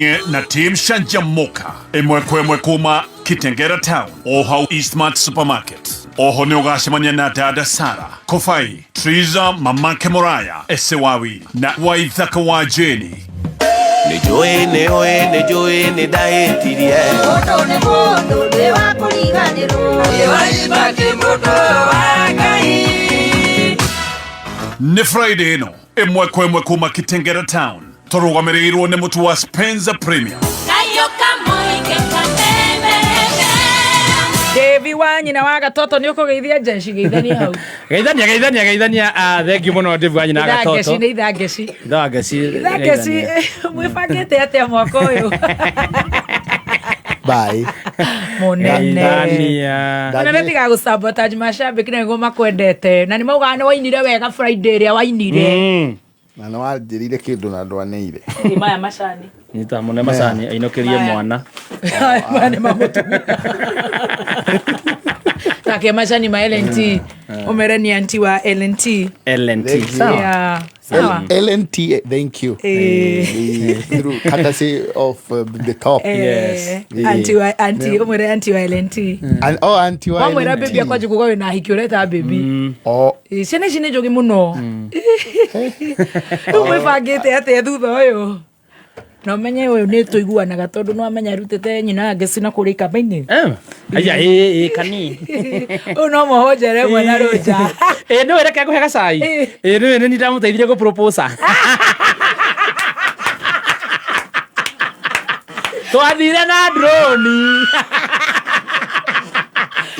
Na team Shanjamoka ĩmwe kwa ĩmwe kuma Kitengera Town o hau Eastmart Supermarket. Oho nĩ ũgacemania na dada Sara Kofai, Triza, Mamake Moraya, Esewawi na Waithaka wa Jeni. Nĩ njũĩ, nĩ ũĩ, nĩ njũĩ nĩ ndahĩtirie. Mũndũ nĩ mũndũ, ndĩ wa kũriganĩrwo. Nĩ Friday ĩno ĩmwe kwa ĩmwe kuma Kitengera Town, tũrũgamĩrĩirwo nĩ mũtu wa Spencer Premium. Devi wa nyina wa gatoto nĩ ũkũgeithia jeshi, geithania hau. Geithania, geithania, geithania. Ah, thank you muno, Dave wa nyina Itha ngeci. gatoto. Nĩ itha ngeci. Itha ngeci. Itha ngeci, mwĩbangĩte atĩa mwaka ũyũ? Bye. Mũnene. Geithania. Mũnene, tiga gũsabotage mashabiki na nĩguo makwendete na nĩ maugaga nĩ wainire wega Friday ĩrĩa wainire. Na nĩ wanjĩrire kĩndũ na ndwaneire. Ĩ, maya macani. Nyita mũne macani ainũkĩrie Maya. mwana. Maya nĩ mamũtumia take macani ma LNT, ũmere nĩ anti wa LNT. LNT. Thank you. Sawa. Yeah, sawa. LNT, thank you. Through courtesy of the top. Eh, Yes. anti wa anti, ũmwĩre anti wa LNT. And, oh, auntie wa Wamwĩra LNT. baby akwa njikuga wĩna hiki ũreta baby. Oh, Ĩ, ciana ici nĩ njũgĩ mũno. Rĩu mwĩbangĩte atĩa thutha ũyũ? Na ũmenye ũyũ nĩ tũiguanaga tondũ no amenya arutĩte nyina ngeci na kũrĩa ikamba-inĩ. Aya, ĩ kani. Ũyũ no mũhonjere mwana rũnja. Ĩ, nĩ reke ngũhe gacai. Ĩ. Ĩ, nĩ nĩ ndamũteithirie gũ propose. Twathire na drone.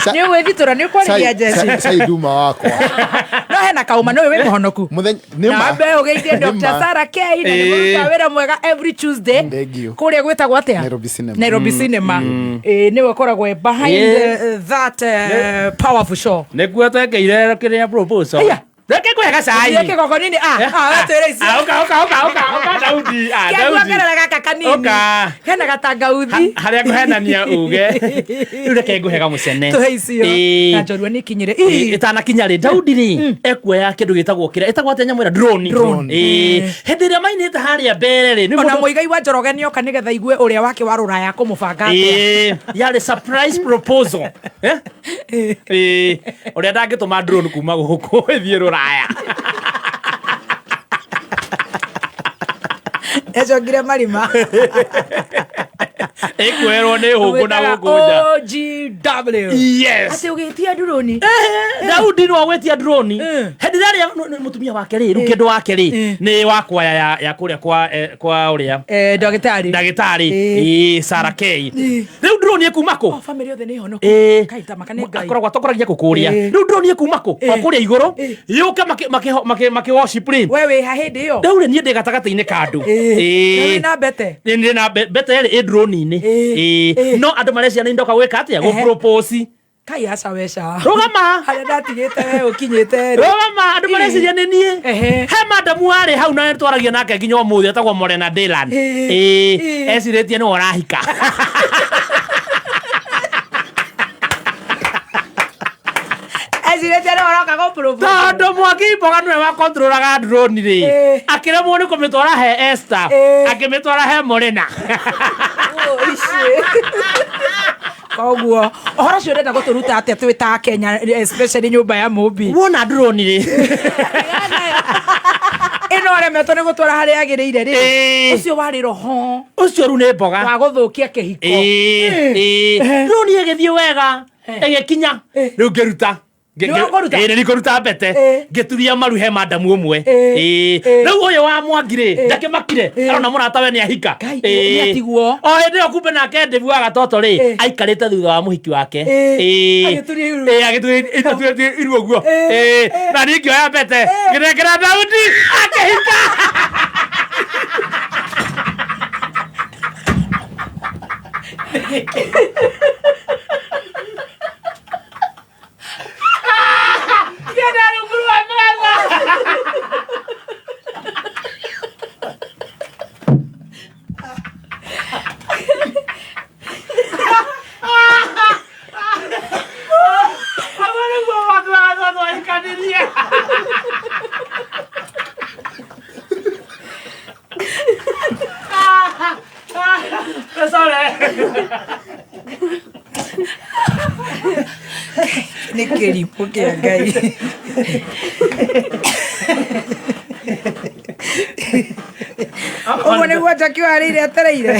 Nĩ ũgwĩthitũra, nĩ ũkwarĩria njeci. Sai duma wakwa. No hena kauma no wĩ mũhonoku. Mũthenya nĩ Na ma. wambe ũgeithie Nĩ Dr. ma. Sarah K na nĩ Ĩ. mũruta wĩra mwega every Tuesday. Thank you. Kũrĩa gwĩtagwo atĩa? Nairobi Cinema. Nairobi Cinema. Ĩ, nĩwe ũkoragwo e behind Ĩ. that powerful show. Nĩguo twekeire kĩrĩa proposal. Aya. Reke ngũhe gacai. Thiĩ kĩgongo-inĩ, ah, ah, wetwĩre icio. Ah, ũka, ũka, ũka, ũka, ũka, Daudi. Ah, Daudi. Kĩanguongerera gaka kanini. Ũka. Hena gatangauthi. Harĩa ngũhenania uge rĩu reke ngũhe gamũcene. Tũhe icio. Ĩ. Na njorua nĩ ikinyire. Ĩ, ĩtanakinya rĩ, Daudi rĩ, ekuoya kĩndũ gĩtagwo kĩrĩa ĩtagwo atĩa nyamũ ĩrĩa drone. Drone. Ĩ, hĩndĩ ĩrĩa mainĩte harĩa mbere rĩ, nĩ Ona mũndũ- Mũigai wa Njoroge nĩoka nĩgetha igue ũrĩa wake wa rũraya kũmũbanga atĩa. Ĩ, yarĩ surprise proposal. Eh? Ĩ, ũrĩa ndangĩtũma drone kuma gũkũ ĩthiĩ rũraya. Ecokire marima. Ĩkuoerwo nĩ hũngũ na gũkũ nja. OGW. Yes. Atĩ ũgĩtia drone. Daudi no agwetia drone. Hĩndĩ ĩrĩa mũtumia wake rĩ, rĩu kĩndũ wake rĩ, nĩ wa kwaya ya kũrĩa kwa kwa ũrĩa Ndagĩtarĩ. ndagĩtarĩ. Ĩ. Ĩ, Sarah K. Rĩu drone ĩkuma kũ? Oh, family yothe nĩ honoku. Ĩ. Kai ta maka nĩ Ngai. Akoragwo atongoragia kũkũria. Ĩ. Rĩu drone ĩkuma kũ? O kũrĩa igũrũ yũke makĩ worship rĩ. We wĩ ha hĩndĩ ĩyo? Rĩu rĩ, niĩ ndĩ gatagatĩ-inĩ ka andũ. Ĩ. Ĩ. Na wĩna mbete? Nĩ ndĩ na mbete ĩrĩ ĩ drone-inĩ. Ĩ. Ĩ. Ĩ. No andũ marecia nĩ ndoka gwĩka atĩa? Ehe. Gũ propose. Kai aca weca. Rũgama. Harĩa ndatigĩte we ũkinyĩte rĩ. Rũgama, andũ mareciria nĩ niĩ. Ehe. He madamu warĩ hau na twaragia nake nginya ũmũthĩ, etagwo Morena Dylan. Ĩ. Ĩ. Ĩ. Ecirĩtie nĩwe ũrahika. Ecirĩtie nĩwe ũroka gũ propose. Tondũ Mwangi Mboga nĩwe wakontrolaga drone rĩ, Ĩ. akĩremwo nĩ kũmĩtwara he Esther, Ĩ. akĩmĩtwara he Morena. Koguo ũhoro ũcio ũrenda gũtũruta atĩa twĩ ta Kenya, especially nyũmba ya Mũmbi? Wona drone rĩ, ĩno ũremetwo nĩ gũtwara harĩa yagĩrĩire rĩ, Ĩ. ũcio warĩ roho ũcio rĩu nĩ mboga. wa gũthũkia kĩhiko. Ĩ, ĩ. Drone ĩgĩthiĩ wega, ĩgĩkinya, rĩu ngĩruta. Nĩ ũkũruta? Ĩ, nĩ kũruta mbete. Ĩ. Ngĩturia maru he madamu ũmwe. Ĩ. Ĩ. Ĩ. Rĩu ũyũ wa Mwangi rĩ, ndakĩmakire, arona mũrata we nĩ ahika. Ngai, Ĩ. nĩ atigwo. O hĩndĩ ĩyo kumbe nake Ndĩbu wa gatoto rĩ, Ĩ. aikarĩte thutha wa mũhiki wake. Ĩ. Ĩ. Agĩturia iru. Ĩ, agĩturia iru ũguo. Ĩ. Ĩ. Na niĩ ngĩoya mbete, ngĩnengera Daudi akĩhika. Ngĩenda rungu rwa metha. Hau nĩguo Mwangi wa Gatoto ahikanirie. Sorry, sorry. Nĩ kĩrimũ kĩa Ngai. Ũguo nĩguo Jackie warĩire etereire.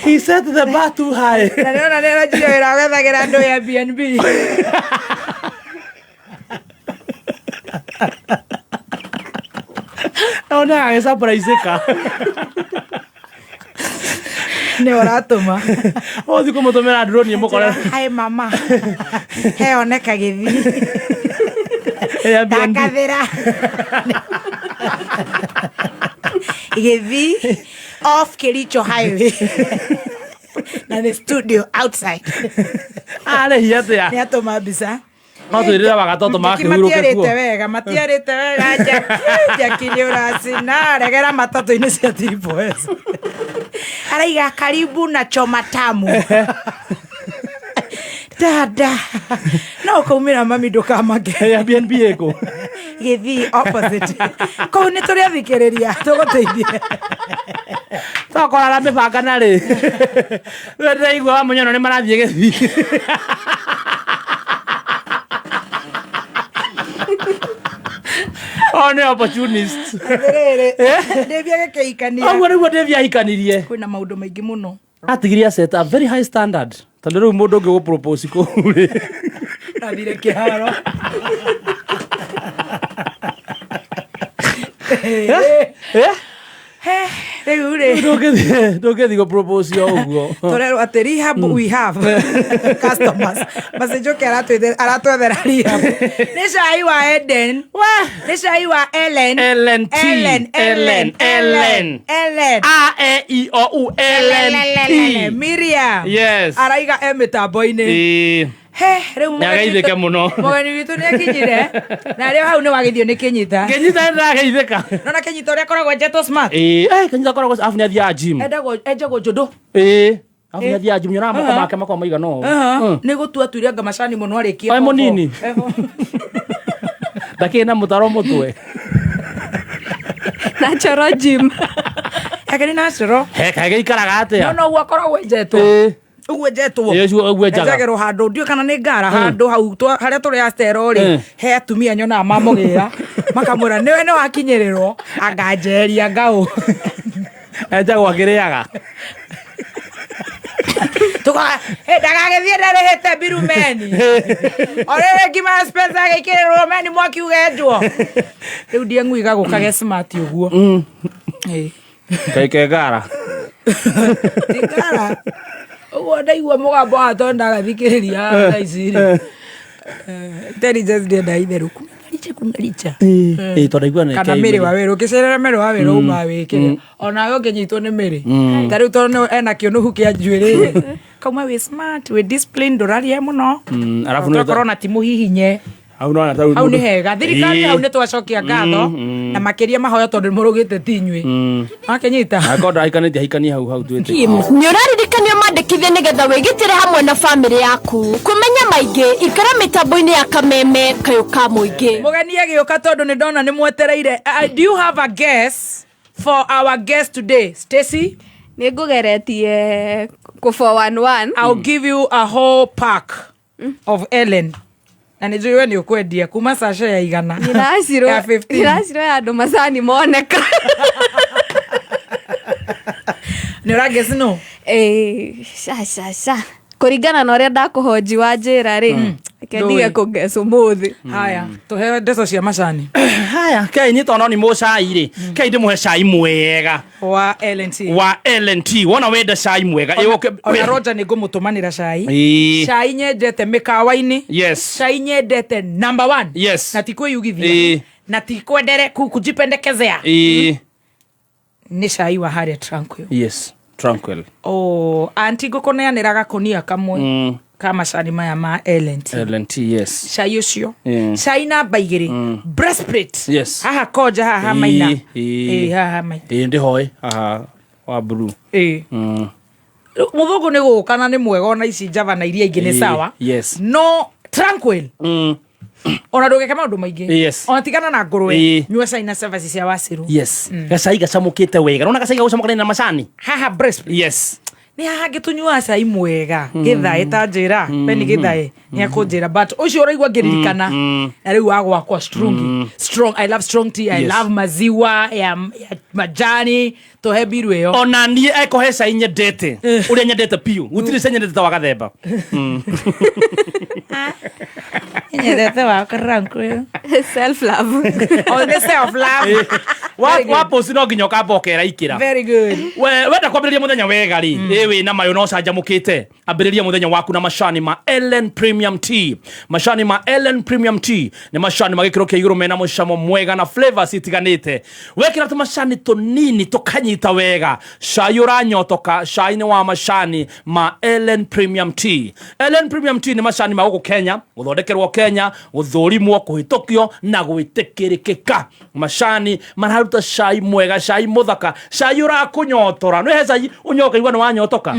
He set the bar too high. Na nĩona nĩ aranjirie wĩra wa gwethagĩra andũ Airbnb. Ona agĩsurpriseka. Nĩ ũratũma. Ũthiĩ kũmũtũmĩra drone ĩmũkore. Hi mama. Heoneka gĩthii. Airbnb. Takathĩra. Gĩthii off Kericho Highway. Na the studio outside. Arĩhi atĩa? Nĩ atũma mbica. No twĩrĩre wagatoto Jackie makĩhurũke matiarĩte kuo. wega, matiarĩte wega Jackie. Jackie nĩ ũracina, regera matatũ-inĩ cia Triple S. Araiga karibu na choma tamu. Dada. No ũkaumĩra mami ndũkamake. Airbnb ĩkũ? Gĩthii opposite. Kũu nĩ tũrĩ athikĩrĩria, tũgũteithie. Tokorwo aramĩbanga narĩ. Rĩu ndĩraigua wa mũnyono nĩ marathiĩ gĩthii. O nĩ opportunist. Atĩrĩrĩ, Ndĩvi agĩkĩhikania. Ũguo nĩguo Ndĩvi ahikanirie. Kwĩna maũndũ maingĩ mũno. Atigire set a very high standard. Tondũ rĩu mũndũ ũngĩ gũpropose kũu rĩ. Athire kĩharo. Eh? Rĩu rĩ. Ndũngĩthiĩ gũpropose o ũguo. Tũrerwo atĩ rehab we have customers. Macinjoke aratwethera rehab. Nĩ cai wa Eden. Nĩ cai wa Ellen. Ellen T. Ellen, Ellen, Ellen. Ellen. A E I O U Ellen T. Miriam. Yes. Araiga e mĩtambo-inĩ. Ĩĩ. He, rĩu Nĩ ageithĩke mũno. Mũgeni witũ nĩ akinyire. Na rĩo hau nĩ wageithio nĩ Kĩnyita. Kĩnyita nĩ ndĩrageithĩka. Nona Kĩnyita ũrĩa akoragwo enjetwo smart. Ĩĩ, eh, Kĩnyita akoragwo arabu nĩ athiaga gym. Endagwo enjagwo njũndũ. Ĩĩ. Arabu nĩ athiaga gym, nyonaga moko make makoragwo maigana ũũ. Nĩ gũtua atuire anga macani mũno arĩkie. Oe mũnini. Ndakĩrĩ na mũtaro mũtwe. Natural gym. Yake nĩ natural. He, kaĩ gĩikaraga atĩa? No no ũguo akoragwo enjetwo. Ĩĩ. Ũguo enjetwo. Ĩĩ, ũguo ũguo enjaga. Enjagĩrwo handũ ndiũĩ kana nĩ ngara handũ hau harĩa tũrĩ astero rĩ he atumia nyonaga mamũgĩra makamwĩra nĩwe nĩ wakinyĩrĩrwo anganjeria ngaũ. Enjagwo akĩrĩaga. Tukaga ndagagĩthiĩ ndarĩhĩte mbiru meni o rĩrĩ ngima ya Spencer agĩikĩrĩrwo meni mwaki ũgenjwo rĩu ndieng'ui gagũka ge smart ũguo. Ĩĩ. Kaĩ ke ngara. Ti ngara ũguo ndaigua mũgambo wa tondũ ndagathikĩrĩria thaa ici rĩ. Intelligence ndĩendaga itherũ kuna richa kuna richa. Ĩĩ, tondũ ndaigua nĩ Kana kei mĩrĩ wa wĩrũ ũkĩcerera mĩrĩ wa wĩrũ uma wĩkĩre onawe ũngĩnyitwo nĩ mĩrĩ ta rĩu tondũ ena kĩũnũhu kĩa njuĩrĩ kauma wĩ smart wĩ disciplined ndũraria mũno. Arabu nĩ Twakorwo na ti mũhihinye. Hau nona ta rĩu Hau nĩ mũndũ- hega thirikari. Ĩĩ. Hau nĩ twacokia ngatho na makĩria mahoya tondũ nĩ mũrũgĩte ti inyuĩ wakĩnyita. Angĩkorwo ndarahikanĩtie ahikanie hau hau twĩtĩkie. Nĩ ũraririkanio mandĩkithie nĩgetha wĩgitĩre hamwe na bamĩrĩ yaku. Kũmenya maingĩ ikara mĩtambo-inĩ ya kameme kayũ ka mũingĩ. Mũgeni agĩũka tondũ nĩ ndona nĩ mwetereire. Do you have a guess for our guest today, Stacy? Nĩ ngũgeretie kũ 411. I'll give you a whole pack of Ellen na nĩ njũĩ we nĩ ũkwendia kuma sachet ya 100 ya 15. Iracirwo ya andũ macani moneka. Nĩ ũrangeci no. Ĩĩ, ca ca ca kũringana na ũrĩa ndakũhonji wa njĩra rĩ, reke ndige Ndũĩ. kũngeca ũmũthĩ. Haya, tũheo ndeto cia macani. Haya, kei niĩ tondũ no nĩ mũcai rĩ, kei ndĩmũhe cai mwega wa LNT. Wa LNT. Wona wenda cai mwega ĩ, Ona Roger nĩ ngũmũtũmanĩra cai. Ĩĩ. Cai nyendete mĩkawa-inĩ. Yes. Cai nyendete number one. Yes. Na ti kwĩyugithia. Ĩĩ. Na ti kwendere kujipendekezea. Ĩĩ. Nĩ cai wa harĩa Tranquil. Yes, Tranquil. Oh, anti ngũkũneanĩra gakonia kamwe ka macani maya ma LNT. LNT, yes. Cai ũcio. Cai namba 2. Breastplate. Yes. Haha konja haha maina. Ĩĩ, ĩĩ. Ĩĩ, haha maina. Ĩĩ, ndĩhoĩ haha wa blue. Ĩĩ. Mũthũngũ nĩ gũka na nĩ mwega ona ici java na iria ingĩ nĩ Ĩĩ, sawa. Yes. No Tranquil. Ona ndũgeke maũndũ maingĩ. Yes. Ona tigana na ngũrwe. Ĩĩ. Nyua cai na cabaci cia waciru. Yes, gacai gacamũkĩte wega, nona gacai gagũcamũka na macani. Haha breastplate. Yes. Nĩ haha ngĩtũnyuaga cai mwega gĩthaĩ ta njĩra beni gĩthaĩ nĩ akũnjĩra, but ũcio ũraigua ngĩririkana na rĩu wa gwakwa strong strong. I love strong tea. I love maziwa ya majani, tũhe mbiru ĩyo. Ona niĩ ekohe cai nyendete ũrĩa nyendete piũ, gũtirĩ cai nyendete ta wa gathemba. Nyendete wa karanku. Self love. Oh, nĩ self love. Very good. Wa post no nginya ũkamba ũkera ikĩra. Very good. We wenda kwambĩrĩria mũthenya wega rĩ, ĩ wĩ na mayũ na ũcanjamũkĩte, ambĩrĩria mũthenya waku na macani ma Ellen Premium Tea. Macani ma Ellen Premium Tea nĩ macani ma gĩkĩro kĩa igũrũ mena mũcamo mwega na flavors itiganĩte. Wekĩra tũmacani tũnini tũkanyita wega, cai ũranyotoka. Cai nĩ wa macani ma Ellen Premium Tea. Ellen Premium Tea nĩ macani ma gũkũ Kenya, gũthondekerwo Kenya, gũthũrimwo, kũhĩtũkio na gwĩtĩkĩrĩkĩka. Macani mararuta cai mwega, cai mũthaka, cai ũrakũnyotora. Nĩ he cai ũnyoka igua nĩ wanyotoka.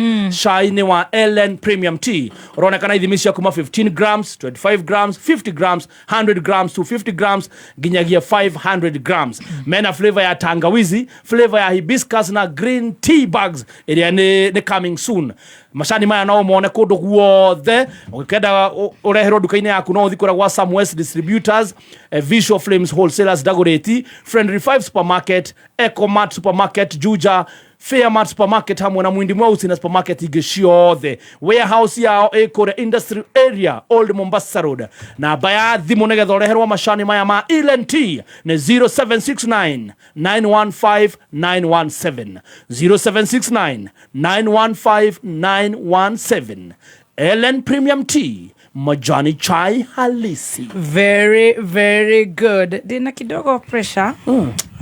Cai nĩ wa Ellen Premium Tea, ũronekana ithimi cia kuma 15 grams, 25 grams, 50 grams, 100 grams, 250 grams nginyagia 500 grams. Mena flavor ya tangawizi, flavor ya hibiscus na green tea bags ĩrĩa nĩ coming soon. Macani maya no mone kũndũ guothe. Ũngĩkenda ũreherwo nduka-inĩ yaku, no ũthiĩ kũrĩa gwa Samwest Distributors, Visual Flames Wholesalers Dagoretti, Friendly 5 Supermarket, Ecomart Supermarket Juja, Fairmart Supermarket hamwe na Mwindi Mweusi na supermarket ingĩ ciothe. Warehouse yao ĩ kũrĩa Industry Area, Old Mombasa Road. Namba ya thimũ nĩgetha ũreherwo macani maya ma Ellen Tea nĩ 0769 915 917, 0769 915 917. Ellen Premium Tea, majani chai halisi. Very very good. Ndina kidogo pressure.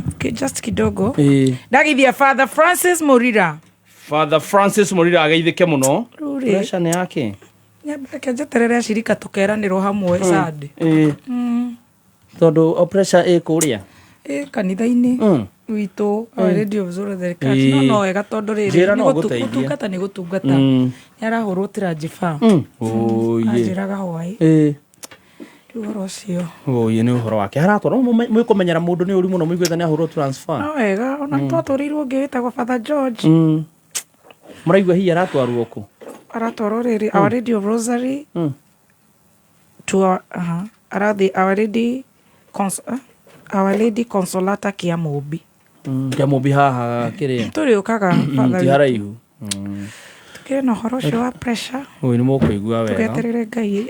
Okay, just kidogo. Ndagithia Father Francis Murira. Father Francis Murira ageithĩke mũno. Rũrĩ. Pressure nĩ yake. Nyambe njeterere acirika tũkeranĩrwo hamwe Sunday. Tondũ o pressure ĩ kũrĩa. Ĩ kanitha-inĩ witũ, Our Lady of Zoro no no wega tondũ rĩrĩ Njĩra nĩ no ngũteithie. gũtungata nĩ gũtungata. Nĩ arahũrwo tiranjiba. Oye. Anjĩraga hwaĩ. Rĩu ũhoro ũcio. Oye, nĩ ũhoro wake haratwarwo. Mwĩkũmenyera mũndũ nĩ ũru mũno mũiguĩte nĩ ahũrwo transfer. No wega ona twatũrĩirwo ũngĩ wĩtagwo Father George. Mũraigua hihi aratwarwo kũ? Aratwarwo rĩrĩ Our Lady of Rosary to our, arathiĩ Our Lady Consolata Kĩamũmbi. Kĩamũmbi haha kĩrĩa. Tũrĩũkaga Father Ti witũ. haraihu. Tũkĩrĩ na ũhoro ũcio wa pressure. Ũyũ nĩ mũkũigua wega. Tũgeterere Ngai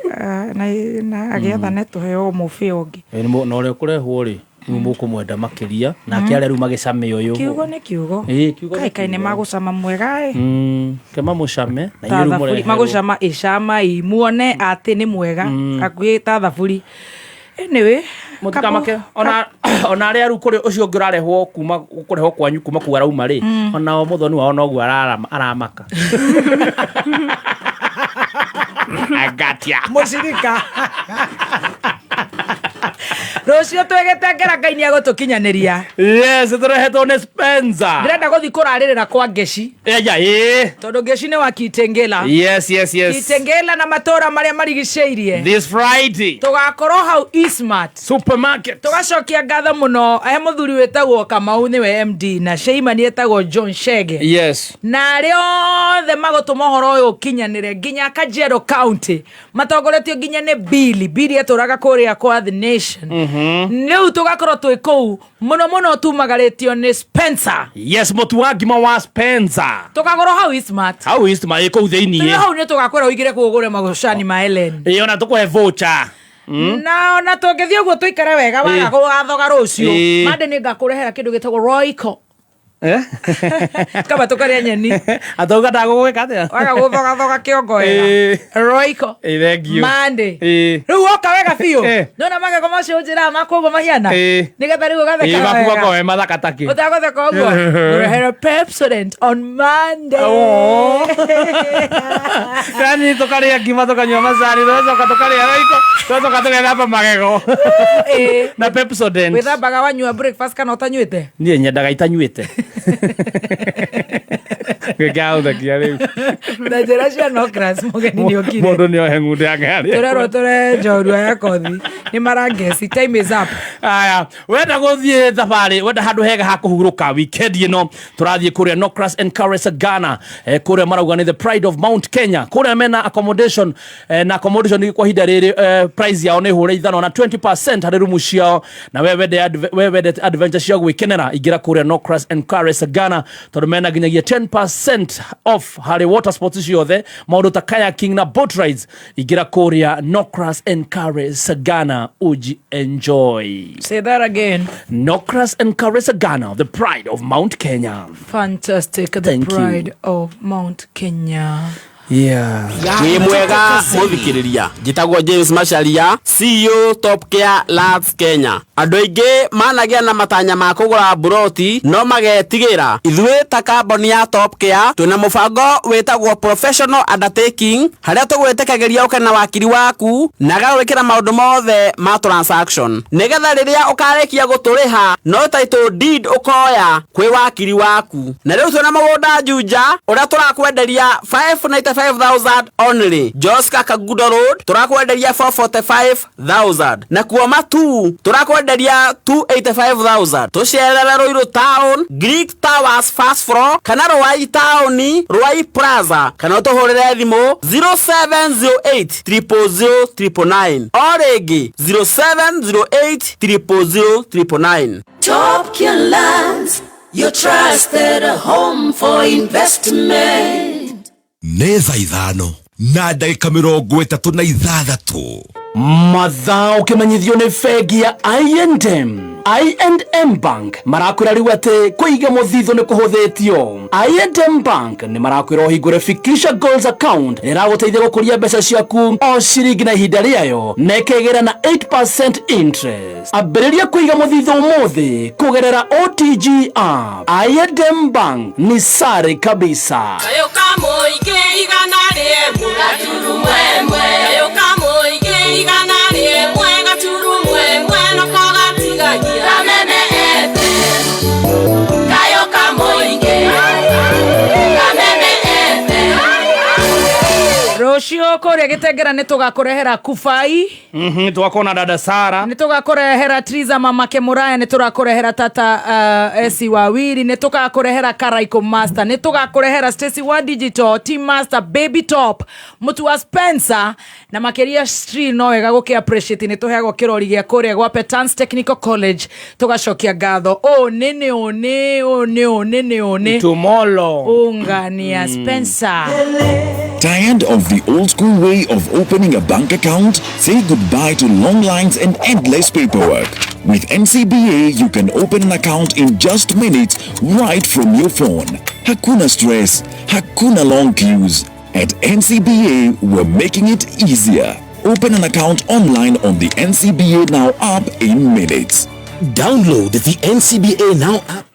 na agĩathane tũheo mũbĩ ũngĩ. Ĩĩ, na ũrĩa ũkũrehwo rĩ, rĩu mũkũmwenda makĩria nake arĩa rĩu magĩcame ũyũ. Kiugo nĩ kiugo. Ĩĩ, kiugo nĩ Kai kai nĩ kiugo. magũcama mwega ĩ. Ke mamũcame na Ta inyuĩ rĩu thaburi mũreherwo. magũcama ĩcama ĩ muone atĩ nĩ mwega hakuhĩ ta thaburi. Anyway, Mũtikamake ona arĩa rĩu kũrĩ ũcio ũngĩ ũrarehwo kuma kũrehwo kwanyu kuma kũu arauma rĩ, onao mũthoni wao noguo aramaka agatia. Mũcirika rũciũ twĩgĩtengera, Ngai nĩ egũtũkinyanĩria. Yes, tũrehetwo nĩ Spencer. Ndĩrenda gũthiĩ kũrarĩrĩra kwa Ngeci. Eja ĩĩ. Tondũ Ngeci nĩ wa Kitengela. Yes. Kitengela na matũra marĩa marigicĩirie. This Friday. Tũgakorwo hau Eastmart Supermarket. Tũgacokia ngatho mũno he mũthuri wĩtagwo Kamau, nĩwe MD, na Sheimani etagwo John Shege na arĩa othe magũtũma ũhoro ũyũ ũkinyanĩre nginya Kajiado County, matongoretio nginya nĩ Billy. Billy etũraga kũrĩa kwa The Nation. Rĩu tũgakorwo twĩ kũu mũno mũno, tumagarĩtio nĩ Spencer. Yes, mũtu wa ngima wa Spencer. Tũgakorwo hau Eastmart. Hau Eastmart ĩ kũu Tũrĩ thĩiniĩ. hau nĩ tũgakwĩra ũingĩre kũu ũgũre magũcani ma Ellen. Ĩ, ona tũkũhe voucher. Na ona tũngĩthiĩ ũguo tũikare wega waga gũgathoga rũciũ. Mande nĩ ngakũrehera kĩndũ gĩtagwo Royco. Kaba tũkarĩa nyeni. Atauga ndagũgwĩka atĩa? Waga gũthogathoga kĩongo wega. Royco. Ĩ, thank you. Mande. Ĩ. Rĩu woka wega biũ. Nona magego macio ũnjĩraga makwa ũguo mahiana. Nĩgetha rĩu Ĩ, ũgatheka maku wega. makorwo me mathaka takĩ. Ũtagũtheka ũguo. Ngũrehere Pepsodent on Monday. Oh. Yani tũkarĩa ngima, tũkanyua macani, tũgacoka tũkarĩa roiko, tũgacoka tũgethamba magego na Pepsodent. Wĩthambaga wanyua breakfast kana ũtanyuĩte? Niĩ nyendaga itanyuĩte. Gĩkĩaũthekia rĩu. Na njĩra cia Nocras mũgeni nĩ okire. Mũndũ nĩ ohe ng'ũndũ yake harĩa. Tũrerwo tũre njorua ya kothi. Nĩ marangeci. Time is up. Aya, wenda gũthiĩ thabarĩ, wenda handũ hega ha kũhurũka weekend ĩno, tũrathiĩ kũrĩa Nocras and Caress Ghana, kũrĩa marauga nĩ the pride of Mount Kenya. Kũrĩa mena accommodation, na accommodation kwa ihinda rĩrĩ, price yao nĩ hũre ithano na 20% harĩ rumu ciao. Na we wende we wendete adventure cia gwĩkenera, ingĩra kũrĩa Nocras and Caress Ghana, tondũ mena nginyagia 10% off harĩ water sports ciothe, maũndũ ta kayaking na boat rides. Ingĩra kũrĩa Nocras and Caress Ghana, uji enjoy. Say that again. Nocras and Caress Ghana, the pride of Mount Kenya. Fantastic. The Thank you. pride of Mount Kenya. Yeah. Wĩ mwega mũthikĩrĩria, njĩtagwo James Macharia, CEO Top Care Lands Kenya. Andũ aingĩ managĩa na matanya ma kũgũra mburoti no magetigĩra. Ithuĩ ta kambuni ya Top Care twĩna mũbango wĩtagwo Professional Undertaking, harĩa tũgwĩtĩkagĩria ũke na wakiri waku na agagwĩkĩra maũndũ mothe ma transaction, nĩgetha rĩrĩa ũkarĩkia gũtũrĩha no title deed ũkoya kwĩ wakiri waku. Na rĩu twĩna mũgũnda Juja ũrĩa tũrakwenderia 595,000 only. Joska Kagudo Road turakwenderia 445,000, na kuo Matu turakwenderia 285,000. Tucerere Ruiru Town, Greek Towers first floor, kana Ruai Town, Ruai Plaza, kana ũtũhũrĩre thimũ 0708 000 999, o rĩngĩ 0708 000 999. Top Care Lands, your trusted home for investment. Nĩ thaa 5:36. Mathaa ũkĩmenyithio nĩ bengi ya I&M. I&M Bank marakwĩra rĩu atĩ kũiga mũthithũ nĩ kũhũthĩtio. I&M Bank nĩ marakwĩra ũhingũre Fikisha Goals account ĩrĩa ĩragũteithia gũkũria mbeca ciaku o ciringi na ihinda rĩayo, na ĩkegĩra na 8% interest. Ambĩrĩria kũiga mũthithũ ũmũthĩ kũgerera OTG app. I&M Bank ni sare kabisa. Kayo kamũingĩ igana rĩmwe gaturumwemwe, kayo kamũingĩ igana rĩmwe gaturumwemwe, noko gatigagia kameme FM. Kayo kamũingĩ kameme FM. Rũciũ kũrĩa Gĩtengera nĩ tũgakũrehera Kufai. Tũgakorwo na dada Sara. Nĩ tũgakũrehera Triza Mamake Mũraya, nĩ tũrakũrehera Tata Esi Wawiri, nĩ tũgakũrehera Karaiko Master, nĩ tũgakũrehera Stacy wa Digital, Team Master, Baby Top, Mũtu wa Spencer, na makĩria still no wega gũkĩ appreciate nĩ tũheagwo kĩrori gĩa kũrĩa gwa Petans Technical College, tũgacokia ngatho. Ũ nĩ nĩ ũ nĩ ũ nĩ ũ nĩ nĩ ũ nĩ Tumolo. Ungania Spencer. Tired of the old school way of opening a bank account? Say goodbye to long lines and endless paperwork. With NCBA, you can open an account in just minutes right from your phone. Hakuna stress, hakuna long queues. At NCBA, we're making it easier. Open an account online on the NCBA Now app in minutes. Download the NCBA Now app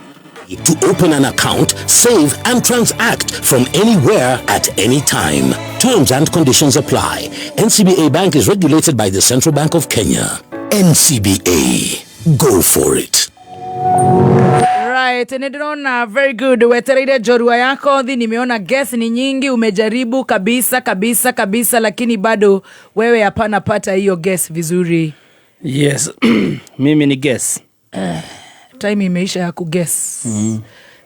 to open an account, save and transact from anywhere at any time. Terms and conditions apply. NCBA Bank is regulated by the Central Bank of Kenya. NCBA. Go for it. Right, nĩ ndĩrona very good, wetereire njorua ya kothi. Nimeona guess ni nyingi, umejaribu kabisa kabisa kabisa, lakini bado wewe hapana pata hiyo guess vizuri. Yes. Mimi ni guess. Time imeisha ya kuguess.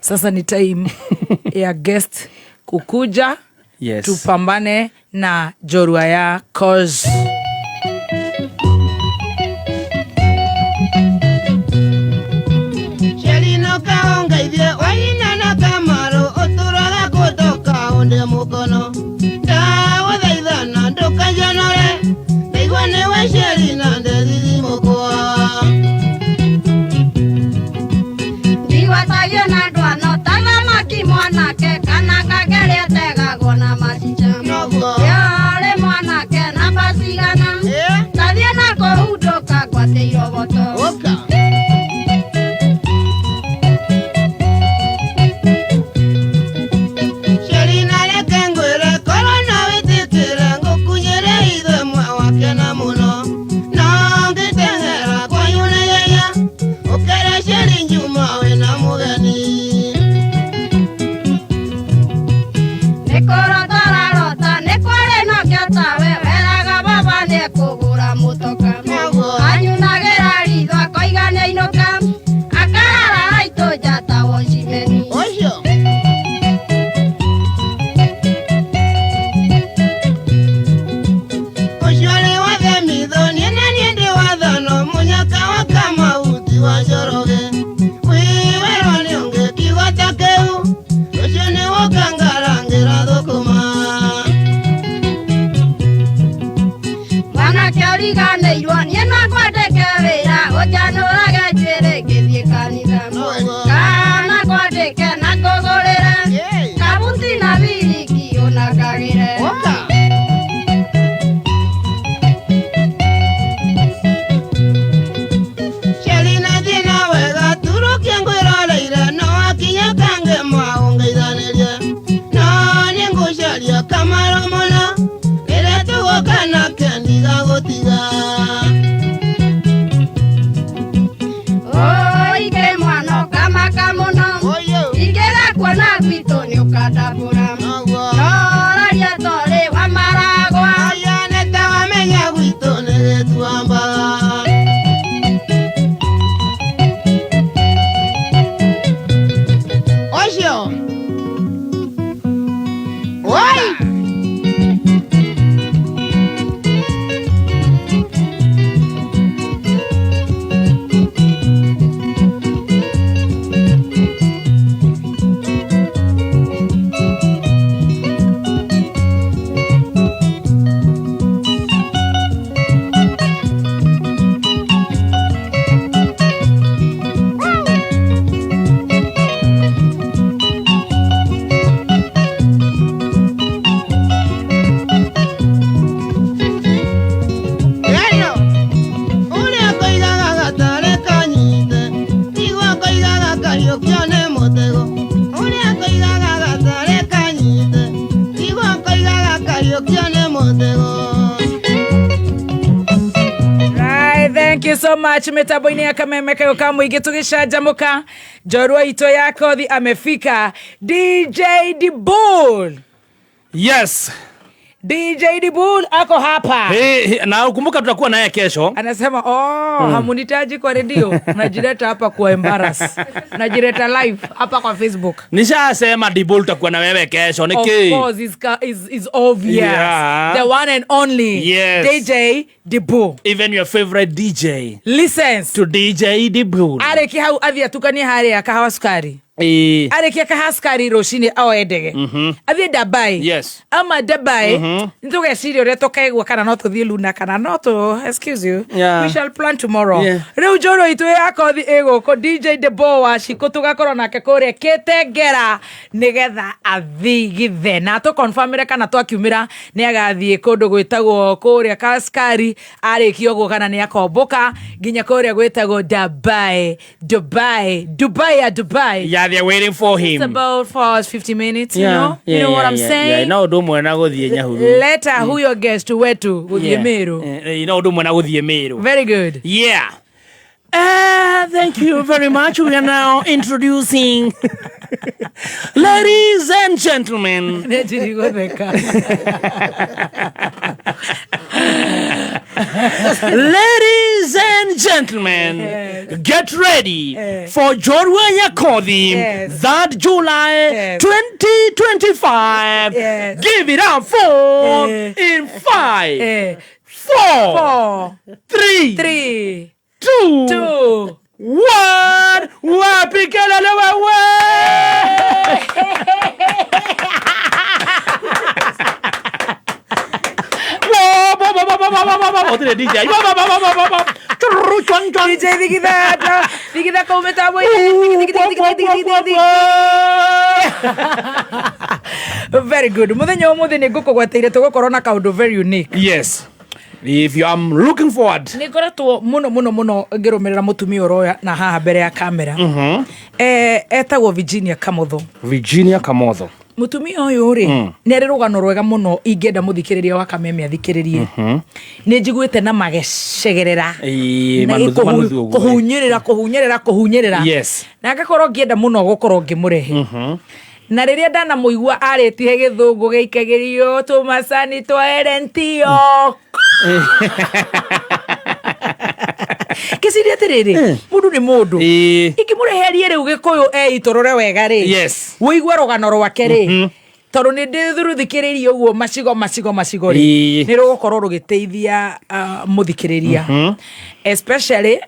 Sasa ni time ya guest kukuja. Tupambane na njorua ya kozi. Shelino kaongeithie waina na kamaru ũtũraga kũtoka ũndĩ mũkono ndagũthaithana ndũkanjonore ndaigua nĩwe Shelina ndethithimũkwa. Ndigwatagio na ndwano ta thamaki mwanake kana kageria tegagwo na macica. Yorĩ mwanake namba cigana, tathiĩ na kũu ndũkangwate irogoto. Shelina reke ngwĩre korwo no wĩtĩkĩre ngũkunyĩre ithe mwe wakena mũno no ngĩteng'era kwanyu na ihenya ũkere Sheri Njuma wĩna mũgeni. gwitũ njata wocimeni. Ũcio. Ũcio arĩ wa Themitho, niĩ na niĩ ndĩ wa Thano, mũnyaka wa Kamau ti wa Njoroge. Wĩwerwo nĩ ũngĩ kiugo ta kĩu, ũcio nĩ woka ngarangĩra thũkũma. Mwanake ũriganĩirwo niĩ no kwandĩke wĩra ũnjanũrage njuĩrĩ ngĩthiĩ kanitha. Kana kwandĩke na ngũgũrĩre kabuti na biriki ũnangagĩre. Ceri na thĩna wega turukie ngwĩroreire no wakinya kangema ũngeithanĩrie no nĩngũcaria kamaro mũno rĩrĩa tũgũka nake ndigagũtiga. Ũike mwana ũkamaka mũno ingĩgakuona gwitũ nĩũkandambũra. Noraria torĩ wa maragwa. Aya nĩtawamenya gwitũ nĩ gĩtuamba. Ũcio. Woi. Eno, ũrĩa koigaga gatarĩ kanyite, tiguo koigaga kariũkio nĩ mũtego. Ũrĩa koigaga gatarĩ kanyite, tiguo koigaga kariũkio nĩ mũtego. Right, thank you so much mitambo-inĩ ya kameme kayo ka mũingĩ tũgĩcanjamũka njorua itũ ya kothi amefika DJ Dibul. Yes. DJ Dibul ako hapa. Hey, hey, na ukumbuka tutakuwa naye kesho. Anasema oh, hamunitaji kwa redio, najileta hapa kwa embarrass, najileta live hapa kwa Facebook. Nishasema Dibul tutakuwa na wewe kesho. Of Niki. course is obvious. Yeah. The one and only Yes. DJ Dibul. Even your favorite DJ Listens to DJ Dibul. arĩkia hau athiĩ atukanie harĩa kahawa cukari. Eh. Arĩkia kahawa cukari rũcinĩ oe ndege athiĩ Dubai. Yes. Ama Dubai nĩtũgeciria ũrĩa tũkaigua kana no tũthiĩ Luna kana no tũ excuse you. Yeah. We shall plan tomorrow. Yeah. Rĩu njũrũ itũ ya kothi ĩgũkũ DJ Debo wa Shiko tũgakorwo nake kũrĩa Kĩtengera nĩgetha athigithe na atũkonfamĩre kana twakiumĩra nĩ agathiĩ kũndũ gwĩtagwo kũrĩa Kaskari arĩkia ũguo kana nĩ akombũka nginya kũrĩa gwĩtagwo Dubai Dubai Dubai ya Dubai. Yeah, they're waiting for It's him. about 4 hours 50 minutes, you know? You know what I'm saying? Yeah, no ũndũ ũmwe na gũthiĩ Nyahururu. Leta huyo guest wetu gũthiĩ Yeah. Meru. No ũndũ ũmwe na gũthiĩ Meru. Very good. Yeah. Thank you very much. We are now introducing, ladies and gentlemen, Nĩnjirigũtheka. ladies and gentlemen, get ready for Jorwa Nyakothi, Yes. 3rd July Yes. 2025. Yes. Give it up for Eh. in 5, Eh. 4, 4, 3, 3, 2, 2. 1. Wapi kelele wewe? Wo, bo, bo, bo, bo, bo, bo, bo, bo. Otire DJ. Bo, bo, bo, bo, bo, bo, bo. Churru, chuan, chuan. DJ thigitha thigitha kau mĩtambo-inĩ. Thigi, thigi, thigi, thigi, thigi, thigi, thigi. Very good. Mũthenya wa ũmũthĩ nĩ ngũkũgweteire tũgũkorwo na kaũndũ very unique. Yes. If you am looking forward. Nĩ ngoretwo mũno mũno mũno ngĩrũmĩrĩra mũtumia ũroya na haha mbere ya kamera. Etagwo Virginia Kamotho. Virginia Kamotho. Mũtumia ũyũ rĩ nĩ arĩ rũgano rwega mũno ingĩenda mũthikĩrĩria wa kameme athikĩrĩrie. Nĩ njiguĩte na magecegerera Ĩĩ, Na manuthu, manuthu ũguo. kũhunyĩrĩra kũhunyĩrĩra kũhunyĩrĩra. Yes. Na ngakorwo ngĩenda mũno gũkorwo ngĩmũrehe. Na rĩrĩa ndanamũigua arĩtie gĩthũngũ gĩikagĩrio tũmacani twa Erentio. Kĩciria atĩrĩrĩ, mũndũ nĩ mũndũ. Ĩĩ. Ingĩmũreherie rĩu gĩkũyũ eitũrũre wega rĩ. Yes. Wĩigue rũgano rwake rĩ. Tondũ nĩ ndĩthurũthikĩrĩirie ũguo macigo macigo macigo rĩ. Ĩĩ. Nĩ rũgũkorwo rũgĩteithia mũthikĩrĩria. Especially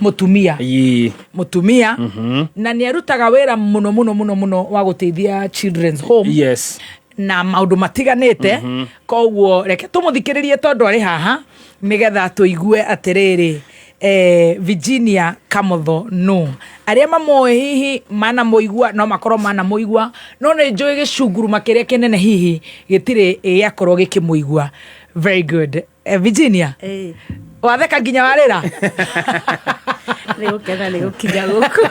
mũtumia. Ĩĩ. Mũtumia. Na nĩ arutaga wĩra mũno mũno mũno mũno wa gũteithia children's home. Yes. Na maũndũ matiganĩte. Koguo reke tũmũthikĩrĩrie tondũ arĩ haha nĩgetha tũigue atĩrĩrĩ Virginia Kamotho no arĩa mamoĩ hihi manamũigua no makorwo manamũigua no nĩ njũĩ gĩcunguruma kĩrĩa kĩnene hihi gĩtirĩ gĩakorwo gĩkĩmũigua. Very good. Virginia. Watheka nginya warĩra. Nĩ gũkena nĩ gũkinya gũkũ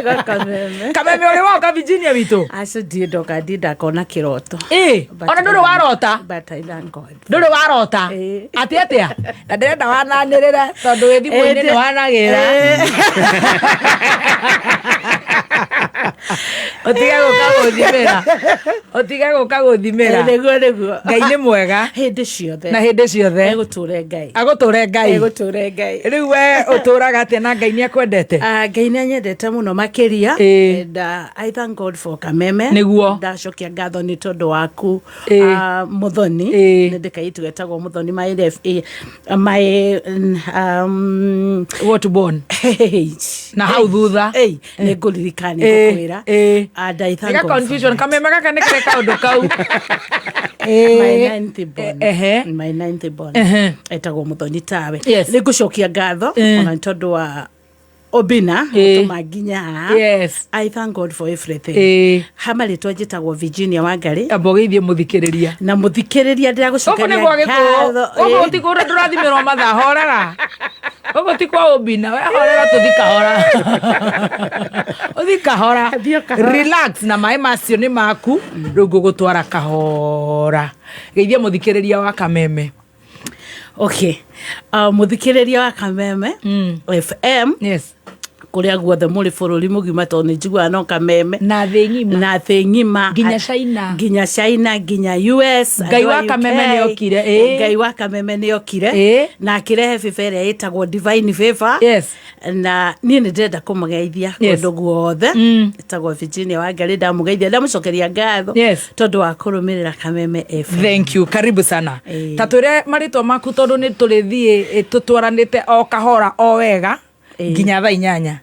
gwa Kameme. Kameme ũrĩ woka Virginia witũ? Acio ndirĩ ndoka, ndirĩ ndakona kĩroto. Ĩ, ona ndũrĩ warota? But I thank God. Ndũrĩ warota? Atĩ atĩa? Na ndĩrenda wananĩrĩre tondũ wĩ thimũ-inĩ nĩ wanagĩra. Ũtige gũka gũthimĩra. Ũtige gũka gũthimĩra. Nĩguo nĩguo. Ngai nĩ mwega. Hĩndĩ ciothe. Na hĩndĩ ciothe. Egũtũre Ngai. Agũtũre Ngai. Egũtũre Ngai. Rĩu we ũtũraga atĩa na Ngai nĩ akwendete? Ngai nĩ anyendete mũno makĩria. And I thank God for Kameme. Nĩguo. Ndacokia ngatho nĩ tondũ waku Muthoni. Nĩ ndĩ kairĩtu getagwo Muthoni my my what born? Na hau thutha. Nĩ ngũririkana nĩ ngũkwĩra. And I thank Tiga God for confusion that. Kameme gaka nĩ kare kaũndũ kau. My ninth born. My ninth born. Etagwo Muthoni tawe. Nĩ ngũcokia ngatho ona nĩ tondũ wa Obina gũtũma nginya haha. Yes. I thank God for everything. Ha marĩtwa njĩtagwo Virginia Wangari. Amba ũgeithie mũthikĩrĩria. Na mũthikĩrĩria Gũkũ ndĩragũcokeria nĩ gwa gĩkũyũ. ngatho. Gũkũ ti kũrĩa ndũrathimĩrwo mathaa horera. Gũkũ ti kwa Obina we horera tũthi kahora. Ũthi kahora. Relax na maĩ macio nĩ maku rĩu ngũgũtwara kahora. Geithia mũthikĩrĩria wa Kameme. Okay. Mũthikĩrĩria wa Kameme FM. Yes. Kũrĩa guothe mũrĩ bũrũri mũgima tondũ nĩ njiguaga no Kameme. Na thĩ ng'ima. Na thĩ ng'ima. Nginya China. Nginya China, nginya US. Ngai andũ wa a UK. Kameme nĩ okire, ĩĩ. Ngai wa Kameme nĩ okire. Na akĩrehe favor ĩrĩa ĩtagwo divine favor. Yes. Na niĩ nĩ ndĩrenda kũmũgeithia Yes. kũndũ guothe. Ĩtagwo Virginia Wangari ndamũgeithia ndamũcokeria ngatho. Yes. Tondũ wa kũrũmĩrĩra Kameme FM. Thank you. Karibu sana. Ta twĩre marĩtwa maku tondũ nĩ tũrĩthiĩ tũtwaranĩte o kahora o wega nginya thaa inyanya.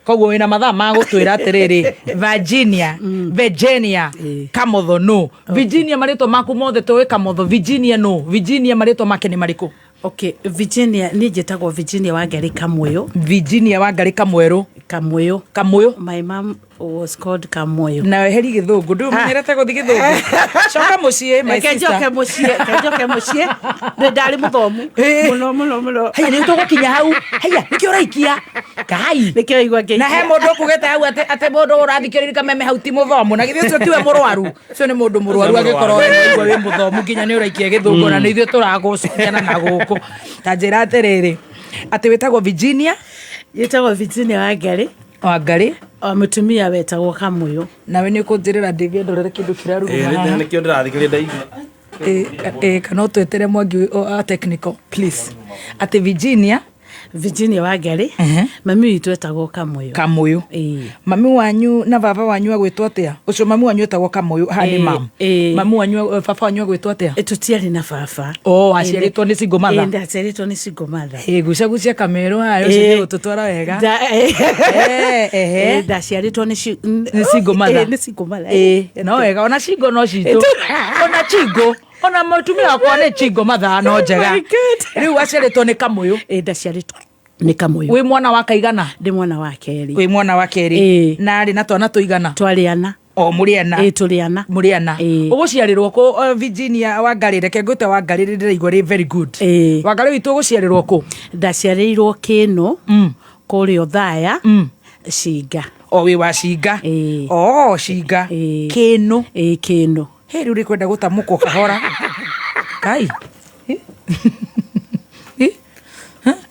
Koguo wĩna mathaa ma gũtwĩra atĩrĩrĩ Virginia, Virginia Kamotho no. Virginia marĩtwa maku mothe tũĩ Kamotho, Virginia no. Virginia marĩtwa make nĩ marĩkũ? Okay, Virginia niĩ njĩtagwo Virginia Wangari Kamũyũ. Virginia Wangari Kamwerũ. Kamũyũ. Kamũyũ. My mom was called Kamũyũ. Na weheri gĩthũngũ, ndũĩ ũmenyerete gũthiĩ gĩthũngũ. Coka mũciĩ my Reke sister. njoke mũciĩ, reke njoke mũciĩ. Nĩ ndarĩ mũthomu. Mũno mũno mũno. Haya nĩ tũgũkinya hau. Haya nĩkĩo ũraikia. Ngai. Nĩkĩo igua ngĩikia. Na he mũndũ ũkugĩte hau atĩ atĩ mũndũ ũrathikĩrĩria Kameme hau ti mũthomu. Na githĩ ũcio tiwe mũrwaru. Ũcio nĩ mũndũ mũrwaru angĩkorwo we nĩwaigua wĩ mũthomu nginya nĩ ũraikia gĩthũngũ na nĩ ithuĩ tũragũciana na gũkũ. Ta njĩra atĩrĩrĩ, atĩ wĩtagwo Virginia? Njĩtagwo Virginia Wangari. Wangari. O mũtumia wetagwo Kamũyũ. Nawe nĩ ũkũnjĩrĩra Ndĩvi ndorere kĩndũ kĩraruruma haha. Nĩkĩo ndĩrathikĩrĩria ndaigua. Kana ũtwĩtĩre Mwangi wa technical please. Atĩ Virginia Virginia Wangari mami witũ etagwo Kamũyũ. Kamũyũ. Mami wanyu na baba wanyu agwĩtwo atĩa? Ũcio mami wanyu etagwo Kamũyũ haha nĩ mam. Mami wanyu baba wanyu agwĩtwo atĩa? Tũtiarĩ na baba. Oh, aciarĩtwo nĩ single mother. Ndaciarĩtwo nĩ single mother. Gucagucia kamero haha ũcio nĩ gũtũtwara wega. Ndaciarĩtwo nĩ Nĩ single mother. Nĩ single mother. No wega ona single no citũ. Ona chingo. Ona mũtumia wakwa nĩ chingo mathaa no njega. Rĩu aciarĩtwo nĩ Kamũyũ. Ndaciarĩtwo nĩ Kamũyũ. Wĩ mwana wa kaigana? Ndĩ mwana wa kerĩ. Wĩ mwana wa kerĩ. Na arĩ na twana tũigana? Twarĩ ana. O mũrĩ ana. Tũrĩ ana. Mũrĩ ana. Ũgũciarĩrwo kũ Virginia Wangari, reke ngwĩte Wangari ndĩraigua rĩ very good. Wangari witũ ũgũciarĩrwo kũ? Ndaciarĩirwo Kĩnũ kũrĩa Othaya Cinga. O wĩ wa Cinga. O Cinga. Kĩnũ. Kĩnũ. Hĩ rĩu rĩkwenda gũtamũkwo kahora. Kai.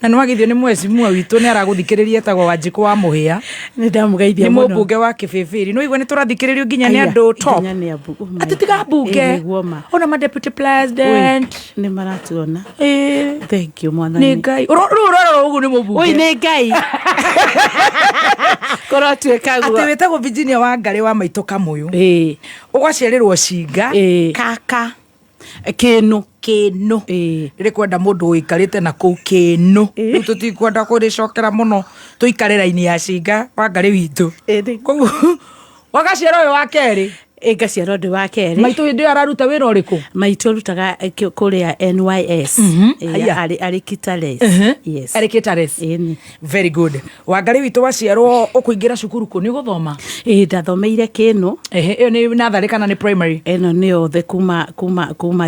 Na nĩ wagithio nĩ mwecimua witũ nĩ aragũthikĩrĩria, etagwo Wanjikũ wa Mũhĩa. Nĩ ndamũgeithia Nĩ mũno. mũmbunge wa Kĩbĩbĩri. Nĩ waigua nĩ tũrathikĩrĩrio nginya nĩ Aya, andũ top. nginya nĩ ambu- oh my Atĩ tiga God. mbunge. Ĩ, nĩguo ma. Ona ma deputy president. Ui, nĩ maratuona. Ĩ. Thank you mwathani. Nĩ Ngai. Rĩu ũrorora ũguo nĩ mũmbunge. Ui, nĩ Ngai. Kũrotuĩka guo. Atĩ wĩtagwo Virginia wa Ngarĩ wa maitũ Kamũyũ. Ĩ. Ũgaciarĩrwo Cinga. Ĩ. Kaka. Kĩnũ. Kĩnũ. Ĩ. Rĩrĩ kwenda mũndũ ũikarĩte na kũu kĩnũ. Rĩu tũtikwenda kũrĩcokera mũno, tũikare raini ya Cinga wa Ngarĩ witũ. Koguo wagaciara ũyũ wa kerĩ. Ĩ, ngaciara ũndũ wa kerĩ. Maitũ hĩndĩ ĩyo araruta wĩra ũrĩkũ? Maitũ arutaga kũrĩa NYS. Ĩ, Haya. arĩ Kitales. Yes. Arĩ Kitales. Ĩni. Very good. Wangarĩ witũ waciarwo ũkũingĩra cukuru kũ nĩ ũgũthoma? Ĩ, ndathomeire Kĩnũ. Ehe, ĩyo nĩ natharĩ kana nĩ primary? Ĩno nĩ yothe kuma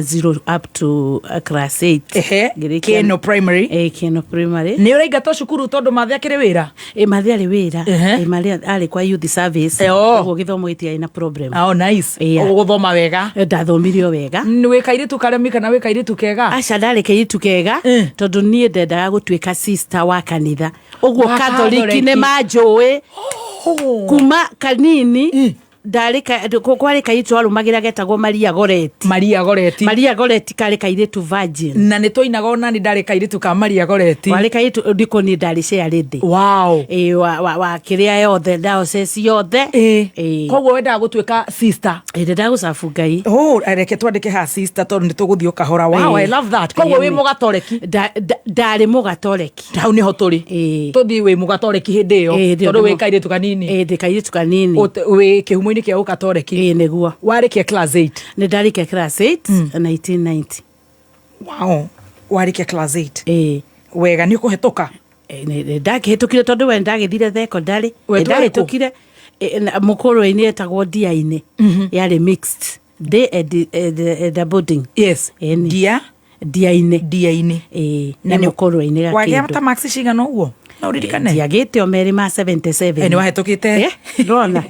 0 up to class 8. Ehe, Ngĩrĩkia- Kĩnũ primary. Ĩ, Kĩnũ primary. Nĩ ũraingatwo cukuru tondũ Mathĩ akĩrĩ wĩra? Ĩ, Mathĩ arĩ wĩra. Ehe. Ĩ, Mathĩ arĩ kwa youth service. Oh. Ũguo gĩthomo gĩtiarĩ na problem. Oh, nice. Yeah. Ũgũthoma wega. Ndathomire o wega. Nĩ wĩ kairĩtu karemi kana wĩ kairĩtu kega? Aca, ndarĩ kairĩtu kega tondũ niĩ ndendaga gũtuĩka sister wa kanitha. Ũguo Wa Katholiki nĩ Katholiki. manjũĩ kuma kanini. Ndarĩ kwarĩ kairĩtu arũmagĩra getagwo Maria Goreti. Maria Goreti. Maria Goreti karĩ kairĩtu virgin. Na nĩ twainaga ona nĩ ndarĩ kairĩtu ka Maria Goreti. Warĩ kairĩtu ndiko niĩ ndarĩ chairlady. Wow. Ĩ, wa kĩrĩa yothe, diocese yothe. Ĩ. Koguo wendaga gũtuĩka sister. Ĩ, ndendaga gũcabu Ngai. Oh, reke twandĩke haha sister tondũ nĩ tũgũthiĩ o kahora. Wow, Ĩ. I love that. Koguo wĩ Ĩ. mũgatoreki. Ndarĩ mũgatoreki. Hau nĩho tũrĩ. Ĩ. Tũthiĩ wĩ mũgatoreki hĩndĩ ĩyo. Ĩ, Tondũ wĩ kairĩtu kanini. Ĩ, ndĩ kairĩtu kanini. Wĩ kĩhumo-inĩ kĩa ũgatoreki. Ĩ, nĩguo. Warĩkia class 8. Nĩ ndarĩkia class 8 1990. Wow. Warĩkia class 8. Ĩ. Wega, nĩ ũkũhetũka? Ndakĩhĩtũkire tondũ we ndagĩthire thekondarĩ. We twarĩ kũ? Ndahĩtũkire mũkũrũ-inĩ etagwo Ndia-inĩ. Yarĩ mixed day and boarding. Yes. Ĩni. Ndia? Ndia-inĩ. Ndia-inĩ. Ĩ, Na nĩ mũkũrũ-inĩ Wagĩa Gakĩndũ. ta marks cigana ũguo? No ũririkane? Ndiagĩte o merĩ ma 77. Ĩ, nĩ wahĩtũkĩte? Eh, ndona.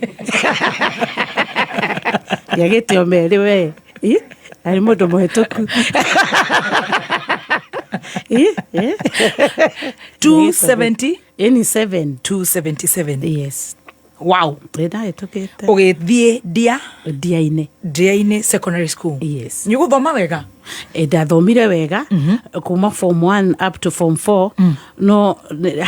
Ndiagĩte o merĩ we. Ĩ, arĩ mũndũ mũhĩtũku. Ĩ, ĩ. 270? Ĩni 7. 277. Yes. Wow. Ĩ, ndahĩtũkĩte. Ũgĩthiĩ Ndia? Ndia-inĩ. Ndia-inĩ secondary school. Yes. Nĩ ũgũthoma wega? Ĩ, ndathomire wega kuma form 1 up to form 4, no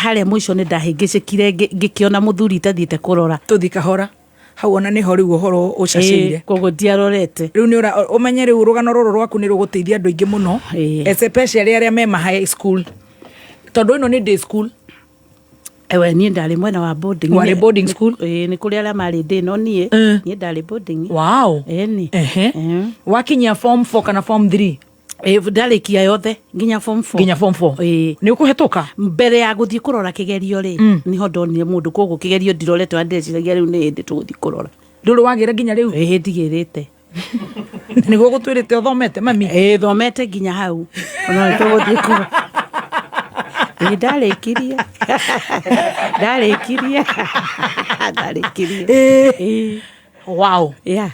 harĩa mũico nĩ ndahĩngĩcĩkire ngĩkĩona mũthuri itathiĩte kũrora. Tũthiĩ kahora. Hau ona nĩho rĩu ũhoro ũcacĩire. Ĩ, koguo ndiarorete. Rĩu nĩ ũmenye rĩu rũgano rũrũ rwaku nĩ rũgũteithia andũ aingĩ mũno. Ĩ. Especially arĩa me ma high school. Tondũ ĩno nĩ day school. Ewe niĩ ndarĩ mwena wa boarding. Warĩ boarding school? Ĩ, nĩ kũrĩ arĩa marĩ day, no niĩ ndarĩ boarding. Wow. Ĩni. Ehe. Wakinyia form 4 kana form 3? Ĩ, ndarĩkia yothe nginya form 4. Nginya form 4. Ĩ. Nĩ ũkũhetũka? Mbere ya gũthiĩ kũrora kĩgerio rĩ, nĩho ndonire mũndũ, koguo kĩgerio ndirorete, na ndĩreciragia rĩu nĩ hĩndĩ tũgũthiĩ kũrora. Ndũrĩ wagĩra nginya rĩu? Ĩ, ndigĩrĩte. Nĩguo gũtwĩrĩte ũthomete mami? Ĩ, thomete nginya hau. Ona nĩ tũgũthiĩ kũrora. Ĩ, ndarĩkirie. Ndarĩkirie. Ndarĩkirie. Ĩ. Wow. Yeah.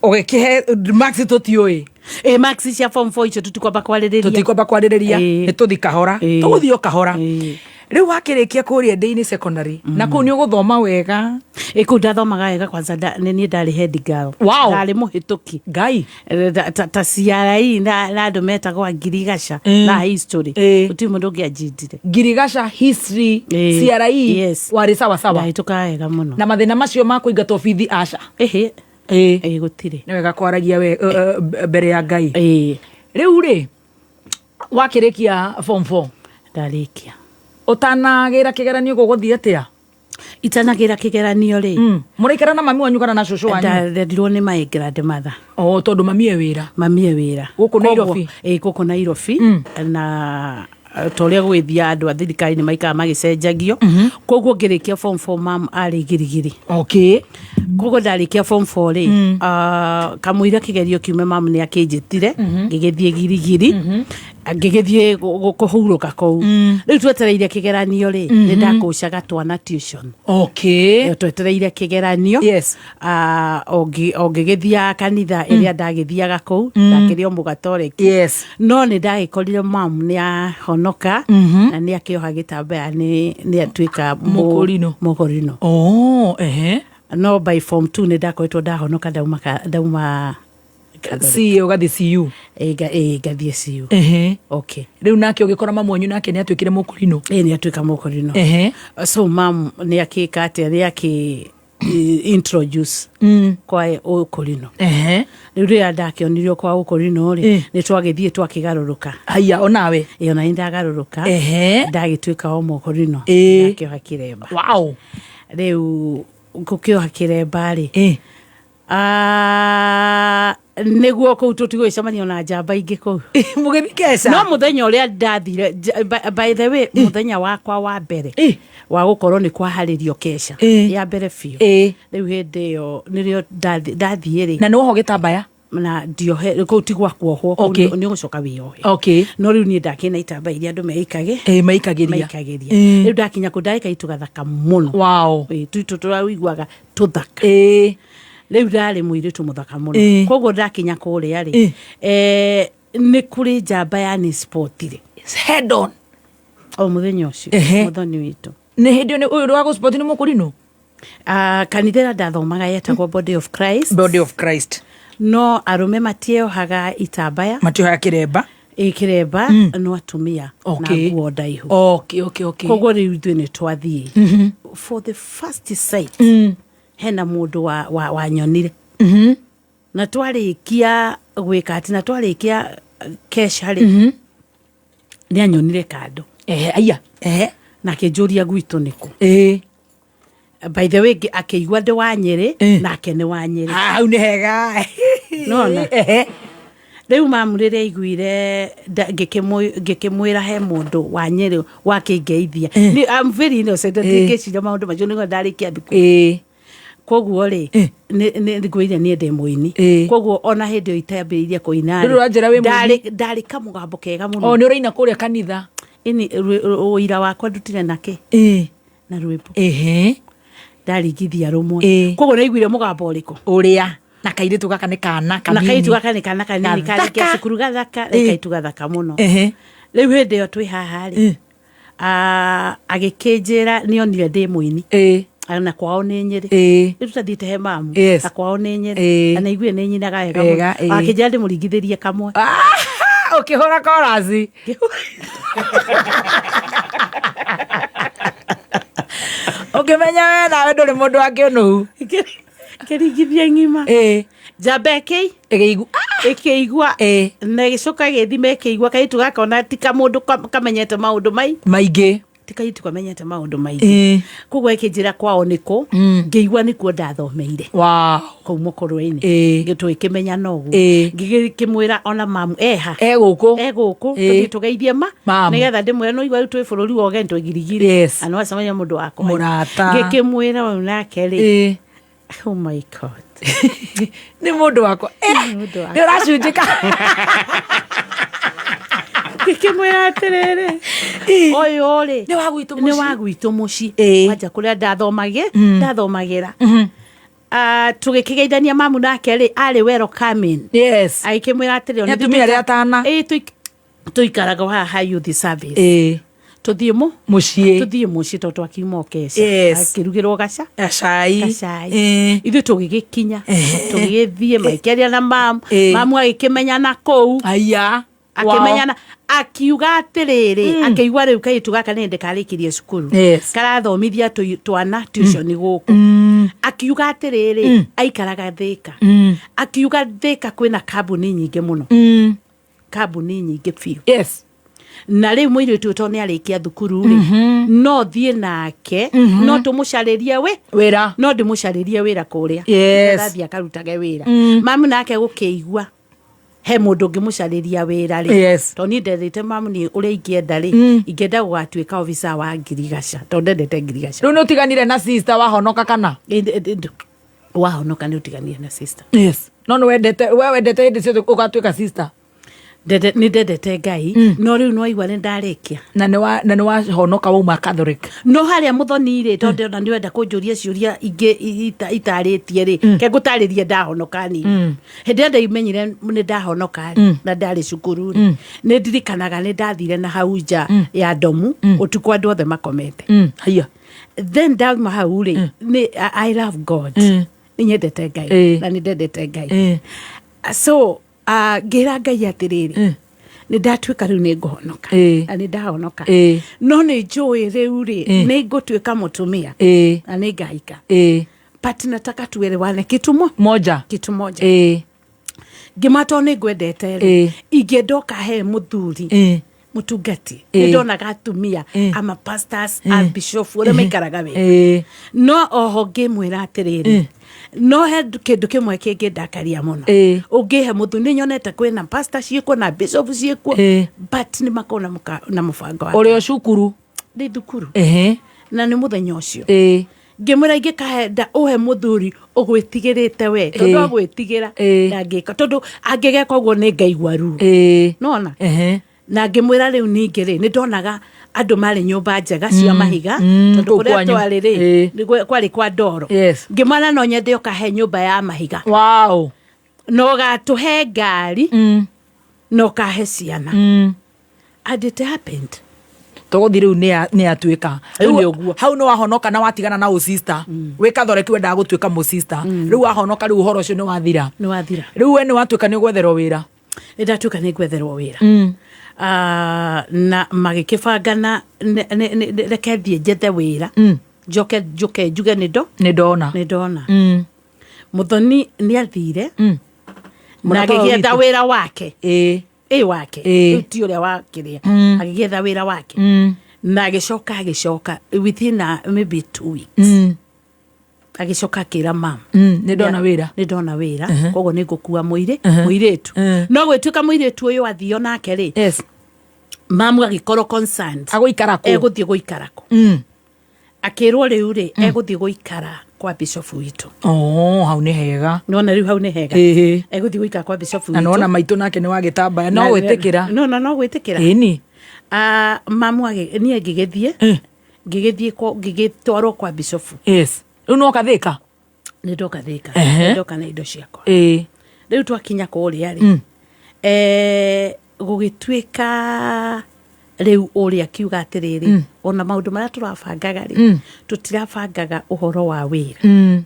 Ũgĩkĩhe marks tũtiũĩ. Ĩ, marks cia form 4 icio tũtikwamba kwarĩrĩria. Tũtikwamba kwarĩrĩria. Ĩ. Nĩ tũthi kahora. Ĩ. Tũgũthiĩ o kahora. Ĩ. Rĩu wakĩrĩkia kũrĩa ndĩ-inĩ secondary na kũu nĩ ũgũthoma wega. Ĩ, kũu ndathomaga wega kwanza nĩ niĩ ndarĩ head girl. Wow. Ndarĩ mũhĩtũki. Ngai. Ta CRE na andũ metagwo a Ngirigaca na history. Gũtirĩ mũndũ ũngĩanjindire. Ngirigaca, history, Ĩ. CRE. Yes. Warĩ sawa sawa. Ndahĩtũkaga wega mũno. Na mathĩna macio ma kũingatwo bithi aca. Ĩhĩ. Ĩ. Ĩ, gũtirĩ. Nĩ wega kwaragia we mbere ya Ngai. Ĩ. Rĩu rĩ, wakĩrĩkia form 4? Ndarĩkia. Ũtanagĩra kĩgeranio gũgũthiĩ atĩa? Itanagĩra kĩgeranio rĩ. Mũraikara na mami wanyu kana na cũcũ wanyu? Ndendirwo nĩ my grandmother. Oh, tondũ mami e wĩra. Mami e wĩra. Gũkũ Nairobi? Ĩ, gũkũ Nairobi. Na ta ũrĩa gũgĩthiaga andũ a thirikari nĩ maikaraga magĩcenjagio. Koguo ngĩrĩkia form 4 mam arĩ Girigiri. Okay. Koguo ndarĩkia form 4 rĩ, ah, kamũira kĩgerio kiume mamu nĩ akĩnjĩtire, ngĩgĩthiĩ girigiri, ngĩgĩthiĩ kũhurũka kũu. Rĩu twetereire kĩgeranio rĩ, nĩ ndakũcaga twana tuition. Okay. Twetereire kĩgeranio. Yes. Ah, o ngĩgĩthiaga kanitha ĩrĩa ndagĩthiaga kũu, ndakĩrĩ o mũgatoreki. Yes. No nĩ ndagĩkorire mamu nĩ ahonoka na nĩ akĩoha gĩtambaya, nĩ atuĩka Mũkũrinũ. Mũkũrinũ. Oh, ehe. No by form 2 nĩ ndakoretwo ndahonoka, ndauma Catholic. C ũgathiĩ CU. Ĩ, ngathiĩ CU. Ehe. Okay. Rĩu nake ũgĩkora mamu wanyu nake nĩ atuĩkire mũkũrinũ. Ĩ, nĩ atuĩka mũkũrinũ. Ehe. So mam nĩ akĩka atĩa, nĩ akĩ introduce kwa ũkũrinũ. Ehe. Rĩu rĩrĩa ndakĩonirio kwa ũkũrinũ rĩ, nĩ twagĩthiĩ twakĩgarũrũka. Haiya, onawe. Ĩ, ona nĩ ndagarũrũka. Ehe. Ndagĩtuĩka o mũkũrinũ. Ĩ. Ndakĩoha kĩremba. Wow. Rĩu ngũkĩoha kĩremba rĩ, Ĩ. Ah, nĩguo kũu tũtigũgĩcemania na njamba ingĩ kũu. Mũgĩthiĩ keca. No mũthenya ũrĩa ndathire, by the way, mũthenya wakwa wa mbere wa gũkorwo nĩ kwaharĩrio keca ya mbere biũ, rĩu hĩndĩ ĩyo nĩrĩo ndathiĩ rĩ. Na nĩ woho gĩtambaya? Na ndiohe, kũu ti gwa kuohwo, kũu. Okay. Nĩ ũgũcoka wĩyohe. Okay. No rĩu niĩ ndakĩna itambaya iria andũ meikage. Ĩ, maikagĩria. Maikagĩria. Ĩ. Rĩu ndakinya kũu ndarĩ kaitu gathaka mũno. Wow. Ĩ, tuitũ tũraiguaga tũthaka. Ĩ. Rĩu ndarĩ mũirĩtu mũthaka mũno. Ĩ. Koguo ndakinya kũrĩa rĩ, Ĩ. nĩ kũrĩ njamba ya nĩspotire Head on. O mũthenya ũcio. Ehe. Mũthoni witũ. Nĩ hĩndĩ ĩyo ũyũ wa gũspoti nĩ mũkũrinũ? Ah, kanitha ĩrĩa ndathomaga yetagwo Body of Christ. Body of Christ. No arũme matieohaga itambaya. Matiohaga kĩremba. Ĩ, kĩremba, no atumia Okay. na nguo ndaihu. Okay. Koguo rĩu ithuĩ nĩ twathiĩ for the first sight, hena mũndũ wanyonire na twarĩkia gwĩka atĩ, na twarĩkia kesha rĩ, nĩ anyonire kando. Ehe, aya. Ehe. Na akĩnjũria gwitũ nĩkũ. Ĩ. By the way, akĩigua ndĩ wa Nyĩrĩ, nake nĩ wa Nyĩrĩ. Ah, hau nĩ hega. Nona. Ehe. Rĩu mamu rĩrĩa aiguire ngĩkĩmwĩra he mũndũ wa Nyĩrĩ wakĩngeithia. I'm very innocent, ndingĩciria maũndũ macio nĩguo ndarĩkia thukuru. Ĩ. Koguo rĩ, ngwĩrire niĩ ndĩ mũini. Koguo ona hĩndĩ ĩyo itambĩrĩirie kũina rĩ, Ndũrĩ ũranjĩra wĩ mũini? Ndarĩ kamũgambo kega mũno. O nĩ ũraina kũrĩa kanitha. Ĩni ũira wakwa ndutire nakĩ? Ĩ. Na rwĩmbo. Ehe. Ndaringithia rũmwe. Ĩ. Koguo nĩaiguire mũgambo ũrĩkũ? Ũrĩa. Na kairĩtu gaka nĩ kana Na kanini. kairĩtu gaka nĩ kana kanini Gathaka. karĩkia cukuru gathaka, Ĩ. nĩ kairĩtu gathaka mũno. Ehe. Rĩu hĩndĩ ĩyo twĩ haha rĩ, ah, agĩkĩnjĩra nĩonire ndĩ mũini. Ĩ. Na kwao nĩ Nyĩrĩ. Ĩ. Rĩu tũtathiĩte he mamu. Yes. Na kwao nĩ Nyĩrĩ. Ĩ. Na nĩaiguire nĩ nyinaga wega Wega, mũno. ĩ. Akĩnjĩra ndĩmũringithĩrie kamwe. Ah, ũkĩhũra korasi. Ũkĩmenya we nawe ndũrĩ mũndũ wa kĩũnũhu. Kĩringithia ng'ima. Ĩ. Njamba ĩkĩ Ĩkĩigua. Ĩkĩigua. Ĩ. Na ĩgĩcoka ĩgĩthima ĩkĩigua kairĩtu gaka ona ti kamũndũ kamenyete maũndũ mai. Maingĩ. Ti kairĩtu kamenyete maũndũ maingĩ. Ĩ. Koguo ĩkĩnjĩra kwao nĩkũ, ngĩigua nĩkuo ndathomeire. Wow. Kũu mũkũrwe-inĩ. Ĩ. Tũgĩkĩmenyana ũguo. Ĩ. Ngĩkĩmwĩra ona mamu eha. E gũkũ. E gũkũ. Ĩ. Tũthiĩ tũgeithie ma. Mamu. Nĩgetha ndĩmwĩre no igua rĩu twĩ bũrũri wa ũgeni twĩ girigiri. Yes. Na nĩwacemania mũndũ wa kũhanya. Mũrata. Ngĩkĩmwĩra ũyũ nake rĩ. Ĩ. Oh my God. Nĩ mũndũ wakwa. Mũndũ wakwa. Nĩ ũracunjĩka. Ngĩkĩmwĩra atĩrĩrĩ, ũyũ rĩ Nĩ wa gwitũ nĩ mũciĩ. wa gwitũ mũciĩ. Ĩ. Wanja kũrĩa ndathomagĩra. Ah, tũgĩkĩgeithania mamu nake rĩ, arĩ welcoming. Yes. Agĩkĩmwĩra atĩrĩ, Nĩ atumia arĩa atana. Ĩ, tũikaraga haha youth service. Ĩ. Tũthiĩ mũ Mũciĩ. Tũthiĩ mũciĩ tondũ twakiuma o keca. Yes. Akĩrugĩrwo gaca. Gacai. Gacai. Ĩ. Ithuĩ tũgĩgĩkinya, tũgĩgĩthiĩ makĩaria na mamu. Ĩ. Mamu agĩkĩmenyana kũu. Aya. Akĩmenyana akiuga atĩrĩrĩ, akĩigua rĩu kairĩtu gaka nĩ hĩndĩ karĩkirie cukuru. Yes. Karathomithia twana tuition gũkũ. Akiuga atĩrĩrĩ, aikaraga Thĩka. Akiuga Thĩka kwĩna kambuni nyingĩ mũno. Kambuni nyingĩ biũ. Yes. Na rĩu mũirĩtu ũyũ tondũ nĩ arĩkia thukuru rĩ, no thiĩ nake, no tũmũcarĩrie wĩ Wĩra. no ndĩmũcarĩrie wĩra kũrĩa. Yes. Nĩgetha athiĩ akarutage wĩra. Mamu nake gũkĩigua he mũndũ ũngĩmũcarĩria wĩra rĩ. Yes. Tondũ niĩ ndethĩte mamu niĩ ũrĩa ingĩenda rĩ, ingĩenda gũgatuĩka officer wa ngirigaca tondũ ndendete ngirigaca. Rĩu nĩ ũtiganire na sister wahonoka kana? Wahonoka nĩ ũtiganire na sister. Yes, no nĩ wendete, we wendete hĩndĩ ciothe ũgatuĩka sister. Nĩ ndendete Ngai, no rĩu nĩwaigua nĩ ndarĩkia. Na nĩ wahonoka wauma Catholic. No harĩa mũthoni rĩ, tondũ ona nĩwenda kũnjũria ciũria ingĩ itarĩtie rĩ, ke ngũtarĩrie ndahonoka nini. Hĩndĩ ĩrĩa ndaimenyire nĩ ndahonoka rĩ, na ndarĩ cukuru rĩ, nĩ ndirikanaga nĩ ndathire na hau nja ya ndomu ũtukũ andũ othe makomete. Haiya. Then ndauma hau rĩ, nĩ I love God, nĩ nyendete Ngai na nĩ ndendete Ngai, so ngĩra Ngai atĩrĩrĩ, nĩ ndatuĩka rĩu nĩ ngũhonoka na nĩ ndahonoka, no nĩ njũĩ rĩu rĩ, nĩ ngũtuĩka mũtumia na nĩ ngahika, but nataka tuelewane kitu moja. Kitu moja. Ngĩma tondũ nĩ ngwendete rĩ, ingĩenda ũkahe mũthuri mũtungati. Nĩ ndonaga atumia ama pastors, a bishop, ũrĩa maikaraga wega. No oho ngĩmwĩra atĩrĩrĩ, no he kĩndũ kĩmwe kĩngĩndakaria mũno. Ũngĩhe mũthuri, nĩ nyonete kwĩna pastor ciĩkuo na bishop ciĩkuo, but nĩ makorwo na mũbango wa Ũrĩ o cukuru? Ndĩ thukuru. Na nĩ mũthenya ũcio ngĩmwĩra ingĩkahenda ũhe mũthuri ũgwĩtigĩrĩte we, tondũ agwĩtigĩra ndangĩka, tondũ angĩgeka ũguo nĩ ngaigua ruo. Nona na ngĩmwĩra rĩu ningĩ rĩ, nĩ ndonaga andũ marĩ nyũmba njega cia mahiga, tondũ Kũu kũrĩa kwanyu. twarĩ rĩ, kwarĩ kwa ndoro. Ngĩmwĩra no nyende ũkahe nyũmba ya mahiga na ũgatũhe ngari na ũkahe ciana. And it happened. Tũgũthiĩ rĩu nĩ atuĩka. Rĩu nĩ ũguo hau nĩ wahonoka na watigana na ũsista wĩ Catholic, wendaga gũtuĩka mũsista. Rĩu wahonoka, rĩu ũhoro ũcio nĩ wathira. Nĩ wathira. Rĩu we nĩ watuĩka nĩ ũgwetherwo wĩra. Nĩ ndatuĩka nĩ ngwetherwo wĩra. Ah, na magĩkĩbangana reke thiĩ njethe wĩra, njoke njũke njuge nĩ ndo Nĩ ndona. Nĩ ndona. Mũthoni nĩ athire na Mũrata ũyũ agĩgĩetha witũ. wĩra wake ĩ wake. Rĩu ti ũrĩa wa kĩrĩa, agĩgĩetha wĩra wake na agĩcoka within maybe 2 weeks, agĩcoka akĩra mam, Nĩ ndona wĩra. Nĩ ndona wĩra, koguo nĩ ngũkua mũirĩ mũirĩtu. No gwĩtuĩka mũirĩtu ũyũ athio nake rĩ, mamu agĩkorwo concerned. Agũikara kũ? Egũthiĩ gũikara kũ? Akĩrwo rĩu rĩ, egũthiĩ gũikara kwa bishop witũ. Oh, hau nĩ hega. Nona rĩu hau nĩ hega. Egũthiĩ gũikara kwa bishop Na witũ. nona maitũ nake nĩ wagĩtambaya no gwĩtĩkĩra. No gwĩtĩkĩra. Ĩni. Ah, mamu niĩ ngĩgĩthiĩ ngĩgĩtwarwo kwa bishop. Yes, rĩu no kathĩka. Nĩ ndoka Thĩka. Nĩ ndoka na indo ciakwa. Rĩu twakinya kũrĩa rĩ, gũgĩtuĩka rĩu ũrĩa akiuga atĩrĩrĩ, ona maũndũ marĩa tũrabangaga rĩ, tũtirabangaga ũhoro wa wĩra.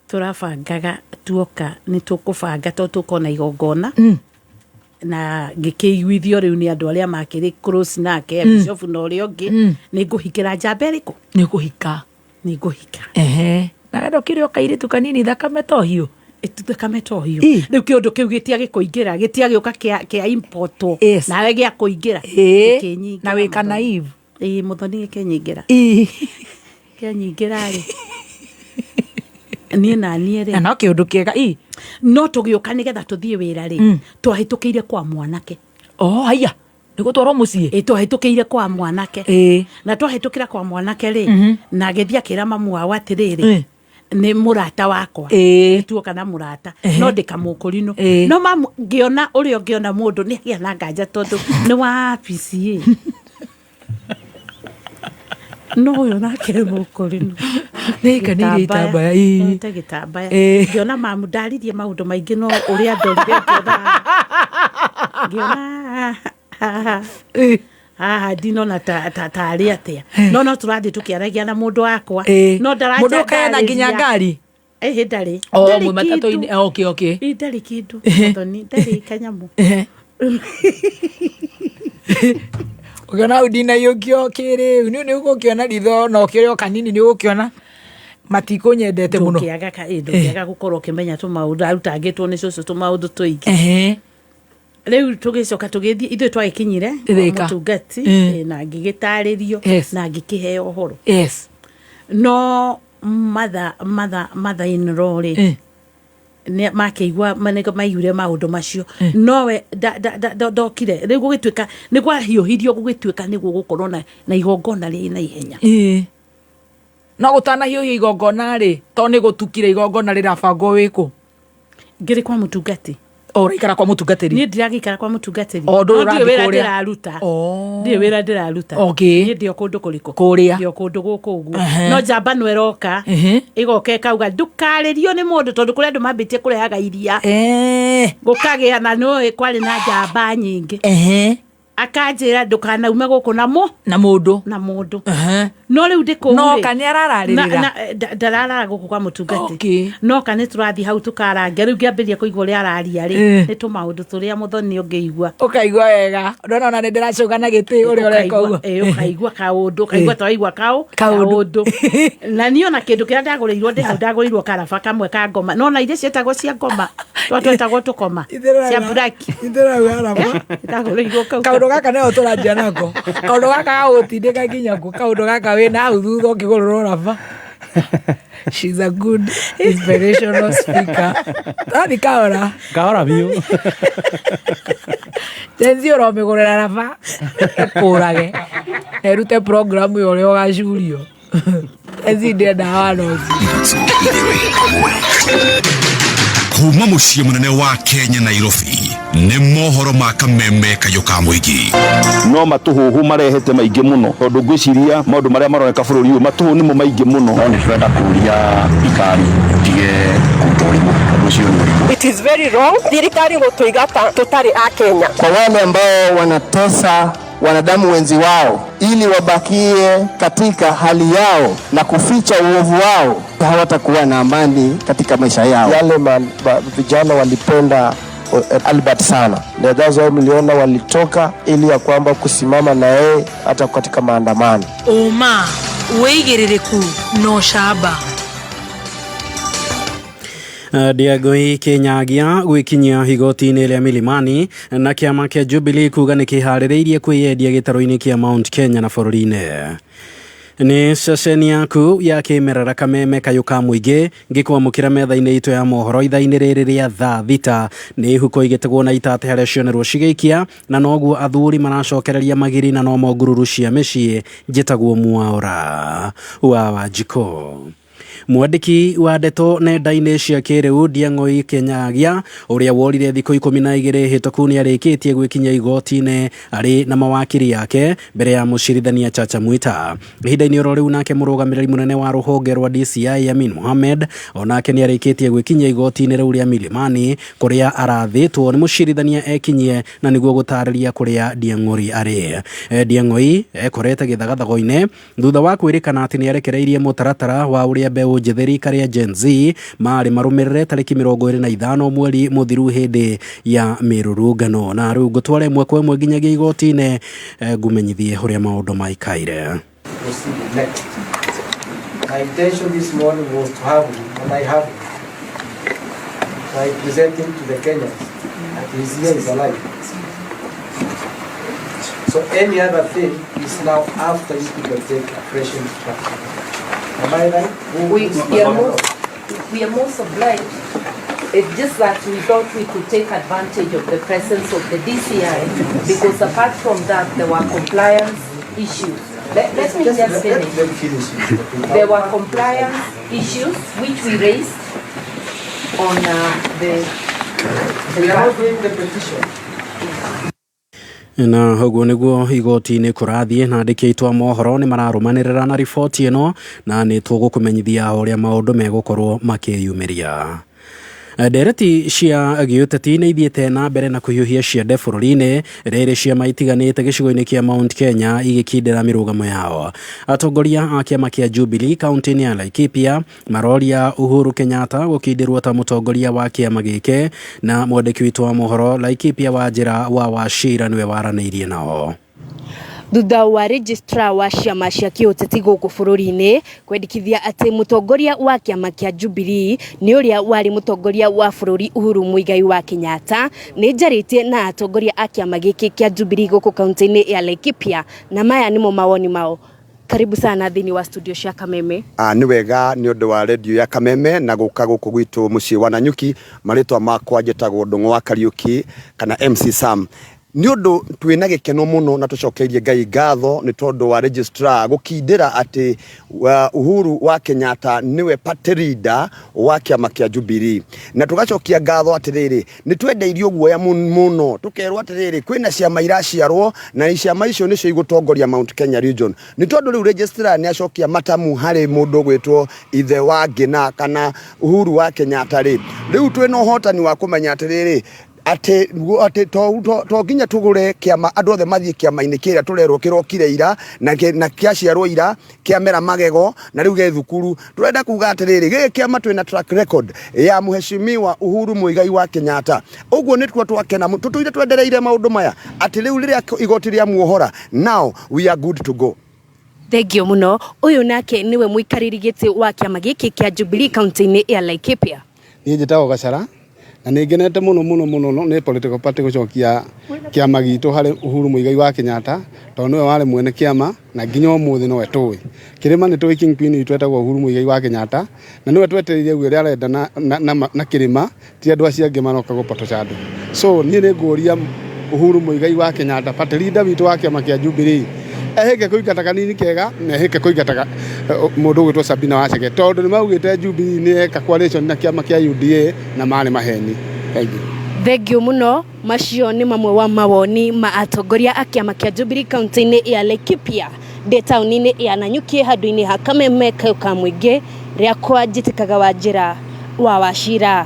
Tũrabangaga tuoka nĩ tũkũbanga tondũ tũkona igongona. Na ngĩkĩiguithio rĩu nĩ andũ arĩa makĩrĩ close nake, bishop na ũrĩa ũngĩ, nĩ ngũhikĩra njamba ĩrĩkũ. Nĩ ũkũhika. Nĩ ngũhika. Ehe, na wenda ũkĩrĩ o kairĩtu kanini, thakame to hiũ. Thakame to hiũ. Rĩu kĩũndũ kĩu gĩtiagĩkũingĩra, gĩtiagĩũka kĩa importwo nawe gĩa kũingĩra. Gĩkĩnyingĩra. Na wĩ Mũthoni. Naive. Ĩĩ, mũthoni, gĩkĩnyingĩra. Kĩanyingĩra rĩ, niĩ na niĩ rĩ, Na no kĩũndũ kĩega ĩ. No tũgĩũka nĩgetha tũthiĩ wĩra rĩ, twahĩtũkĩire kwa mwanake. Oh, haiya, nĩ gũtwarwo mũciĩ. Ĩ, twahĩtũkĩire kwa mwanake. Na twahĩtũkĩra kwa mwanake rĩ, na agĩthiĩ akĩra mamu wao atĩrĩrĩ, nĩ mũrata wakwa. Tuoka na mũrata, no ndĩkamũkũrinũ. No mamu ngĩona ũrĩa ũngĩona mũndũ nĩ agĩa na nganja tondũ nĩ wa PCA, no ũyũ nake nĩ mũkũrinũ. Nĩaikanĩire itambaya, ĩĩ. Ote gĩtambaya. Ngĩona mamu ndaririe maũndũ maingĩ, no ũrĩa ndorire ngĩona haha haha ndinona ta tarĩ atĩa, no tũrathiĩ tũkĩaragia na mũndũ wakwa, no ndaraja. Mũndũ ũkaena nginya ngari? Ĩhĩ, ndarĩ. Oh, Ndarĩ mwĩ matatũ-inĩ. kĩndũ. Okay. Ĩ, ndarĩ kĩndũ, Mũthoni, ndarĩ kanyamũ. Ũkĩona hau ndinaiyũkio kĩrĩu nĩ nĩ ũgũkĩona ritho na ũkĩrĩ o kanini nĩ ũgũkĩona matikũnyendete mũno. Ndũngĩaga gũkorwo ũkĩmenya tũmaũndũ arutangĩtwo nĩ cũcũ, tũmaũndũ tũingĩ. Rĩu tũgĩcoka tũgĩthiĩ, ithuĩ twagĩkinyire kwa Thĩka. mũtungati, na ngĩgĩtarĩrio na ngĩkĩheo ũhoro. No mother in law rĩ, nĩ makĩigua maiguire maũndũ macio, nowe ndokire. Rĩu gũgĩtuĩka nĩ kwahiũhirio, gũgĩtuĩka nĩ gũgũkorwo na igongona rĩ na ihenya. No gũtanahiũhio igongona rĩ, to nĩ gũtukire igongona rĩrabangwo wĩkũ? Ngĩrĩ kwa mũtungati. O ũraikara kwa mũtungatĩri? Niĩ ndiragĩikara kwa mũtungatĩri. O, ndũrĩ No ndirĩ ũrathiĩ wĩra kũrĩa? ndĩraruta. Ndirĩ wĩra ndĩraruta. Okay. Niĩ ndĩ o kũndũ kũrĩkũ? Kũrĩa. Ndĩ o kũndũ gũkũ ũguo. Ehe. No njamba no ĩroka. Ĩgoka ĩkauga ndũkarĩrio nĩ mũndũ tondũ kũrĩ andũ mambĩtie kũrehaga iria. Gũkagĩa na nĩũĩ kwarĩ na njamba nyingĩ. Akanjĩra ndũkanaume gũkũ na mũ na mũndũ na mũndũ no rĩu ndĩ kũu No rĩ, ka nĩ arararĩrĩra? Ndararara gũkũ kwa mũtungati Okay. no ka nĩ tũrathiĩ hau tũkarangia rĩu ngĩambĩrĩria kũigua ũrĩa araria rĩ Eh. nĩ tũmaũndũ tũrĩa mũthoni ũngĩigua Ũkaigua wega. Ndona ona nĩ ndĩracũga na gĩtĩ ũrĩa ũreka ũguo. Ũkaigua kaũndũ ũkaigua ta waigua kaũ Kaũndũ. kaũndũ na niĩ ona kĩndũ kĩrĩa ndagũrĩirwo ndĩ hau ndagũrĩirwo karaba kamwe ka ngoma no na iria cietagwo cia ngoma twa twetagwo tũkoma cia buraki ndagũrĩirwo kau Kaũndũ gaka nĩho tũranjia nako. Kaũndũ gaka gagũgũtindĩka nginya kũ. Kaũndũ gaka wĩna hau thutha ũkĩgũrĩrwo raba. She's a good inspirational speaker. Tũrathiĩ kahora. Kahora biũ. Gen Z ũramĩgũrĩra raba ĩkũrage na ĩrute programu ya ũrĩa ũgacurio. Gen Z ndĩendaga wana ũcio. Kuma mũciĩ mũnene wa Kenya Nairobi nĩ mohoro ma kameme kayũ ka mũingĩ. No matũhũhũ marehete maingĩ mũno tondũ ngwĩciria maũndũ marĩa maroneka bũrũri ũyũ matũhũ nĩmo maingĩ mũno. No nĩ tũrenda kũria thirikari ĩtige kũruta ũrimũ tondũ ũcio nĩ ũrimũ. It is very wrong thirikari gũtũigata tũtarĩ a Kenya. Kwa wale ambao wanatesa wanadamu wenzi wao ili wabakie katika hali yao na kuficha uovu wao, hawatakuwa na amani katika maisha yao. Yale vijana walipenda Albert sana, na that's why mliona walitoka ili ya kwamba kusimama na yeye hata katika maandamano. Ũma, wĩigĩrĩrĩku na ũcamba. Ndiangũi Kinyagia gwĩkinyia igoti-inĩ rĩa Milimani na kĩama kĩa Jubilee kuga nĩ kĩharĩrĩirie kwĩyendia gĩtarũ-inĩ kĩa Mount Kenya na bũrũri-inĩ. Nĩ ceceni yaku ya kĩmerera kameme kayũ ka mũingĩ ngĩkwamũkĩra metha-inĩ itũ ya mohoro ithaa-inĩ rĩrĩ rĩa thaa thita. Nĩ huko igĩtegwo na itate harĩa cionerwo cigĩikia na noguo athuri maracokereria magiri na nomo ngururu cia mĩciĩ. Njĩtagwo Mwaũra wa Wanjikũ. Mwandĩki wa ndeto nenda-inĩ cia kĩrĩu Ndiang'oi Kinyagia ũrĩa worire thikũ 12 hĩtũku nĩarĩkĩtie gwĩkinyia igoti-inĩ arĩ na mawakiri yake mbere ya mũcirithania Chacha Mwita. Ihinda-inĩ oro rĩu nake mũrũgamĩrĩri mũnene wa rũhonge rwa DCI Amin Mohamed onake nĩarĩkĩtie gwĩkinyia igoti-inĩ rĩu rĩa Milimani kũrĩa arathĩtwo nĩ mũcirithania ekinyie na nĩguo gũtarĩria kũrĩa Ndiang'oi arĩ. Ndiang'oi ekorete gĩthagathago-inĩ thutha wa kwĩrĩkana atĩ nĩarekereirie mũtaratara wa ũrĩa mbeũ njĩthĩ rika rĩa Gen Z marĩ marũmĩrĩre tarĩki 25 mweri mũthiru hĩndĩ ya mĩrũrũngano. Na rĩu ngũtware ĩmwe kwa ĩmwe nginyagia igoti-inĩ, ngumenyithie ũrĩa maũndũ maikaire. Proceed next. My intention this morning was to have him, and I have him. So I present him to the Kenyans that he's here, he's alive. So any other thing is now after you people take a fresh instruction. Am I right? We are most obliged. It's just that we thought we could take advantage of the presence of the DCI because apart from that, there were compliance issues. Let me just finish. Let them finish. There were compliance issues which we raised on the We are not doing the petition. Na ũguo nĩguo igoti-inĩ kũrathiĩ na andĩki aitũ a mohoro nĩ mararũmanĩrĩra na riboti ĩno na nĩ tũgũkũmenyithia ũrĩa maũndũ megũkorwo makĩyumĩria. Ndereti cia gĩũteti nĩ ithiĩte na mbere na kũhiũhia ciande bũrũri-inĩ rĩrĩ ciama itiganĩte gĩcigo-inĩ kĩa Mount Kenya igĩkindĩra mĩrũgamo yao. Atongoria a kĩama kĩa Jubilee kaunti-inĩ ya Laikipia maroria Uhuru Kenyatta gũkindĩrwo ta mũtongoria wa kĩama gĩkĩ na mwandĩki witũ wa mohoro Laikipia Wanjĩra wa Wachira nĩwe waranĩirie nao. Thutha wa registrar wa ciama cia kĩũteti gũkũ bũrũri-inĩ kwendekithia atĩ mũtongoria wa kĩama kĩa Jubilee nĩ ũrĩa warĩ mũtongoria wa bũrũri Uhuru Muigai wa Kenyatta, nĩ njarĩtie na atongoria a kĩama gĩkĩ kĩa Jubilee gũkũ kaunti-inĩ ya Laikipia na maya nĩmo mawoni mao. Karibu sana thĩinĩ wa studio cia Kameme. Nĩ wega nĩ ũndũ wa redio ya Kameme na gũka gũkũ gwitũ mũciĩ wa Nanyuki. Marĩtwa makwa njĩtagwo Ndũng'ũ wa Kariũki kana MC Sam. Nĩ ũndũ twĩna gĩkeno mũno na tũcokeirie Ngai ngatho nĩ tondũ wa registrar gũkindĩra atĩ Uhuru wa Kenyatta nĩwe party leader wa kĩama kĩa Jubilee. Na tũgacokia ngatho atĩrĩrĩ, nĩ twendeirio guoya mũno tũkerwo atĩrĩrĩ, kwĩna ciama iraciarwo na ciama icio nĩcio igũtongoria Mount Kenya region. Nĩ tondũ rĩu registrar nĩ acokia matamu harĩ mũndũ ũgwĩtwo ithe wa Ngĩna kana Uhuru wa Kenyatta rĩ, rĩu twĩna ũhotani wa kũmenya atĩrĩrĩ, atĩ atĩ to, to, to nginya tũgũre kĩama andũ othe mathiĩ kĩama-inĩ kĩrĩa tũrerwo kĩrokire ira na, na kĩaciarwo ira kĩamera magego na rĩu ge thukuru. Tũrenda kuga atĩrĩrĩ, gĩkĩ kĩama twĩna track record ya Mheshimiwa Uhuru Muigai wa Kenyatta. Ũguo nĩtuo twakena, tũtũire twendereire maũndũ maya atĩ rĩu rĩrĩa igoti rĩa muohora, now we are good to go. Thengio mũno. Ũyũ nake nĩwe mũikarĩri gĩtĩ wa kĩama gĩkĩ kĩa Jubilee kaunti-inĩ ya Laikipia. Niĩ njĩtagwo Gacara na nĩ ngenete mũno mũno mũno nĩ political party gũcokia kĩama gitũ harĩ Uhuru Muigai wa Kenyatta tondũ nĩwe warĩ mwene kĩama na nginya ũmũthĩ nowe tũĩ. Kĩrĩma nĩ tũĩ kingpin witũ etagwo Uhuru Muigai wa Kenyatta na nĩwe twetereire ũguo ũrĩa arenda na, na, na, na kĩrĩma ti andũ acio angĩ maroka gũpotosha andũ. So niĩ nĩ ngũria Uhuru Muigai wa Kenyatta party leader witũ wa kĩama kĩa Jubilee ehĩke kũingata kanini kega na ehĩke kũingata mũndũ ũgwĩtwo Sabina Wachege tondũ nĩ maugĩte Jubilee nĩ eka coalition na kĩama kĩa UDA na marĩ maheni. Thank you. Thengio mũno. Macio nĩ mamwe wa mawoni ma atongoria a kĩama kĩa Jubilee kaunti-inĩ ya Laikipia. Ndĩ taũni-inĩ ya Nanyuki handũ-inĩ ha Kameme kayũ ka mũingĩ rĩakwa njĩtĩkaga wa njĩra wa Wachira.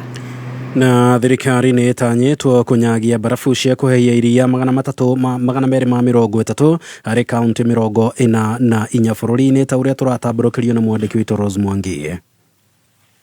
Na thirikari nĩ ĩtanyĩtwo kũnyagia mbarabu cia kũhehia iria magana matatũ ma magana merĩ ma mĩrongo ĩtatũ harĩ kaunti mĩrongo ĩna na inya bũrũri-inĩ ta ũrĩa tũratambũrũkĩrio nĩ mwandĩki witũ Rose Mwangi.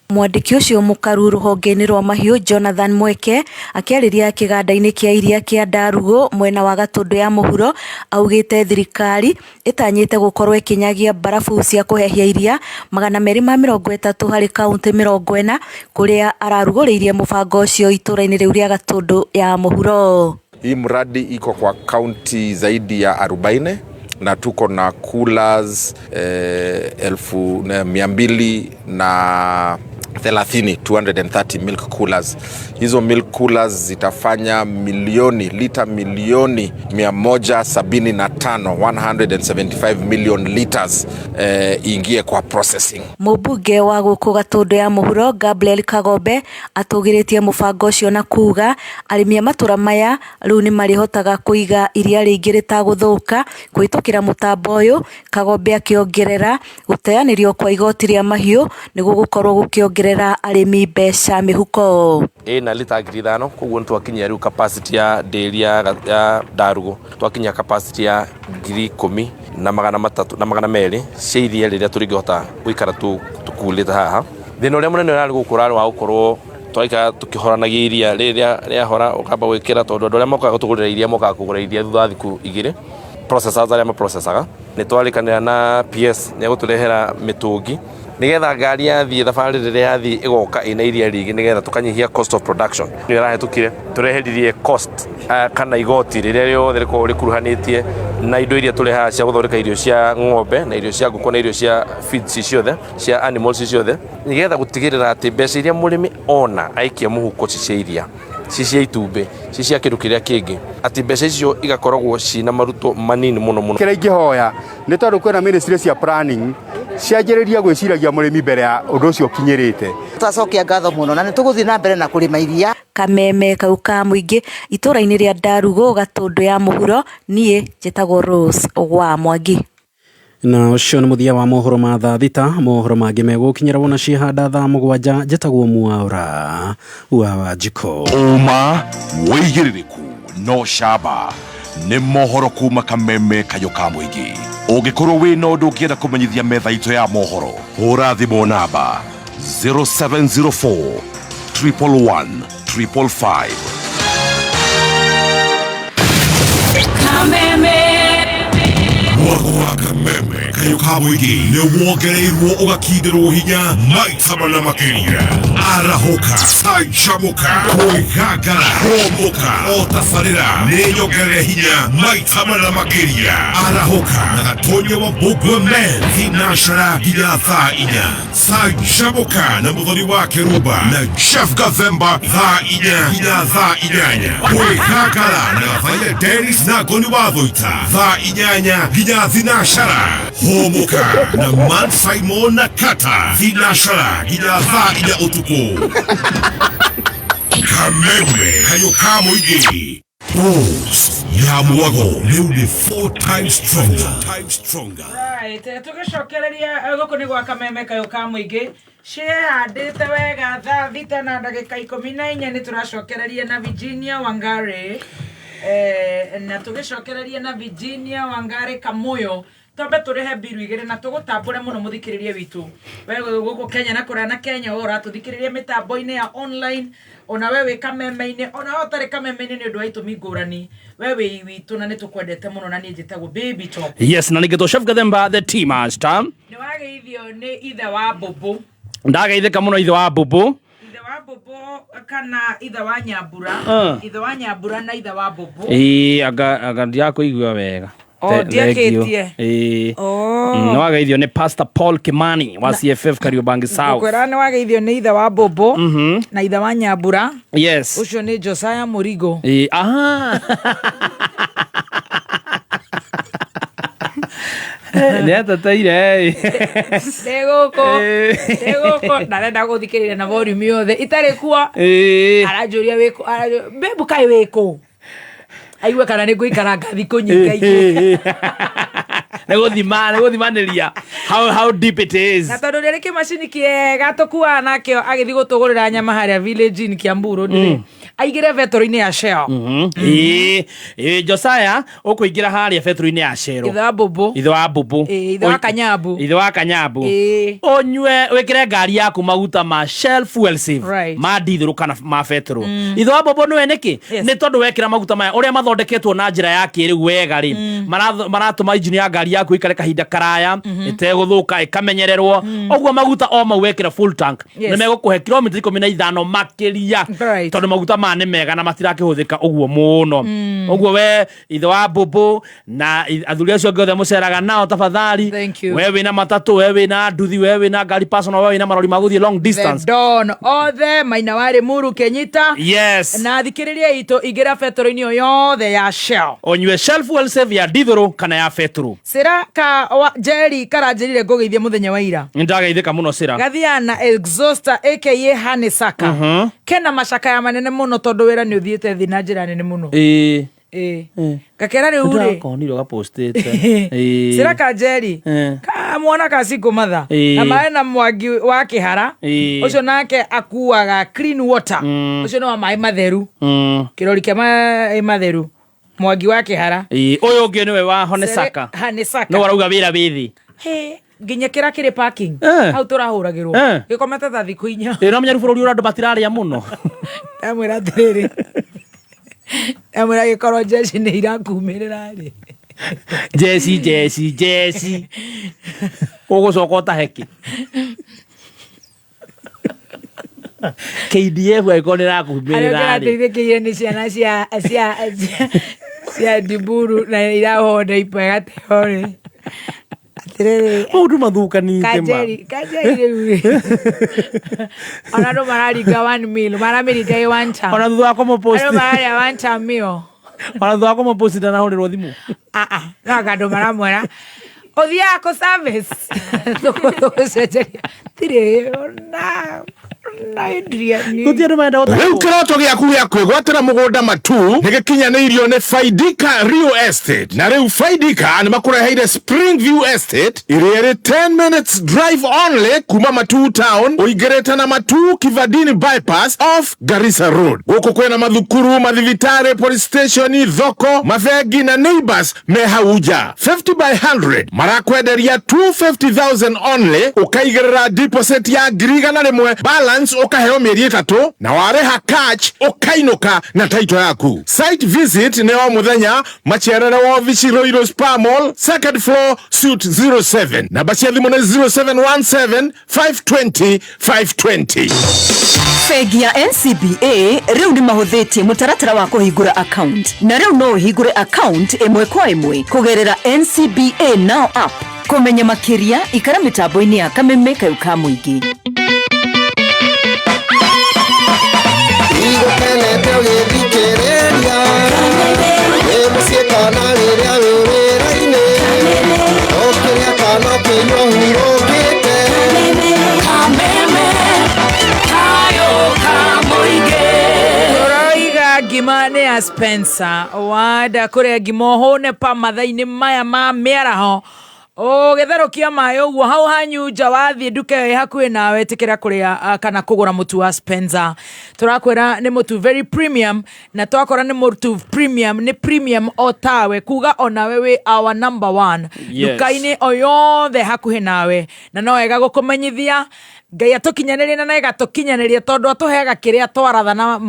Mwandĩki ũcio mũkaru rũhonge-inĩ rwa mahiũ Jonathan Mweke akĩarĩria kĩganda-inĩ kĩa iria kĩa Ndarugũ mwena wa Gatũndũ ya mũhuro augĩte thirikari ĩtanyĩte gũkorwo ĩkĩnyagia mbarabu cia kũhehia iria 230 harĩ kaunti 40 kũrĩa ararugũrĩirie mũbango ũcio itũra-inĩ rĩu rĩa Gatũndũ ya mũhuro. Hii mradi iko kwa kaunti zaidi ya 40 na tuko na coolers 230, 230 milk coolers. Hizo milk coolers zitafanya milioni lita milioni 175, 175 million liters ingie kwa processing. Mũmbunge wa gũkũ Gatũndũ ya mũhuro Gabriel Kagombe atũgĩrĩtie mũbango ũcio na kuga arĩmi a matũra maya rĩu nĩ marĩhotaga kũiga iria rĩingĩ rĩtagũthũka kũhĩtũkĩra mũtambo ũyũ. Kagombe akĩongerera gũteanĩrio kwa igoti rĩa mahiũ nĩ gũgũkorwo gũkĩongerera arĩmi mbeca mĩhuko. Ĩna lita 5,000 koguo nĩ twakinyia rĩu capacity ya dairy ya Ndarugũ, twakinyia capacity ya 10,000 na magana matatũ na magana merĩ cia iria rĩrĩa tũrĩngĩhota gũikara tũkulĩte haha. Thĩna ũrĩa mũnene ũrarĩ gũkũ ũrarĩ wa gũkorwo twaikara tũkĩhoranagia iria rĩrĩa rĩahora ũkamba gwĩkĩra tondũ andũ arĩa mokaga gũtũgũrĩra iria mokaga kũgũra iria thutha wa thikũ igĩrĩ. Processors arĩa maprocesaga nĩ twarĩkanĩra na PS nĩ egũtũrehera mĩtũngi nĩgetha ngari yathiĩ thabarĩ rĩrĩa yathiĩ ĩgoka ĩna iria rĩingĩ nĩgetha tũkanyihia cost of production. Nĩ ĩrahĩtũkire tũreheririe cost kana igoti rĩrĩa rĩothe rĩkoragwo rĩkuruhanĩtie na indo iria tũrehaga cia gũthondeka irio cia ng'ombe na irio cia ngũkũ na irio cia feeds ciothe cia animals ciothe nĩgetha gũtigĩrĩra atĩ mbeca iria mũrĩmi ona aikia mũhuko ci cia iria, ci cia itumbĩ, ci cia kĩndũ kĩrĩa kĩngĩ, atĩ mbeca icio igakoragwo cina maruto manini mũno mũno. Kĩrĩa ingĩhoya nĩ tondũ kwĩna ministry cia planning cianjĩrĩria gwĩciragia mũrĩmi mbere ya ũndũ ũcio ũkinyĩrĩte. Twacokia ngatho mũno na nĩ tũgũthiĩ na mbere na kũrĩma iria. Kameme kau ka mũingĩ itũra-inĩ rĩa Ndarugũ Gatũndũ ya mũhuro, niĩ njĩtagwo Rose wa Mwangi. Na ũcio nĩ mũthia wa mohoro ma thaa thita. Mohoro mangĩ megũkinyĩra wona ciĩhanda thaa mũgwanja. Njĩtagwo Mwaũra wa Wanjikũ. Ũma wĩigĩrĩrĩku no camba nĩ mohoro kuma Kameme kayũ ka mũingĩ. Ũngĩkorwo wĩna ũndũ ũngĩenda kũmenyithia metha itũ ya mohoro, hũra thimũ namba 0704 111 555. Kameme. Mwago wa kameme kayũ ka mũingĩ nĩ wongereirwo ũgakindĩrwo hinya maita mana makĩria. Arahũka, canjamũka, kwĩgangara, kũmbũka, o tabarĩra nĩ nyongerere hinya maita mana makĩria. Arahũka na Gatonye wa Mbũngwe Men thinacara nginya thaa 4. Canjamũka na Mũthoni wa Kĩrumba na Jeff Gathemba thaa 4 nginya thaa 8. Kwĩgangara na Gathaia Dennis na Ngoni wa Thũita thaa 8 nginya thinacara. Hũmũka na Man Simon na Kata thinacara nginya thaa 4 ũtukũ. Kameme kayũ ka mũingĩ. Pulse ya mwago rĩu nĩ 4 times stronger. Right, tũgĩcokereria gũkũ nĩ gwa kameme kayũ ka mũingĩ ciĩhandĩte wega thaa 6 na ndagĩka 14 nĩ tũracokereria na Virginia Wangari, na tũgĩcokereria na Virginia Wangari Kamuyo twambe tũrĩhe mbiru igĩrĩ na tũgũtambũre mũno mũthikĩrĩrie witũ we gũkũ Kenya na kũraya na Kenya we ũratũthikĩrĩria mĩtambo-inĩ ya online, ona we wĩ kameme-inĩ, ona we ũtarĩ kameme-inĩ nĩ ũndũ wa itũmi ngũrani, we wĩ witũ na nĩ tũkwendete mũno na niĩ njĩtagwo Baby Top. Yes, na ningĩ Chef Gathemba the tea master. Nĩ wageithio nĩ ithe wa mbũmbũ. Ndageithĩka mũno ithe wa mbũmbũ. Ithe wa mbũmbũ kana ithe wa nyambura. Ithe wa nyambura na ithe wa mbũmbũ. Ĩĩ, anga ndirakũigua wega. Oh, Thank you. ndiakĩtie. Ĩĩ. Oh. Nĩ wageithio nĩ Pastor Paul Kimani wa CFF Kariobangi South. Ngũkwĩra nĩ wageithio nĩ ithe wa mbũmbũ na ithe wa nyambura. Yes. Ũcio nĩ Josiah Mũrigo. Ĩĩ, aha. Nĩ ateteire. Ndĩ gũkũ, ndĩ gũkũ, ndarenda gũthikĩrĩria na volume yothe itarĩ kuo. Aranjũria wĩkũ, babe kaĩ wĩkũ? Aigue kana nĩ ngũikaranga thikũ nyingĩ. Nĩ gũthima, nĩ gũthimanĩria how deep it is. Na tondũ rĩrĩ kĩmacini kĩega tũkuaga nakĩo agĩthiĩ gũtũgũrĩra nyama harĩa village in Kiambu Road rĩ, aigĩre betũrũ-inĩ ya Shell. Ĩĩ, ĩĩ, Josiah ũkũingĩra harĩa betũrũ-inĩ ya Shell. Ithe wa mbũmbũ. Ithe wa mbũmbũ. Ĩĩ, ithe wa Kanyambu. Ithe wa Kanyambu. Ĩĩ. Ũnyue wĩkĩre ngari yaku maguta ma Shell Fuel Save. Right. Ma ndithũrũ kana ma betũrũ. Ithe wa mbũmbũ nĩwe nĩkĩ? Nĩ tondũ wekĩra maguta maya ũrĩa mathondeketwo na njĩra ya kĩrĩu wega rĩ, maratũma injini ya ngari yaku ĩikare kahinda karaya ĩtegũthũka, ĩkamenyererwo. Ũguo maguta o mau wekĩra full tank nĩ megũkũhe kilomita 15 makĩria. Right. Tondũ maguta maya nĩ mega na matirakĩhũthĩka ũguo mũno. Ũguo we ithe wa mbũmbũ na athuri acio angĩ othe mũceraga nao tafadhali. Thank you. We wĩna matatũ, we wĩna nduthi, we wĩna ngari personal, we wĩna marori ma gũthiĩ long The distance. Don othe maina wa Limuru Kenyita. Yes. Na thikĩrĩria itũ ingĩra betũrũ-inĩ o yothe ya Shell. Ũnyue Shell Fuel Save ya ndithũrũ kana ya betũrũ. Cĩra ka wa Jerry karanjĩrire ngũgeithie mũthenya wa ira. Nĩndageithĩka mũno Cĩra. Gathiaga na exhauster aka Honeysucker. Kena macakaya manene mũno tondũ wĩra nĩ ũthiĩte thĩ na njĩra nene mũno. Ĩĩ. Ĩĩ. Ngakera rĩu rĩ. Ndĩrakonire gapostĩte. Ĩĩ. Cĩra ka Jerry. Ka mwana ka single mother. Ĩĩ. Na maĩ na mwangi wa kĩhara. Ĩĩ. Ũcio nake akuaga clean water. Ũcio nĩ wa maĩ matheru. Kĩrori kĩa maĩ matheru. Mwangi wa kĩhara. Ĩĩ, ũyũ ũngĩ nĩwe wa Honesaka. Hanesaka. Nĩwe ũrauga wĩra wĩ thĩ. Hĩ, nginya kĩrĩa kĩrĩ parking. Hau tũrahũragĩrwo. Gĩkomete ta thikũ 4. Ĩĩ, no menya rĩu bũrũri ũrĩa andũ matirarĩa mũno. Ndamwĩra atĩrĩrĩ. Ndamwĩra gĩkorwo jeshi nĩ irakumĩrĩra rĩ. Jeshi, jeshi, jeshi. Ũgũcoka ũtahe kĩ? KDF angĩkorwo nĩ ĩrakumĩrĩra Arĩa rĩ. kĩrateithĩkĩire nĩ ciana cia Ndiburu na irahonda ipa ĩgateo rĩ. Atĩrĩrĩ. Maũndũ mathũkanĩte ma. Kanjeri, Kanjeri rĩu rĩ. Ona andũ mararinga one meal, maramĩringa ĩ one time. Ona thutha wa kũmũpost. Andũ mararĩa one time meal. Ona thutha wa kũmũpost ndanahũrĩrwo thimũ. Ah, ah, no anga andũ maramwĩra ũthiaga kũ service tũgũcenjeria tirĩ ona na Adrian. Gũtirĩ andũ marenda gũtahwo. Rĩu kĩroto gĩaku gĩa kwĩgwatĩra mũgũnda matu nĩ gĩkinyanĩirio nĩ Faidika Real Estate. Na rĩu Faidika nĩ makũreheire Spring View Estate ĩrĩa ĩrĩ 10 minutes drive only kuma Matuu town ũingĩrĩte na Matuu Kivandini bypass off Garissa Road. Gũkũ kwĩna mathukuru, mathibitarĩ, police station, thoko, mabengi na neighbors me hau nja. 50 by 100 marakwenderia 250,000 only, ũkaigĩrĩra deposit ya 100,000, balance Finance ũkaheo mĩeri 3 na warĩha cash ũkainũka na title yaku. Site visit nĩ o mũthenya macerere wobici Ruiru Spa Mall, second floor, suite 07. Namba cia thimũ nĩ 0717 520 520. Bengi ya NCBA rĩu nĩ mahũthĩtie mũtaratara wa kũhingũra account, na rĩu no ũhingũre account ĩmwe kwa ĩmwe kũgerera NCBA Now app. Kũmenya makĩria, ikara mĩtambo-inĩ ya Kameme Kayũ ka Mũingĩ. Igũkenete ũgĩthikĩrĩria wĩ mũciĩ kana rĩrĩa wĩ wĩra-inĩ, ũkĩrĩa kana ũkĩnyua hurũkĩte. Kameme Kayo ka Mũingĩ. Ũroiga ngima nĩ ya Spencer, wanda kũrĩa ngima ũhũne pa mathaa-inĩ maya ma mĩaraho, ũgĩtherũkia maĩ ũguo hau hanyu nja, wathiĩ nduka ĩyo ĩ hakuhĩ nawe, ĩtĩkĩra kũrĩa kana kũgũra mũtu wa Spencer. Tũrakwĩra nĩ mũtu very premium, na twakora nĩ mũtu premium, nĩ premium o tawe, kuga onawe wĩ our number one nduka-inĩ o yothe hakuhĩ nawe. Na no wega gũkũmenyithia Ngai atũkinyanĩrie na ĩgatũkinyanĩria, tondũ atũheaga kĩrĩa twaratha na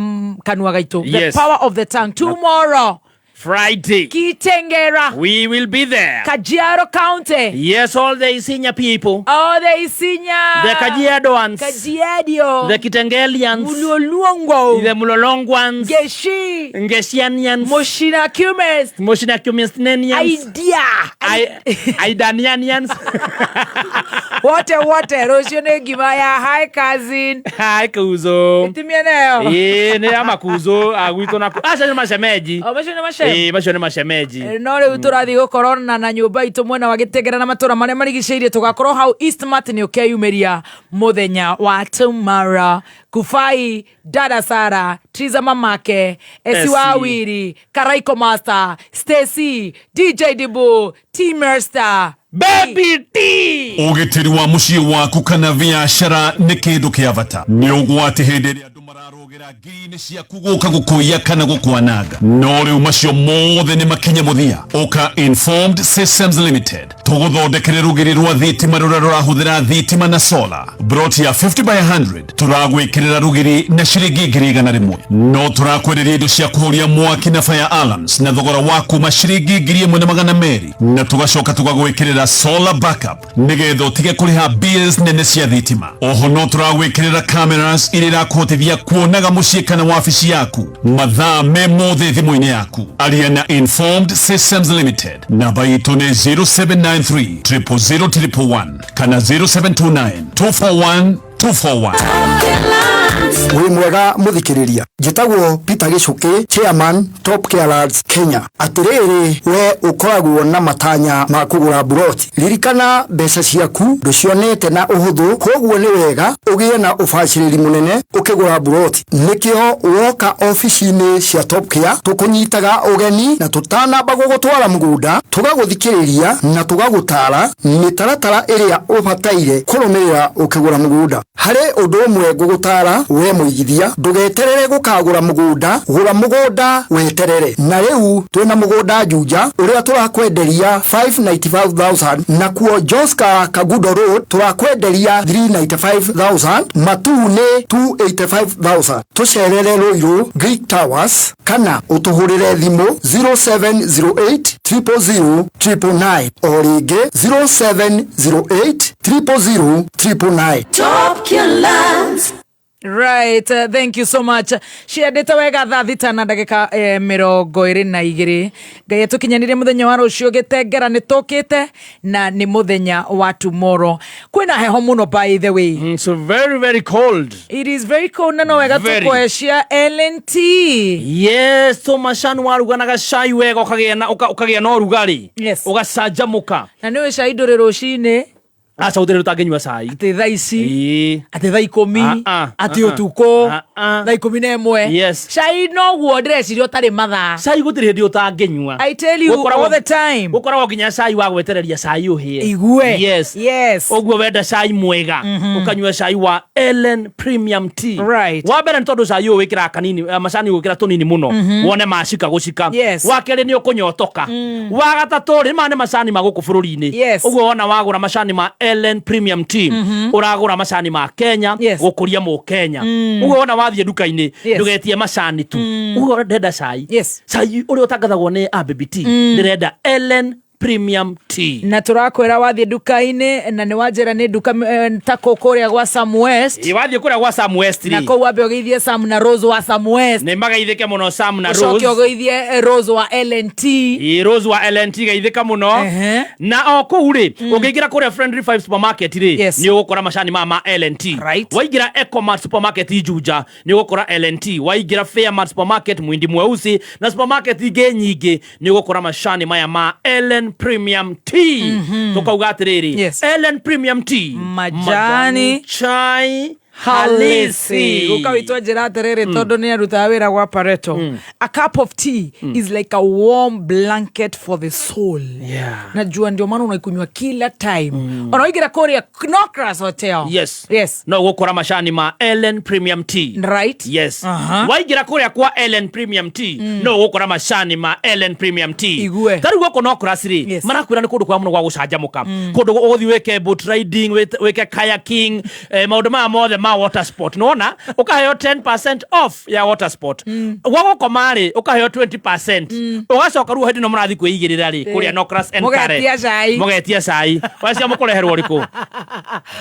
kanua gaitũ. The power of the tongue. Tomorrow, Friday, Kitengera, we will be there. Kajiado County. Yes, all the Isinya people. All the Isinya. The Kajiadoans. Kajiado. The Kitengelians. Mulolongo. The Mulolongwans. Ngeshi. Ngeshianians. Moshina Kumes. Moshina Kumesnenians. Idea. Aidanianians. Wote wote, rũciũ nĩ ngima ya hi cousin. Hi kuzo. Itimia nayo. Ĩĩ, nĩ ya makuzo agwitũ na acio nĩ macemeji. O macio nĩ macem. Ĩĩ, macio nĩ macemeji. No rĩu tũrathiĩ gũkorwo na nyũmba itũ mwena wa Gĩtengera na matũra marĩa marigicĩirie, tũgakorwo hau Eastmart nĩ ũkeyumĩria mũthenya wa tomorrow. Kufai, Dada Sara, Triza, mamake Esi, Esi. Wawiri, Karaiko Master, Stacy, DJ Dibu, T Merster, Baby T. Ũgitĩri wa mũciĩ waku kana biacara nĩ kĩndũ kĩa bata. Nĩ ũgwati hĩndĩ ĩrĩa andũ mararũgĩra ngiri-inĩ ciaku gũka gũkũiya kana gũkwananga, no rĩu macio mothe nĩ makinye mũthia. Ũka Informed Systems Limited tũgũthondekere rũgiri rwa thitima rũrĩa rũrahũthĩra thitima na solar. Broti ya 50 by 100 tũragwĩkĩrĩra rũgiri na ciringi 100,000. No tũrakwenderia indo cia kũhoria mwaki na fire alarms na thogora wa kuma ciringi 1,200, na tũgacoka tũgagwĩkĩrĩra solar backup nĩgetha ũtige kũrĩha bills nene cia thitima. Oho no tũragwĩkĩrĩra cameras iria irakũhotithia kuonaga mũciĩ kana wabici yaku mathaa me mothe thimũ-inĩ yaku. Aria na Informed Systems Limited, namba itũ nĩ 0793 000 111 kana 0729 241 241. Wĩ mwega mũthikĩrĩria, njĩtagwo Peter Gĩcũkĩ, chairman Top Care Lads Kenya. Atĩrĩrĩ, we ũkoragwo na matanya ma kũgũra buroti, ririkana mbeca ciaku ndũcionete na ũhũthũ, koguo nĩ wega ũgĩe na ũbacĩrĩri mũnene ũkĩgũra buroti. Nĩkĩo woka obici-inĩ cia Top Care tũkũnyitaga ũgeni, na tũtanamba gũgũtwara mũgũnda tũgagũthikĩrĩria na tũgagũtara mĩtaratara ĩrĩa ũbataire kũrũmĩrĩra ũkĩgũra mũgũnda. Harĩ ũndũ ũmwe ngũgũtara we mũigithia, ndũgeterere gũkagũra mũgũnda, gũra mũgũnda weterere. Na rĩu twĩna mũgũnda Juja ũrĩa tũrakwenderia 595,000, nakuo Joska Kagudo Road tũrakwenderia 395,000, Matuu nĩ 285,000. Tũcerere Ruiru Greek Towers kana ũtũhũrĩre thimũ 0708 000 999, o rĩngĩ 0708 000 999. Top Lands. Right, thank you so much. Ciendete wega thaa 6 na ndagĩka 22. Ngai atũkinyanĩrie mũthenya wa rũciũ. Gĩtengera nĩ tũkĩte na nĩ mũthenya wa tomorrow. Kwĩna heho mũno, by the way. So very very cold. It is very cold, na no wega Very. tũkũhe LNT. Yes, to macani waruga na gacai wega ũkagĩa na ũrugarĩ. Yes. Ũgacanjamũka. Na nĩ ũĩ cai ndũrĩ rũcinĩ. Aca, gũtirĩ ũtangĩnyua cai. Atĩ thaa ici, Ĩĩ. atĩ thaa 10, atĩ ũtukũ thaa 11. Yes. Cai noguo ndĩreciria ũtarĩ mathaa. Cai gũtirĩ hĩndĩ ũtangĩnyua. I tell you, all the time. Gũkoragwo nginya cai wa gwetereria cai ũhĩe. Igue. Yes. Yes. Ũguo wenda cai mwega, ũkanyua cai wa Ellen Premium Tea. Right. Wa mbere nĩ tondũ cai ũyũ wĩkĩraga kanini, macani ũgwĩkĩra tũnini mũno, wone macika gũcika. Yes. Wa kerĩ nĩ ũkũnyotoka. Wa gatatũ rĩ, maya nĩ macani ma gũkũ bũrũri-inĩ. Yes. Ũguo wona wagũra macani ma Ellen Premium Tea ũragũra macani ma Kenya gũkũria mũkenya. Ũguo wona wathiĩ nduka-inĩ ndũgetie macani tu, ũguo ndenda cai, cai ũrĩa ũtangathagwo nĩ Ababy Tea, ndĩrenda Ellen Premium Tea. Na tũrakwĩra wathiĩ nduka-inĩ na nĩ wanjĩra nĩ nduka ta kũrĩa gwa Sam West. Ĩ, wathiĩ kũrĩa gwa Sam West na rĩ, kũu wambe ũgeithie Sam na Rose wa Sam West. Nĩ mageithĩke mũno Sam na ũcoke Rose. Ũgeithie Rose wa LNT. Ĩ, Rose wa LNT geithĩka mũno. Na o kũu rĩ, ũngĩingĩra kũrĩa Friendly Five supermarket rĩ, nĩ ũgũkora macani maya ma LNT. Waingĩra Ecomart supermarket Juja nĩ ũgũkora LNT. Waingĩra Fairmart supermarket Mwindi Mweusi na supermarket ingĩ nyingĩ nĩ ũgũkora macani maya ma Ellen Premium Tea. Tũkauga atĩrĩrĩ, Ellen Premium Tea, majani chai halisi. halisi. Guka witũ anjĩra atĩrĩrĩ, tondũ nĩ arutaga wĩra gwa Pareto, a cup of tea is like a warm blanket for the soul. Najua ndio maana unaikunywa kila time. Ona waingĩra kũrĩa Knockras Hotel, Yes. No ũgũkora macani ma Ellen Premium Tea. Right. Yes. Waingĩra kũrĩa kwa Ellen Premium Tea no ũgũkora macani ma Ellen Premium Tea. Igue. Ta rĩu gũkũ Knockras rĩ, marakwĩra nĩ kũndũ kwa mũno gwa gũcanjamũka, kũndũ ũgũthiĩ wĩke boat riding, wĩke kayaking, maũndũ maya mothe ma water sport. Nĩwona ũkaheo 10% off ya water sport. Gwa gũkoma rĩ, ũkaheo 20%. Ũgacoka rĩu hĩndĩ ĩno mũrathiĩ kwĩigĩrĩra rĩ, kũrĩa Knockras and Kare. Mũgetia cai. Mũgetia cai wacia mũkũreherwo ũrĩkũ?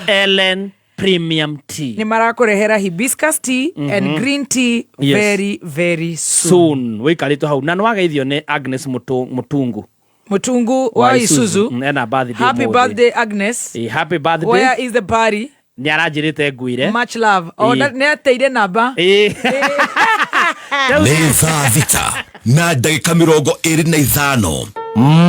Ellen Premium Tea. Nĩ marakũrehera hibiscus tea and green tea very very soon. Soon wĩikarĩte hau na nĩwageithio nĩ Agnes Mutungu. Mutungu wa Isuzu. Ena birthday Happy ũmũthĩ. birthday, Agnes. Ĩ, happy birthday. Where is the party? Nĩ aranjĩrĩte ngwĩre. Much love. O nĩ ateire namba. Ĩ. Nĩ thaa 6:25.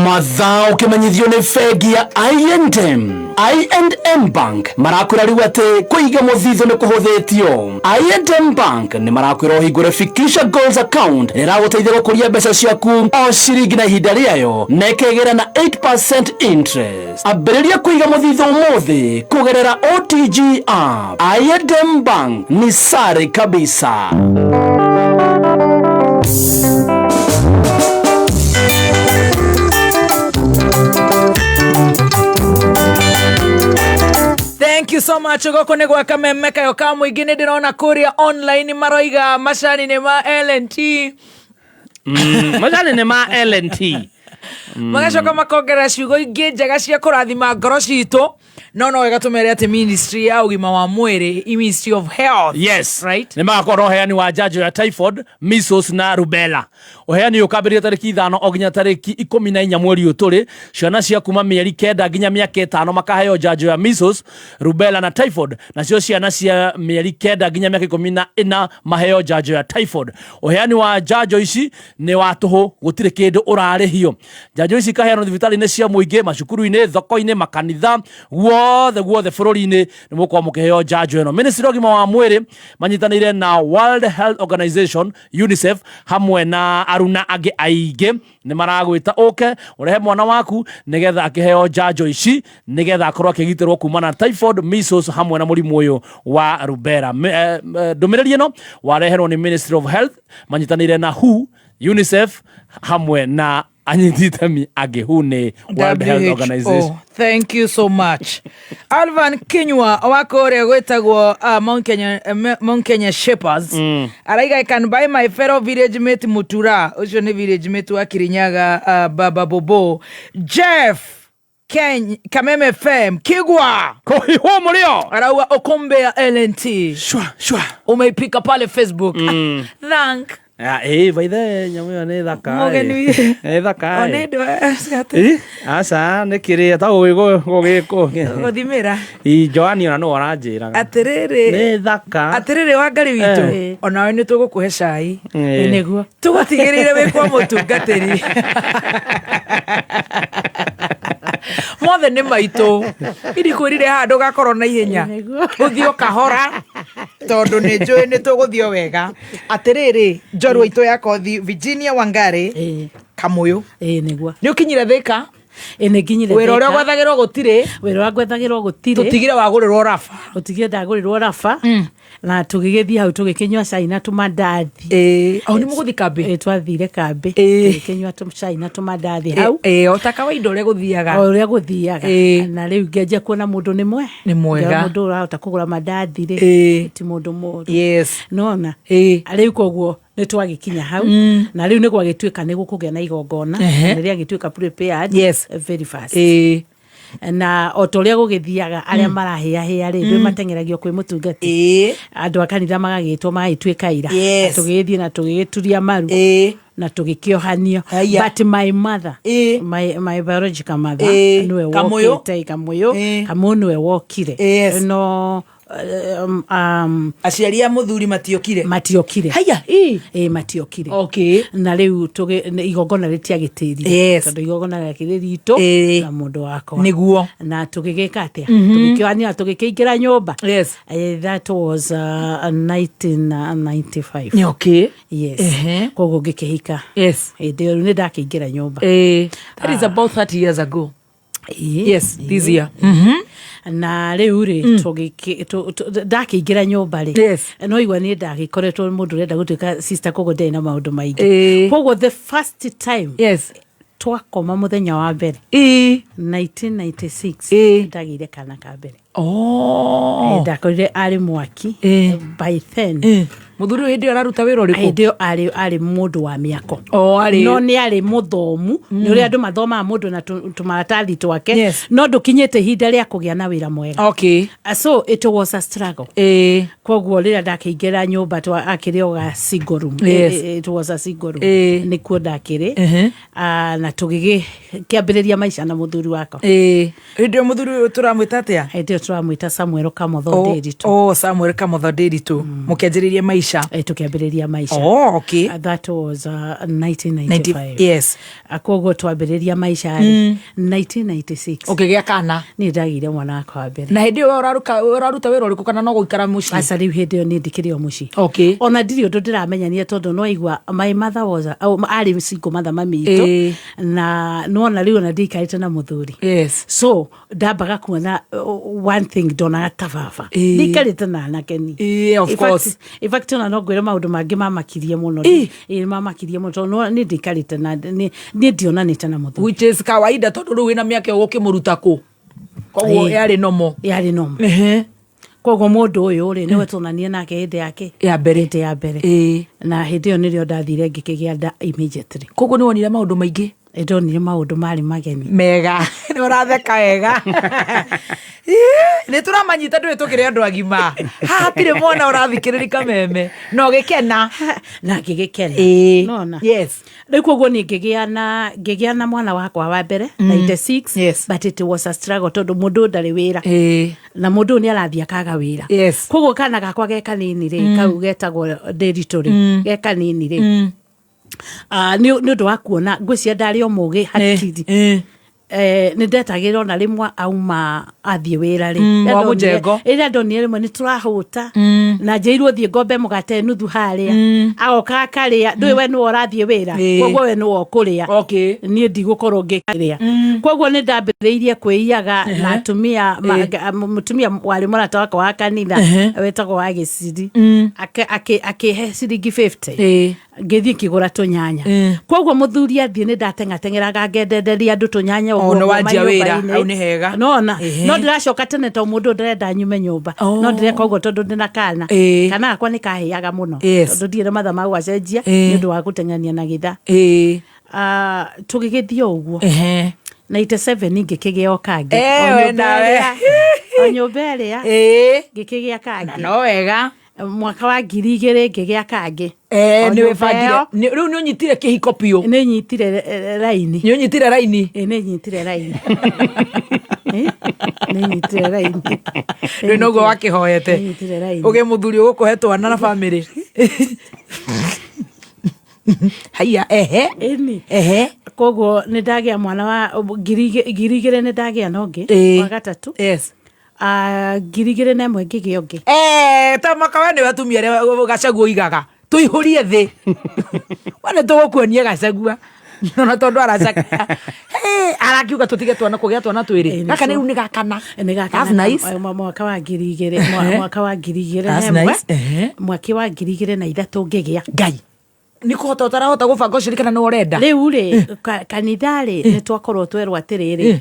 Mathaa ũkĩmenyithio nĩ bengi ya I&M. I&M Bank marakwĩra rĩu atĩ kũiga mũthithũ nĩ kũhũthĩtio. I&M Bank nĩ marakwĩra ũhingũre Fikisha Goals account ĩrĩa ĩragũteithia gũkũria mbeca ciaku o ciringi na ihinda rĩayo na ĩkegĩra na 8% interest. Ambĩrĩria kũiga mũthithũ ũmũthĩ kũgerera OTG app. I&M Bank ni sare kabisa. Thank you so much. Gũkũ nĩ gwa Kameme kayo ka mũingĩ. Nĩ ndĩrona kũrĩa online maroiga macani nĩ ma LNT. Macani nĩ ma LNT. Magacoka makongerera ciugo ingĩ njega cia kũrathima ngoro citũ, no wega tũmere atĩ ministry ya ũgima wa mwĩrĩ, Ministry of Health, Yes. Right? Nĩ magakorwo na ũheani wa njanjo ya typhoid, measles na rubella. Ũheani ũyũ ũkambĩrĩria tarĩki 5 o nginya tarĩki 14 mweri ũyũ tũrĩ. Ciana cia kuma mĩeri 9 nginya mĩaka 5 makaheo njanjo ya measles, rubella na typhoid, nacio ciana cia mĩeri 9 nginya mĩaka 14 maheo njanjo ya typhoid. Ũheani wa njanjo ici nĩ wa tũhũ, gũtirĩ kĩndũ ũrarĩhio. Njanjo ici ikaheanwo thibitarĩ-inĩ cia mũingĩ, macukuru-inĩ, thoko-inĩ, makanitha, guothe guothe bũrũri-inĩ nĩ mũgũkorwo mũkĩheo njanjo ĩno. Ministry ya ũgima wa mwĩrĩ manyitanĩire na World Health Organization, UNICEF hamwe na aruna angĩ aingĩ nĩ maragwĩta ũke ũrehe mwana waku nĩgetha akĩheo njanjo ici nĩgetha akorwo akĩgitĩrwo kumana na typhoid, measles hamwe na mũrimũ ũyũ wa rubella. Ndũmĩrĩri ĩno wareherwo nĩ Ministry of Health manyitanĩire na WHO, UNICEF hamwe na anyiti itemi angĩ. WHO nĩ World Health WHO. Organization. Thank you so much. Alvan Kinyua wa kũrĩa gwĩtagwo Mount Kenya, Mount Kenya Shapers. Araiga, "I can buy my fellow village mate Mutura." Ũcio nĩ village mate wa Kirinyaga, Baba Bobo. Jeff Ken, Kameme FM Kigwa Kohiho mũrĩo arauga ukumbe ya LNT. Shwa shwa. Umeipika pale Facebook. Thank. Ah, by the way, nyamũ ĩyo nĩ thaka. Mũgeni Nĩ thaka. One ndwa Ĩ, aca nĩ kĩrĩa ta gũgĩkũ. Gũthimĩra. Ĩ, Joani ona nĩwe ũranjĩraga. Atĩrĩrĩ. Nĩ thaka. Atĩrĩrĩ Wangari witũ, onawe nĩ tũgũkũhe cai. Nĩguo. Tũgũtigĩrĩire wĩ kwa mũtungatĩri mothe nĩ maitũ. Irikwĩrire haha ndũgakorwo na ihenya, ũthiĩ o kahora tondũ nĩ njũĩ nĩ tũgũthiĩ o wega. Atĩrĩrĩ, njorua itũ ya kothi Virginia Wangari Kamũyũ, nĩguo. Nĩ ũkinyire Thĩka? Nĩ nginyire Wĩra ũrĩa Thĩka. gwethagĩrwo gũtirĩ. Wĩra ũrĩa gwethagĩrwo gũtirĩ. Tũtigire wagũrĩrwo raba. Tũtigire ndagũrĩrwo raba. Na tũgĩgĩthiĩ hau tũgĩkĩnyua cai na tũmandathi. Au nĩ mũgũthiĩ kambĩ? Ĩĩ, twathire kambĩ tũgĩkĩnyua cai na tũmandathi hau. O ta kawaida ũrĩa gũthiaga. O ũrĩa gũthiaga. Na rĩu ngĩanjia kuona mũndũ nĩ mwe Nĩ mwega. Ngĩona mũndũ ũrahota kũgũra mandathi rĩ, ti mũndũ mũru. Nona rĩu koguo nĩ twagĩkinya hau na rĩu nĩ gwagĩtuĩka nĩ gũkũgĩa na igongona, na nĩ rĩagĩtuĩka prepared very fast. Na o ta ũrĩa gũgĩthiaga, arĩa marahĩahĩa rĩ, ndwĩ mateng'eragio kwĩ mũtungati, andũ a kanitha magagĩtwo magagĩtuĩka ira. Tũgĩgĩthiĩ na tũgĩgĩturia maru na tũgĩkĩohanio. But my mother, my biological mother, nĩwe Kamũyũ. wokĩte. Kamũyũ. Kamũyũ nĩwe wokire. No Aciari a mũthuri matiokire? Matiokire. Haya. Ĩ, matiokire. Na rĩu igongona rĩtiagĩtĩrire, tondũ igongona rĩakĩrĩ ritũ na mũndũ wakwa. Na tũgĩgĩka atĩa? Tũgĩkĩohanio na tũgĩkĩingĩra nyũmba. That was 1995. Yes. Koguo ngĩkĩhika. Hĩndĩ ĩyo rĩu nĩ ndakĩingĩra nyũmba. That is about 30 years ago. Yes, this year. Na rĩu rĩ, ndakĩingĩra nyũmba rĩ, no igua niĩ ndagĩkoretwo mũndũ ũrenda gũtuĩka sister, koguo ndarĩ na maũndũ maingĩ. Koguo the first time twakoma mũthenya wa mbere 1996, ndagĩire kana ka mbere. Ndakorire arĩ mwaki by then. Mũthuri ũyũ hĩndĩ ĩyo araruta wĩra ũrĩkũ? Hĩndĩ ĩyo arĩ mũndũ wa mĩako. O, arĩ No nĩ arĩ mũthomu, nĩ ũrĩa andũ mathomaga mũndũ na tũmaratathi twake, no ndũkinyĩte ihinda rĩa kũgĩa na wĩra mwega. So it was a struggle. Koguo rĩrĩa ndakĩingĩra nyũmba akĩrĩ o ga single room. It was a single room. Nĩkuo ndakĩrĩ. Ah, na tũgĩkĩambĩrĩria maica na mũthuri wakwa. Hĩndĩ ĩyo mũthuri ũyũ tũramwĩta atĩa? Hĩndĩ ĩyo tũramwĩta Samuel Kamotho Ndĩritũ. Oh, Samuel Kamotho Ndĩritũ. Mũkĩanjĩrĩria maica? Tũkĩambĩrĩria maica. Oh, okay. That was 1995. Koguo twambĩrĩria maica rĩ, 1996 Ũkĩgĩa kana? Niĩ ndagĩire mwana wakwa wa mbere. Na hĩndĩ ĩyo we ũraruta wĩra ũrĩkũ, kana no gũikara mũciĩ? Aca, rĩu hĩndĩ ĩyo niĩ ndikĩrĩ o mũciĩ. Ona ndirĩ ũndũ ndĩramenyania, tondũ no aigua my mother was oh, arĩ single mother, mami itũ. Na nona rĩu ona ndiikarĩte na mũthuri. So ndambaga kuona one thing ndonaga ta baba ndiikarĩte na anake ni. Of course. In fact, ona no ngwĩre maũndũ mangĩ mamakirie mũno. Ĩĩ, mamakirie mũno tondũ niĩ ndiikarĩte na niĩ ndionanĩte na mũthuri. Which is kawaida, tondũ rĩu wĩna mĩaka ĩyo ũkĩmũruta kũ? Koguo yarĩ nomo. Yarĩ nomo. Koguo mũndũ ũyũ rĩ, nĩwe tuonanie nake hĩndĩ yake ya mbere. Hĩndĩ ya mbere. Na hĩndĩ ĩyo nĩrĩo ndathire ngĩkĩgĩa nda immediately. Koguo nĩ wonire maũndũ maingĩ. Ndonire maũndũ marĩ mageni. Mega nĩ ũratheka wega. Nĩ tũramanyita, ndũĩ tũkĩrĩ andũ agima, haha hatirĩ mwana ũrathikĩrĩria kameme na ũgĩkena. Na ngĩgĩkena. Nona rĩu koguo niĩ ngĩgĩa na mwana wakwa wa mbere 96. But it was a struggle, tondũ mũndũ ũyũ ndarĩ wĩra, na mũndũ ũyũ nĩ arathiĩ akaga wĩra. Koguo kana gakwa ge kanini rĩ, kau getagwo Ndĩritũ rĩ, ge kanini rĩ, ah, nĩ ũndũ wa kuona ngwĩciria ndarĩ o mũgĩ hakiri. Nĩ ndetagĩrĩra ona rĩmwe auma athiĩ wĩra rĩ, Wa mũjengo. Rĩrĩa ndonire rĩmwe nĩ tũrahũta na njĩirwo thiĩ ngombe mũgate nuthu harĩa, agoka akarĩa, ndũĩ we nĩwe ũrathiĩ wĩra. Koguo we nĩwe ũkũrĩa, niĩ ndigũkorwo ngĩrĩa. Koguo nĩ ndambĩrĩirie kwĩiyaga na atumia mũtumia warĩ mũrata wakwa wa kanitha wetagwo wa gĩciri, akĩhe ciringi 50, ngĩthiĩ ngĩgũra tũnyanya. Koguo mũthuri athiĩ, nĩ ndateng'ateng'eraga ngendenderia andũ tũnyanya. O, Ũguo nĩ wanjia wĩra, manyũmba-inĩ. Hau nĩ hega. Nona no ndĩracoka tene tondũ mũndũ ũyũ ndarenda nyume nyũmba. No ndĩreka ũguo tondũ ndĩna kana. Kana gakwa nĩ kahĩaga mũno, tondũ ndirĩ na mathaa ma gũgacenjia nĩ ũndũ wa gũteng'ania na gĩtha. Ah, tũgĩgĩthiĩ o ũguo. 97 ngĩkĩgĩa o kangĩ. O We nyũmba nawe. o nyũmba ĩrĩa ngĩkĩgĩa kangĩ. No wega. Mwaka wa 2000 ngĩgĩa kangĩ. O Nĩ nyũmba wĩbangire. ĩyo. Rĩu nĩ ũnyitire kĩhiko biũ. Nĩ nyitire raini. Nĩ ũnyitire raini. Nĩ nyitire raini. Nĩ nyitire raini. Rĩu noguo wakĩhoete. Nĩ nyitire raini. Ũgĩe mũthuri ũgũkũhe twana na bamĩrĩ. Haiya, ehe. Ĩni. Koguo nĩ ndagĩa mwana wa 2000, nĩ ndagĩa na ũngĩ wa gatatũ. Ah, 2001 ngĩgĩa ũngĩ. Ta maka we nĩwe atumia arĩa Gachagua oigaga tũihũrie thĩ, we nĩ tũgũkuonia Gachagua. Nona tondũ aracakaya. Hey, arakiuga tũtige twana kũgĩa twana twĩrĩ. Gaka rĩu nĩ gakana. Nĩ gakana. That's nice. Mwaka wa 2000, mwaka wa 2000 That's na ĩmwe. nice. Ehe. Mwaka wa 2003 ngĩgĩa. Ngai. Nĩ kũhota ũtarahota gũbanga ũcio kana nĩ ũrenda. Rĩu rĩ, kanitha rĩ, nĩ twakorwo twerwo atĩrĩrĩ,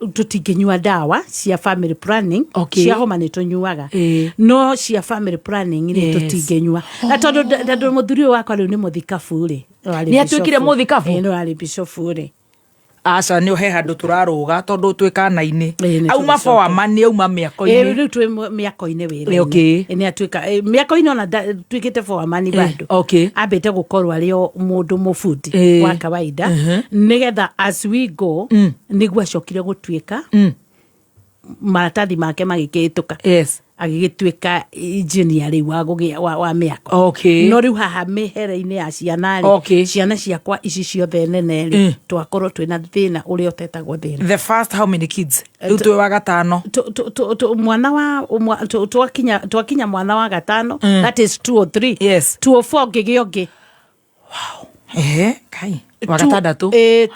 tũtingĩnyua ndawa cia family planning. Okay. Cia homa nĩ tũnyuaga, Ĩĩ. no cia family planning rĩ, Yes. tũtingĩnyua. Na tondũ mũthuri ũyũ wakwa rĩu nĩ mũthikabu rĩ, warĩ Nĩ atuĩkire bishofu. mũthikabu? Ĩĩ, nĩ warĩ bishofu rĩ. Aca, nĩ he handũ tũrarũga tondũ twĩ kana-inĩ. Nĩ Auma tũgĩcoka. foreman nĩ auma Ĩĩ, mĩako-inĩ. rĩu twĩ mĩako-inĩ wĩra-inĩ. Okay. Nĩ atuĩka mĩako-inĩ ona tuĩkĩte foreman bado. Okay. Ambĩte gũkorwo arĩ o mũndũ mũbundi wa kawaida, nĩgetha as we go nĩguo acokire gũtuĩka maratathi make magĩkĩhĩtũka. Yes. Agĩgĩtuĩka engineer rĩu wa gũgĩa wa mĩako. Okay. No rĩu haha mĩhere-inĩ ya ciana rĩ, Okay. ciana ciakwa ici ciothe nene rĩ, twakorwo twĩna thĩna ũrĩa ũtetagwo thĩna. The first how many kids? Rĩu twĩ wa gatano. Mwana wa twakinya mwana wa gatano, that is 203. Yes. 204 ngĩgĩa ũngĩ. Ehe, kai. Wa gatandatũ.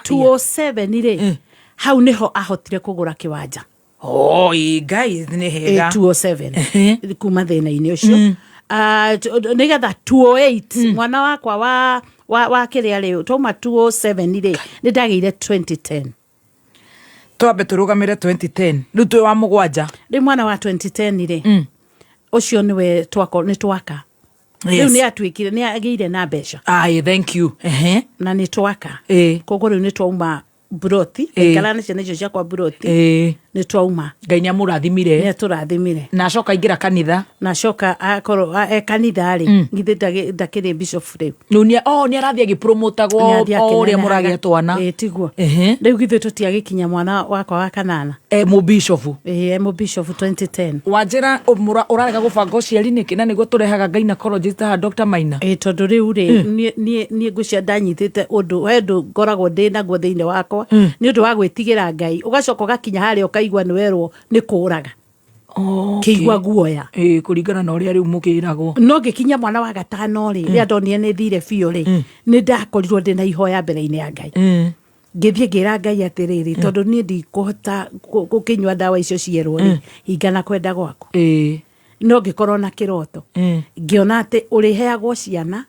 207 rĩ, hau nĩho ahotire kũgũra kĩwanja. Oh, ĩ, Ngai nĩ hega. 207 kuma thĩna-inĩ ũcio. Ah, nĩgetha 208 mwana wakwa wa kĩrĩa rĩ, twauma 207 rĩ, nĩ ndagĩire 2010. Twambe tũrũgamĩre 2010. Rĩu twĩ wa mũgwanja. Rĩu mwana wa 2010 rĩ, ũcio nĩwe nĩ twaka. Rĩu Yes. nĩ atuĩkire nĩ agĩire na mbeca. Aye, thank you. Ehe. Na nĩ twaka. Koguo rĩu nĩ twauma buroti. Ikara na ciana icio ciakwa buroti. Nĩ twauma. Ngai nĩ amũrathimire. Nĩ atũrathimire. Na acoka aingĩra kanitha. Na acoka akorwo e kanitha rĩ, githĩ ndakĩrĩ bishop rĩu. Rĩu nĩ oh, nĩ arathiĩ agĩpromotagwo Nĩ athiĩ o ũrĩa akĩnenehaga. mũragĩa twana. Ĩĩ, tiguo. Rĩu githĩ tũtiagĩkinya mwana wakwa wa kanana. E mũbishofu. Ĩĩ, e mũbishofu 2010. Wanjĩra ũrarega gũbanga ũciari nĩkĩ na nĩguo tũrehaga gynecologist haha Dr. Maina. Ĩĩ, tondũ rĩu rĩ, niĩ ngwĩciria ndanyitĩte ũndũ, he ũndũ ngoragwo ndĩ naguo thĩinĩ wakwa, nĩ ũndũ wa gwĩtigĩra Ngai, ũgacoka ũgakinya harĩa ũkaigua nĩ werwo nĩ kũraga. Kĩigua guoya. Ĩĩ, kũringana na ũrĩa rĩu mũkĩragwo. No ngĩkinya mwana wa gatano rĩ, rĩrĩa ndonire nĩ thire biũ rĩ, nĩ ndakorirwo ndĩ na ihoya mbere-inĩ ya Ngai. Ngĩthiĩ ngĩra Ngai atĩrĩrĩ, tondũ niĩ ndikũhota gũkĩnyua ndawa icio cierwo rĩ, hinga na kwenda gwaku. No ngĩkorwo na kĩroto, ngĩona atĩ ũrĩheagwo ciana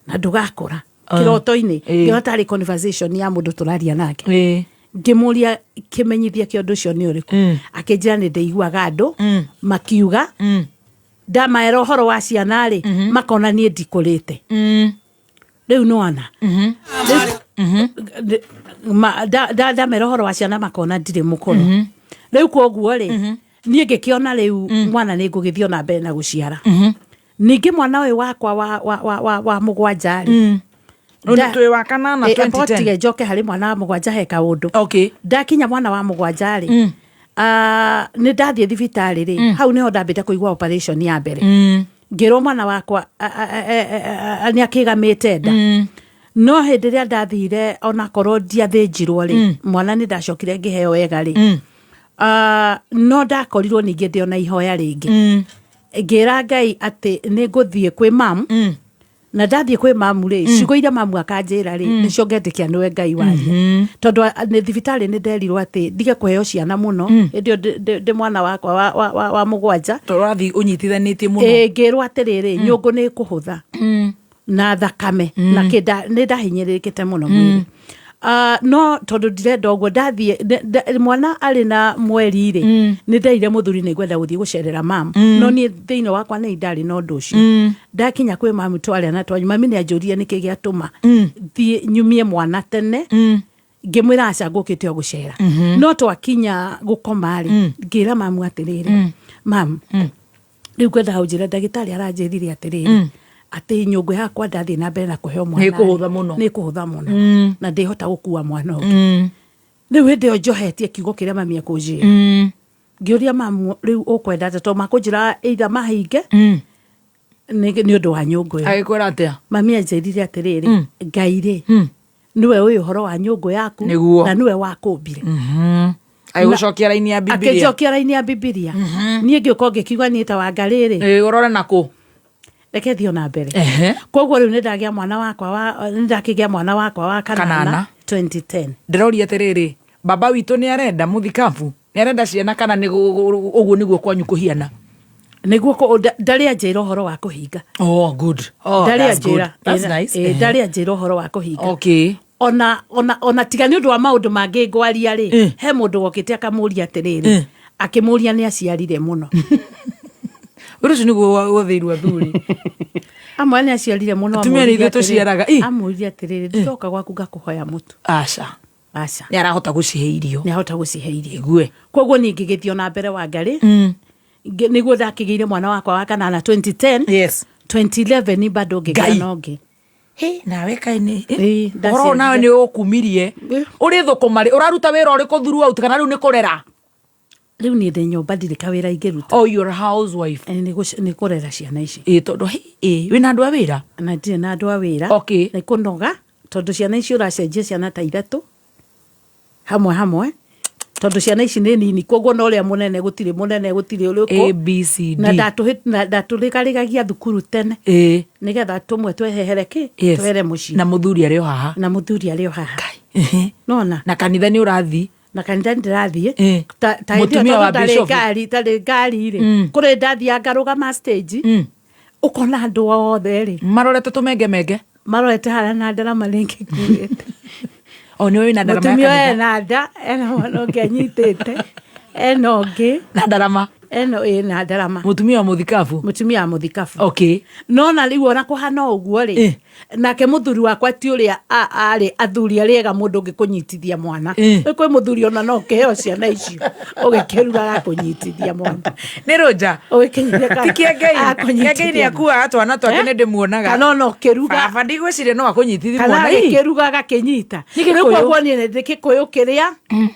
na ndũgakũra. Kĩroto-inĩ ngĩona tarĩ conversation ya mũndũ tũraria nake. Ngĩmũria kĩmenyithia kĩa ũndũ ũcio nĩ ũrĩkũ, akĩnjĩra nĩ ndĩiguaga andũ makiuga ndamaera ũhoro wa ciana rĩ, makona niĩ ndikũrĩte. Rĩu nĩwona ndamera ũhoro wa ciana makona ndirĩ mũkũrũ. Rĩu koguo rĩ, niĩ ngĩkĩona rĩu mwana nĩ ngũgĩthiĩ ona mbere na gũciara. Ningĩ mwana ũyũ wakwa wa mũgwanja rĩ, Rĩu nĩ twĩ wa kanana, Ĩ, 2010. amba ũtige njoke harĩ mwana wa mũgwanja he kaũndũ. Okay. Ndakinya mwana wa mũgwanja rĩ, nĩ ndathiĩ thibitarĩ rĩ, hau nĩho ndambĩte kũigua operation ya mbere. Ngĩrwo mwana wakwa nĩ akĩgamĩte nda. No hĩndĩ ĩrĩa ndathire onakorwo ndiathĩnjirwo rĩ, mwana nĩ ndacokire ngĩheo wega rĩ, no ndakorirwo ningĩ ndĩ ona ihoya rĩngĩ. Ngĩra Ngai atĩ nĩ ngũthiĩ kwĩ mamu, na ndathiĩ kwĩ mamu rĩ, ciugo iria mamu akanjĩra rĩ, nĩcio ngetĩkia nĩwe Ngai waria. Tondũ nĩ thibitarĩ nĩ nderirwo atĩ ndige kũheo ciana mũno, hĩndĩ ĩyo ndĩ mwana wakwa wa mũgwanja. Tondũ ũrathiĩ ũnyitithanĩtie mũno. Ĩĩ, ngĩrwo atĩrĩrĩ, nyũngũ nĩ ĩkũhũtha na thakame, na nĩ ndahinyĩrĩrĩkĩte mũno mwĩrĩ. No tondũ ndirenda ũguo, ndathiĩ, mwana arĩ na mweri rĩ, nĩ ndeire mũthuri nĩ ngwenda gũthiĩ gũcerera mamu. No niĩ thĩinĩ wakwa nĩ ndarĩ na ũndũ ũcio. Ndakinya kwĩ mamu twaria na twanyua, mami nĩ anjũririe nĩkĩ gĩatũma thiĩ nyumie mwana tene. Ngĩmwĩra aca ngũkĩte o gũcera. No twakinya gũkoma rĩ, ngĩra mamu atĩrĩrĩ, mamu, rĩu ngwendaga ũnjĩre ndagĩtarĩ aranjĩrire atĩrĩrĩ, atĩ nyũngũ yakwa ndathiĩ na mbere na kũheo mwana Nĩ ĩkũhũtha mũno. Nĩ ĩkũhũtha mũno. Na ndĩhota gũkua mwana ũngĩ. Rĩu hĩndĩ ĩyo njohetie kiugo kĩrĩa mami ekũnjĩra. Ngĩũria mamu rĩu ũkwenda atĩa, tondũ makũnjĩra either mahinge nĩ ũndũ wa nyũngũ ĩyo. Agĩkwĩra atĩa? Mami anjĩrire atĩrĩrĩ, Ngai rĩ, nĩwe ũĩ ũhoro wa nyũngũ yaku Nĩguo. na nĩwe wakũmbire. Agĩgũcokia raini ya Bibilia. Akĩnjokia raini ya Bibilia. Niĩ ngĩũka ngĩkiuga niĩ ta Wangarĩ rĩ. Ĩĩ, ũrore nakũ? Reke thiĩ ona mbere. Koguo rĩu nĩ ndagĩa mwana wakwa wa nĩ ndakĩgĩa mwana wakwa wa kanana Kanana. 2010. Ndĩroria atĩrĩrĩ, baba witũ nĩ arenda mũthikabu, nĩ arenda ciana kana nĩ ũguo nĩguo kwanyu kũhiana? Nĩguo ndarĩ anjĩra ũhoro wa kũhinga. Oh, good. Oh, Ndarĩ that's good. anjĩra. That's nice. Ndarĩ anjĩra ũhoro wa kũhinga. Okay. Ona tiga nĩ ũndũ wa maũndũ mangĩ ngwaria rĩ, he mũndũ wokĩte akamũria atĩrĩrĩ, akĩmũria nĩ aciarire mũno. Ũndũ ũcio nĩguo wothĩirwo athuri. Amwe nĩ aciarire mũno. Atumia nĩ ithuĩ amũririe atĩrĩrĩ- tũciaraga. Amũririe atĩrĩrĩ, ndĩroka gwaku ngakũhoya mũtu. Aca. Aca. Nĩ arahota gũcihe irio. Nĩ ahota gũcihe irio. Igue. Koguo niĩ ngĩgĩthiĩ ona mbere wa ngarĩ. Nĩguo ndakĩgĩire mwana wakwa wa kanana 2010. Yes. 2011 bado ngĩgĩa Ngai. na ũngĩ. Hĩ, nawe kaĩ nĩ ndaciarire. ũhoro nawe nĩ ũkumirie. Ũrĩ thũkũma rĩ, ũraruta wĩra ũrĩkũ throughout kana rĩu nĩ kũrera? Rĩu niĩ ndĩ nyũmba ndirĩ kawĩra ingĩruta. Oh, you're a housewife. Nĩ kũrera ciana ici. Ĩ tondũ hĩ, ĩ wĩna andũ a wĩra? Na ndirĩ na andũ a wĩra. Okay. Nĩ kũnoga tondũ ciana ici ũracenjia ciana ta ithatũ hamwe hamwe tondũ ciana ici nĩ nini, koguo na ũrĩa mũnene gũtirĩ mũnene gũtirĩ ũrĩkũ. A, B, C, D. Na ndatũrĩgarĩgagia thukuru tene nĩgetha tũmwe twehehere kĩ Yes. twehere mũciĩ. Na mũthuri arĩ o haha. Na mũthuri arĩ o haha. Nona. Na kanitha nĩ ũrathiĩ? Na kanitha nĩ ndĩrathiĩ. Ta hĩndĩ ĩyo Mũtumia wa tondũ ndarĩ bishop. ngari, tarĩ ngari rĩ, kũrĩ ndathiaga ngarũgama stage, ũkona andũ othe rĩ marorete tũmengemenge, marorete harĩa na ndarama rĩngĩ nguĩte. O nĩ wĩna ndarama ya Mũtumia kanitha. ena nda, ena mwana ũngĩ anyitĩte, ena ũngĩ na ndarama, ena ĩ na ndarama. Mũtumia wa mũthikabu. Mũtumia wa mũthikabu. Okay. No na rĩu ona kũhana ũguo rĩ, nake mũthuri wakwa ti ũrĩa arĩ athuri arĩa ega mũndũ ũngĩkũnyitithia mwana. Rĩu kwĩ mũthuri ona no ũkĩheo ciana icio ũgĩkĩruga agakũnyitithia mwana. Nĩ rũnja. Ũgĩkĩnyitithia Ti kĩengei. Akũnyitithia Kĩengei nĩ akuaga twana twake nĩ ndĩmuonaga. Kana ona ũkĩruga. Baba ndigwĩciria no akũnyitithie Kana mwana. Ii. agĩkĩruga agakĩnyita. Nĩ Rĩu Gĩkũyũ. koguo niĩ nĩ ndĩ Gĩkũyũ kĩrĩa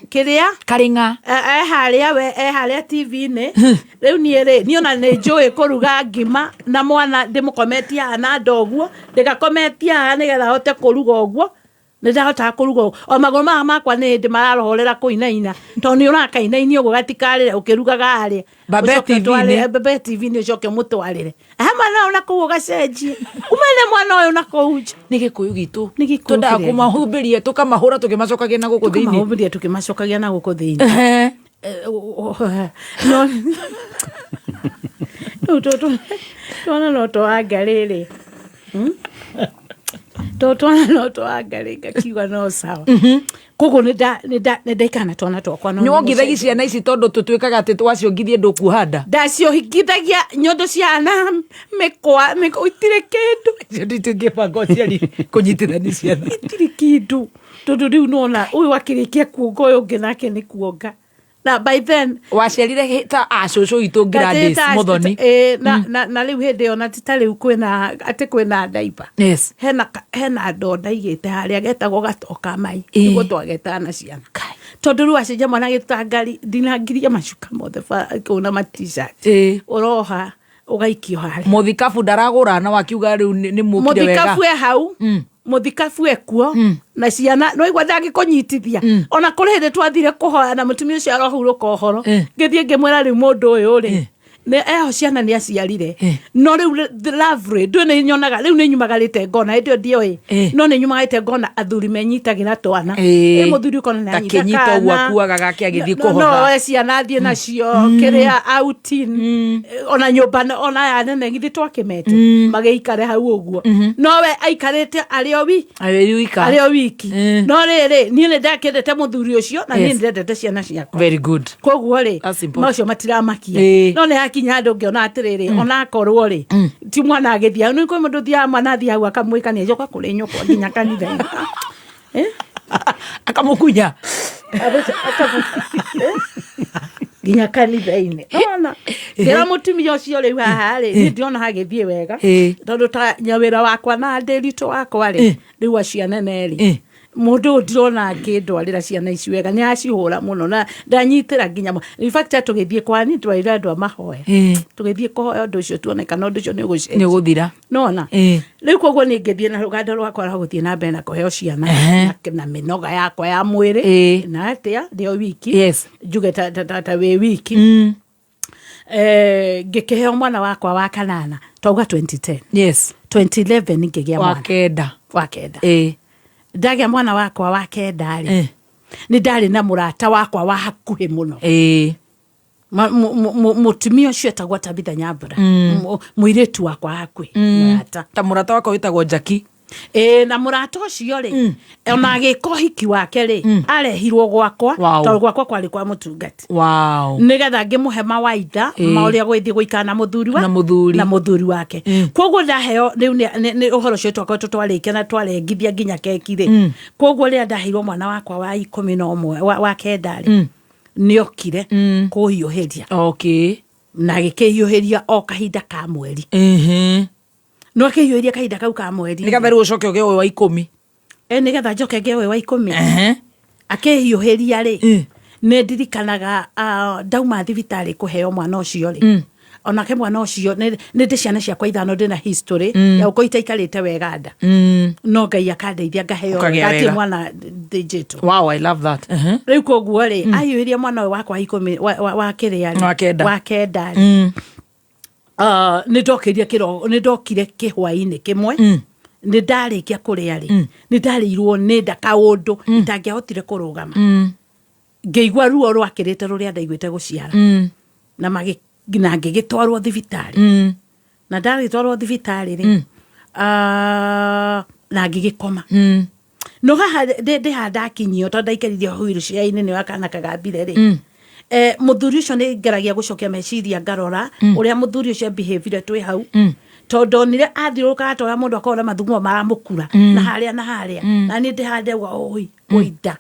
kĩrĩa karĩng'a e harĩa we e harĩa TV-inĩ. Rĩu niĩ rĩ, niĩ ona nĩ njũĩ kũruga ngima na mwana ndĩmũkometie haha na nda ũguo, ndĩgakometie haha nĩgetha ahote kũruga ũguo. Nĩ ndahotaga kũruga ũguo. O magũrũ maya makwa nĩ hĩndĩ mararohorera kũinaina tondũ nĩ ũrakainainia ũguo gatikarĩre ũkĩrugaga harĩa. Babe Ũcoke TV-inĩ. ũtwarĩre- Babe TV-inĩ ũcoke ũmũtwarĩre. He mwana ũyũ na kũu ũgacenjie. Umene mwana ũyũ na kũu nja. Nĩ Gĩkũyũ gitũ. Nĩ Gĩkũyũ Twendaga kĩrĩa kũmahumbiria tũkamahũra tũkĩmacokagia na gũkũ thĩinĩ. Tũkamahumbiria tũkĩmacokagia na gũkũ thĩinĩ. No rĩu tũtũ twana no twanga rĩrĩ. Tũtũ twana no twanga rĩ ngakiuga no sawa. Koguo nĩ ndaikara na twana twakwa no Nĩ wongithagia nĩmũcenjia. ciana ici tondũ tũtuĩkaga atĩ twaciongithie ndũkuoha nda. Ndaciohingithagia nyondo ciana mĩkwa mĩkwa itirĩ kĩndũ. Icio ndingĩbanga ũciari kũnyitithania ciana. Itirĩ kĩndũ tondũ rĩu nona ũyũ akĩrĩkia kuonga ũyũ ũngĩ nake nĩ kuonga. Na by then waciarire ta acũcũ witũ Gladys Muthoni. Na rĩu hĩndĩ ĩyo na ti ta rĩu kwĩna atĩ kwĩna ndaiba. Yes. Hena ndoo ndaigĩte harĩa getagwo gatoka mai nĩguo twagetaga na ciana. Tondũ rĩu acenjia mwana gĩtangari ndinangirie macuka mothe kũu na ma t-shirt. Ũroha ũgaikio harĩa. Mũthikabu ndaragũra na wakiuga rĩu nĩ mũkire wega. Mũthikabu e hau. Mũthikabu ekuo na ciana no igua ndangĩkũnyitithia. Ona kũrĩ hĩndĩ twathire kũhoya na mũtumia ũcio arohurũka ũhoro, ngĩthiĩ ngĩmwĩra rĩu mũndũ ũyũ rĩ nĩ eho ciana nĩ aciarire no rĩu the love rĩ ndũĩ nĩ nyonaga rĩu nĩ nyumagarĩte ngona hĩndĩ ĩyo ndioĩ no nĩ nyumagarĩte ngona athuri menyitagĩra twana. Ĩ mũthuri ũkona nĩ anyita Takĩnyita ũguo kana. akuaga gake agĩthiĩ No kũhotha. oe ciana athiĩ nacio kĩrĩa outing ona nyũmba ona aya nene githĩ twakĩmete magĩikare hau ũguo no we aikarĩte arĩ o wi Arĩ wika. arĩ o wiki. No rĩrĩ niĩ nĩ ndakĩendete mũthuri ũcio na niĩ Yes. nĩ ndendete ciana ciakwa. Very good. Koguo rĩ That's important. macio matiramakia. No nĩ hakinya handũ ngĩona atĩrĩrĩ ona akorwo rĩ ti mwana agĩthiĩ hau nĩ kwĩ mũndũ ũthiaga mwana athiĩ hau akamwĩka nĩ acoka kũrĩ nyũkwa nginya kanitha-inĩ. Akamũkunya. Nginya kanitha-inĩ. Nĩwona? Ngĩra mũtumia ũcio rĩu haha rĩ, niĩ ndĩrona hagĩthiĩ wega. Tondũ ta nyawĩra wakwa na ndĩritũ wakwa rĩ, rĩu acio anene rĩ, mũndũ ũyũ ndĩrona akĩndwarĩra ciana ici wega, nĩ acihũra mũno na ndanyitĩra nginya in fact tũgĩthiĩ kwa niĩ twarĩra andũ a mahoya. Tũgĩthiĩ kũhoya ũndũ ũcio tuone kana ũndũ ũcio nĩ ũgũcenjia. Nĩ ũgũthira. Nĩwona? Rĩu koguo niĩ ngĩthiĩ na rũgendo rwakwa rwa gũthiĩ na mbere na kũheo ciana na mĩnoga yakwa ya mwĩrĩ na atĩa ndĩ o wiki. Njuge ta wĩ wiki. Ngĩkĩheo mwana wakwa wa kanana. Twauga 2010. Yes. 2011 ngĩgĩa Wa mwana. Kenda. Wa kenda. Ĩĩ. Ndagĩa mwana wakwa wa kenda rĩ, Eh. nĩ ndarĩ na mũrata wakwa wa hakuhĩ mũno. Ĩĩ. Mũtumia ũcio etagwo Tabitha Nyambura. Mũirĩtu wakwa wa hakuhĩ. Mũrata. Ta mũrata wakwa wĩtagwo Jackie. Ĩĩ, na mũrata ũcio rĩ, ona agĩka ũhiki wake rĩ, arehirwo gwakwa Wow. tondũ gwakwa kwarĩ kwa mũtungati. Wow. Nĩgetha ngĩmũhe mawaitha Ĩĩ. ma ũrĩa gwĩthiĩ gũikara na mũthuri wa Na mũthuri. Na mũthuri wake. Koguo ndaheo rĩu nĩ ũhoro ũcio twakoretwo twarĩkia na twarengithia nginya keki rĩ. Koguo rĩrĩa ndaheirwo mwana wakwa wa 11 wa kenda rĩ, nĩokire kũhiũhĩria. Okay. Na agĩkĩhiũhĩria o kahinda ka mweri. No akĩhiũhĩria kahinda kau ka mweri. Nĩgetha rĩu ũcoke ũgĩe ũyũ wa 10. Ĩ, nĩgetha njoke ngĩe ũyũ wa 10. Akĩhiũhĩria rĩ, nĩ ndirikanaga ndauma thibitarĩ kũheo mwana ũcio rĩ, onake mwana ũcio nĩ ndĩ ciana ciakwa ithano ndĩna history ya gũkorwo itaikarĩte wega nda. No Ngai akandeithia ngaheo Ũkagĩa wega, hatirĩ wega. mwana thĩnjĩtwo. Wow, I love that. Rĩu koguo rĩ, ahiũhĩria mwana ũyũ wakwa wa 10 wa kĩrĩa rĩ, Wa kenda. wa kenda rĩ, nĩ ndokĩrie kĩro nĩ ndokire kĩhwainĩ kĩmwe, nĩ ndarĩkia kũrĩa rĩ, nĩ ndarĩirwo nĩ nda kaũndũ itangĩahotire kũrũgama. Ngĩigua ruo rwakĩrĩte rũrĩa ndaiguĩte gũciara. Na na ngĩgĩtwarwo thibitarĩ. Na ndagĩtwarwo thibitarĩ rĩ, na ngĩgĩkoma. No haha ndĩ haha ndakinyio tondũ ndaikarire wheelchair-inĩ nĩyo kana kagambire rĩ. Mũthuri ũcio nĩ ngeragia gũcokia meciria ngarora ũrĩa mũthuri ũcio behavire twĩ hau. Tondũ ndonire athiũrũrũkaga ta ũrĩa mũndũ akoragwo na mathugumo maramũkura na harĩa na harĩa. Na niĩ ndĩ haha ndauga oi, oi nda.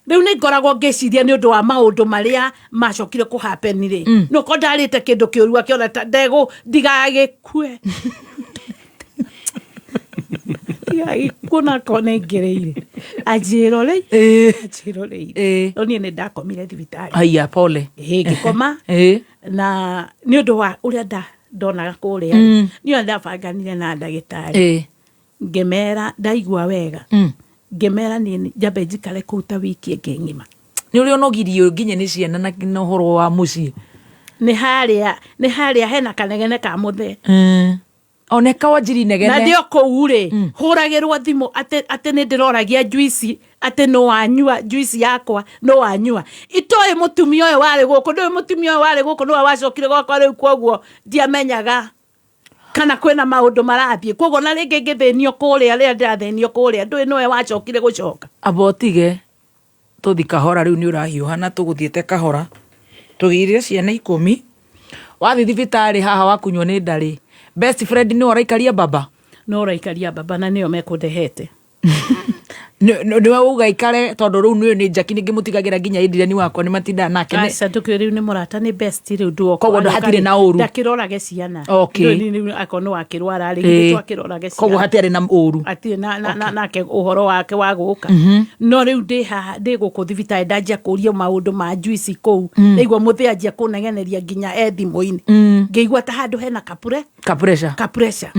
Rĩu nĩ ngoragwo ngĩciria nĩ ũndũ wa maũndũ marĩa macokire kũ happen rĩ. No korwo ndarĩte kĩndũ kĩũru akĩona ta ndegũ ndigagĩkue. Ndigagĩkue na akorwo nĩ ngĩrĩire. Anjĩroreire. Anjĩroreire. No niĩ nĩ ndakomire thibitarĩ. Haiya, pole. Ĩĩ, ngĩkoma. Na nĩ ũndũ wa ũrĩa ndonaga kũrĩa rĩ, niĩ ona ndabanganire na ndagĩtarĩ. Ngĩmera ndaigua wega. Ngĩmera niĩ njambe njikare kũu ta wiki ĩngĩ ng'ima. Nĩ ũrĩa ũnogirio nginya nĩ ciana na ũhoro wa mũciĩ. Nĩ harĩa hena kanegene ka mũthee. Oneka wanjiri negene. Na ndĩ o kũu rĩ, hũragĩrwo thimũ atĩ nĩ ndĩroragia juici, atĩ nĩ wanyua juici yakwa, nĩ wanyua. Itoĩ mũtumia ũyũ warĩ gũkũ, ndũĩ mũtumia ũyũ warĩ gũkũ nĩwe wacokire gwakwa rĩu, koguo ndiamenyaga kana kwĩna maũndũ marathiĩ. Koguo na rĩngĩ ngĩthĩnio kũrĩa, rĩrĩa ndĩrathĩnio kũrĩa, ndũĩ nĩwe wacokire gũcoka. Amba ũtige tũthi kahora rĩu nĩ ũrahiũha na tũgũthiĩte kahora. Tũgĩire ciana 10. Wathiĩ thibitarĩ haha wakunywo nĩ ndarĩ. Best friend nĩ ũraikaria baba? No ũraikaria baba na nĩo mekũndehete. Nĩwe uga ikare tondũ rĩu nĩũĩ nĩ Jackie nĩngĩmũtigagĩra nginya Adrian wakwa nĩ matindaga nake. Aca, ndũkĩũĩ rĩu nĩ mũrata, nĩ best rĩu nduoka. Koguo hatirĩ na ũru. Ndakĩrorage ciana. Okay. Ndũĩ rĩu akorwo nĩ wakĩrwara rĩ, githĩ twakĩrorage ciana. Koguo hatiarĩ na ũru. Hatirĩ nake ũhoro wake wa gũka. No rĩu ndĩ haha, ndĩ gũkũ thibitarĩ ndanjia kũrio maũndũ ma juici kũu. Ndaigua mũthĩ anjia kũnegeneria nginya e thimũ-inĩ. Ngĩigua ta handũ hena kapure. Ka pressure. Ka pressure.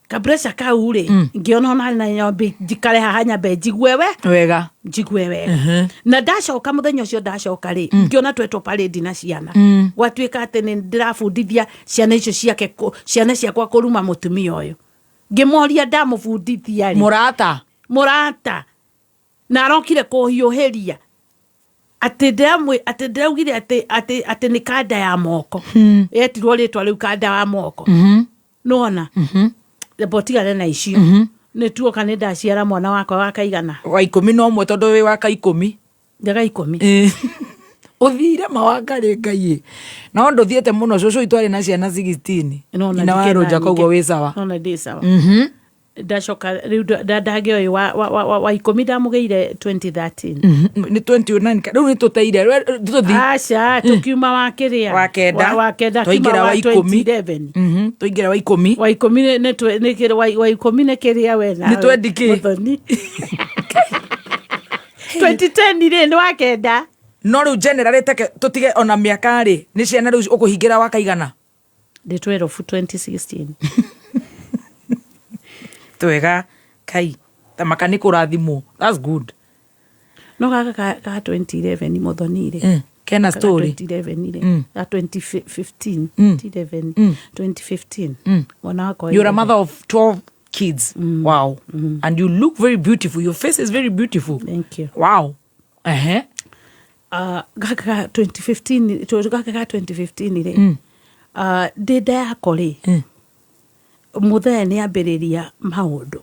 Ka pressure kau rĩ, ngĩona ona na nyambe njikare haha nyambe njigue we. Wega. Njigue wega. Na ndacoka mũthenya ũcio ndacoka rĩ, ngĩona twetwo parade na ciana. Gwatuĩka atĩ nĩ ndĩrabundithia ciana icio ciake ciana ciakwa kũruma mũtumia ũyũ. Ngĩmoria ndamũbundithia rĩ. Mũrata. Mũrata. Na arokire kũhiũhĩria. Atĩ atĩ ndĩraugire atĩ nĩ kanda ya moko. Yetirwo rĩtwa rĩu kanda ya moko. Nĩwona? Rebo tigane na icio. Nĩ tuoka nĩ ndaciara mwana wakwa wa kaigana. Wa 11 tondũ wĩ wa ka 10. Ndaga 10. Ũthire mawanga rĩ Ngai ĩ. No ndũthiĩte mũno, cũcũ witũ arĩ na ciana 16. No, na Nyina wa ndikena Rũnja, koguo ningĩ. wĩ sawa. No, na ndĩ sawa. Ndacoka rĩu ndagĩa ũyũ wa 10 ndamũgĩire 2013. Nĩ 29, rĩu nĩ tũteire, tũthi. Aca, tũkiuma wa kĩrĩa. Wa kenda. Wa kenda, Twaingĩra kiuma wa wa ikũmi. 2011. Twaingĩra wa 10. Wa ikũmi nĩ nĩ kĩrĩa, wa 10 nĩ kĩrĩa we nawe. Nĩ twendi kĩ? Mũthoni. 2010 rĩ, nĩ wa kenda. No rĩu generally teke tũtige ona mĩaka rĩ, nĩ ciana rĩu ũkũhingĩra wa kaigana? Ndĩ 12, 2016. Twega, kai, ta maka nĩ kũrathimwo. That's good. No gaka ka 2011 mũthoni rĩ. Kena Gaka story. 2011 rĩ ga 2015 2011 2015 mwana wakwa wa You're a 11. mother of 12 kids. Wow. And you look very beautiful. Your face is very beautiful. Thank you. Wow. Uh-huh. Gaka ga 2015 gaka ga 2015 rĩ ndĩ nda yako rĩ mũthee nĩ ambĩrĩria maũndũ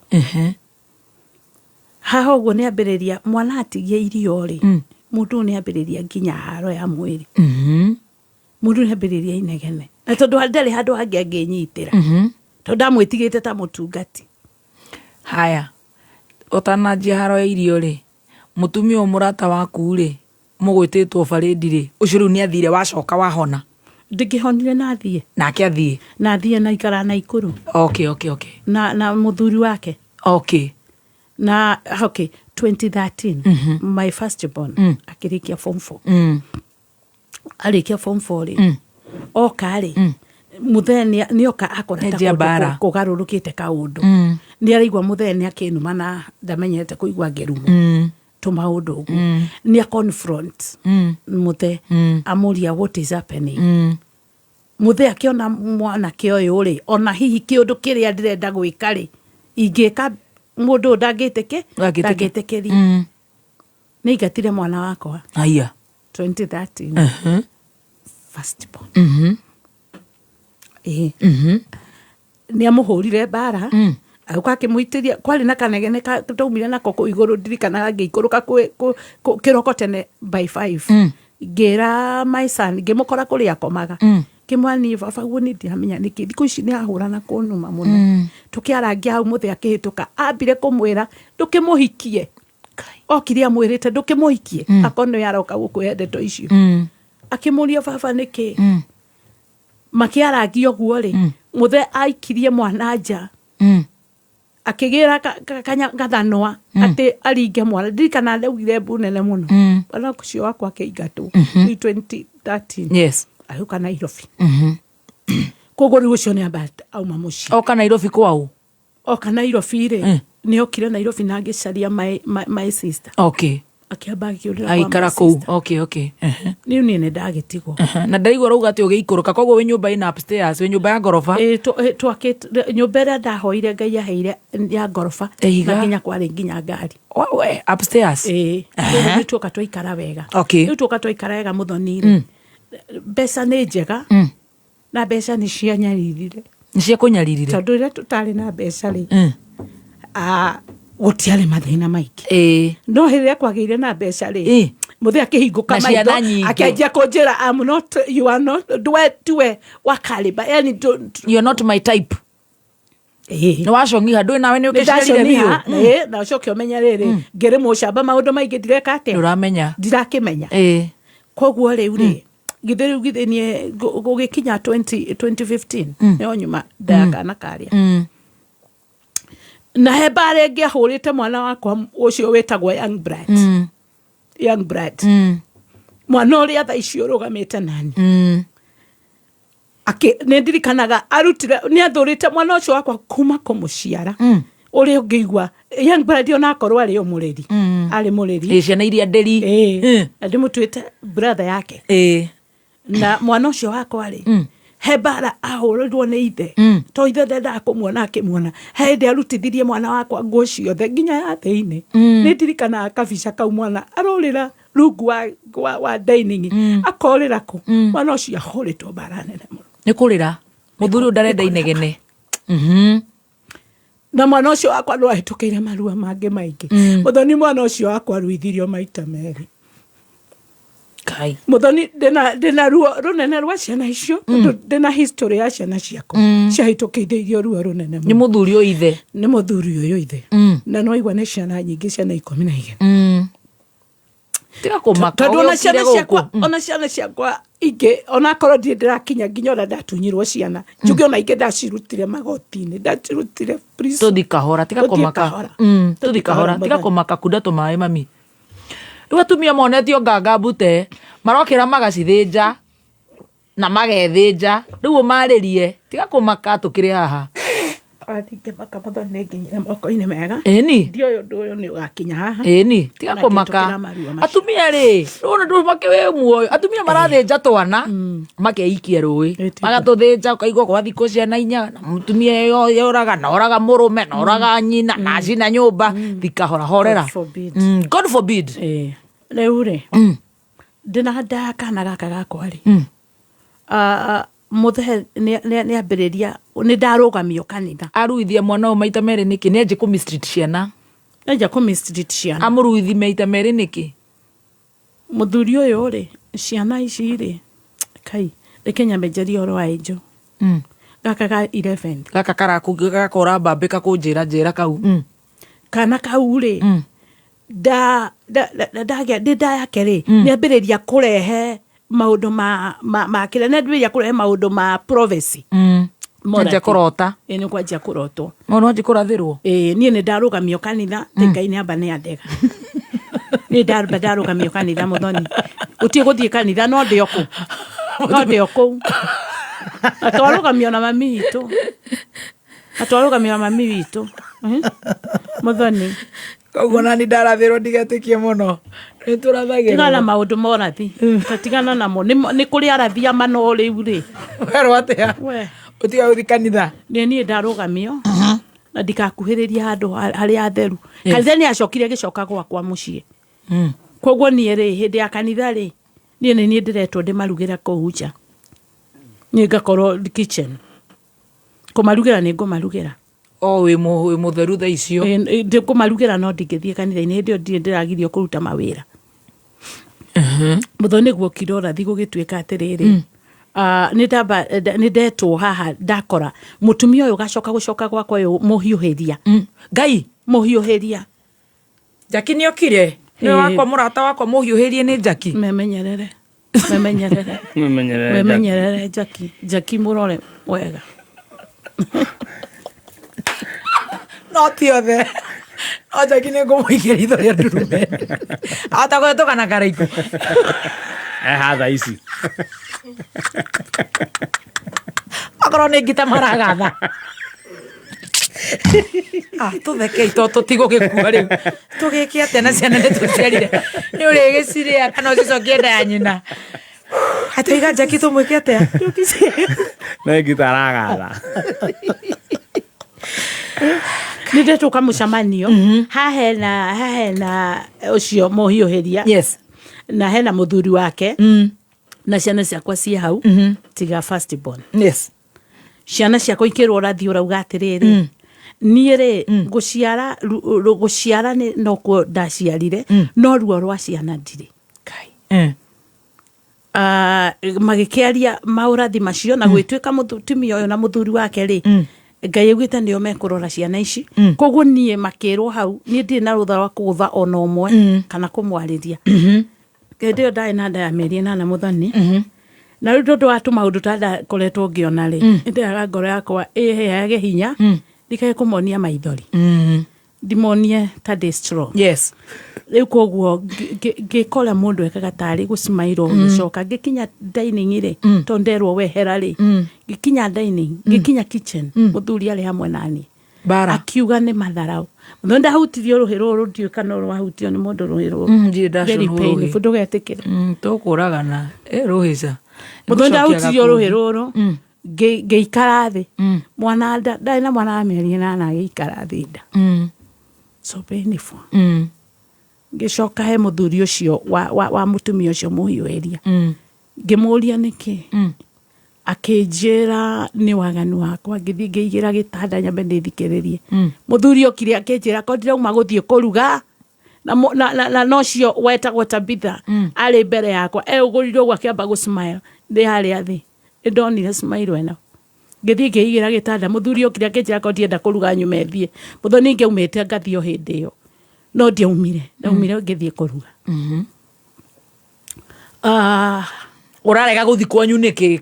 haha ũguo nĩ ambĩrĩria mwana atigia irio rĩ mũndũ ũyũ nĩ ambĩrĩria nginya haro ya mwĩrĩ mũndũ nĩ ambĩrĩria inegene na tondũ ndarĩ handũ hangĩ angĩnyitĩra tondũ ndamwĩtigĩte ta mũtungati. Haya, ũtananjia haro ya irio rĩ, mũtumia ũyũ mũrata waku rĩ, mũgwĩtĩtwo barĩndi rĩ, ũcio rĩu nĩ athire wacoka wahona? Ndĩngĩhonire na athiĩ. Nake athiĩ? Na athiĩ na ikara na ikũrũ. Okay. Na mũthuri wake. Okay. Na okay, 2013 my first born akĩrĩkia form 4. Arĩkia form 4 rĩ, oka rĩ, mũthee nĩoka akora ta Nĩanjia kũndũ mbara. kũgarũrũkĩte kaũndũ. Nĩ araigua mũthee nĩ akĩnuma na ndamenyerete kũigua ngĩrumwo tũmaũndũ ũguo. Nĩ a confront mũthee, amũria what is happening. Mũthee akĩona mwanake ũyũ rĩ, ona hihi kĩũndũ kĩrĩa ndĩrenda gwĩka rĩ, ingĩka mũndũ ũyũ ndangĩtĩkĩ Ndangĩtĩkĩ. ndangĩtĩkĩria. Nĩ aingatire mwana wakwa. Haya. 2013. First born. Ĩĩ. Nĩ amũhũrire mbara, agĩũka akĩmũitĩria kwarĩ na kanegene twaumire nako kũu igũrũ ndirikanaga ngĩikũrũka kĩroko tene by 5 ngĩra my son, ngĩmũkora kũrĩa akomaga, ngĩmwĩra niĩ baba guo nĩ ndiramenya nĩkĩ thikũ ici nĩ ahũra na kũnuma mũno. Tũkĩarangia hau mũthee akĩhĩtũka, ambire kũmwĩra ndũkĩmũhikie, okire amwĩrĩte ndũkĩmũhikie akorwo nĩwe aroka gũkũhe ndeto icio. Akĩmũria baba nĩkĩ. Makĩarangia ũguo rĩ, mũthee aikirie mwana nja, akĩgĩra gathanwa atĩ aringe mwana. Ndirikana ndaugire mbu nene mũno. Mwana ũcio wakwa akĩingatwo rĩu 2013. Yes. Agĩũka Nairobi. Koguo rĩu ũcio nĩ amba auma mũciĩ. Oka Nairobi kwao? Oka Nairobi rĩ, nĩ okire Nairobi na ngĩcaria my sister. Okay. Akĩamba akĩũrĩra kwa Aikara my kũu. sister. Okay. Rĩu niĩ nĩ ndagĩtigwo. Na ndaigua rauga atĩ ũgĩikũrũka koguo wĩ nyũmba ĩna upstairs, wĩ nyũmba ya ngoroba. Ĩĩ, twakĩte nyũmba ĩrĩa ndahoire Ngai aheire ya ngoroba Ĩiga. na nginya kwarĩ nginya ngari. Wewe, upstairs. Ĩĩ. Koguo nĩ tuoka twaikara wega. Okay. Rĩu tuoka twaikara wega mũthoni rĩ, mbeca nĩ njega na mbeca nĩ cianyaririre. Nĩ ciakũnyaririre? Tondũ rĩrĩa tũtarĩ na mbeca rĩ, gũtiarĩ mathĩna maingĩ. No hĩndĩ ĩrĩa kwagĩire na mbeca rĩ, mũthee akĩhingũka Na ciana maitho, nyingĩ. akĩanjia kũnjĩra I'm not, you are not, ndwe tuwe wa caliber, yani You are not my type. Nĩ wacong'iha ndũĩ nawe nĩ ũkĩciarire biũ. Ndacong'iha, na ũcoke ũmenye rĩrĩ, ngĩrĩ mũcamba maũndũ maingĩ ndireka atĩa? Ndũramenya. Ndirakĩmenya. Koguo rĩu rĩ, githĩ rĩu githĩ niĩ gũgĩkinya 2015 nĩho nyuma nda ya kana karĩa. Na he mbara ĩngĩ ahũrĩte mwana wakwa ũcio wĩtagwo Young Bright. Young Bright. Mwana ũrĩa thaa ici ũrũgamĩte nani. Nĩ ndirikanaga arutire nĩ athũrĩte mwana ũcio wakwa kuma kũmũciara. Ũrĩa ũngĩigua Young Bright onakorwo arĩ o mũrĩri. Arĩ mũrĩri. Ĩ, ciana iria ndĩri. Ĩ, na ndĩmũtuĩte brother yake. Na mwana ũcio wakwa rĩ, he mbara ahũrĩrwo nĩ ithe. To ithe ndendaga kũmuona akĩmuona. He hĩndĩ arutithirie mwana wakwa nguo ciothe nginya ya thĩinĩ. Nĩ ndirikanaga kabica kau mwana arorĩra rungu wa dining. Akorĩra kũ. Mwana ũcio ahũrĩtwo mbara nene mũno. Nĩ kũrĩra. Mũthuri ũyũ ndarenda inegene. Na mwana ũcio wakwa no ahĩtũkĩire marua mangĩ maingĩ. Mũthoni mwana ũcio wakwa aruithirio maita merĩ. Kai. Mũthoni ndĩna ruo rũnene rwa ciana icio, tondũ ndĩna history ya ciana ciakwa. Ciahĩtũkĩire ruo rũnene Nĩ mũthuri ũyũ ithe. Nĩ mũthuri ũyũ ithe. Na no aigua nĩ ciana nyingĩ, ciana 12. Tiga kũmaka, Tondũ ona ũgĩũkire ciana gũkũ. ciakwa, ona ciana ciakwa ingĩ, onakorwo ndirĩ ndĩrakinya nginya ũrĩa ndatunyirwo ciana, njuge ona ingĩ ndacirutire magoti-inĩ, ndacirutire prison. Tũthi kahora, tiga Tũthiĩ kũmaka. kahora. Tũthi kahora, tiga Mũthoni. kũmaka kunda tũmaĩ mami. Rĩu atumia monetio nganga mbute, marokĩra magacithĩnja na magethĩnja. Rĩu ũmarĩrie, tiga kũmaka tũkĩrĩ haha. Ndingĩmaka Mũthoni nĩ nginyire moko-inĩ mega. Ĩni. Ndiũĩ ũndũ ũyũ nĩ ũgakinya haha. Ĩni, tiga Na kũmaka. ngĩtũkĩra maruo macio. Atumia rĩ, rũnĩ ndũmake wĩ muoyo. Atumia marathĩnja twana, makeikia rũĩ. Magatũthĩnja ũkaigua gwa thikũ ciana inya, na mũtumia yoraga, na oraga mũrũme, na oraga nyina, na acina nyũmba. Thikahora horera. God forbid. God forbid. Rĩu rĩ, ndĩna nda ya kana gaka gakwa rĩ, mũthee nĩ ambĩrĩria nĩ ndarũgamio kanitha. Aruithia mwana ũyũ maita merĩ nĩkĩ? Nĩ anjie kũ mistreat ciana. Nĩ kũ mistreat ciana. Amũruithi maita merĩ nĩkĩ? Mũthuri ũyũ rĩ, ciana ici rĩ, kai, reke nyambe njarie ũhoro wa Angel. Gaka ga 11. Gaka karakora mbambĩ kakũnjĩra njĩra kau. Kana kau rĩ, nda ndagĩa ndĩ nda yake rĩ, nĩ ambĩrĩria kũrehe maũndũ ma ma ma kĩrĩa, nĩ ambĩrĩria kũrehe maũndũ ma prophecy. Anjia kũrota. Ĩ nĩ kwanjia kũrotwo. Mwana wanjia kũrathĩrwo. Ĩ niĩ nĩ ndarũgamio kanitha, mm. Ngai nĩ amba nĩ andega. Nĩ ndamba ndarũgamio kanitha Mũthoni. Gũtirĩ gũthiĩ kanitha no ndĩ o kũ. No ndĩ o kũu. Na twarũgamio na mami witũ. Na twarũgamio na mami witũ. Mũthoni. Koguo nani ndarathĩrwo ndigetĩkie mũno. Nĩ tũrathagĩrwo. Tigana na maũndũ ma ũrathi. Tigana namo. Nĩ kũrĩ arathi a ma no rĩu rĩ. Werwo atĩa? We. Ũtiga gũthiĩ kanitha. Nĩ niĩ ndarũgamio na ndikakuhĩrĩria handũ harĩa hatheru. Kanitha nĩ acokire agĩcoka gwakwa mũciĩ. Koguo niĩ rĩ, hĩndĩ ya kanitha rĩ, niĩ nĩ niĩ ndĩretwo ndĩmarugĩre kũu nja. Niĩ ngakorwo kitchen. Kũmarugĩra nĩ ngũmarugĩra. O wĩ mũtheru thaa icio. Ndĩkũmarugĩra no ndingĩthiĩ kanitha-inĩ hĩndĩ ĩyo ndirĩ ndĩragirio kũruta mawĩra. Mũthoni nĩguo okire ũrathi gũgĩtuĩka atĩrĩrĩ, nĩ ndamba nĩ ndetwo haha ndakora mũtumia ũyũ gacoka gũcoka gwakwa ũyũ mũhiũhĩria. Ngai mũhiũhĩria. Jackie nĩ okire. Nĩwe wakwa mũrata wakwa mũhiũhĩrie nĩ Jackie. Memenyerere. Memenyerere. Memenyerere. Memenyerere Jackie. Jackie mũrore wega. No ti othe. No Jackie nĩ ngũmũikia ritho rĩa ndurume. Ahota kũhetũka na karaiko. Eha thaa ici. Akorwo nĩ ngita maragatha. Tũthekei to tũtigũgĩkua rĩu. Tũgĩke atĩa na ciana nĩ tũciarire. Nĩ ũrĩgĩcirĩa kana ũcicokie nda ya nyina. Ataiga Jackie tũmwĩke atĩa? Nĩ ngita aragatha. Nĩ ndetũka mũcemanio haha hena ũcio mũhiũhĩria. Yes. Na hena mũthuri wake. Na ciana ciakwa ciĩ hau. Tiga first born. Yes. Ciana ciakwa ikĩrwo ũrathi ũrauga atĩrĩrĩ, niĩ rĩ gũciara gũciara nĩ nokuo ndaciarire, no ruo rwa ciana ndirĩ. Magĩkĩaria maũrathi macio na gwĩtuĩka mũtumia ũyũ na mũthuri wake rĩ, Ngai augĩte nĩo mekũrora ciana ici. Koguo niĩ makĩrwo hau, niĩ ndirĩ na rũtha rwa kũgũtha ona ũmwe kana kũmwarĩria. Hĩndĩ ĩyo ndarĩ na nda ya mĩeri 8 Mũthoni. Na rĩu tondũ wa tũmaũndũ ta ndakoretwo ngĩona rĩ, nĩndĩraga ngoro yakwa ĩheage hinya, ndikae kũmonia maithori. Ndimonie ta ndĩ strong. Yes. Rĩu koguo ngĩkora mũndũ ekaga tarĩ gũcimairwo gĩcoka ngĩkinya dining rĩ, tondũ nderwo wehera rĩ, ngĩkinya dining, ngĩkinya kitchen, mũthuri arĩ hamwe naniĩ. Bara. Akiuga nĩ matharau. Mũthoni ndahutirio rũhĩ rũrũ ndiũĩ kana rwahutio nĩ mũndũ rũhĩ rũrũ. Ndirĩ Very ndacũnwo rũhĩ. painful, ndũgetĩkĩre. Tũkũragana. Rũhĩ ca. Mũthoni ndahutirio rũhĩ rũrũ, ngĩikara thĩ. Mwana nda, ndarĩ na mwana wa mĩeri 8 agĩikara thĩ nda. So painful. Ngĩcoka he mũthuri ũcio wa mũtumia ũcio mũhiũhĩria. Ngĩmũria nĩkĩ. Akĩnjĩra nĩ waganu wakwa, ngĩthiĩ ngĩigĩra gĩtanda nyambe ndĩthikĩrĩrie. Mũthuri okire akĩnjĩra ko ndĩrauma gũthiĩ kũruga na na nocio wetagwo Tabitha arĩ mbere yakwa eũgũrire ũguo akĩamba gũ smile ndĩ harĩa thĩ nĩ ndonire smile ĩno. Ngĩthiĩ ngĩigĩra gĩtanda mũthuri okire akĩnjĩra ko ndienda kũruga nyume thiĩ. Mũthoni ngĩaumĩte ngathiĩ o hĩndĩ ĩyo no ndiaumire, ndaumire ngĩthiĩ kũruga. Ũrarega gũthiĩ kwanyu nĩkĩ?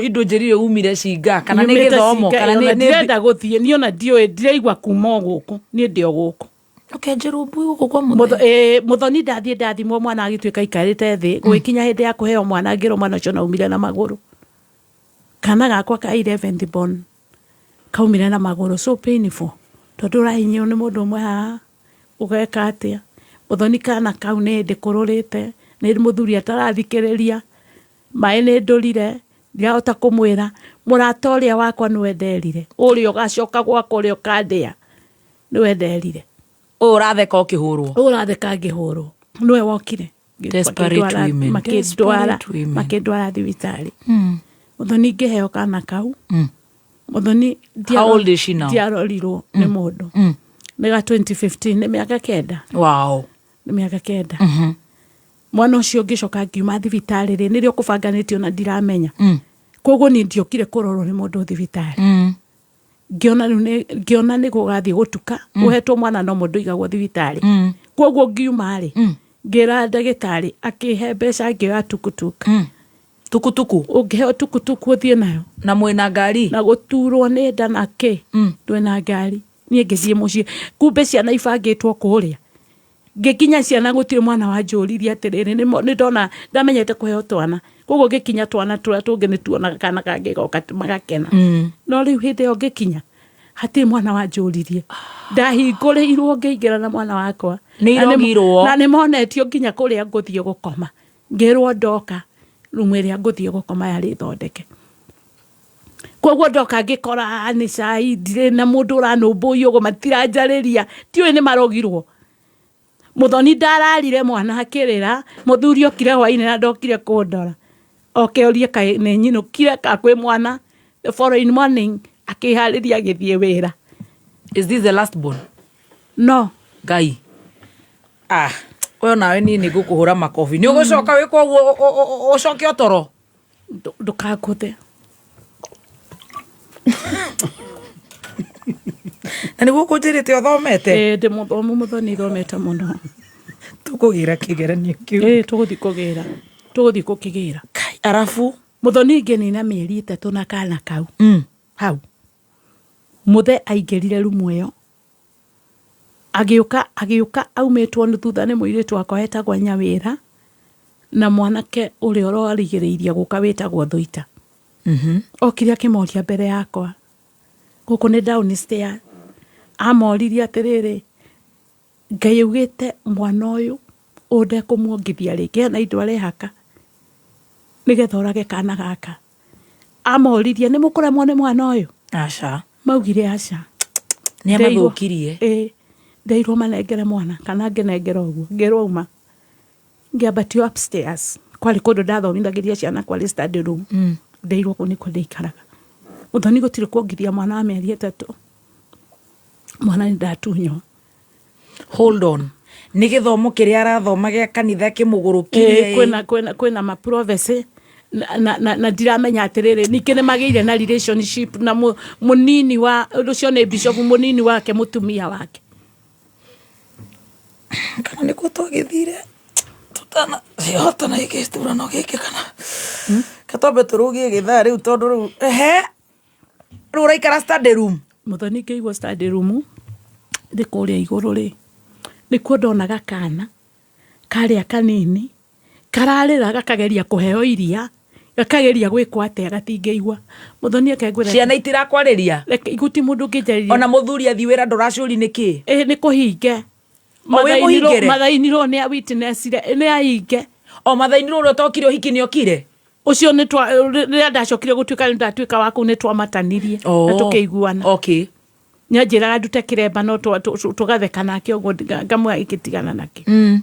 Indo njĩrire umire cinga kana nĩ Nyumĩte gĩthomo cinga, kana ona nĩ ndirenda gũthiĩ niĩ ona ndiũĩ ndiraigua kuma o gũkũ niĩ ndĩ o gũkũ. Ũkenjerwo mbui gũkũ kwa mũthee? Mũthoni ndathiĩ ndathimwo mwana agĩtuĩka aikarĩte thĩ gũgĩkinya hĩndĩ ya kũheo mwana ngĩrwo mwana ũcio naumire na magũrũ. Kana gakwa ka 11th born. Kaumire na magũrũ so painful tondũ ũrahinyio nĩ mũndũ ũmwe haha ũgeka atĩa. Mũthoni kana kau nĩ hĩndĩ kũrũrĩte, nĩ mũthuri atarathikĩrĩria, maĩ nĩ ndũrire, ndirahota kũmwĩra. Mũrata ũrĩa wakwa nĩwe nderire, ũrĩa ũgacoka gwakwa ũrĩa ũkandĩa nĩwe nderire. Ũyũ ũratheka ũkĩhũrwo. Ũyũ ũratheka ngĩhũrwo nĩwe wokire. Desperate women. Makĩndwara Desperate women. makĩndwara thibitarĩ. Mũthoni ngĩheo kana kau. Mũthoni How old is she now? ndiarorirwo nĩ mũndũ. Nĩ ga 2015, nĩ mĩaka 9. Wow. Nĩ mĩaka 9. Mwana ũcio ngĩcoka ngiuma thibitarĩ rĩ, nĩrĩo kũbanganĩtio na ndiramenya. Koguo niĩ ndiokire kũrorwo nĩ mũndũ thibitarĩ. Ngĩona rĩu ngĩona nĩ gũgathiĩ gũtuka, ũhetwo mwana no mũndũ igagwo thibitarĩ. Koguo ngiuma rĩ, ngĩra ndagĩtarĩ akĩhe mbeca ngĩoya tukutuk. Tukutuku? Ũngĩheo tukutuku ũthiĩ nayo. Na mwĩna ngari? Na gũturwo nĩ nda na kĩ, ndwĩna ngari. Niĩ ngĩthiĩ mũciĩ. Kumbe ciana ibangĩtwo kũrĩa. Ngĩkinya ciana gũtirĩ mwana wanjũririe atĩrĩrĩ, nĩ ndona ndamenyete kũheo twana. Koguo ngĩkinya twana tũrĩa tũngĩ nĩ tuonaga kana kangĩ goka magakena. No rĩu hĩndĩ ĩyo ngĩkinya, hatirĩ mwana wanjũririe. Ndahingũrĩirwo ngĩingĩra na mwana wakwa. Nĩ irogirwo. Na nĩ monetio nginya kũrĩa ngũthiĩ gũkoma. Ngĩrwo ndoka, rumu ĩrĩa ngũthiĩ gũkoma yarĩ thondeke. Koguo ndoka ngĩkora nĩ cai, ndirĩ na mũndũ ũranũmbũiya ũguo, matiranjarĩria, ndiũĩ nĩ marogirwo. Mũthoni ndararire mwana akĩrĩra, mũthuri okire hwainĩ na ndokire kũndora. Oke orie kaĩ nĩ nyinũkire ka kwĩ mwana. The following morning akĩharĩria agĩthiĩ wĩra. Is this the last born? No. Ngai. Ah, we nawe niĩ nĩ ngũkũhũra makobi. Nĩ ũgũcoka wĩkwo ũguo ũcoke ũtoro? Ndũkangũthe. Na nĩguo ũkũnjĩrĩte ũthomete? Ĩĩ, ndĩ mũthomu, mũthoni thomete mũno. Tũkũgĩra kĩgeranio kĩu. Ĩĩ, tũgũthiĩ kũgĩra. Tũgũthiĩ gũkĩgĩra. Kai, arabu? Mũthoni ngĩnina mĩeri 3 na kana kau. Hau. Mũthe aingĩrire rumu ĩyo. Agĩũka, agĩũka aumĩtwo nĩ thutha nĩ mũirĩtu wakwa wetagwo Nyawĩra na mwanake ũrĩa ũrarigĩrĩirie gũka wĩtagwo Thũita. Okire akĩmoria mbere yakwa. Gũkũ nĩ downstairs. Amoririe atĩrĩrĩ, Ngai augĩte mwana ũyũ ũyũ ndekũmuongithia rĩngĩ, hena indo arehaka nĩgetha orage kana gaka. Amoririe, nĩ mũkũremwo nĩ mwana ũyũ? Aca. Maugire aca. Nĩ amathũkirie. Ĩĩ, ndeirwo manengere mwana kana ngĩnengera ũguo, ngĩrwo uma. Ngĩambatio upstairs, kwarĩ kũndũ ndathomithagĩria ciana kwarĩ study room. Ndeirwo kũu nĩkuo ndĩikaraga. Mũthoni gũtirĩ kuongithia mwana wa mĩeri 3. Mwana nĩ ndatunywo. Hold on. Nĩ gĩthomo kĩrĩa arathoma gĩa kanitha kĩmũgũrũkirie. Ĩĩ, kwĩna ma prophecy na ndiramenya atĩrĩrĩ, ningĩ nĩ magĩire na relationship na mũnini wa ũcio nĩ bishop mũnini wake mũtumia wake. Kana nĩkuo twagĩthire tũtana cihotana gĩturano gĩkĩ kana katwambe tũrũgie gĩthaa rĩu tondũ rĩu ehe rĩu ũraikara study room. Mũthoni ngĩigua study room ndĩ kũrĩa igũrũ rĩ, nĩkuo ndonaga kana karĩa kanini kararĩra gakageria kũheo iria, gakageria gwĩkwo atĩa gatingĩigua. Mũthoni akengwĩra Ciana itirakwarĩria? Reke, guti mũndũ ũngĩnjarĩria. Ona mũthuri athiĩ wĩra ndũracũri nĩkĩ? Ĩĩ, nĩ kũhinge. O wĩ mũhingĩre? Mathainirwo nĩ a witnessire, nĩ ahinge. O mathainirwo ũrĩa ũtokire ũhiki nĩ okire? Ũcio nĩ twa, rĩrĩa ndacokire gũtuĩka nĩ ndatuĩka wa kũu nĩ twamatanirie na tũkĩiguana. Nĩ anjĩraga ndute kĩremba no tũgatheka nake ũguo ngamwĩra gĩkĩtigana nakĩo.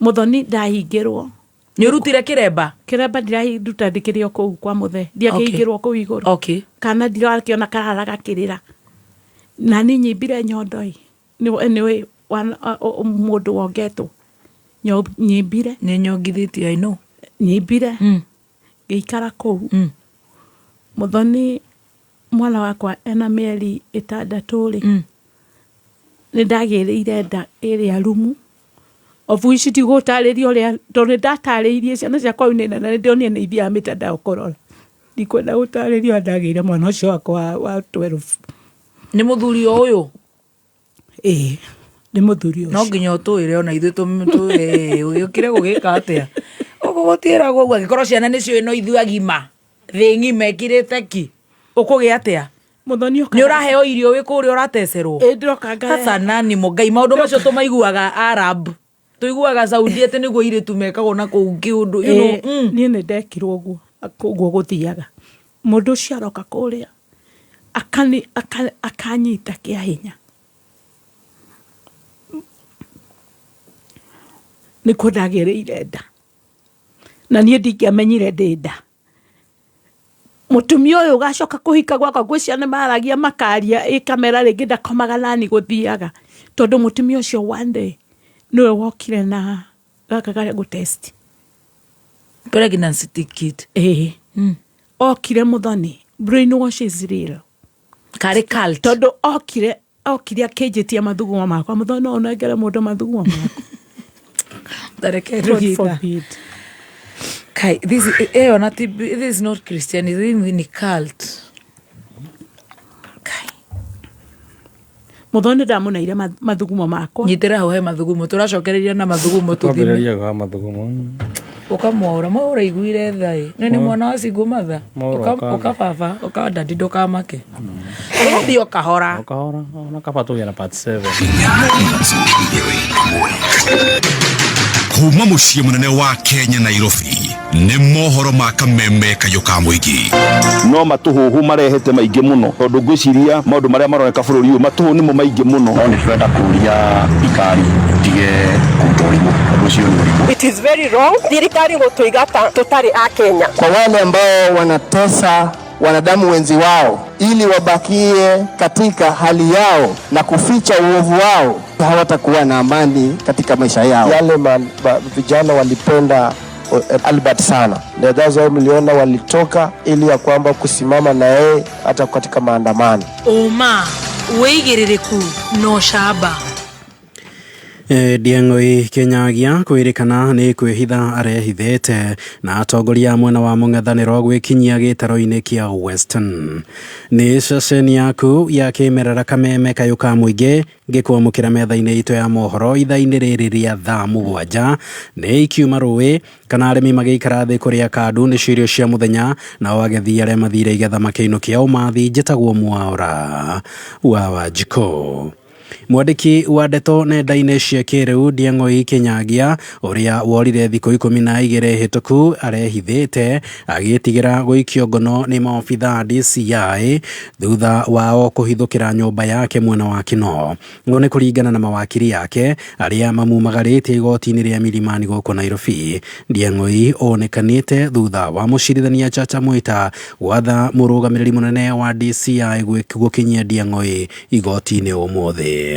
Mũthoni ndahingĩrwo. Nĩ ũrutire kĩremba? Kĩremba ndiraruta ndĩkĩrĩ o kũu kwa mũthee. Ndiakĩhingĩrwo kũu igũrũ. Kana ndirakĩona karara gakĩrĩra. Na niĩ nyimbire nyondo ĩ. Nĩ mũndũ wongetwo. Nyimbire. Nĩ nyongithĩtio, I know. Nyimbire. Ngĩikara kũu. Mũthoni mwana wakwa ena mĩeri 6 rĩ, nĩ ndagĩrĩire nda ĩrĩa rumu. Of which ndigũtarĩria ũrĩa, tondũ nĩ ndatarĩirie ciana ciakwa rĩu nĩ nene, nĩ ndĩronire nĩ ithiaga mĩtandao kũrora. Ndikwenda gũtarĩria ũrĩa ndagĩire mwana ũcio wakwa wa 12. Nĩ mũthuri o ũyũ? Ĩĩ, nĩ mũthuri ũcio. No nginya ũtwĩre ona ithuĩ ũgĩũkire gũgĩka atĩa? Ũguo gũtiĩragwo ũguo, angĩkorwo ciana nĩ ciũĩ no ithuĩ agima, thĩ ng'ima ĩkirĩte ki, ũkũgĩa atĩa? Muthoni. Nĩ ũraheo irio wĩ kũrĩa ũratecerwo? Ĩ, ndĩroka ngaya. That's an animal. Ngai, maũndũ macio tũmaiguaga Arab, tũiguaga Saudi atĩ nĩguo irĩtu mekagwo na kũu kĩũndũ. Ĩ, niĩ nĩ ndekirwo ũguo. Ũguo gũthiaga, mũndũ ũcio aroka kũrĩa akanyita kĩa hinya, nĩkuo ndagĩrĩire nda, na niĩ ndingĩamenyire ndĩ nda. Mũtumia ũyũ ũgacoka kũhika gwakwa, ngwĩciria nĩ maragia makaria ĩ kamera rĩngĩ, ndakomaga nani gũthiaga, tondũ mũtumia ũcio one day nĩwe wokire na gaka karĩa gũtest Pregnancy kit. Ĩĩ, okire. Mũthoni, brainwash is real. Karĩ cult. Tondũ okire akĩnjĩtia mathugumo makwa. Mũthoni, no ũnengere mũndũ mathugumo makwa? Tareke. God Rugita. forbid. Kai, this ĩyo na ti, this is not Christianity, this ni cult. Mũthoni, ndamũneire mathugumo makwa. Nyitĩra hau he mathugumo, tũracokereria na mathugumo tũthime. Twambĩrĩria gwa mathugumo. Ũkamwaũra mwaũra iguire thaĩ nĩ mwana wa single mother. Mwaũra. Ũka ũka baba, ũka dadi, ndũkamake, ũgũthiĩ o kahora. O kahora, ona kaba tũgĩe na part 7. Kuma muciĩ mũnene wa Kenya, Nairobi, nĩ mohoro ma kameme kayũ ka mũingĩ. No matũhũhũ marehete maingĩ mũno, tondũ ngwĩciria maũndũ marĩa maroneka bũrũri ũyũ, matũhũ nĩmo maingĩ mũno. No nĩ tũrenda kũria thirikari tige kũruta ũrimũ, tondũ ũcio nĩ ũrimũ. It is very wrong thirikari gũtũigata tũtarĩ a Kenya. Kwa wale ambao wanatesa wanadamu wenzi wao ili wabakie katika hali yao na kuficha uovu wao, hawatakuwa na amani katika maisha yao. Yale vijana walipenda Albert sana, na that's why mliona walitoka ili ya kwamba kusimama na yeye hata katika maandamano. Ũma, wĩigĩrĩrĩku na ũcamba. Ndiang'oi Kinyagia kwĩrĩkana nĩ kwĩhitha arehithĩte na atongoria a mwena wa mũng'ethanĩro gwĩkinyia gĩtaro-inĩ kĩa Western. Nĩ ceceni yaku ya kĩmerera kameme kayũ ka mũingĩ, ngĩkwamũkĩra metha-inĩ itũ ya mohoro ithaa-inĩ rĩrĩ rĩa thaa 7. Nĩ ikiuma rũĩ kana arĩmi magĩikara thĩ kũrĩa kandu nĩ irio cia mũthenya, nao agethi arĩa mathire igetha makĩinũkia ũmathi. Njĩtagwo Mwaũra wa Wanjikũ. Mwandĩki wa ndeto nenda-inĩ cia kĩrĩu Ndiang'oi Kinyagia, ũrĩa worire thikũ 12 hĩtũku, arehithĩte agĩtigĩra gũikio ngono nĩ maobitha DCI thutha wao kũhithũkĩra nyũmba yake mwena wa Kinoo. Ũũ nĩ kũringana na mawakiri yake arĩa mamumagarĩtie igoti-inĩ rĩa Milimani gũkũ Nairobi. Ndiang'oi onekanĩte thutha wa mũcirithania Chacha Mwita gwatha mũrũgamĩrĩri mũnene wa DCI gũkinyia Ndiang'oi igoti-inĩ ũmũthĩ.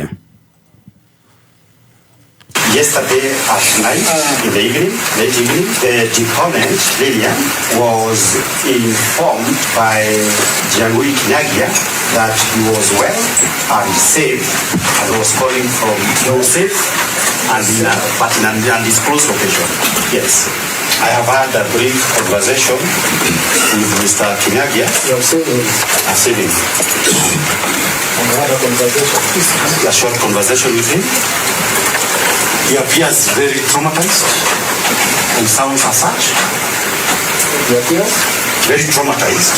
Yesterday at night, in the evening, late evening, the deponent, Lillian, was informed by Ndiangui Kinyagia that he was well and safe and was calling from, he was safe and in a, but in an undisclosed location. Yes. I have had a brief conversation with Mr. Kinyagia. You have seen him? I've seen him. And you had a conversation? A short conversation with him. He appears very traumatized and sounds as such. He appears very traumatized.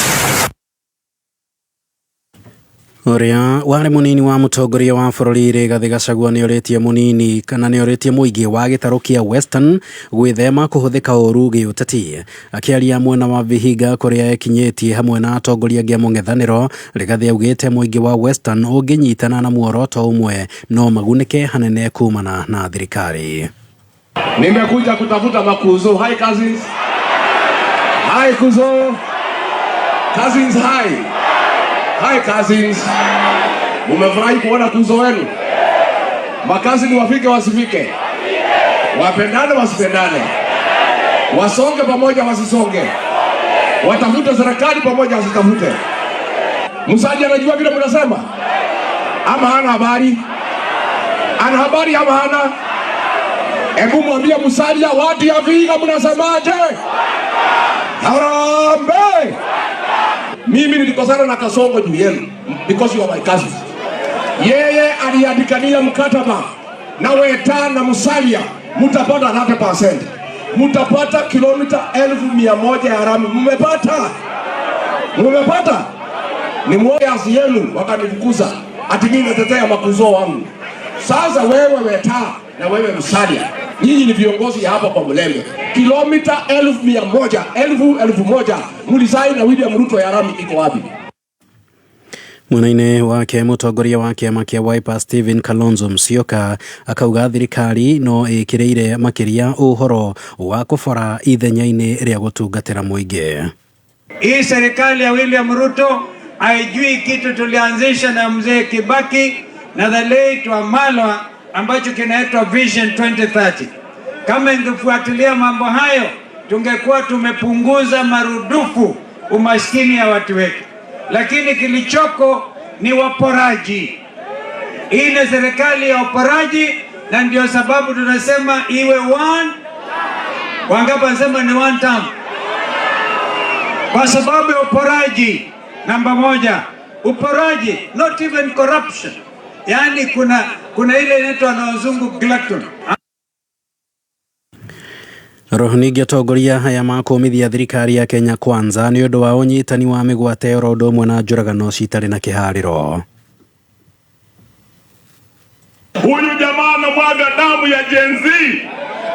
Ũrĩa warĩ mũnini wa mũtongoria wa bũrũri Rigathĩ Gachagua nĩorĩtie mũnini kana nĩorĩtie mũingĩ wa gĩtarũ kĩa Western gwĩthema kũhũthĩka ũru gĩũteti. Akĩaria mwena wa Vihiga kũrĩa ekinyĩtie hamwe na atongoria angĩ a mũng'ethanĩro, Rigathĩ augĩte mũingĩ wa Western ũngĩnyitana na muoroto ũmwe no magunĩke hanene kumana na thirikari. Nimekuja kutafuta makuzo. Hi cousins. Hi kuzo. Cousins hi. Hi cousins. Mumefurahi kuona kuzo wenu? Makazini wafike wasifike? Wapendane wasipendane? Wasonge pamoja wasisonge? Watafute serikali pamoja wasitafute? Musalia anajua vile mnasema? Ama hana habari? Ana habari ama hana? Hebu mwambie Musalia, watu ya Vihiga mnasemaje? Harambee! Mimi nilikosana na Kasongo juu yenu because you are my cousins. Yeye aliandikania mkataba na Weta na Musalia, mutapata 30%. Mutapata kilomita 100,000 ya rami. Mmepata? Mmepata? Ni lawyers yenu wakanifukuza ati mimi natetea makuzo wangu. Sasa wewe Weta na wewe Musalia, nyinyi ni viongozi ya hapa kwa Mulembe, kilomita 1,100 1,000 mulisaini na William Ruto ya rami iko wapi? Mwena-inĩ wake mũtongoria wa kĩama kĩa Wiper Stephen Kalonzo Musyoka akauga thirikari no ĩkĩrĩire makĩria ũhoro wa kũbora ithenya-inĩ rĩa gũtungatĩra mũingĩ. Hii serikali ya William Ruto haijui kitu tulianzisha na mzee Kibaki na the late Wamalwa ambacho kinaitwa Vision 2030. Kama ingefuatilia mambo hayo, tungekuwa tumepunguza marudufu umaskini ya watu wetu, lakini kilichoko ni waporaji. Hii ni serikali ya uporaji, na ndio sababu tunasema iwe one. Wangapi wanasema ni one term? Kwa sababu ya uporaji. Namba moja, uporaji, not even corruption. Yaani kuna ile inaitwa na wazungu glutton. Roho ningĩ atongoria aya makũmithia thirikari ya Kenya Kwanza nĩ ũndũ wa ũnyitani wa mĩgwate oro ũndũ ũmwe na njũragano citarĩ na kĩharĩro. Huyu jamaa anamwaga damu ya Gen Z,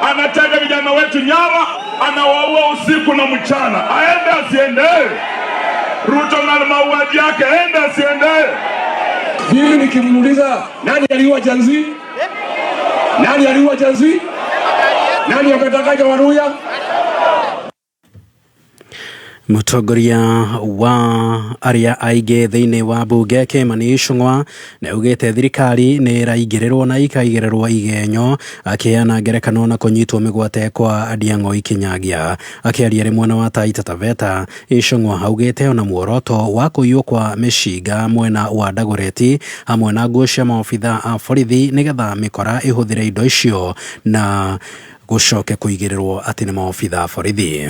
anatega vijana wetu nyara, anawaua usiku na mchana. Aende asiende? Ruto na mauaji yake, aende asiende? Mimi nikimuuliza nani aliua Gen Z? Nani aliua Gen Z? Nani akatakaja Waluya? Mũtongoria wa arĩa aingĩ thĩinĩ wa mbunge Kimani Ichung'wa nĩ augĩte thirikari nĩ ĩraingĩrĩrwo na ikaigĩrĩrwo igenyo akĩheana ngerekano na kũnyitwo mĩgwate kwa Ndiang'oi Kinyagia. Akĩaria arĩ mwena wa Taita Taveta, Ichung'wa augĩte ona muoroto wa kũiywo kwa mĩcinga mwena wa Dagoretti hamwe na nguo cia maobitha a borithi nĩgetha mĩkora ĩhũthĩre indo icio na gũcoke kũigĩrĩrwo atĩ nĩ maobitha a borithi.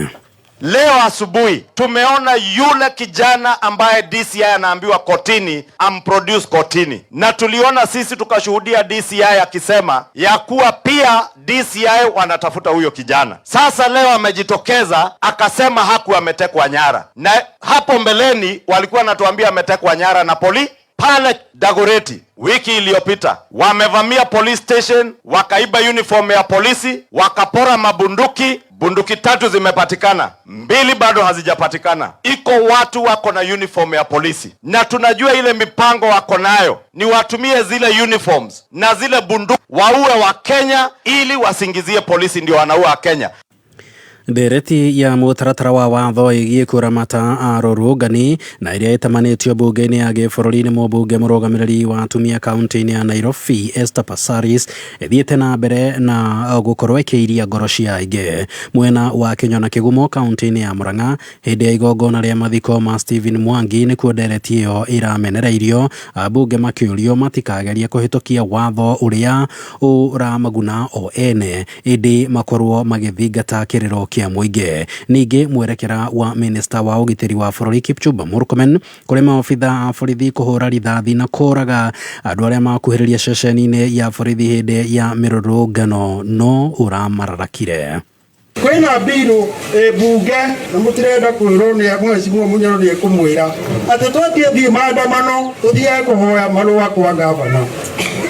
Leo asubuhi tumeona yule kijana ambaye DCI anaambiwa kotini amproduce kotini, na tuliona sisi tukashuhudia DCI akisema ya kuwa pia DCI wanatafuta huyo kijana. Sasa leo amejitokeza akasema hakuwa ametekwa nyara, na hapo mbeleni walikuwa wanatuambia ametekwa nyara na poli pale Dagoretti. Wiki iliyopita wamevamia police station, wakaiba uniform ya polisi, wakapora mabunduki. Bunduki 3 zimepatikana, 2 bado hazijapatikana. Iko watu wako na uniform ya polisi, na tunajua ile mipango wako nayo ni watumie zile uniforms na zile bunduki waue wa Kenya ili wasingizie polisi ndio wanaua wa Kenya. Ndereti ya mũtaratara wa watho ĩgiĩ kũramata arũrũngani na ĩrĩa ĩtamanĩtio mbunge-inĩ ya gĩbũrũri nĩ mũmbunge mũrũgamĩrĩri wa atumia kaunti-inĩ ya Nairobi Esther Passaris ĩthiĩte na mbere na gũkorwo ĩkĩiria ngoro cia aingĩ mwena wa Kĩnyona Kĩgumo kaunti-inĩ ya Murang'a hĩndĩ ya igongona rĩa mathiko ma Stephen Mwangi nĩkuo ndereti ĩyo ĩramenereirio ambunge makĩũrio matikagerie kũhĩtũkia watho ũrĩa ũramaguna o ene ĩndĩ makorwo magĩthingata kĩrĩro kĩa mũingĩ. Ningĩ mwerekera wa minista wa ũgitĩri wa bũrũri Kipchumba Murkomen kũrĩ maobitha a borithi kũhũra rithathi na kũraga andũ arĩa makuhĩrĩria ceceni-inĩ ya borithi hĩndĩ ya mĩrũrũngano no ũramararakire. Kwĩna mbirũ mbunge na mũtirenda kwĩrwo nĩ mheshimiwa Munyoro nĩ ekũmwĩra atĩ twathiĩ thiĩ maandamano tũthiage kũhoya marũa kwa gavana.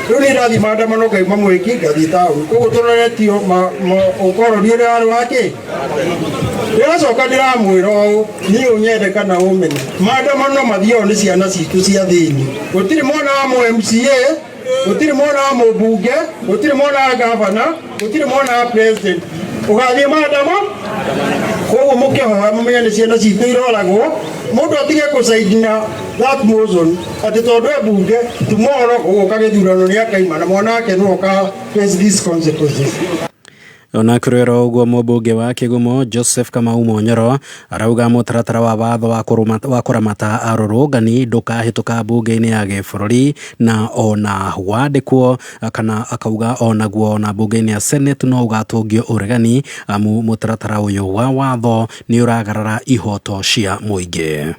Rĩu nĩ ndathiĩ maandamano ngauma mwĩki ngathiĩ taũni koguo tũroretio ũkoroni ũrĩa warĩ wa kĩ. Ndĩracoka ndĩramwĩra ũũ niĩ ũnyende kana ũmene maandamano mathiao nĩ ciana citũ cia thĩini. Gũtirĩ mwana wa mũ MCA, gũtirĩ mwana wa mũmbunge, gũtirĩ mwana wa gavana, gũtirĩ mwana wa president ũgathiĩ maandamano. Koguo mũkĩhoya mũmenye nĩ ciana citũ iroragwo mũndũ atige kũcaina that motion atĩ tondũ e mbunge tomorrow gũgũka gĩthurano nĩ akaima na mwana wake nĩwe ũka face these consequences. Ona kũrĩ oro ũguo mũmbunge wa Kĩgumo Joseph Kamau Monyoro arauga mũtaratara wa watho wa kũramata arũrũngani ndũkahĩtũka mbunge-inĩ ya gĩbũrũri na ona wandĩkwo kana akauga onaguo ona mbunge-inĩ ya Senate no ũgatũngio ũregani amu mũtaratara ũyũ wa watho nĩ ũragarara ihoto cia mũingĩ.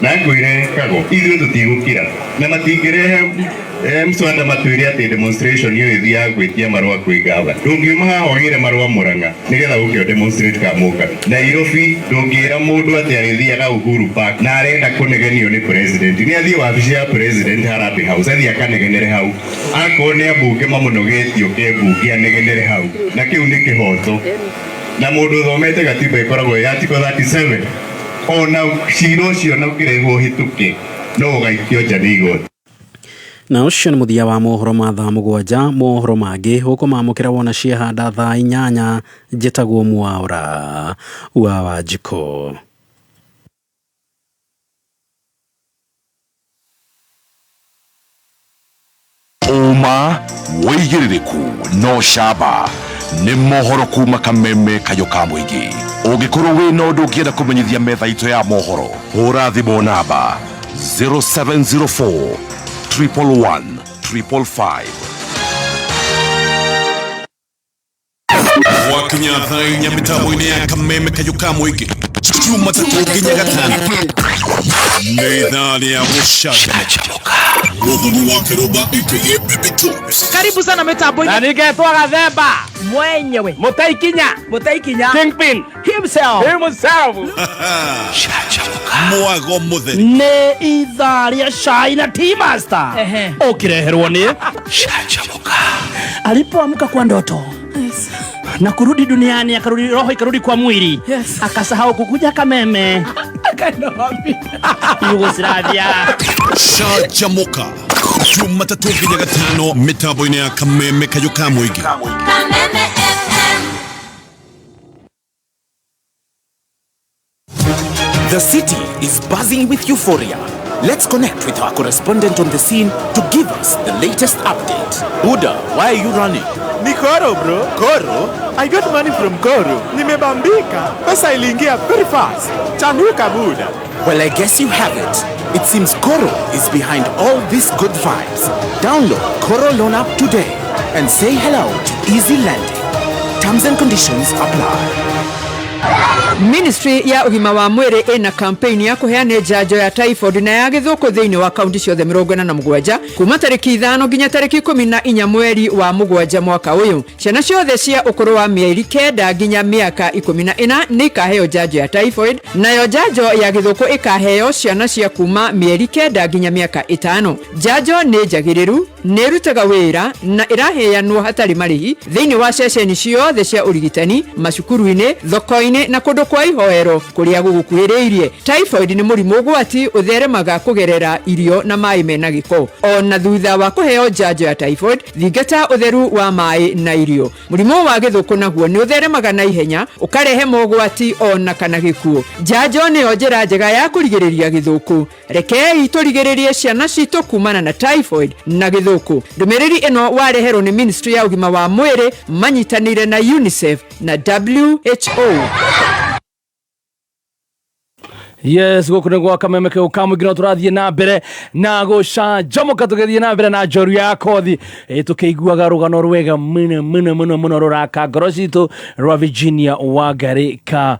Na ngwĩre Kago ithuĩ tũtigũkira na matingĩrehe Mswada matwire atĩ demonstration ĩyo ĩthiaga gwĩtia marũa kwĩ gava. Ndũngiuma haha ũgĩre marũa Murang'a nĩgetha ũke ũ demonstrate Kamuka. Nairobi ndũngĩra mũndũ atĩ arĩthiaga Uhuru Park na arenda kũnegenio nĩ president. Nĩ athiĩ wabici ya president Harambee House athiĩ akanegenere hau. Akorwo nĩ ambunge mamũnogetie oke mbunge anegenere hau. Na kĩu nĩ kĩhoto. Na mũndũ ũthomete gatiba ĩkoragwo ĩ article 37 ona cira ũcio ona ũngĩrehwo ũhĩtũke no ũgaikio nja nĩ igoti. Na ũcio nĩ mũthia wa mohoro ma thaa 7. Mohoro mangĩ ũkũmamũkĩra wona ciahanda thaa 8. Njĩtagwo Mwaũra wa Wanjikũ. Ũma, wĩigĩrĩrĩku na ũcamba nĩ mohoro kuma Kameme Kayũ ka Mũingĩ. Ũngĩkorwo wĩna ũndũ ũngĩenda kũmenyithia metha itũ ya mohoro, hũra thimũ namba 0704 111 555. Gwakinya thaa 4 mĩtambo-inĩ ya Kameme Kayũ ka Mũingĩ, Jumatatũ nginya Gatano, nĩ ithaa rĩa gũcanjamũka. Mũthoni wa Kĩrũmba aka Baby Tops. Karibu sana mitambo-inĩ. Na ningetwo Gathemba. Mwenyewe. Mũtaikinya. Mũtaikinya. Kingpin. Himself. Himself. Mwago mũtheri. Nĩ ithaa rĩa cai na tea master. Ũkĩreherwo nĩ Canjamũka. Alipoamka kwa ndoto. Na kurudi duniani, akarudi roho ikarudi kwa mwili. Akasahau kukuja Kameme. Akaenda wapi? Yugoslavia. Canjamũka. Jumatatũ nginya Gatano mĩtambo-inĩ ya Kameme Kayũ ka Mũingĩ. Kameme FM. The city is buzzing with euphoria. Let's connect with our correspondent on the scene to give us the latest update. Buddha, why are you running? Ni Koro, bro. Koro? I got money from Koro. Nimebambika. Pesa iliingia very fast. Chanuka, Buddha. Well, I guess you have it. It seems Koro is behind all these good vibes. Download Koro Loan app today and say hello to easy lending. Terms and conditions apply. Ministry ya ũgima wa mwĩrĩ ĩna campaign ya kũheana njanjo ya typhoid na ya gĩthũkũ thĩinĩ wa kaunti ciothe 47 kuma tarĩki 5 nginya tarĩki 14 mweri wa 7 mwaka ũyũ. Ciana ciothe cia ũkũrũ wa mĩeri 9 nginya mĩaka 14 nĩ ikaheo njanjo ya typhoid, nayo njanjo ya gĩthũkũ ĩkaheo ciana cia kuma mĩeri 9 nginya mĩaka 5. Njanjo nĩ njagĩrĩru, nĩ ĩrutaga wĩra na ĩraheanwo hatarĩ marĩhi thĩinĩ wa ceceni ciothe cia ũrigitani, macukuru-inĩ, thoko-inĩ na kũndũ kwa ihoero kũrĩa gũgũkuhĩrĩirie. Typhoid nĩ mũrimũ ũgwati ũtheremaga kũgerera irio na maĩ mena gĩko. Ona thutha wa kũheo njanjo ya typhoid, thingata ũtheru wa maĩ na irio. Mũrimũ wa gĩthũkũ naguo nĩ ũtheremaga na ihenya, ũkarehe mogwati ona kana gĩkuũ. Njanjo nĩyo njĩra njega ya kũrigĩrĩria gĩthũkũ. Rekei tũrigĩrĩrie ciana citũ kumana na typhoid na gĩthũkũ. Ndũmĩrĩri ĩno wareherwo nĩ Ministry ya ũgima wa mwĩrĩ manyitanĩire na UNICEF na WHO. Yes, gũkũ nĩ gwa Kameme kĩu ka mũingĩ no tũrathiĩ na mbere na gũcanjamũka, tũgĩthiĩ na mbere na njoru ya kothi. Tũkĩiguaga rũgano rwega mũno mũno mũno mũno rũraka ngoro citũ rwa Virginia Wangari ka,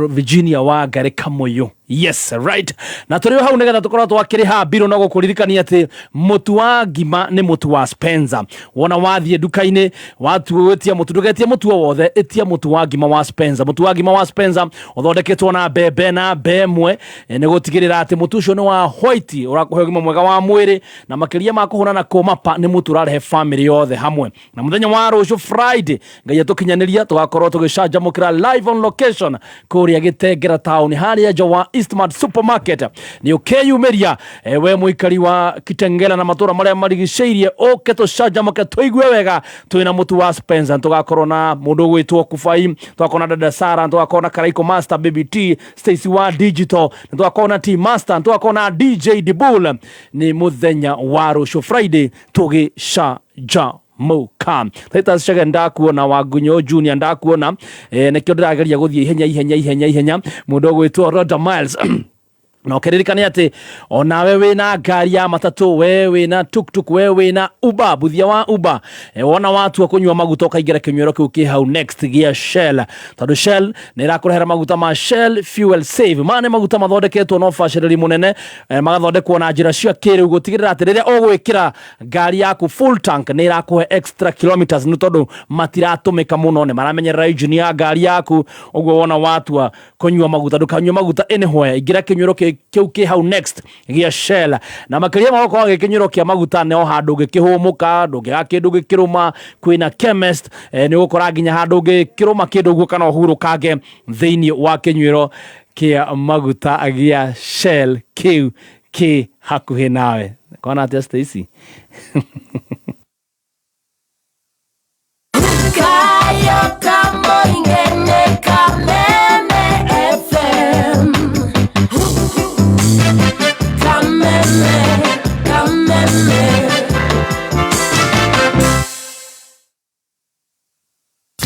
Virginia Wangari Kamũyũ. Yes, right. Na tũrĩ o hau nĩgetha tũkorwo twakĩrĩha mbirũ no gũkũririkania atĩ mũtu wa ngima nĩ mũtu wa Spencer. Wona wathiĩ nduka-inĩ watuĩtia mũtu, ndũgetie mũtu o wothe, ĩtia mũtu wa ngima wa Spencer. Mũtu wa ngima wa Spencer ũthondeketwo na mbembe na mbemwe, nĩ gũtigĩrĩra atĩ mũtu ũcio nĩ wa white, ũrakũhe ũgima mwega wa mwĩrĩ, na makĩria ma kũhũna na kũma pa, nĩ mũtu ũrarehe family yothe hamwe. Na mũthenya wa rũciũ Friday, Ngai atũkinyanĩria, tũgakorwo tũgĩcanjamũkĩra live on location kũrĩa Gĩtengera town, harĩa nja wa Eastmart Supermarket. Nĩ ũkeyumĩria, we mũikari wa Kitengela na matũra marĩa marigicĩirie, ũke tũcanjamũke tũigue wega twĩna mũtu wa Spencer. Tũgakorwo na mũndũ ũgwĩtwo Kubai, tũgakorwo na Dada Sara, tũgakorwo na Karaiko Master, Baby T, Stacy wa Digital, tũgakorwo na T Master, tũgakorwo na DJ Dibul. Nĩ mũthenya wa rũciũ Friday tũgĩcanjamũka. Titus Chege ndakuona, Wangunyo Junior ndakuona, nĩkĩo ndĩrageria gũthiĩ ihenya ihenya ihenya ihenya. Mũndũ ũgwĩtwo Roger Miles Na ũkĩririkane atĩ onawe wĩna ngari ya matatũ, we wĩna tuktuk, we wĩna Uber, buthia wa Uber, wona watua kũnyua maguta ũkaingĩra kĩnyuĩro kĩu kĩ hau next gĩa Shell, tondũ Shell nĩ ĩrakũrehera maguta ma Shell Fuel Save. Maya nĩ maguta mathondeketwo na ũbacĩrĩri mũnene, magathondekwo na njĩra cia kĩrĩu gũtigĩrĩra atĩ rĩrĩa ũgwĩkĩra ngari yaku full tank nĩ ĩrakũhe extra kilometers, nĩ tondũ matiratũmĩka mũno, nĩ maramenyerera engine ya ngari yaku. Ũguo wona watua kũnyua maguta ndũkanyue maguta anywhere, ingĩra kĩnyuĩro kĩu kĩ hau next gĩa Shell. Na makĩria ma gũkorwo gĩ kĩnyuĩro kĩa maguta, nĩ o handũ ũngĩkĩhũmũka, ndũngĩaga kĩndũ ũngĩkĩrũma, kwĩna chemist, nĩ ũgũkora nginya handũ ũngĩkĩrũma kĩndũ ũguo kana ũhurũkange thĩinĩ wa kĩnyuĩro kĩa maguta gĩa Shell kĩu kĩ hakuhĩ nawe. Kona atĩa Stacy? Kayo kamoingene Kameme FM. Kameme, Kameme.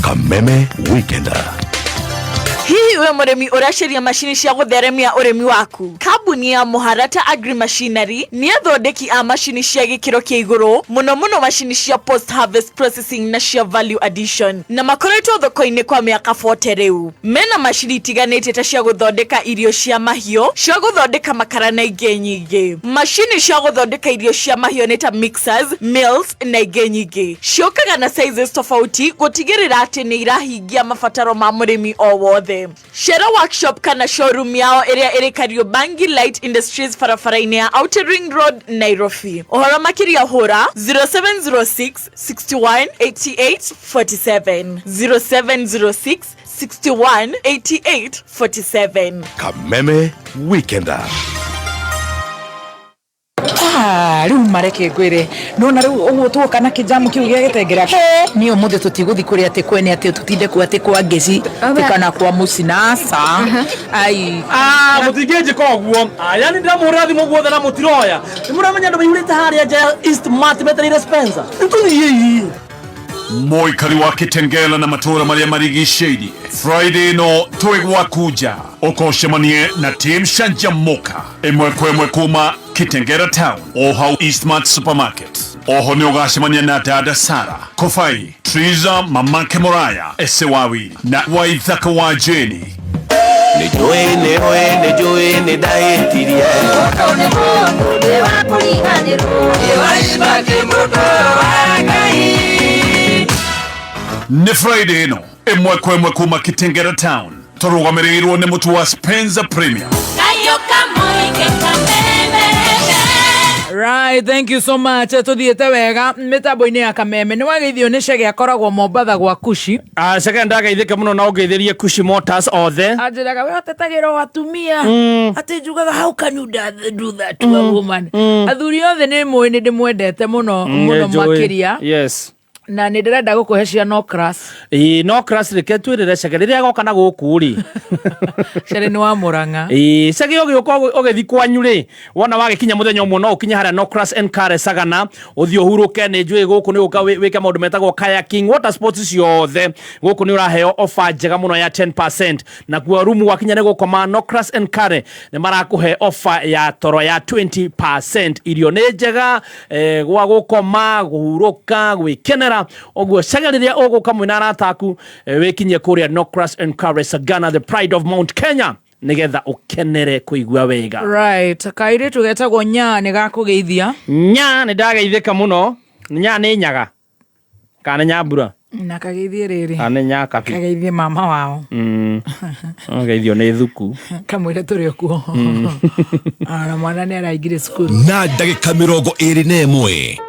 Kameme Weekender. Hihi we mũrĩmi ũracaria macini cia gũtheremia ũrĩmi waku? Kambuni ya Mũharata Agri Machinery nĩ athondeki a macini cia gĩkĩro kĩa igũrũ, mũno mũno macini cia post harvest processing na cia value addition, na makoretwo thoko-inĩ kwa mĩaka 40 rĩu. Mena macini itiganĩte ta cia gũthondeka irio cia mahiũ, cia gũthondeka makara na ingĩ nyingĩ. Macini cia gũthondeka irio cia mahiũ nĩ ta mixers, mills na ingĩ nyingĩ. Ciũkaga na sizes tofauti gũtigĩrĩra atĩ nĩ irahingia mabataro ma mũrĩmi o wothe. Cera workshop kana showroom yao ĩrĩa ĩrĩ Kariobangi Light Industries barabara-inĩ ya Outer Ring Road, Nairobi. Ũhoro makĩria hũra 0706 61 88 47, 0706 61 88 47. Kameme Weekender. Ah, rĩu mareke ngwĩre, nona rĩu ũguo tuoka na kĩjamu kĩu gĩa gĩtengera, niĩ ũmũthĩ tũtigũthi kũrĩa atĩ kwene, atĩ tũtinde kuo atĩ kwa ngeci atĩ kana kwa mũcinaca ai. Ah, mũtingĩnjĩka ũguo. Ah, yani ndĩramũhũrĩra thimũ guothe na mũtiroya. Nĩ mũramenya andũ maihũrĩte harĩa nja ya East Mart metereire Spencer. Nĩtũthiĩi. Mũikari wa Kitengela na matũũra marĩa marigicĩirie, Friday ĩno twĩ gwaku nja, ũkocemanie na team Canjamuka ĩmwe kwa ĩmwe kuma Kitengela town o hau Eastmart supermarket. Oho nĩ ũgacemania na dada Sara Kofai, Triza, mamake Moraya, Esewawi na Waithaka wa Jeni. Nĩ njũĩ, nĩ ũĩ, nĩ njũĩ nĩ ndahĩtirie. Mũndũ nĩ mũndũ ndĩ wa kũriganĩrwo. Nĩ mũndũ wa Ngai. Nĩ Friday ĩno ĩmwe kwa ĩmwe kuma Kitengela town, tũrũgamĩrĩirwo nĩ mũtu wa Spencer Premium. Kayo kamoige Kameme FM. Right, thank you so much. Tuthiĩte wega mĩtambo-inĩ ya Kameme. Nĩ wageithio nĩ Chege, akoragwo Mombatha gwa Kushi. Ah, Chege, ndageithĩka mũno na ũngeithĩrie Kushi Motors othe. Anjĩraga we ũtetagĩra o atumia, atĩ njugaga, "How can you do that to a woman?" Athuri othe nĩ mũĩ nĩ ndĩmwendete mũno mũno Nĩ njũĩ. makĩria. Na nĩ ndĩrenda gũkũhe cia no class. Ĩĩ, no class, reke twĩrĩre Chege rĩrĩa agoka na gũkũ rĩ. Cere nĩ wa Mũrang'a. Ĩĩ, Chege, ũgĩũka ũgĩthiĩ kwanyu rĩ, wona wagĩkinya mũthenya ũmwe no ũkinye harĩa no class and Kare Sagana, ũthiĩ ũhurũke. Nĩ njũĩ gũkũ nĩ ũka wĩke maũndũ metagwo kayaking, water sports ciothe. Gũkũ nĩ ũraheo offer njega mũno ya 10%. Nakuo rumu wakinya nĩ gũkoma, no class and Kare nĩ marakũhe offer ya toro ya 20%. Irio nĩ njega, gwa gũkoma, kũhurũka, gwĩkenera. Ũguo Chege, rĩrĩa ũgũka mwĩna arata aku, wĩkinyie kũrĩa Nocras and Kare Sagana, the pride of Mount Kenya, nĩgetha ũkenere kũigua wega. Right, kairĩtu getagwo Nyaa nĩ gakũgeithia. Nya, nĩ ndageithĩka mũno. Nya nĩ nyaga kana nĩ nyambura? Na kageithie rĩrĩ. Kana nĩ nyakabi? Kageithie mama wao. Ũgeithio nĩ thuku. Kamwĩre tũrĩ o kuo. Na mwana nĩ araingire cukuru. Na ndagĩka 21.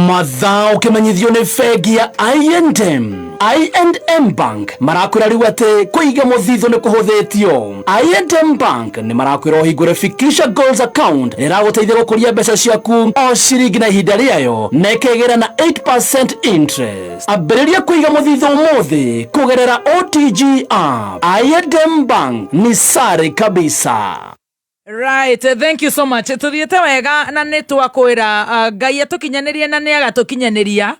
Mathaa ũkĩmenyithio nĩ bengi ya I&M. I&M Bank marakwĩra rĩu atĩ kũiga mũthithũ nĩ kũhũthĩtio. I&M Bank nĩ marakwĩra ũhingũre Fikisha Goals account ĩrĩa ĩragũteithia gũkũria mbeca ciaku o ciringi na ihinda rĩayo na ĩkegĩra na 8% interest. Ambĩrĩria kũiga mũthithũ ũmũthĩ kũgerera OTG app. I&M Bank ni sare kabisa. Right, thank you so much. Tuthiĩte wega na nĩ twakwĩra Ngai atũkinyanĩrie na nĩ agatũkinyanĩria.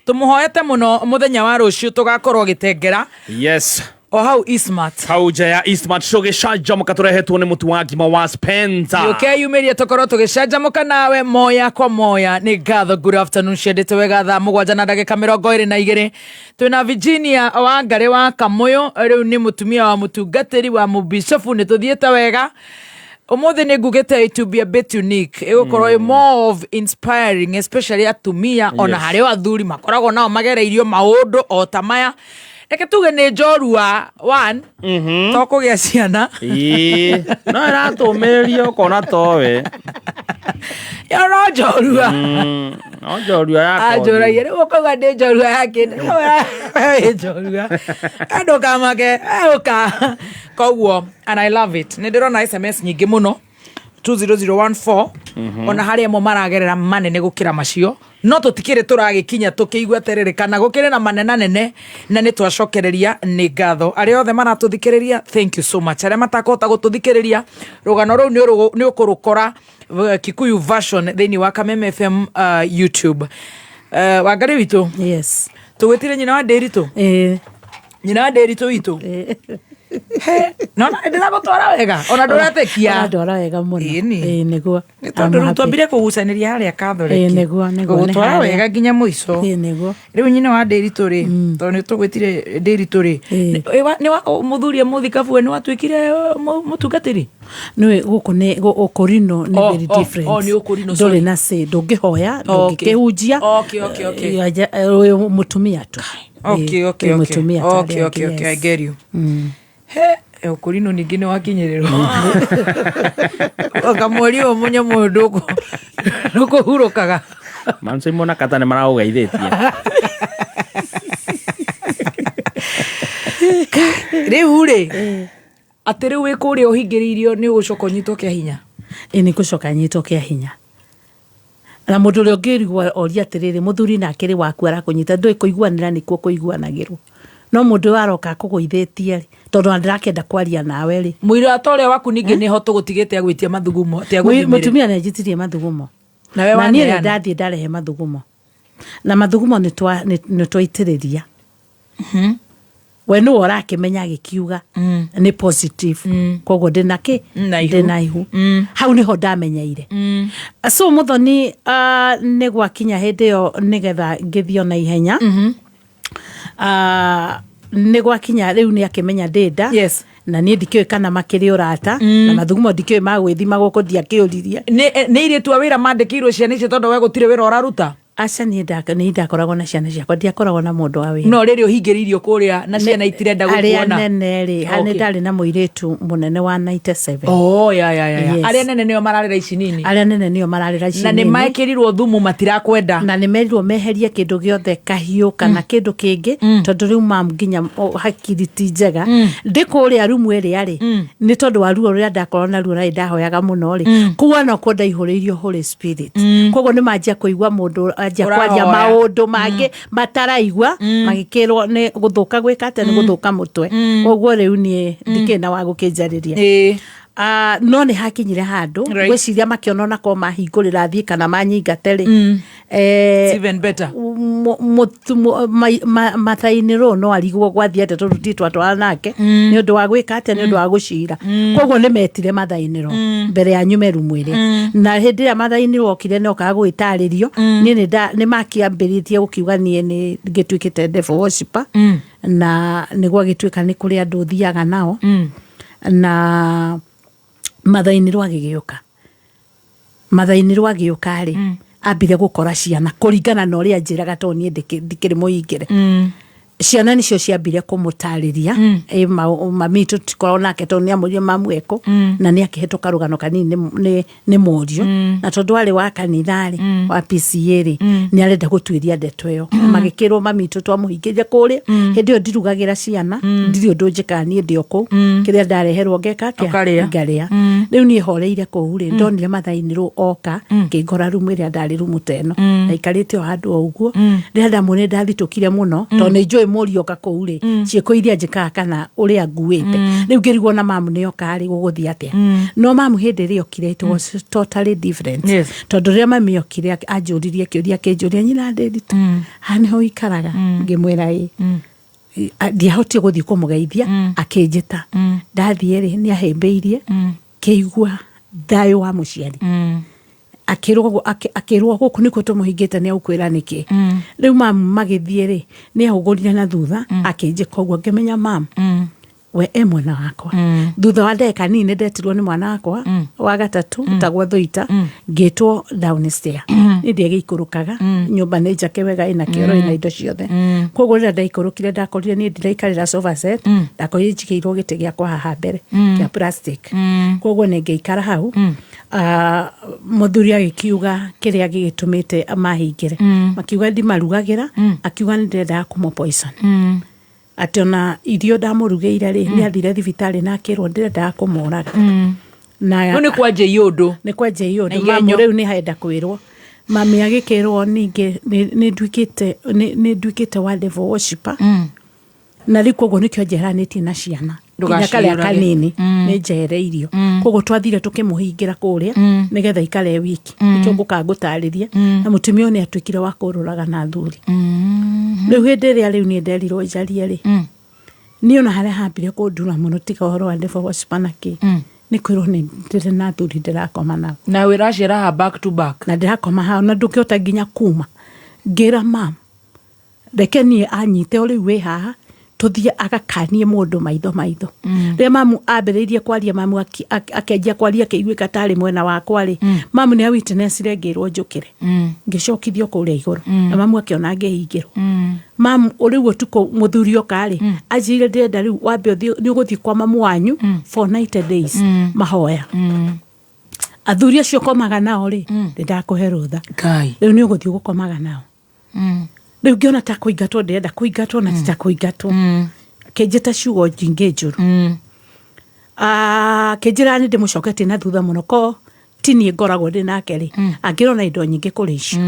Tũmũhoete mũno mũthenya wa rũciũ tũgakorwo gĩtengera. O hau Ismart. Hau nja ya Eastmart tũgĩcanjamũka tũrehetwo nĩ mũtu wa ngima wa Spencer. Ũkeyumĩrie tũkorwo tũgĩcanjamũka nawe moya kwa moya. Nĩ ngatho. Good afternoon, ciendete wega. Thaa 7 na ndagĩka 22, twĩna Virginia Wangarĩ wa Kamũyũ. Rĩu nĩ mũtumia wa mũtungatĩri wa mũbishofu. Nĩ tũthiĩte wega. Ũmũthĩ nĩ ngugĩte it will be a bit unique, ĩgũkorwo ĩ more of inspiring, especially atumia ona harĩ o athuri makoragwo nao magereirio maũndũ o ta maya. Reke tuge nĩ njorua one to kũgĩa ciana. Ĩĩ, no ĩratũmĩrĩria ũkona towe. Yo no njorua. No njorua ya kothi. Anjũragia rĩu ũkauga ndĩ njorua ya kĩndũ, wĩ njorua ndũkamake ũka koguo, and I love it. Nĩ ndĩrona SMS nyingĩ mũno 20014. Ona harĩ amwe maragerera manene gũkĩra macio, no tũtikĩrĩ tũragĩkinya tũkĩigua atĩrĩrĩ kana gũkĩrĩ na manena nene, na nĩ twacokereria nĩ ngatho arĩa othe maratũthikĩrĩria. Thank you so much. Arĩa matakũhota gũtũthikĩrĩria, rũgano rũu nĩ ũkũrũkora Kikuyu version thĩinĩ wa Kameme FM YouTube. Wangarĩ witũ. Yes. Tũgwĩtire nyina wa Ndĩritũ. Nyina wa Ndĩritũ witũ. He, nona ndĩragũtwara wega ona ndũratekia. Ũrandwara wega mũno. Ĩni. Ĩĩ, nĩguo. Nĩ tondũ I'm rĩu happy. twambire kũgucanĩria harĩa Catholic. Ĩĩ, nĩguo, nĩguo, nĩ Gũgũtwara harĩa. wega nginya mũico. Ĩĩ, nĩguo. Rĩu nyina wa Ndĩritũ rĩ, tondũ nĩ tũgwĩtire Ndĩritũ rĩ, mũthuri e mũthikabu, we nĩ watuĩkire mũtungatĩri? Nĩũĩ gũkũ nĩ ũkũrinũ nĩ Oh, very oh, different. oh, nĩ ũkũrinũ, Ndũrĩ sorry. na say, ndũngĩhoya, Okay. ndũngĩkĩhunjia. Okay. Wĩ mũtumia tu. Okay, Ĩĩ, okay, wĩ okay. mũtumia ta Okay, arĩa okay, angĩ, okay, I yes. get you. He, ũkũrinũ ningĩ nĩ wakinyĩrĩrwo. Kamweri ũyũ mũnyamũ ũyũ ndũkũhurũkaga. Manso imona kata nĩ maraũgeithĩtie. Rĩu rĩ, atĩ rĩu wĩ kũrĩa ũhingĩrĩirio, nĩ ũgũcoka ũnyitwo kĩa hinya? Ĩ, nĩ ngũcoka nyitwo kĩa hinya, na mũndũ ũrĩa ũngĩrigwo oria atĩrĩrĩ, mũthuri nake rĩ waku arakũnyita, ndũĩ kũiguanĩra nĩkuo kũiguanagĩrwo, no mũndũ ũyũ aroka akũgũithĩtie rĩ, tondũ ona ndĩrakĩenda kwaria nawe rĩ. Mũira ta ũrĩa waku ningĩ nĩho tũgũtigĩte agwĩtia mathugumo atĩ agũthimĩre. Mũtumia nĩ anjĩtirie mathugumo. Nawe Na niĩ rĩ waneana. ndathiĩ ndarehe mathugumo, na mathugumo nĩ twaitĩrĩria. We nĩwe ũrakĩmenya agĩkiuga nĩ positive, koguo ndĩna kĩ? Na ihu. Ndĩna ihu. Hau nĩho ndamenyeire. So mũthoni, nĩ gwakinya hĩndĩ ĩyo nĩgetha ngĩthiĩ ona ihenya. Nĩ gwakinya rĩu nĩ akĩmenya ndĩ nda. Na niĩ ndikĩũĩ kana makĩrĩ ũrata, na mathugumo ndikĩũĩ magwĩthima gũkũ, ndiakĩũririe. Nĩ airĩtu a wĩra mandĩkĩirwo ciana icio tondũ we gũtirĩ wĩra ũraruta? Aca, niĩ niĩ ndakoragwo na ciana ciakwa, ndiakoragwo na mũndũ wa wĩra. No rĩrĩ ũhingĩrĩirio kũrĩa na ciana itirenda Arĩa gũkuona. nene rĩ, nĩ ndarĩ na mũirĩtu mũnene wa 97. Oh, ya. Yes. Arĩa nene nĩo mararĩra ici nini. Arĩa nene nĩo mararĩra ici Na nĩ nini. mekĩrirwo thumu, matirakwenda. Na nĩ merirwo meherie kĩndũ gĩothe, kahiũ kana kĩndũ kĩngĩ, tondũ rĩu mam nginya hakiri ti njega. Ndĩ kũrĩa rumu ĩrĩa rĩ, nĩ tondũ wa ruo rũrĩa ndakorwo naruo na nĩ ndahoyaga mũno rĩ, kũu onakuo ndaihũrĩirio Holy Spirit. Koguo nĩ manjia kũigua mũndũ anjia kwaria Ũrahoya. maũndũ mangĩ mataraigua, magĩkĩrwo nĩ gũthũka gwĩka atĩa, nĩ gũthũka mũtwe. Koguo rĩu niĩ ndikĩrĩ na wa gũkĩnjarĩria. No nĩ hakinyire handũ ngwĩciria makĩona onakorwo mahingũrĩra thiĩ kana manyingate rĩ, It's even better. Mathainĩ rũ no arigwo gwathiĩ atĩa, tondũ ti twatwara nake nĩ ũndũ wa gwĩka atĩa, nĩ ũndũ wa gũcira. Koguo nĩ metire mathainĩ rũ mbere ya nyume rumu ĩrĩa, na hĩndĩ ĩrĩa mathainĩ rũ okire nĩ okaga gũgĩtarĩrio, niĩ nĩ makĩambĩrĩtie gũkiuga niĩ nĩ ngĩtuĩkĩte devil worshipper, na nĩ gwagĩtuĩka nĩ kũrĩ andũ thiaga nao, na mathainĩ rũ agĩgĩũka. Mathainĩ rũ agĩũka rĩ, ambire gũkora ciana kũringana na ũrĩa njĩraga, tondũ niĩ ndikĩrĩ mũhingĩre. Ciana nĩcio ciambire kũmũtarĩria, ĩ mami tũtikoragwo nake, tondũ nĩ amũrire mamu ekũ, na nĩ akĩhetũka rũgano kanini nĩ mũriũ, na tondũ arĩ wa kanitha rĩ, wa PCA rĩ, nĩ arenda gũtuĩria ndeto ĩyo. Magĩkĩrwo mami itũ twamũhingĩria kũrĩa. Hĩndĩ ĩyo ndirugagĩra ciana, ndirĩ ũndũ njĩkaga niĩ ndĩ o kũu, kĩrĩa ndareherwo ngeka atĩa? Ũkarĩa. Ngarĩa. Rĩu niĩ horeire kũu rĩ, ndonire mathainĩ rũ oka ngĩngora rumu ĩrĩa ndarĩ, rumu ta ĩno, ndaikarĩte o handũ o ũguo. Rĩrĩa ndamuonire ndathitũkire mũno, tondũ nĩ njũĩ mũriũ oka kũu rĩ, ciĩko iria njĩkaga kana ũrĩa nguĩte. Rĩu ngĩrigwo na mamu nĩ oka rĩ, gũgũthiĩ atĩa? No mamu hĩndĩ ĩrĩa okire, it was totally different. Tondũ rĩrĩa mami okire anjũririe kĩũria, akĩnjũria, "Nyina Ndĩritũ, haha nĩho ũikaraga?" Ngĩmwĩra ĩ. Ndiahotire gũthiĩ kũmũgeithia, akĩnjĩta. Ndathiĩ rĩ, nĩ ahĩmbĩirie, ngĩigua thayũ wa mũciari. Akĩrwo gũkũ nĩkuo tũmũhingĩte, nĩ agũkwĩra nĩkĩ. Rĩu mamu magĩthiĩ rĩ, nĩ ahũgũrire na thutha, akĩnjĩka ũguo, ngĩmenya mamu we e mwena wakwa. Thutha wa ndagĩka nini nĩ ndetirwo nĩ mwana wakwa wa gatatũ tagwo Thũita, ngĩtwo downstairs. Nĩ ndiagĩikũrũkaga, nyũmba nĩ njake wega, ĩna kĩoro, ĩna indo ciothe. Koguo rĩrĩa ndaikũrũkire, ndakorire niĩ ndiraikarĩra sofa set, ndakorire njigĩirwo gĩtĩ gĩakwa haha mbere kĩa plastic, koguo nĩ ngĩikara hau. Mũthuri agĩkiuga kĩrĩa gĩgĩtũmĩte mahingĩre, makiuga ndimarugagĩra, akiuga nĩ ndĩrendaga kũmũ poison, atĩ ona irio ndamũrugĩire rĩ, nĩ athire thibitarĩ na akĩrwo ndĩrendaga kũmũraga. Na rĩu nĩ kwanjĩi ũndũ. Nĩ kwanjĩi Na ũndũ. igenyo. Mamu rĩu nĩ henda kwĩrwo, mami agĩkĩrwo ningĩ nĩ nduĩkĩte wa devil worshipper, na rĩu koguo nĩkĩo njeheranĩtie na ciana nginya karĩa Ndũgaciũrage. kanini nĩ njehereirio. Koguo twathire tũkĩmũhingĩra kũrĩa nĩgetha ikare wiki. Nĩkĩo ngũkaga ngũtarĩria na mũtumia ũyũ nĩ atuĩkire wa kũrũraga na athuri. Rĩu hĩndĩ ĩrĩa rĩu niĩ nderirwo njarie rĩ, niĩ ona harĩa hambire kũndura mũno, tiga ũhoro wa devil worshipper na kĩ, nĩ kwĩrwo nĩ ndĩrĩ na athuri ndĩrakoma nao. Na wĩraciara haha back to back. Na ndĩrakoma hao na ndũngĩhota nginya kuma. Ngĩra mam reke niĩ anyite o rĩu wĩ haha, tũthiĩ agakanie mũndũ maitho maitho. Rĩrĩa mamu ambĩrĩirie kwaria, mamu akĩanjia kwaria akĩiguĩka tarĩ mwena wakwa rĩ, mamu nĩ awitnessire ngĩrwo njũkĩre, ngĩcokithio kũrĩa igũrũ, na mamu akĩona ngĩhingĩrwo. Mamu rĩu ũtukũ mũthuri oka rĩ, anjĩrire ndĩrenda rĩu wambe ũthiĩ, nĩ ũgũthiĩ kwa mamu wanyu for 90 days mahoya. Athuri acio komaga nao rĩ, nĩ ndakũhe rũtha. Ngai. Rĩu nĩ ũgũthiĩ gũkomaga nao. Rĩu ngĩona ta kũingatwo ndĩrenda kũingatwo, na ti ta kũingatwo. Kĩnjĩta ciugo nyingĩ njũru. Kĩnjĩra nĩ ndĩmũcoketie na thutha mũno, ko ti niĩ ngoragwo ndĩ nake rĩ, angĩrona indo nyingĩ kũrĩ icio.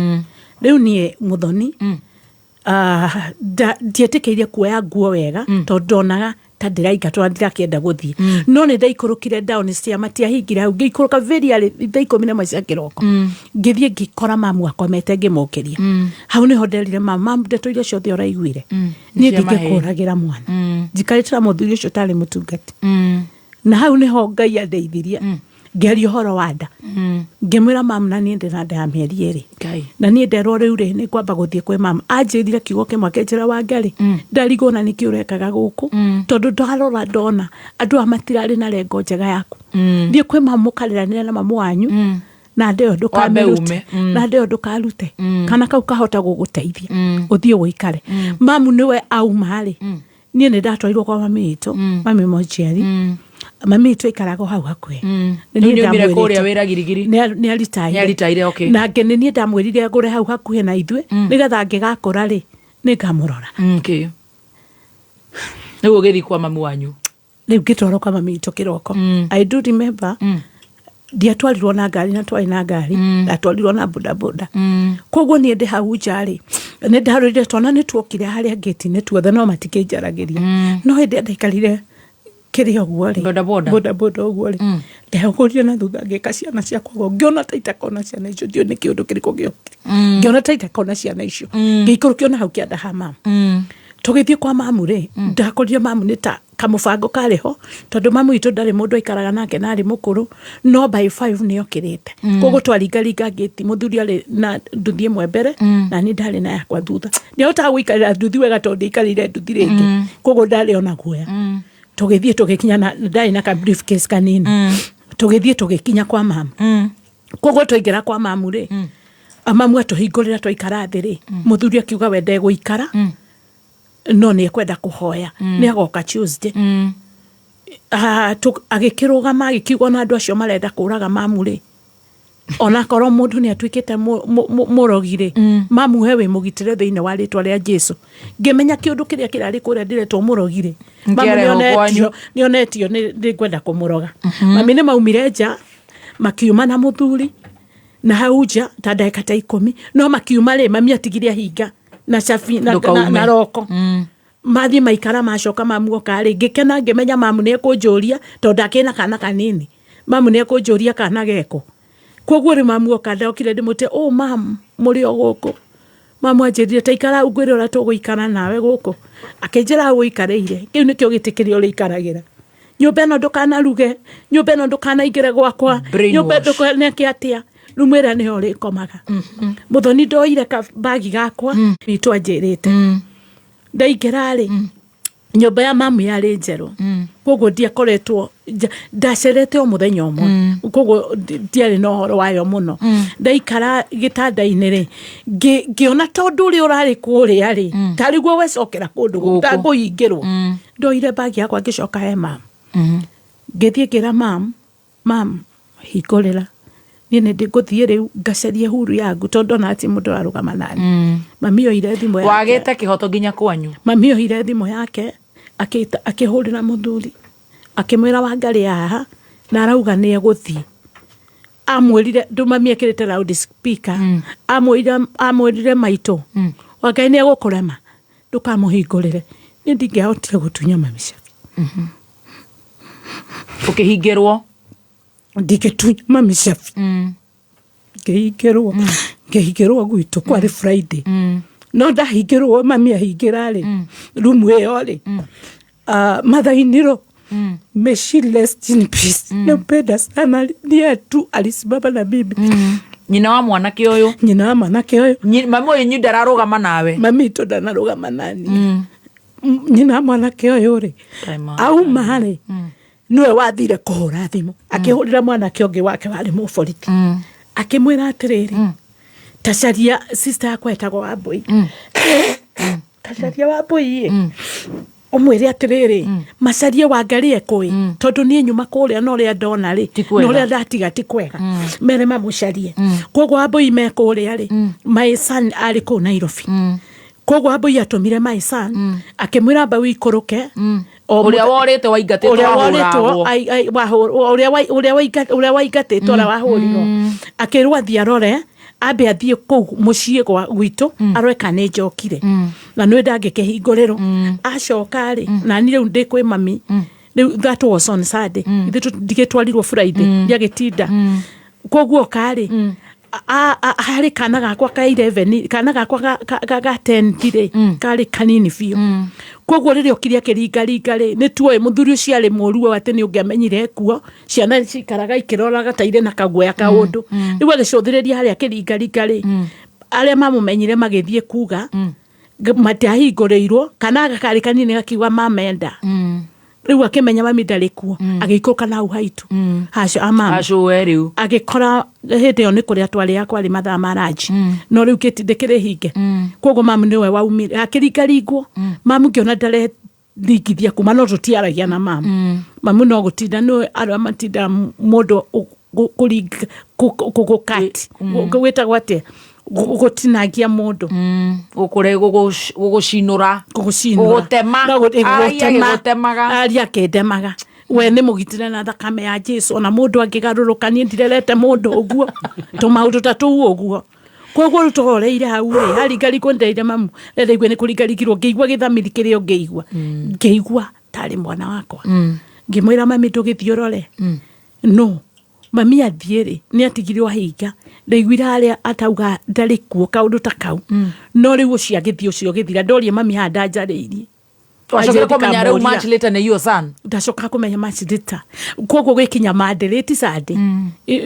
Rĩu niĩ mũthoni, ndietĩkĩire kuoya nguo wega, tondũ ndonaga ta ndĩraingatwo na ndirakĩenda gũthiĩ. No nĩ ndaikũrũkire downstairs, matiahingire hau, ngĩikũrũka very early thaa 11 cia kĩroko, ngĩthiĩ ngĩkora mamu akomete, ngĩmũkĩria. Hau nĩho nderire mamu, mamu, ndeto iria ciothe ũraiguire, niĩ Cia maheni. ndingĩkũragĩra mwana njikarĩte na mũthuri ũcio ũtarĩ mũtungati. Na hau nĩho Ngai andeithirie, ngĩaria ũhoro wa nda, ngĩmwĩra mamu na niĩ ndĩna nda ya mĩeri 2. Ngai. Na niĩ nderwo rĩu rĩ, nĩ ngwamba gũthiĩ kwĩ mama. Anjĩrire kiugo kĩmwe, akĩnjĩra, Wangari, ndarigwo na nĩkĩ ũrekaga gũkũ, tondũ ndarora ndona andũ aya matirarĩ na rengo njega yaku. Thiĩ kwĩ mamu mũkarĩranĩre na mamu wanyu, na nda ĩyo ndũkamĩrute. Ume. Na nda ĩyo ndũkarute, kana kau kahota gũgũteithia ũthiĩ ũikare. Mamu nĩwe auma rĩ, niĩ nĩ ndatwarirwo kwa mami witũ, mami mochiari. Mami witũ aikaraga o hau hakuhĩ. Nĩ Rĩu niĩ nĩ umire ndamwĩrĩte. kũrĩa wĩra Girigiri. Nĩ aritaire. Nĩ aritaire, okay. Na nĩ niĩ ndamwĩrire agũre hau hakuhĩ na ithuĩ, nĩgetha angĩgakũra rĩ, nĩ ngamũrora. Okay. Rĩu ũgĩthiĩ kwa mamu wanyu. Rĩu ngĩtwarwo kwa mami witũ kĩroko. I do remember ndiatwarirwo na ngari, na twarĩ na ngari, ndatwarirwo na bodaboda. Koguo niĩ ndĩ hau nja rĩ, nĩ ndarorire twana nĩ tuokire harĩa ngĩti-inĩ tuothe, no matikĩnjaragĩria. No hĩndĩ ĩrĩa ndaikarire kĩrĩa ũguo rĩ, Bodaboda. Bodaboda ũguo rĩ, ndehũgũrire na thutha, ngĩka ciana ciakwa ũguo, ngĩona ta itakona ciana icio. Ndiũĩ nĩ kĩũndũ kĩrĩkũ gĩokire, ngĩona ta itakona ciana icio, ngĩikũrũkio na hau kĩanda ha mamu. Tũgĩthiĩ kwa mamu rĩ, ndakorire mamu nĩ ta kamũbango karĩ ho, tondũ mamu witũ ndarĩ mũndũ aikaraga nake na arĩ mũkũrũ, no by 5 nĩ okĩrĩte. Koguo twaringaringa ngĩti, mũthuri arĩ na nduthi ĩmwe mbere, na niĩ ndarĩ na yakwa thutha. Ndiahotaga gũikarĩra nduthi wega tondũ ndiaikarĩire nduthi rĩngĩ, koguo ndarĩ ona guoya. Tũgĩthiĩ tũgĩkinya, na ndarĩ na ka briefcase kanini. Tũgĩthiĩ tũgĩkinya kwa mamu. Koguo twaingĩra kwa mamu rĩ, mamu atũhingũrĩra, twaikara thĩ rĩ, mũthuri akiuga we ndegũikara, no nĩ ekwenda kũhoya, nĩ agoka Tuesday. Agĩkĩrũgama agĩkiuga ona andũ acio marenda kũraga mamu rĩ, onakorwo mũndũ nĩ atuĩkĩte mũrogi rĩ, mamu he wĩ mũgitĩre thĩinĩ wa rĩtwa rĩa Jesu. Ngĩmenya kĩũndũ kĩrĩa kĩrarĩ kũrĩa ndĩretwo mũrogi rĩ, mamu Kĩarehwo kwanyu. nĩonetio nĩ ngwenda kũmũroga. Mami nĩ maumire nja, makiuma na mũthuri na hau nja ta ndagĩka ta 10. No makiuma rĩ, mami atigire ahinga na cabi Ndũkaume. na roko. Mathiĩ maikara, macoka, mamu oka rĩ, ngĩkena, ngĩmenya mamu nĩ ekũnjũria, tondũ ndakĩrĩ na kana kanini, mamu nĩ ekũnjũria kana geko. Koguo rĩ, mamu oka, ndokire ndĩmũte, "Oh mamu, mũrĩ o gũkũ?" Mamu anjĩrire ta ikara hau ngwĩre ũrĩa tũgũikara nawe gũkũ. Akĩnjĩra hau ũikarĩire kĩu nĩkĩo gĩtĩ kĩrĩa ũrĩikaragĩra. Nyũmba ĩno ndũkanaruge, nyũmba ĩno ndũkanaingĩre gwakwa, nyũmba ndũkaneke atĩa. Rumu ĩrĩa nĩyo ũrĩkomaga. Mũthoni ndoire kabagi gakwa witũ anjĩrĩte. Ndaingĩra rĩ, nyũmba ya mamu yarĩ njerũ, koguo ndiakoretwo ndacerete o mũthenya ũmwe, koguo ndiarĩ na ũhoro wayo mũno. Ndaikara gĩtanda-inĩ rĩ, ngĩona tondũ ũrĩa ũrarĩ kũrĩa rĩ, tarĩ guo wecokera kũndũ gũkũ, tangũhingĩrwo. Ndoire bagi yakwa ngĩcoka he mamu, ngĩthiĩ ngĩra mamu, mamu hingũrĩra, niĩ nĩ ngũthiĩ rĩu ngacarie huru yangu tondũ ndona atĩ mũndũ ararũgama nani. Mami oire thimũ yake. Wagĩte kĩhoto nginya kwanyu. Mami oire thimũ yake akĩhũrĩra mũthuri akĩmwĩra Wangarĩ haha na arauga nĩ egũthiĩ. Amwĩrire ndũ mami ekĩrĩte loud speaker, amwĩrire maitũ Wangarĩ nĩ egũkũrema ndũkamũhingũrĩre. Niĩ ndingĩahotire gũtunya mami cabi. Ũkĩhingĩrwo? Ndingĩtunya mami cabi. Ngĩhingĩrwo, ngĩhingĩrwo gwitũ kwarĩ Friday. No ndahingĩrwo mami ahingĩra rĩ, rumu ĩyo rĩ, mathainirwo. May she rest in peace. Nampenda sana, niye tu alisimama na mimi. Nyina wa mwanake ũyũ. Nyina wa mwanake ũyũ. Mami ũyũ nyi ndararũgama nawe. Mami itũ ndanarũgama nani. Nyina wa mwanake ũyũ rĩ, auma rĩ, nĩwe wathire kũhũra thimũ. Akĩhũrĩra mwanake ũngĩ wake warĩ mũborithi. Akĩmwĩra atĩrĩrĩ, tacaria sister yakwa etagwo Wambũi. Tacaria Wambũi ĩ. Ũmwĩre atĩrĩrĩ, macarie Wangarĩ ekũĩ, tondũ niĩ nyuma kũrĩa na ũrĩa ndona rĩ, na ũrĩa ndatiga ti kwega. Mere mamũcarie. Koguo Wambũi me kũrĩa rĩ, my son arĩ kũu Nairobi. Koguo Wambũi atũmire my son, akĩmwĩra amba ũikũrũke. Ũrĩa worĩte waingatĩtwo Ũrĩa worĩtwo, wahũragwo. ai, ai, wahũrwo, ũrĩa wa-, ũrĩa wainga-, ũrĩa waingatĩtwo, ũrĩa wahũrirwo. Akĩrwo athiĩ arore, ambe athiĩ kũu mũciĩ gwitũ, arore kana nĩ njokire. Na nĩ ndangĩkĩhingũrĩrwo. Acoka rĩ, na niĩ rĩu ndĩ kwĩ mami. Rĩu that was on Sunday. Ithuĩ ndigĩtwarirwo Friday, ndiagĩtinda. Koguo ka rĩ, harĩ kana gakwa ka 11, kana gakwa ga 10 rĩ, karĩ kanini biũ. Koguo rĩrĩa okire akĩringaringa rĩ, nĩ tuoĩ mũthuri ũcio arĩ mũũru ũũ atĩ nĩ ũngĩamenyire kuo, ciana cikaraga ikĩroraga ta irĩ na kaguoya kaũndũ. Rĩu agĩcũthĩrĩria harĩa akĩringaringa rĩ, arĩa mamũmenyire magĩthiĩ kuga, matiahingũrĩirwo, kana gakarĩ kanini gakiuga mamenda. Rĩu akĩmenya mami ndarĩ kuo, agĩikũrũka na hau haitũ. Haco, a mama. Hacũwe rĩu. Agĩkora hĩndĩ ĩyo nĩ kũrĩa twarĩaga kwarĩ mathaa ma ranji. No rĩu gĩtindĩ kĩrĩ hinge. Koguo mamu nĩwe waumire. Akĩringaringwo. Mamu ngĩona ndarethingithia kuma, no tũtiaragia na mamu. Mamu no gũtinda nĩwe arĩa matindaga mũndũ kũringa, gũkati. Gwĩtagwo atĩa? Gũtinangia mũndũ. Gũkũre, gũgũcinũra. Gũgũcinũra. Gũgũtema. No, Aria gũgũtema. agĩgũtemaga. Aria akĩndemaga. We nĩ mũgitĩre na thakame ya Jesu. Ona mũndũ angĩgarũrũka, niĩ ndirerete mũndũ ũguo. Tũmaũndũ ta tũu ũguo. Koguo rĩu tũhoreire hau rĩ, haringaringwo ndeire mamu, rĩrĩa nĩ kũringaringirwo, ngĩigua gĩthamiri kĩrĩa ũngĩigua. Ngĩigua tarĩ mwana wakwa. Ngĩmwĩra mami ndũgĩthiĩ ũrore. No, mami athiĩ rĩ, nĩ atigirwo ahinga. Ndaiguire harĩa atauga ndarĩ kuo kaũndũ ta kau. No rĩu ũcio agĩthiĩ ũcio ũgĩthira. Ndorie mami haha ndanjarĩirie. Wacokire kũmenya rĩu Ndikamũria. much later nĩ your son. Ndacoka kũmenya much later. Koguo gwĩkinya Monday, rĩti Sunday.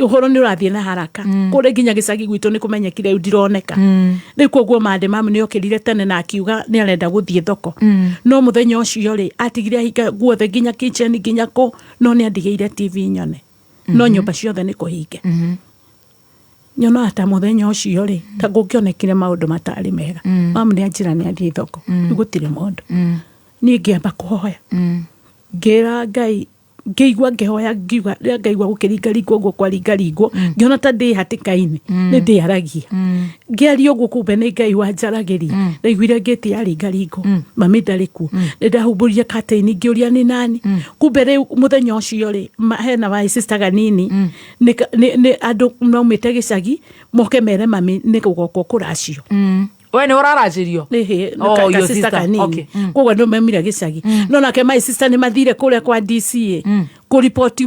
Ũhoro nĩ ũrathiĩ na haraka. Kũrĩa nginya gĩcagi gwitũ nĩ kũmenyekire rĩu ndironeka. Rĩu koguo Monday mamu nĩ okĩrire tene na akiuga nĩ arenda gũthiĩ thoko. No mũthenya ũcio rĩ, atigire ahinga guothe nginya kitchen nginya kũ, no nĩ andigĩire TV nyone. No nyũmba ciothe nĩ kũhinge. Nyonaga ta mũthenya ũcio rĩ, ta ngũngĩonekire maũndũ matarĩ mega. Mamu nĩ anjĩra nĩ athiĩ thoko. Rĩu gũtirĩ mũndũ. Niĩ ngĩamba kũhoya. Ngĩra Ngai, ngĩigua ngĩhoya, ngiuga, rĩrĩa ngaigua gũkĩringaringwo ũguo kwaringaringwo, ngĩona ta ndĩ hatĩka-inĩ, nĩ ndĩaragia. Ngĩaria ũguo kumbe nĩ Ngai wanjaragĩria. Ndaiguire ngĩti yaringaringwo, mami ndarĩ kuo. Nĩ ndahumbũrire curtain ngĩũria nĩ nani. Kumbe rĩu mũthenya ũcio rĩ, hena my sister kanini, nĩ andũ maumĩte gĩcagi, moke mere mami nĩ gũgokwo kũracio. We nĩ ũraracĩrio? Ĩhĩ, Oh, ka your sister sister. kanini. Okay. Koguo andũ maumire gĩcagi. No nake my sister nĩ mathire kũrĩa kwa DCA, kũriboti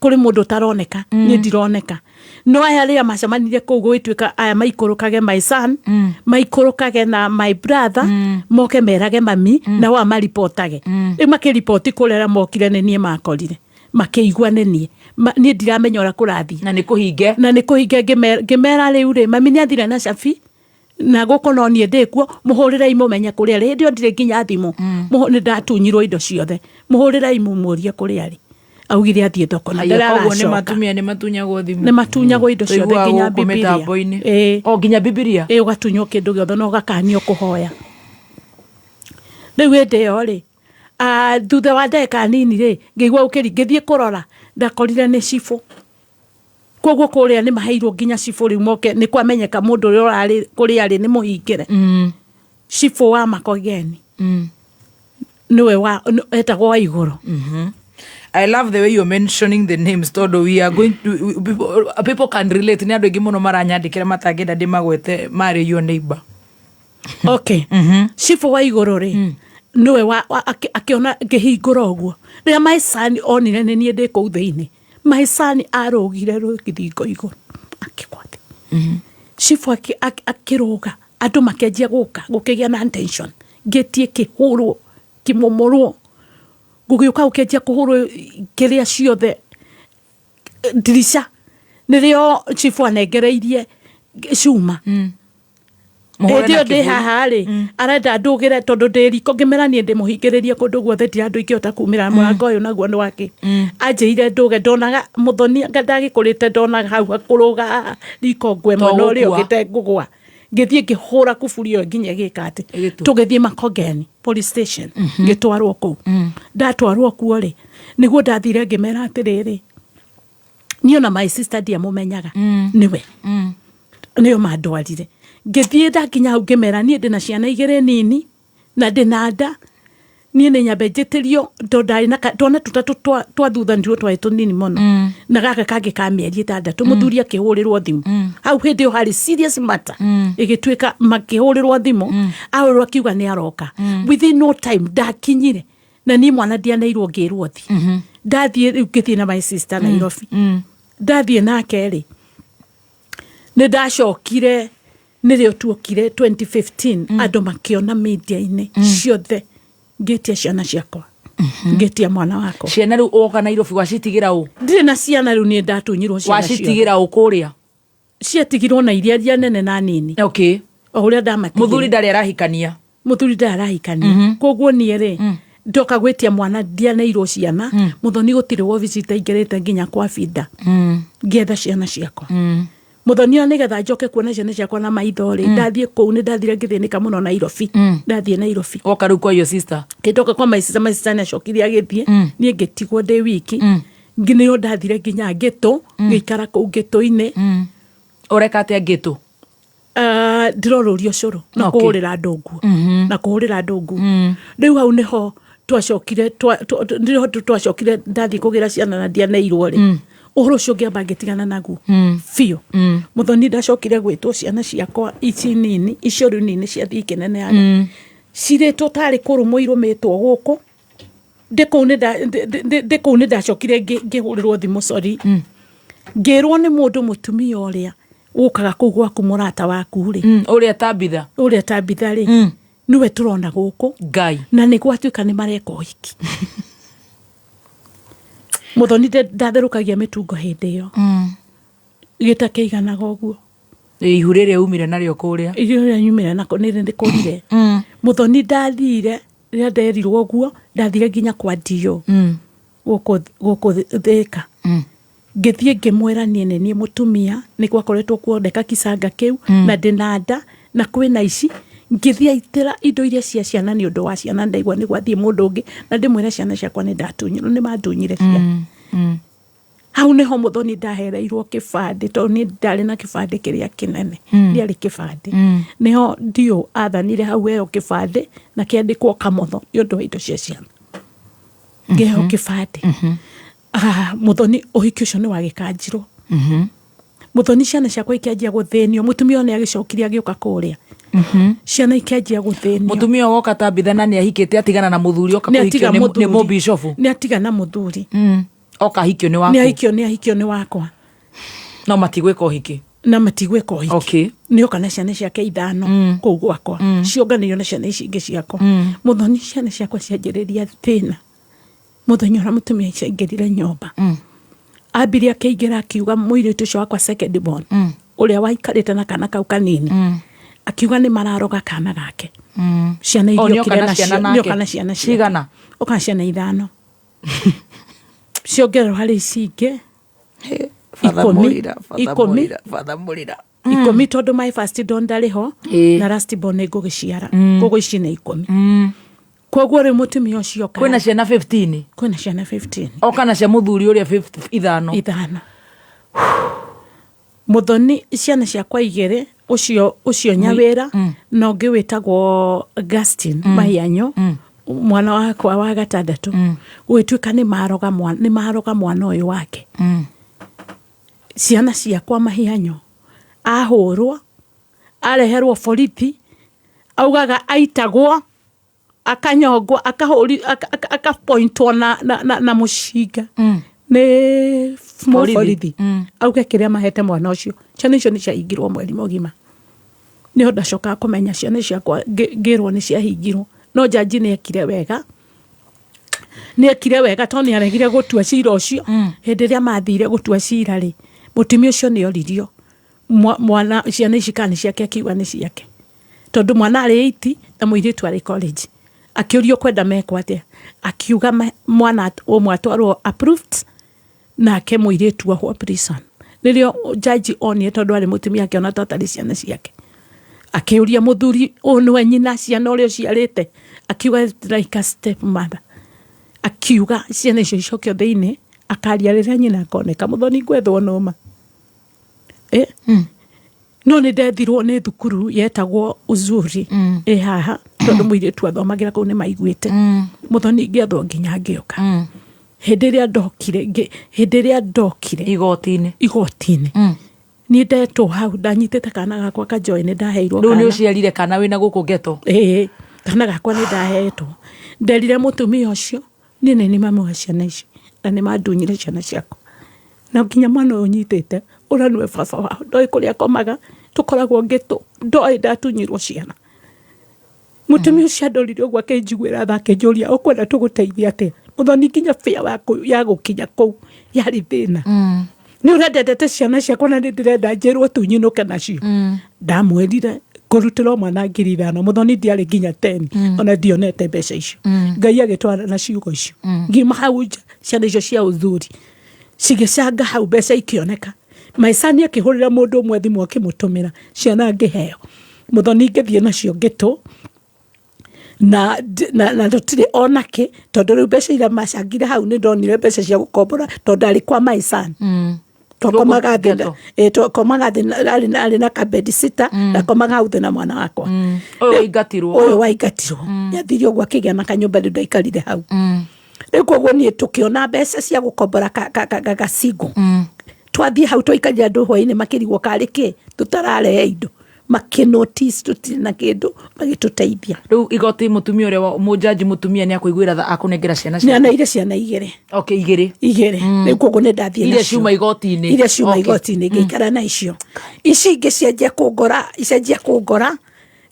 kũrĩ mũndũ ũtaroneka, niĩ ndironeka. No aya rĩrĩa macemanirie kũu gũgĩtuĩka aya maikũrũkage my son, maikũrũkage na my brother, moke merage mami, nao aya maripotage. Rĩu makĩripoti kũrĩa arĩa mokire nĩ niĩ makorire makĩigua nĩ niĩ. Niĩ ndiramenya ũrĩa kũrathiĩ na nĩ kũhinge. Na nĩ kũhinge. Ngĩmera rĩu rĩ, mami nĩ athire na cabi na gũkũ no niĩ ndĩkuo, mũhũrĩrei mũmenye kũrĩa arĩ. Hĩndĩ ĩyo ndirĩ nginya thimũ. Nĩ ndatunyirwo indo ciothe. Mũhũrĩrei mũmũrie kũrĩa arĩ. Augire athiĩ thoko na Haya, koguo nĩ ndaracoka. matumia nĩ matunyagwo thimũ. Nĩ matunyagwo indo ciothe Tũiguaga nginya gũkũ Bibilia. mĩtambo-inĩ. Ĩĩ. O nginya Bibilia. Ĩĩ, ũgatunywo kĩndũ gĩothe na ũgakanio kũhoya. Rĩu hĩndĩ ĩyo rĩ, thutha wa ndagĩka nini rĩ, ngĩigua ũkĩri, ngĩthiĩ kũrora, ndakorire nĩ cibũ. Koguo kũrĩa nĩ maheirwo nginya cibũ rĩu moke, nĩ kwamenyeka mũndũ ũrĩa ũrarĩ kũrĩa arĩ nĩ mũhingĩre. Cibũ wa Makongeni. Nĩwe wa etagwo wa igũrũ. I love the way you're mentioning the names tondu we are going to we, people can relate. Nĩ andũ aingĩ mũno maranyandĩkĩra matangĩenda ndĩmagwete marĩ your neighbor. Okay. Cibũ wa igũrũ rĩ, nĩwe akĩona ngĩhingũra ũguo. Rĩrĩa my son onire nĩ niĩ ndĩ kũu thĩinĩ, my son arũgire rũthingo igũrũ akĩgwa thĩ. Cibũ akĩrũga, andũ makĩanjia gũka, gũkĩgĩa na tension, ngĩtie kĩhũrwo kĩmomorwo, gũgĩũka gũkĩanjia kũhũrwo kĩrĩa ciothe ndirica. Nĩrĩo cibũ anengereirie cuma. Mũhũre Hĩndĩ na ĩyo ndĩ kĩburi. haha rĩ, arenda ndũgĩre tondũ ndĩ riko, ngĩmera niĩ ndĩmũhingĩrĩrie kũndũ guothe, ndirĩ andũ ingĩhota kumĩra mũrango ũyũ naguo nĩ wake. Anjĩire ndũge, ndonaga mũthoni anga ndagĩkũrĩte, ndonaga hau hakũrũga haha riko ngwe To mwena ũrĩa gũkua. ũngĩ ngũgwa. Ngĩthiĩ ngĩhũra kuburi ĩyo nginya ĩgĩka atĩ Ĩgĩtua. tũgĩthiĩ Makongeni police station, ngĩtwarwo kũu. Ndatwarwo kuo rĩ, nĩguo ndathire ngĩmera atĩrĩrĩ, niĩ ona my sister ndiamũmenyaga, nĩwe nĩo mandwarire. Ngĩthiĩ ndakinya hau ngĩmera niĩ ndĩna ciana igĩrĩ nini na ndĩna nda, niĩ nĩ nyambe njĩtĩrio tondũ ndarĩ na twana tũtatũ twathuthanirwo twarĩ tũnini mũno, na gaka kangĩ ka mĩeri 6. Mũthuri akĩhũrĩrwo thimũ hau hĩndĩ ĩyo harĩ serious matter ĩgĩtuĩka, makĩhũrĩrwo thimũ, ahũrĩrwo akiuga nĩ aroka. Within no time ndakinyire na niĩ mwana ndianeirwo, ngĩrwo thiĩ. Ndathiĩ rĩu ngĩthiĩ na my sister Nairobi. Ndathiĩ nake rĩ, nĩ ndacokire nĩrĩo tuokire 2015, andũ makĩona media-inĩ ciothe ngĩtia ciana ciakwa, ngĩtia mwana wakwa. Ciana rĩu woka Nairobi wacitigĩra ũ? Ndirĩ na ciana rĩu, niĩ ndatunyirwo ciana ciothe. Wacitigĩra ũ kũrĩa? Ciatigirwo na iria nene na nini. O ũrĩa ndamatigire. Mũthuri ndarĩ arahikania? Mũthuri ndarĩ arahikania. Koguo niĩ rĩ, ndoka gwĩtia mwana ndianeirwo ciana. Mũthoni gũtirĩ wobici itaingĩrĩte nginya kwa binda ngĩetha ciana ciakwa. Mũthoni ũyũ nĩgetha njoke kuona ciana ciakwa na maitho rĩ, ndathiĩ kũu nĩ ndathire ngĩthĩnĩka mũno Nairobi. Ndathiĩ Nairobi. Woka rĩu kwa your sister? Kĩndoka kwa my sister, my sister nĩ acokire agĩthiĩ, niĩ ngĩtigwo ndĩ wiki. Nĩo ndathire nginya ngĩtũ, ngĩikara kũu ngĩtũ-inĩ. Ũreka atĩa ngĩtũ? Ndĩrorũria ũcũrũ na kũhũrĩra andũ nguo, na kũhũrĩra andũ nguo. Rĩu hau nĩho twacokire nĩho twacokire ndathiĩ kũgĩra ciana na ndianeirwo rĩ, ũhoro ũcio ngĩamba ngĩtigana naguo biũ. Mũthoni ndacokire gwĩtwo ciana ciakwa ici nini, icio rĩu nini ciathiĩ ikĩnenehaga, cirĩtwo tarĩ kũrũmwo irũmĩtwo gũkũ. Ndĩ kũu nĩ ndĩ kũu nĩ ndacokire ngĩhũrĩrwo thimũ, sorry, ngĩrwo nĩ mũndũ mũtumia ũrĩa ũkaga kũu gwaku, mũrata waku rĩ. Ũrĩa Tabitha. Ũrĩa Tabitha rĩ, nĩwe tũrona gũkũ. Ngai. Na nĩ gwatuĩka nĩ mareka ũhiki. Mũthoni ndatherũkagia mĩtungo hĩndĩ ĩyo gĩtakĩiganaga ũguo. Ihu rĩrĩa umire narĩo kũrĩa. Irio rĩrĩa nyumire nako nĩ ndĩkũrire. Mũthoni ndathire, rĩrĩa nderirwo ũguo ndathire nginya kwa ndio gũkũ Thĩka, ngĩthiĩ ngĩmwĩra niĩ nĩ niĩ mũtumia nĩ gwakoretwo kuoneka kicanga kĩu, na ndĩna nda na kwĩna ici. Ngĩthiĩ aitĩra indo iria cia ciana nĩ ũndũ wa ciana, ndaigua nĩ gwathiĩ mũndũ ũngĩ na ndĩmwĩre ciana ciakwa nĩ ndatunyirwo, nĩ mandunyire ciana. Hau nĩho mũthoni ndahereirwo kĩbandĩ tondũ niĩ ndarĩ na kĩbandĩ kĩrĩa kĩnene. Ndiarĩ kĩbandĩ. Nĩho ndio athanire hau heo kĩbandĩ na kĩandĩkwo kamotho nĩ ũndũ wa indo cia ciana, ngĩheo kĩbandĩ. Ah, mũthoni ũhiki ũcio nĩ wagĩkanjirwo. Mũthoni ciana ciakwa ikĩanjia gũthĩnio. Mũtumia ũyũ nĩ agĩcokire agĩũka kũrĩa, ciana ikĩanjia gũthĩnio. Mũtumia ũyũ woka Tabitha na nĩ ahikĩte atigana na mũthuri oka Nĩ kũhikio atiga nĩ mũthuri. mũbishofu. Nĩ atiga na mũthuri. Oka ahikio nĩ waku. Nĩ ahikio, nĩ ahikio nĩ wakwa. No matigwĩka ũhiki. Na matigwĩka ũhiki. Okay. Nĩoka na ciana ciake ithano kũu gwakwa, cionganĩirio na ciana ici ingĩ ciakwa. Mũthoni, ciana ciakwa cianjĩrĩria thĩna mũthenya ũrĩa mũtumia ũcio aingĩrire nyũmba. Ambire akĩingĩra akiuga mũirĩtu ũcio wakwa second born, ũrĩa waikarĩte na kana kau kanini, akiuga nĩ mararoga kana gake. Ciana O, iria nĩoka okire na ciana nacio nake? nĩoka na ciana ciake. Cigana? Oka na ciana ithano, ciongererwo harĩ ici ingĩ Father 10. Mũrira, Father 10. Mũrira, Father Mũrira. 10, tondũ my first born ndarĩ ho na last born nĩ ngũgĩciara, koguo ici nĩ 10. Koguo rĩu mũtumia ũcio oka Kwĩna ciana 15. Kwĩna ciana 15. Oka na cia mũthuri ũrĩa 50 ithano. Ithano. Mũthoni, ciana ciakwa igĩrĩ, ũcio nyawĩra na ũngĩ wĩtagwo Gastin Mahianyo, mwana wakwa wa gatandatũ, gũgĩtuĩka nĩ maroga mwana ũyũ wake. Ciana ciakwa, Mahianyo ahũrwo, areherwo borithi, augaga aitagwo, akanyongwo, akahũri, akapointwo na mũcinga nĩ Borithi. borithi, auge kĩrĩa mahete mwana ũcio. Ciana icio nĩ ciahingirwo mweri mũgima. Nĩho ndacokaga kũmenya ciana ciakwa, ngĩrwo nĩ ciahingirwo. No jaji nĩ ekire wega, nĩ ekire wega, tondũ nĩ aregire gũtua cira ũcio. Hĩndĩ ĩrĩa mathire gũtua cira rĩ, mũtumia ũcio nĩ oririo mwana, ciana ici kana nĩ ciake, akiuga nĩ ciake, tondũ mwana arĩ 8 na mũirĩtu arĩ college. Akĩũrio kwenda mekwo atĩa, akiuga mwana ũmwe atwarwo approved, nake mũirĩtu ohwo prison. Nĩrĩo jaji onire, tondũ arĩ mũtumia, akĩona ta atarĩ ciana ciake. Akĩũria mũthuri ũyũ nĩwe nyina ciana ũrĩa ũciarĩte, akiuga like a step mother. Akiuga ciana icio icokio thĩinĩ, akaria rĩrĩa nyina akoneka. Mũthoni, ngwethwo nũma. No nĩ ndethirwo nĩ thukuru yetagwo Uzuri ĩ haha, tondũ mũirĩtu athomagĩra kũu, nĩ maiguĩte. Mũthoni, ngĩethwo nginya ngĩũka. Hĩndĩ ĩrĩa ndokire hĩndĩ ĩrĩa ndokire igoti-inĩ, igoti-inĩ niĩ ndetwo hau, ndanyitĩte kana gakwa kajoy, nĩ ndaheirwo Rĩu nĩ kana. ũciarire kana wĩna gũkũ geto? Ĩĩ, kana gakwa nĩ ndahetwo. Nderire mũtumia ũcio niĩ nĩ mamu wa ciana ici, na nĩ mandunyire ciana ciakwa, na nginya mwana ũyũ nyitĩte ũrĩa nĩwe baba wao ndoĩ kũrĩa akomaga, tũkoragwo ngĩtũ, ndoĩ ndatunyirwo ciana. Mũtumia ũcio andorire ũguo, akĩnjiguĩra tha, akĩnjũria, "Ũkwenda tũgũteithia atĩa?" Mũthoni, nginya bĩa ya gũkinya kũu yarĩ thĩna. Nĩ ũrĩa ndendete ciana ciakwa, na nĩ ndĩrenda njĩrwo tu nyinũke nacio. Ndamwĩrire ngũrutĩra o mwana 5,000. Mũthoni, ndiarĩ nginya 10. Ona ndionete mbeca icio. Ngai agĩtwara na ciugo icio. Ngiuma hau nja, ciana icio cia ũthuri cigĩcanga hau, mbeca ikĩoneka. Maicani akĩhũrĩra mũndũ ũmwe thimũ, akĩmũtũmĩra ciana, ngĩheo. Mũthoni, ngĩthiĩ nacio ngĩtũ na tũtirĩ onake, tondũ rĩu mbeca iria macangire hau, nĩ ndonire mbeca cia gũkombora, tondũ ndarĩ kwa maicani twakomaga thĩ twakomaga thĩ arĩ na kabedi sita, ndakomaga hau thĩ na mwana wakwa. Ũyũ waingatirwo. Ũyũ waingatirwo nĩathire ũguo, akĩgĩa na kanyũmba. Rĩu ndaikarire hau. Rĩu koguo niĩ tũkĩona mbeca cia gũkombora gacingo. Twathiĩ hau, twaikarire andũ hwainĩ makĩrigwo karĩ kĩ tũtararehe indo, makĩnotice tũtirĩ na kĩndũ, magĩtũteithia. Rĩu igoti, mũtumia ũrĩa mũjaji mũtumia nĩ akũiguĩra tha, akũnengera ciana Nĩ ciaku? aneire ciana igĩrĩ. Okay, igĩrĩ. Igĩrĩ. Rĩu koguo nĩ ndathiĩ Iria nacio. ciuma igoti-inĩ. Iria ciuma igoti-inĩ, ngĩikara na icio. Ici ingĩ cianjia kũngora, cianjia kũngora,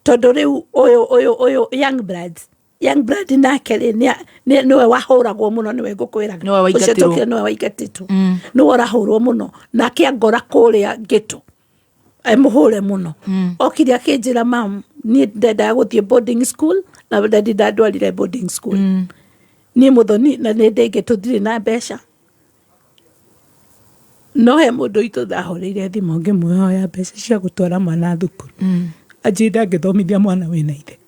tondũ rĩu ũyũ young blood, young blood nake rĩ, nĩwe wahũragwo mũno, nĩwe ngũkwĩraga. Nĩwe waingatirwo. Ũcio tũkire nĩwe waingatĩtwo, nĩwe ũrahũrwo mũno, nake angora kũrĩa ngĩtũ emũhũre mũno. Okire akĩnjĩra, "Mam, niĩ ndendaga gũthiĩ boarding school, na daddy ndandwarire boarding school." Niĩ mũthoni, na nĩ ndĩngĩ tũtirĩ na mbeca, no he mũndũ witũ ndahũrĩire thimũ, ngĩmũhoya mbeca cia gũtwara mwana thukuru. Anjĩra ndangĩthomithia mwana wĩna ithe.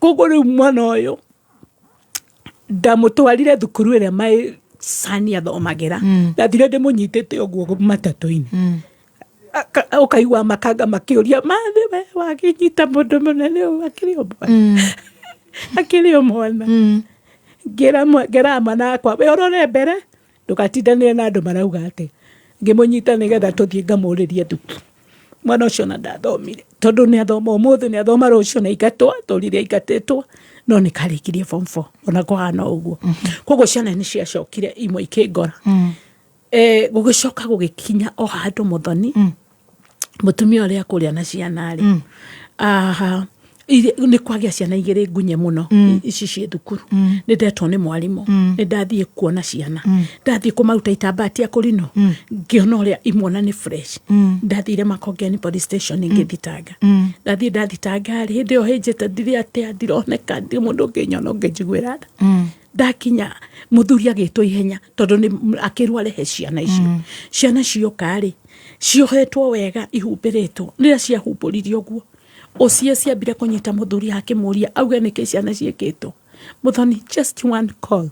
Koguo rĩu mwana ũyũ ndamũtwarire thukuru ĩrĩa my son athomagĩra. Ndathire ndĩmũnyitĩte ũguo matatũ-inĩ. Ũkaigua makanga makĩũria, "Mathĩ we wakĩnyita mũndũ mũnene ũũ akĩrĩ o mwana, akĩrĩ o mwana?" Ngĩra mwana wakwa, "We ũrore mbere, ndũgatindanĩre na andũ marauga atĩ." Ngĩmũnyita nĩgetha tũthiĩ ngamũrĩrie thukuru. Mwana ũcio ona ndathomire, tondũ nĩ athoma ũmũthĩ, nĩ athoma rũciũ, nĩ aingatwo, atũrire aingatĩtwo, no nĩ karĩkirie form 4 ona kũhana ũguo. Koguo ciana nĩ ciacokire imwe ikĩngora. Gũgĩcoka gũgĩkinya o handũ mũthoni mũtumia ũrĩa kũrĩa na ciana rĩ, aha, nĩ kwagĩa ciana igĩrĩ ngunye mũno ici ciĩ thukuru. Nĩ ndetwo nĩ mwarimũ, nĩ ndathiĩ kuona ciana, ndathiĩ kũmaruta itambaya tia kũrinũ, ngĩona ũrĩa imwona nĩ fresh. Ndathire Makongeni police station ngĩthitanga. Ndathiĩ ndathitanga rĩ, hĩndĩ ĩyo hĩnjĩte ndirĩ atĩa, ndironeka, ndirĩ mũndũ ũngĩnyona ũngĩnjiguĩra tha. Ndakinya mũthuri agĩtwo ihenya tondũ nĩ akĩrwo arehe ciana icio. Ciana cioka rĩ, ciohetwo wega ihumbĩrĩtwo. Rĩrĩa ciahumbũririo ũguo, ũcio ciambire kũnyita mũthuri akĩmũria auge nĩkĩ ciana ciĩkĩtwo. Mũthoni, just one call,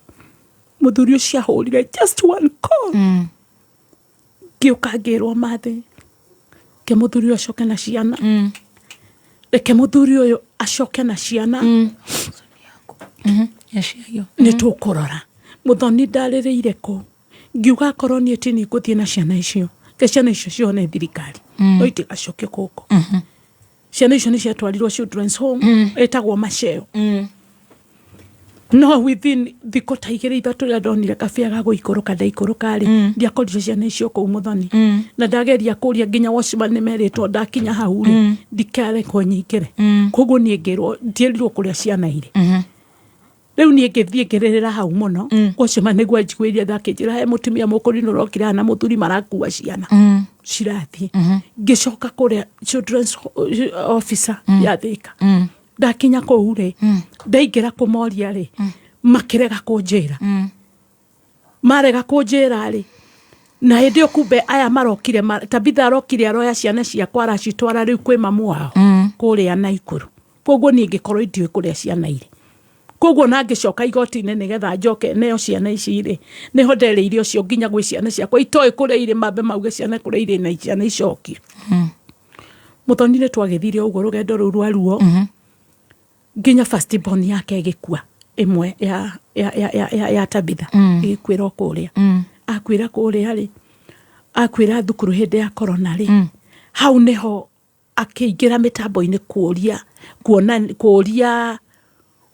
mũthuri ũcio ahũrire just one call, ngĩũka ngĩrwo mathĩ, reke mũthuri ũyũ acoke na ciana, reke mũthuri ũyũ acoke na ciana, nĩ tũkũrora. Mũthoni, ndarĩrĩire kũ ngiuga akorwo niĩ tini ngũthiĩ na ciana icio, ke ciana icio cione thirikari, no itigacoke gũkũ. Ciana icio nĩ ciatwarirwo children's home ĩtagwo Maceo, no within thikũ ta igĩrĩ ithatũ rĩrĩa ndonire kabĩa ga gũikũrũka ndaikũrũka rĩ, ndiakorire ciana icio kũu mũthoni. Na ndageria kũria nginya watchman nĩ merĩtwo ndakinya hau rĩ, ndikarekwo nyingĩre. Koguo niĩ ngĩrwo ndiĩrirwo kũrĩa ciana irĩ. Rĩu niĩ ngĩthiĩ ngĩrĩrĩra hau mũno. Watchman nĩguo anjiguĩrire tha, akĩnjĩra he mũtumia mũkũrinũ ũrokire haha na mũthuri marakua ciana cirathiĩ. Ngĩcoka kũrĩa children's officer ya Thĩka. Ndakinya kũu rĩ, ndaingĩra kũmoria rĩ, makĩrega kũnjĩra. Marega kũnjĩra rĩ, na hĩndĩ ĩyo kumbe aya marokire Tabitha arokire aroya ciana ciakwa aracitwara rĩu kwĩ mamu wao kũrĩa Naikuru. Koguo niĩ ngĩkorwo ndiũĩ kũrĩa ciana irĩ. Koguo na ngĩcoka igoti-inĩ nĩgetha njoke neo ciana ici rĩ, nĩho nderĩire ũcio nginya gwĩ ciana ciakwa itoĩ kũrĩa irĩ, mambe mauge ciana kũrĩa irĩ na ciana icokio. Mũthoni, nĩ twagĩthire ũguo rũgendo rũu rwa ruo nginya first born yake ĩgĩkua, ĩmwe ya Tabitha ĩgĩkuĩra o kũrĩa. Akuĩra kũrĩa rĩ, akuĩra thukuru hĩndĩ ya corona rĩ, hau nĩho akĩingĩra mĩtambo-inĩ kũria kuona kũria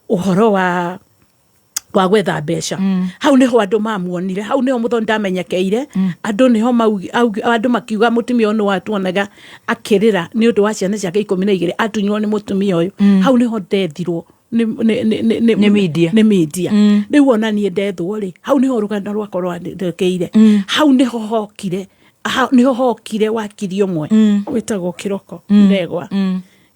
ũhoro wa gwetha mbeca. Hau nĩho andũ mamuonire, hau nĩho mũthoni ndamenyekeire. Andũ nĩho andũ makiuga mũtumia ũyũ nĩ watuonaga akĩrĩra nĩ ũndũ wa ciana ciake 12 atunywo nĩ mũtumia ũyũ. Hau nĩho ndethirwo Nĩ media. Nĩ media. Rĩu ona niĩ ndethwo rĩ, hau nĩho rũgano rwakwa rwandĩkĩire. Hau nĩho hokire nĩho hokire wakiri ũmwe wĩtagwo Kĩroko Ndegwa.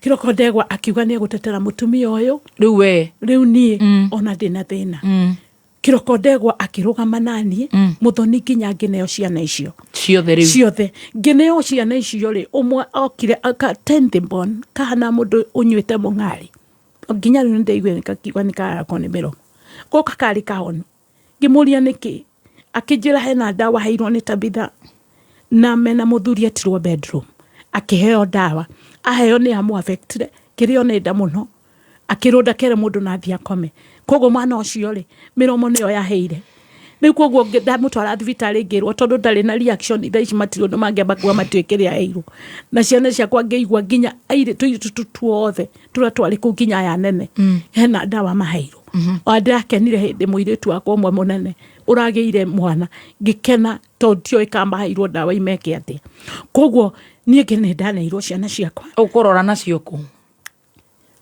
Kĩroko Ndegwa akiuga nĩ egũtetera mũtumia ũyũ. Rĩu we? Rĩu niĩ ona ndĩna thĩna. Kĩroko Ndegwa akĩrũgama naniĩ, mũthoni, nginya ngĩneo ciana icio. Ciothe rĩu? Ciothe ngĩneo ciana icio rĩ, ũmwe okire aka tenth born kahana mũndũ ũnyuĩte mũng'ari, nginya rĩu nĩndaiguire kakiuga nĩ karakwo nĩ mĩromo goka karĩ kahonu. Ngĩmũria nĩkĩ, akĩnjĩra hena ndawa heirwo nĩ Tabitha na mena mũthuri etirwo bedroom akĩheo ndawa, aheo nĩ amũ affectire kĩrĩo nĩ nda mũno, akĩrwo ndakere mũndũ na athiĩ akome. Koguo mwana ũcio rĩ, mĩromo nĩyo yaheire rĩu. Koguo ndamũtwara thibitarĩ ngĩrwo tondũ ndarĩ na reaction thaa ici matirĩ ũndũ mangĩamba kuga matiũĩ kĩrĩa aheirwo. Na ciana ciakwa ngĩigua nginya tũirĩtu tũu tuothe tũrĩa twarĩ kũu nginya aya nene hena ndawa maheirwo. Ona ndĩrakenire hĩndĩ mũirĩtu wakwa ũmwe mũnene ũragĩire mwana, ngĩkena tondũ ndioĩ kana maheirwo ndawa imeke atĩa. Koguo niĩ nĩ ndaneirwo ciana ciakwa. Ũkũrora nacio kũ?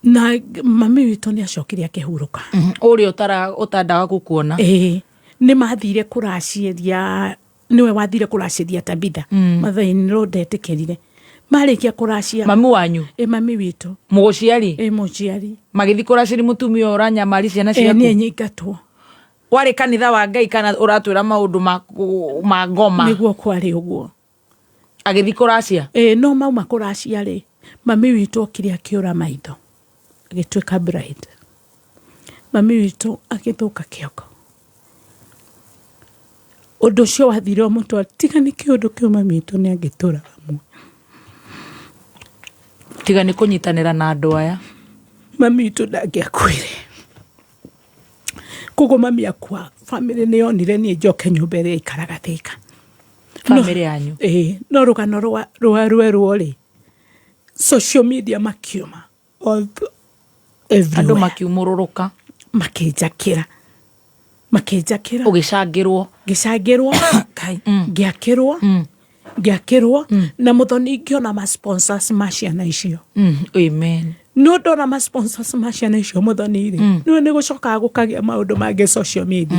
Na mami witũ nĩ acokire akĩhurũka. Ũrĩa ũtandaga gũkuona? Ĩĩ, nĩ mathire kũraciĩria, nĩwe wathire kũracĩria Tabitha. Mathainĩ ndetĩkĩrire marĩkia kũracia. Mami wanyu? Ĩ, mami witũ. Mũgũciari? Ĩ, mũciari. Magĩthiĩ kũracĩria mũtumia ũyũ ũranyamari ciana Ĩ, ciaku? niĩ nyingatwo. Warĩ kanitha wa Ngai kana ũratwĩra maũndũ ma ngoma? Nĩguo kwarĩ ũguo. Agĩthiĩ kũracia? Ĩ, no mauma kũracia rĩ, mami witũ okire akĩũra maitho, agĩtuĩka blind. Mami witũ agĩthũka kĩongo. Ũndũ ũcio wathire o mũtwe, tiga nĩ kĩũndũ kĩu mami witũ nĩ angĩtũraga muoyo. Tiga nĩ kũnyitanĩra na andũ aya. Mami witũ ndangĩakuire. Koguo mami akua, bamĩrĩ nĩ yonire niĩ njoke nyũmba ĩrĩa aikaraga Thĩka. Bamĩrĩ yanyu? Ĩĩ, no rũgano rwa rwerwo rĩ, social media makiuma andũ everywhere. Makiumũrũrũka. Makĩnjakĩra, makĩnjakĩra. Ũgĩcangĩrwo. Ngĩcangĩrwo. Ngĩakĩrwo, ngĩakĩrwo na Mũthoni, ngĩona ma sponsors ma ciana icio. Amen. No ndona ma sponsors ma ciana icio, Mũthoni rĩ, nĩwe nĩ gũcokaga gũkagĩa maũndũ mangĩ social media,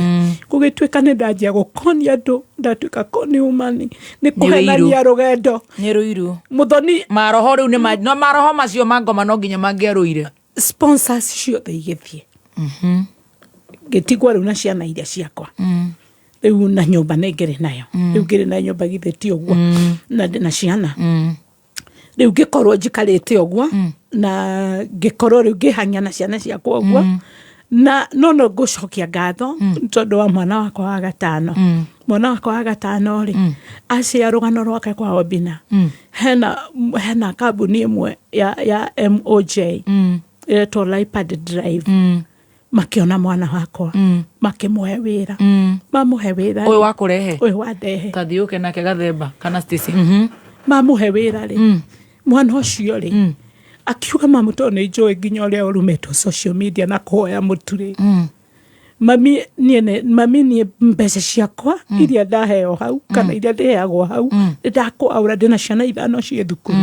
gũgĩtuĩka nĩ ndanjia gũkonia andũ, ndatuĩka koni umani nĩ kũhenania rũgendo. Nĩ rũiru. Mũthoni. Maroho rĩu nĩ no maroho macio ma ngoma no nginya mangĩarũire. Sponsors ciothe igĩthiĩ, ngĩtigwo rĩu na ciana iria ciakwa rĩu, na nyũmba nĩ ngĩrĩ nayo rĩu, ngĩrĩ na nyũmba, githĩ ti ũguo, na ndĩ na ciana rĩu. Ngĩkorwo njikarĩte ũguo na ngĩkorwo rĩu ngĩhang'ia na ciana ciakwa ũguo, na no ngũcokia ngatho tondũ wa mwana wakwa wa gatano. Mwana wakwa wa gatano rĩ, acia rũgano rwake kwa Obina, hena kambuni ĩmwe ya MOJ ĩretwo Lipad Drive, makĩona mwana wakwa, makĩmũhe wĩra. Mamũhe wĩra ũyũ wa kũrehe? Ũyũ wa ndehe. Tathiĩ ũke nake gathemba kana Stacy. Mamũhe wĩra rĩ, mwana ũcio rĩ, akiuga, "Mamu, tondũ nĩ njũĩ nginya ũrĩa ũrumĩtwo social media na kũhoya mũtu rĩ, mami niĩ mami niĩ mbeca ciakwa iria ndaheo hau kana iria ndĩheagwo hau nĩ ndakwaũra, ndĩna ciana ithano ciĩ thukuru.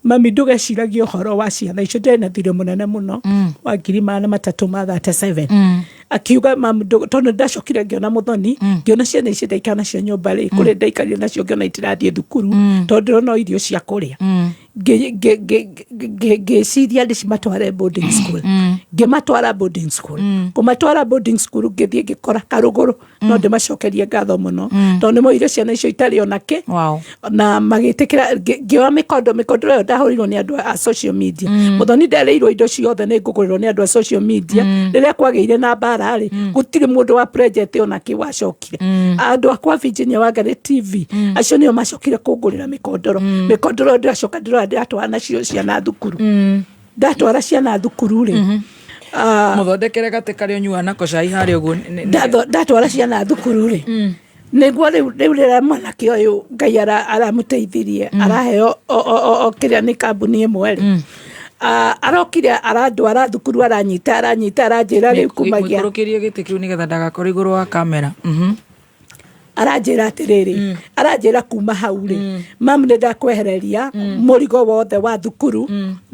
Mami, ndũgeciragie ũhoro wa ciana icio, ndĩrĩ na thirĩ mũnene mũno wa 337,000." Akiuga, "Mamu, tondũ ndacokire ngĩona, Mũthoni, ngĩona ciana ici ndaikara nacio nyũmba rĩ, kũrĩ ndaikarire nacio, ngĩona itirathiĩ thukuru tondũ ndĩrona o irio cia kũrĩa. Ngĩciria ndĩcimatware boarding school." Ngĩmatwara boarding school. Kũmatwara boarding school, ngĩthiĩ ngĩkora karũgũrũ, no ndĩmacokerie ngatho mũno tondũ nĩ moire ciana icio itarĩ ona kĩ na magĩtĩkĩra. Ngĩoya mĩkondo, mĩkondo ĩyo ndahũrirwo nĩ andũ a social media. Mũthoni, nderĩirwo indo ciothe nĩ ngũgũrĩrwo nĩ andũ a social media. Rĩrĩa kwagĩire na mbara rĩ, gũtirĩ mũndũ wa project ona kĩ wacokire. Andũ akwa Virginia Wangari TV, acio nĩo macokire kũngũrĩra mĩkondoro. Mĩkondoro ĩyo ndĩracoka ndĩroya, ndĩratwara nacio ciana thukuru. Ndatwara ciana thukuru rĩ, Mũthondekere gatĩ karĩa ũnyuaga nako cai harĩa ũguo. Ndatwara ciana thukuru rĩ, nĩguo rĩu rĩrĩa mwanake ũyũ Ngai aramũteithirie, araheo o kĩrĩa nĩ kambuni ĩmwe rĩ, arokire arandwara thukuru, aranyita aranyita, aranjĩra rĩu kumagia Mũikũrũkĩrie gĩtĩ kĩu nĩgetha ndagakorwo igũrũ wa kamera. Aranjĩra atĩrĩrĩ, aranjĩra, "Kuma hau rĩ, mamu, nĩ ndakwehereria mũrigo wothe wa thukuru,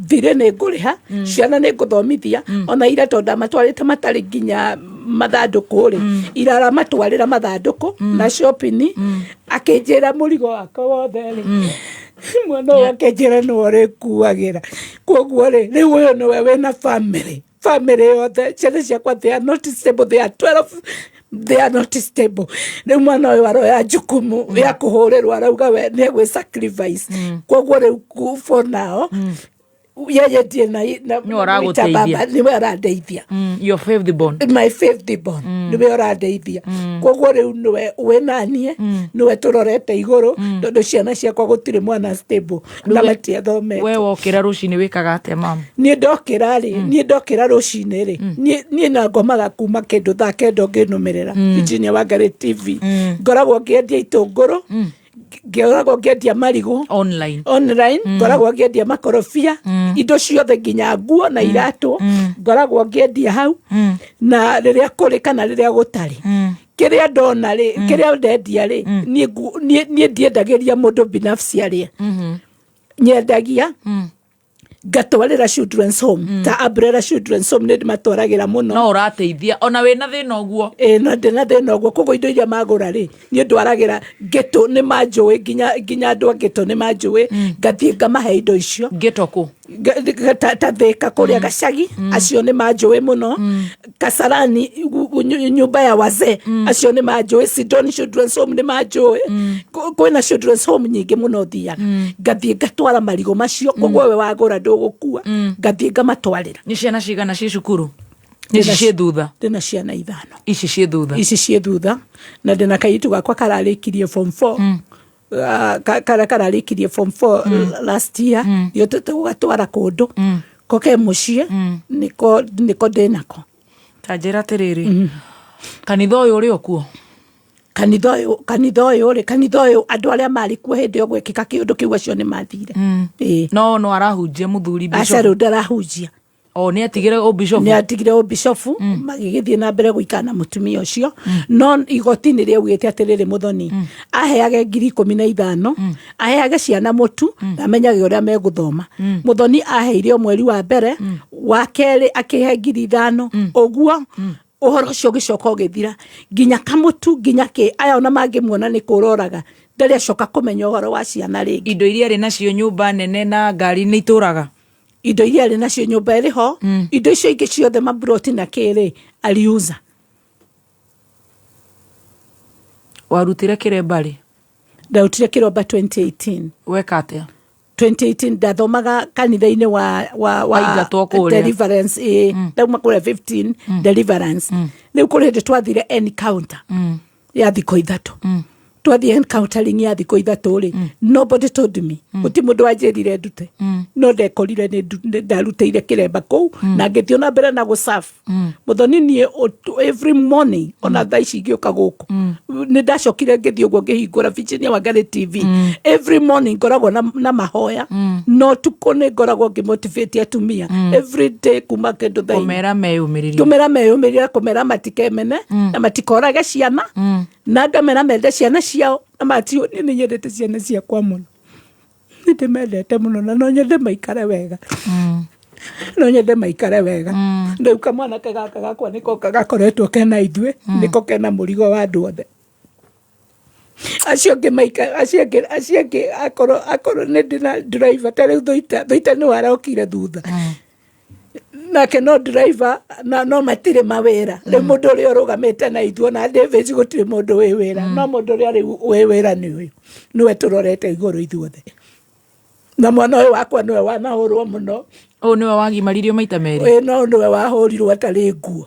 thirĩ nĩ ngũrĩha, ciana nĩ ngũthomithia, ona ira tondũ ndamatwarĩte matarĩ nginya mathandũkũ rĩ, ira aramatwarĩra mathandũkũ na shopping." Akĩnjĩra mũrigo wakwa wothe rĩ, mwana ũyũ akĩnjĩra nĩwe ũrĩkuagĩra. Koguo rĩ, rĩu ũyũ nĩwe wĩna family yothe. Ciana ciakwa, they are not stable, they are 12, they are not stable. Rĩu mwana ũyũ aroya jukumu ya kũhũrĩrwo, arauga we nĩ egwĩ sacrifice. Koguo rĩu for now yeye ndiĩ na Nĩwe ũragũteithia. Baba nĩwe arandeithia. Your fifth born. My fifth born nĩwe ũrandeithia. Koguo rĩu nĩwe wĩnanie, nĩwe tũrorete igũrũ, tondũ ciana ciakwa gũtirĩ mwana stable na matiathomete. We wokĩra rũcinĩ wĩkaga atĩa, mama? Niĩ ndokĩra rĩ, niĩ ndokĩra rũcinĩ rĩ, niĩ na ngomaga kuma kĩndũ thaa 9 ngĩnũmĩrĩra Virginia Wangari TV. Ngoragwo ngĩendia itũngũrũ, ngoragwo ngĩendia marigũ online. Online. Ngoragwo ngĩendia makorobia, indo ciothe, nginya nguo na iratũ ngoragwo ngĩendia hau. Na rĩrĩa kũrĩ kana rĩrĩa gũtarĩ, kĩrĩa ndona rĩ, kĩrĩa ndendia rĩ, niĩ ndiendagĩria mũndũ binafsi arĩe. Nyendagia ngatwarĩra children's home, ta Umbrella Children's Home, nĩ ndĩmatwaragĩra mũno. No ũrateithia ona wĩna thĩna ũguo? Ĩ, no ndĩna thĩna ũguo. Koguo indo iria magũra rĩ, niĩ ndwaragĩra ngĩtũ, nĩ manjũĩ, nginya andũ a ngĩtũ nĩ manjũĩ, ngathiĩ ngamahe indo icio. Ngĩtũ kũ? Ta Thĩka kũrĩa Gacagi, acio nĩ manjũĩ mũno. Kasarani, nyumba ya wazee, acio nĩ manjũĩ. Sidon Children's Home nĩ manjũĩ. Kwĩna children's home nyingĩ mũno thiaga, ngathiĩ ngatwara marigũ macio. Koguo we wagũra ndũgũkua, ngathiĩ ngamatwarĩra. Nĩ ciana cigana ciĩ cukuru? Nĩ ici ciĩ thutha? Ndĩna ciana ithano. Ici ciĩ thutha? Ici ciĩ thutha, na ndĩna kairĩtu gakwa kararĩkirie form 4, karĩa kararĩkirie form 4 last year, ndiotete gũgatwara kũndũ, ko ke mũciĩ, nĩko ndĩnako. Ta njĩra atĩrĩrĩ, kanitha ũyũ ũrĩ o kuo? Kanitha ũyũ rĩ, kanitha ũyũ andũ arĩa marĩ kuo hĩndĩ ĩyo gwekĩka kĩũndũ kĩu, acio nĩ mathire. Ĩĩ. No arahunjia mũthuri Aca. Bishop? Rĩu ndarahunjia. O nĩ atigire ũbishofu. Nĩ atigire ũbishofu, magĩgĩthiĩ na mbere gũikara na mũtumia ũcio, no igoti nĩ rĩaugĩte atĩrĩrĩ, Mũthoni aheage 15,000, aheage ciana mũtu na amenyage ũrĩa megũthoma. Mũthoni aheire o mweri wa mbere, wa kerĩ akĩhe 5,000 ũguo. Ũhoro ũcio ũgĩcoka ũgĩthira, nginya kamũtu, nginya kĩ, aya ona mangĩmuona nĩ kũroraga, ndarĩ acoka kũmenya ũhoro wa ciana rĩngĩ. Indo iria arĩ nacio, nyũmba nene na ngari, nĩ itũraga? Indo iria arĩ nacio, nyũmba ĩrĩ ho, indo icio ingĩ ciothe, maburoti na kĩrĩ, aliuza. Warutire kĩremba rĩ? Ndarutire kĩromba 2018. Weka atĩa? 2018 ndathomaga kanitha-inĩ wa Waingatwo kũrĩa. Deliverance, ĩ, ndauma kũrĩa 15 Deliverance. Rĩu kũrĩ hĩndĩ twathire encounter ya thikũ 3. Twathiĩ encountering ya thikũ 3 rĩ, nobody told me, gũtirĩ mũndũ wanjĩrire ndute, no ndekorire nĩ ndarutĩire kĩremba kũu na ngĩthiĩ na mbere na gũsurf. Mũthoni, niĩ every morning, ona thaa ici ingĩũka gũkũ, nĩ ndacokire ngĩthiĩ ũguo ngĩhingũra Virginia Wangari TV. Every morning ngoragwo na mahoya, no tukũ nĩ ngoragwo ngĩmotivate atumia every day kuma kĩndũ thaa 4. Kũmera meyũmĩrĩrie. Kũmera meyũmĩrĩrie, kũmera matikemene na matikorage ciana, na ngamera mende ciana ciao na matio. Niĩ nĩ nyendete ciana ciakwa mũno, nĩ ndĩmendete mũno, na no nyende maikare wega, no nyende maikare wega. Rĩu kamwanake gaka gakwa nĩko gakoretwo kena ithuĩ, nĩko kena mũrigo wa andũ othe acio angĩ maika, acio angĩ akorwo nĩ ndĩna driver. Ta rĩu Thoita nĩwe arokire thutha nake, no driver na no matirĩ mawĩra. Rĩu mũndũ ũrĩa ũrũgamĩte na ithuĩ, ona David, gũtirĩ mũndũ wĩ wĩra, no mũndũ ũrĩa rĩu wĩ wĩra nĩ ũyũ, nĩwe tũrorete igũrũ ithuothe. Na mwana ũyũ wakwa nĩwe wanahũrwo mũno. Ũyũ nĩwe wagimaririo maita merĩ? Ĩ, no nĩwe wahũrirwo atarĩ nguo.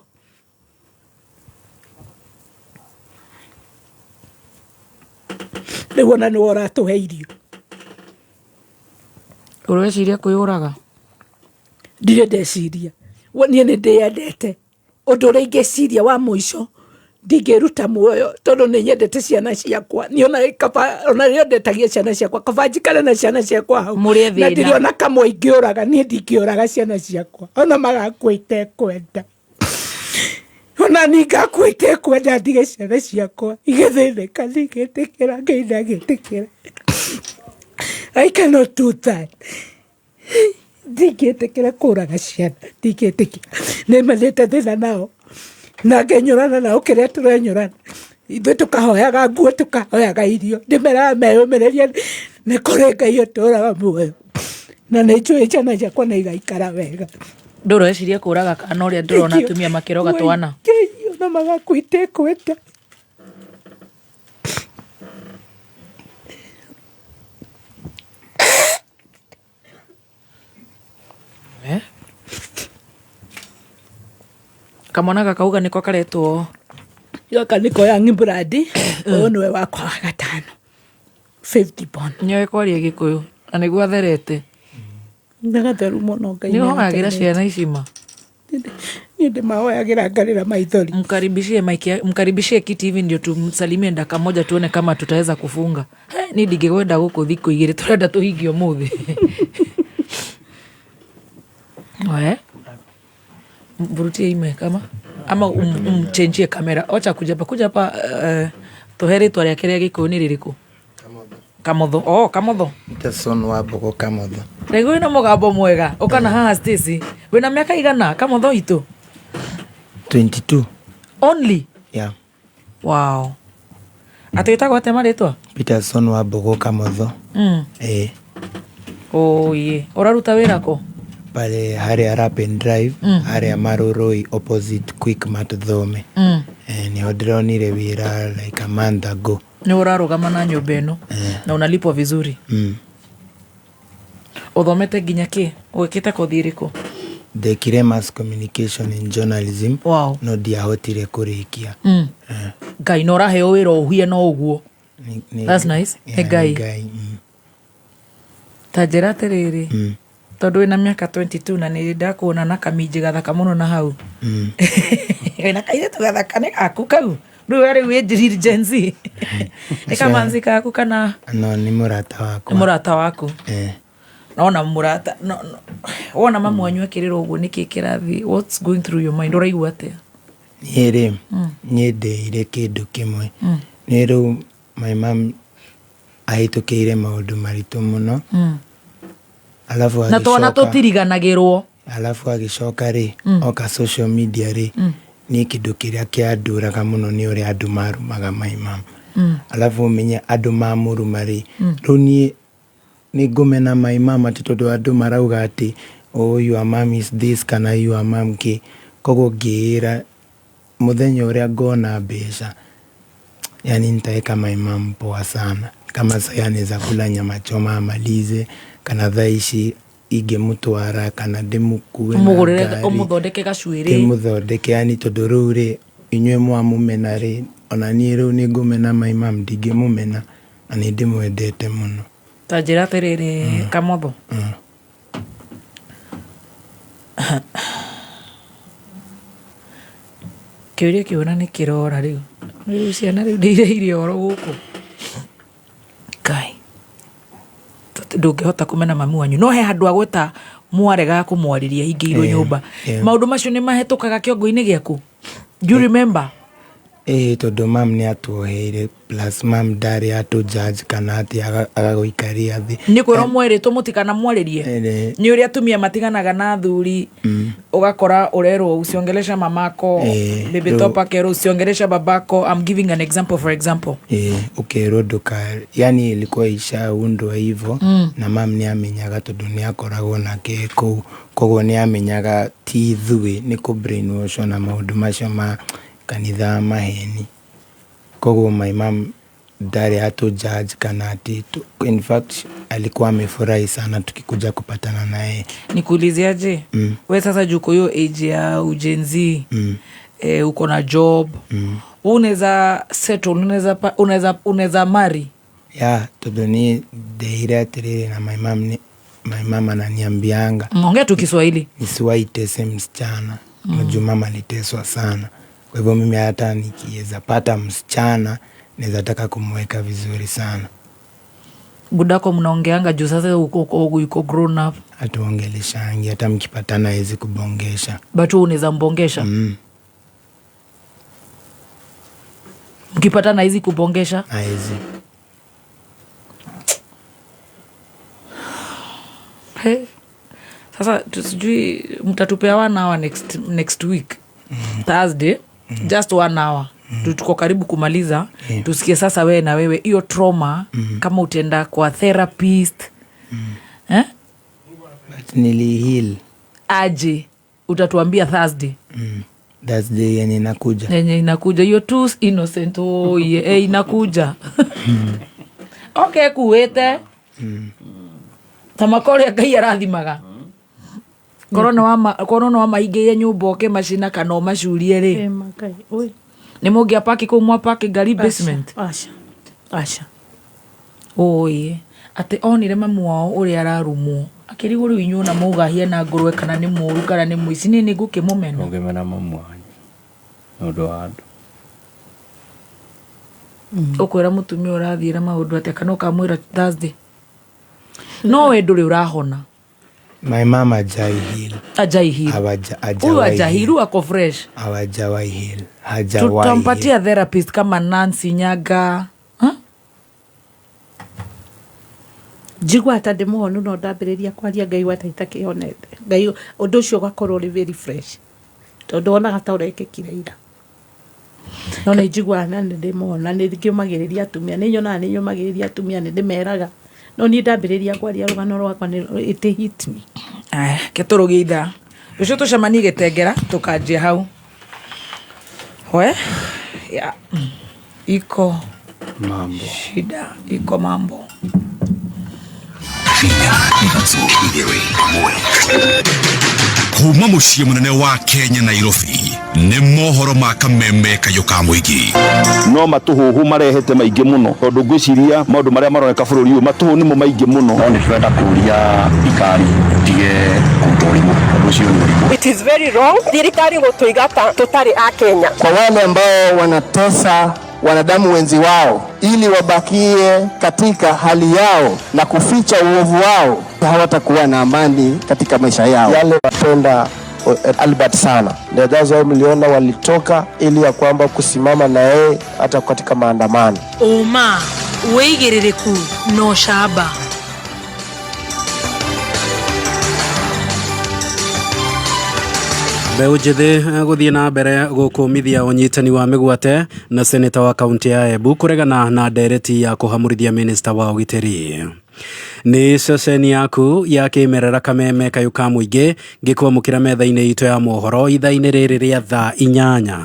Rĩu ona nĩwe ũratũhe irio. Ũreciria kwĩyũraga? Ndirĩ ndeciria. Niĩ nĩ ndĩyendete. Ũndũ ũrĩa ingĩciria wa mũico, ndingĩruta muoyo, tondũ nĩ nyendete ciana ciakwa. Niĩ ona kaba, ona rĩrĩa ndetagia ciana ciakwa, kaba njikare na ciana ciakwa hau. Mũrĩe Na thĩna. ndirĩ ona kamwe ingĩũraga. Niĩ ndingĩũraga ciana ciakwa, ona magakua itekwenda, ona ni ngakua itekwenda, ndige ciana ciakwa igĩthĩnĩka. Ndingĩtĩkĩra, Ngai ndangĩtĩkĩra. I cannot do that. Ndingĩtĩkĩra kũraga ciana, ndingĩtĩkĩra. Nĩ manĩte thĩna nao na ngenyũrana nao kĩrĩa tũrenyũrana ithuĩ, tũkahoyaga nguo, tũkahoyaga irio. Ndĩmeraga meyũmĩrĩrie, nĩ kũrĩ Ngai ũtũraga muoyo, na nĩ njũĩ ciana ciakwa nĩ igaikara wega. Ndũreciria kũraga kana ũrĩa ndĩrona atumia makĩroga twana? Ngai, ona magakua itekwenda. Eh? Kamwana gakauga nĩko karetwo? Gaka nĩko young blood. Ũyũ nĩwe wakwa wa gatano, fifth born. Nĩoĩ kwaria Gĩkũyũ na nĩguo atherete. Nĩ gatheru mũno, Ngai. Nĩ ũhoyagĩra ciana ici ma? Niĩ ndĩmahoyagĩra ngarĩra maithori. Mkaribishie mic mkaribishie kiti hivi ndio tumsalimie dakika moja, tuone kama tutaweza kufunga. He, ni ndingĩkwenda gũkũ thikũ 2, tũrenda tũhingie ũmũthĩ. We mvurutie ime kama ama umchenjie kamera. Ocha kuja hapa, kuja hapa. Tũhe rĩtwa rĩake rĩa Gĩkũyũ nĩ rĩrĩkũ? Kamotho. Oh, Kamotho. Peterson wa Mbogo Kamotho. Rĩu wĩna mũgambo mwega ũkana haha. Stacy, wĩna mĩaka igana, Kamotho itũ? 22. Only? Yeah. Wow. Atĩ wĩtagwo atĩa marĩtwa? Peterson wa Mbogo Kamotho. Eh. Oye, ũraruta wĩra kũ? Pale harĩa Rap and Drive, harĩa Marurui opposite Quickmart Thome. Eh, niho ndĩronire wĩra like a month ago. Nĩ ũrarũgama na nyũmba ĩno na unalipwa vizuri? Mm. Ũthomete nginya kĩ? Ũgĩkĩte kothi ĩrĩkũ? Ndekire mass communication in journalism. Wow. No ndiahotire kũrĩkia. Eh. Ngai, na ũraheo wĩra ũhuie no ũguo? That's nice. Yeah, Nĩ Ngai. Ngai. Ta njĩra atĩrĩrĩ, tondũ wĩna mĩaka 22 na nĩ ndakuona na kaminji gathaka mũno na hau, wĩna kairĩtu gathaka, nĩ gaku kau? Rĩu we rĩu wĩ Gen Z, nĩ kamanzi gaku kana? No, nĩ mũrata wakwa. Nĩ mũrata waku? Eh. Nona mũrata no, no. Wona mamu wanyu akĩrĩra ũguo nĩkĩ kĩrathiĩ, what's going through your mind, ũraigua atĩa? Niĩ rĩ, niĩ ndĩire kĩndũ kĩmwe. Nĩ rĩu my mom ahĩtũkĩire maũndũ maritũ mũno. Alafu Na twana agĩcoka tũtiriganagĩrwo. Alafu agĩcoka rĩ, oka social media rĩ, niĩ kĩndũ kĩrĩa kĩandũraga mũno nĩ ũrĩa andũ marumaga my mom. Alafu ũmenye andũ mamũruma rĩ, rĩu niĩ nĩ ngũmena my mom atĩ tondũ andũ marauga atĩ, oh, your mom is this kana your mom kĩ. Koguo ngĩĩra mũthenya ũrĩa ngona mbeca, yani nitaeka my mom poa sana. Kama sahii anaweza kula nyama choma amalize, kana thaa ici ingĩmũtwara kana ndĩmũkue na Ũmũgũrĩre, ngari, ũmũthondeke gacuĩrĩ. Ndĩmũthondeke, yani tondũ rĩu rĩ, inyuĩ mwamũmena rĩ, ona niĩ rĩu nĩ ngũmena my mom, ndingĩmũmena na nĩ ndĩmwendete mũno. Ta njĩra atĩrĩrĩ, Kamotho, kĩũria kĩu ona nĩ kĩrora rĩu. Rĩu ciana rĩu nĩ ireire ũhoro gũkũ. Ngai, ndũngĩhota kũmena mami wanyu, no he handũ agweta mwaregaga kũmwarĩria hingĩirwo nyũmba. Maũndũ macio nĩ mahĩtũkaga kĩongo-inĩ gĩaku? Do you remember? Ĩĩ, tondũ mam nĩ atuoheire, plus mam ndarĩ atũ judge kana atĩ agagũikaria thĩ. Nĩ kwĩrwo mwerĩtwo mũtikanamwarĩrie? Nĩ ũrĩa atumia matiganaga na athuri, ũgakora ũrerwo usiongelesha mamako. Baby top akerwo usiongelesha babako. I'm giving an example, for example. Ĩĩ, ũkerwo ndũka, yani ilikuwa ishaundwa hivyo. Na mam nĩ amenyaga tondũ nĩ akoragwo nake kũu, koguo nĩ amenyaga ti ithuĩ nĩ kũ brainwash na maũndũ macio ma kanitha maheni. Koguo my mom ndarĩ atũ judge kana ati in fact alikuwa amefurahi sana tukikuja kupatana na yeye. Nikuuliziaje? We sasa juu uko hiyo age ya ujenzi, uko na job, unaweza settle, unaweza marry? Ya, tondũ niĩ ndeire atĩrĩrĩ, na my mom my mama ananiambianga. Ongea tu Kiswahili. Nisiwahi tese msichana. Unajua mama aliteswa sana, kwa hivyo mimi hata nikiweza pata msichana naweza taka kumweka vizuri sana. Budako mnaongeanga juu sasa uko grown up? Hatuongeleshangi, hata mkipatana hawezi kubongesha. But wewe unaweza mbongesha? Mkipatana hizi kubongesha? Hawezi. Hey. Sasa sijui mtatupea 1 hour next week. Thursday. Just 1 hour. Tuko karibu kumaliza. Tusikie sasa wewe na wewe hiyo trauma, kama utaenda kwa therapist. Eh? But nili heal. Aje utatuambia Thursday. Thursday yenye inakuja. Yenye inakuja. You're too innocent. Oh yeah, inakuja. Okay, kuwete. Tamakore Ngai arathimaga. Korwo no wamahingĩire nyũmba ũke macina kana ũmacurie rĩ. Ĩ, Ngai, oi. Nĩ mũngĩapaki kũu mwapaki ngari basement? Aca, aca. Oi, atĩ onire mamu wao ũrĩa ararumwo. Akĩrigwo rĩu inyuĩ ona mauga hiana ngũrwe kana nĩ mũũru kana nĩ mũici, niĩ nĩ ngũkĩmũmena. Ũngĩmena mamu wanyu nĩ ũndũ wa andũ. Ũkwĩra mũtumia ũrathiĩra maũndũ atĩa kana ũkamwĩra Thursday? No we ndũrĩ ũrahona. My mama hajai heal. Hajai heal. Hawaja Huyu heal. hajai heal, ako fresh. Hawajawahi heal. Hajawahi Tutampatia heal. therapist kama Nancy Nyaga. Huh? Njigua ta ndĩ mũhonu no ndambĩrĩria kwaria Ngai wa ta itakĩhonete. Ngai ũndũ ũcio ũgakorwo ũrĩ very fresh. Tondũ wonaga ta ũrekĩkire ira. No nĩ njiguaga na nĩ ndĩ mũhonu na nĩ ngĩũmagĩrĩria atumia. Nĩ nyonaga nĩ nyũmagĩrĩria atumia, nĩ ndĩmeraga. No niĩ ndambĩrĩria kwaria rũgano rwakwa nĩ it hit me. Aya, ke tũrũgie ithaa. Rũciũ tũcemanie Gĩtengera, tũkanjia hau. We? Ya. Iko mambo. Shida, iko mambo. Kuma muciĩ mũnene wa Kenya Nairobi nĩ mohoro ma kameme kayũ ka mũingĩ. No matũhũhũ marehete maingĩ mũno tondũ ngwĩciria maũndũ marĩa maroneka bũrũri ũyũ matũhũ nĩmo maingĩ mũno. No nĩ tũrenda kũria thirikari tige kũruta ũrimũ, tondũ ũcio nĩ ũrimũ. It is very wrong thirikari gũtũiga ta tũtarĩ a Kenya. Kwa wale ambao wanatesa wanadamu wenzi wao ili wabakie katika hali yao na kuficha uovu wao, hawatakuwa na amani katika maisha yao. Yale wapenda Albert sana, ndio that's why mliona walitoka ili ya kwamba kusimama na yeye hata katika maandamano. Ũma, wĩigĩrĩrĩku na ũcamba. Mbeũ njĩthĩ gũthiĩ na mbere gũkũmithia ũnyitani wa mĩgwate na seneta wa kaunti ya Embu kũregana na ndereti ya kũhamũrithia minista wa ũgitĩri. Nĩ ceceni yaku ya kĩmerera Kameme kayũ ka mũingĩ ngĩkwamũkĩra metha-inĩ itũ ya mohoro ithaa-inĩ rĩrĩ rĩa thaa 8.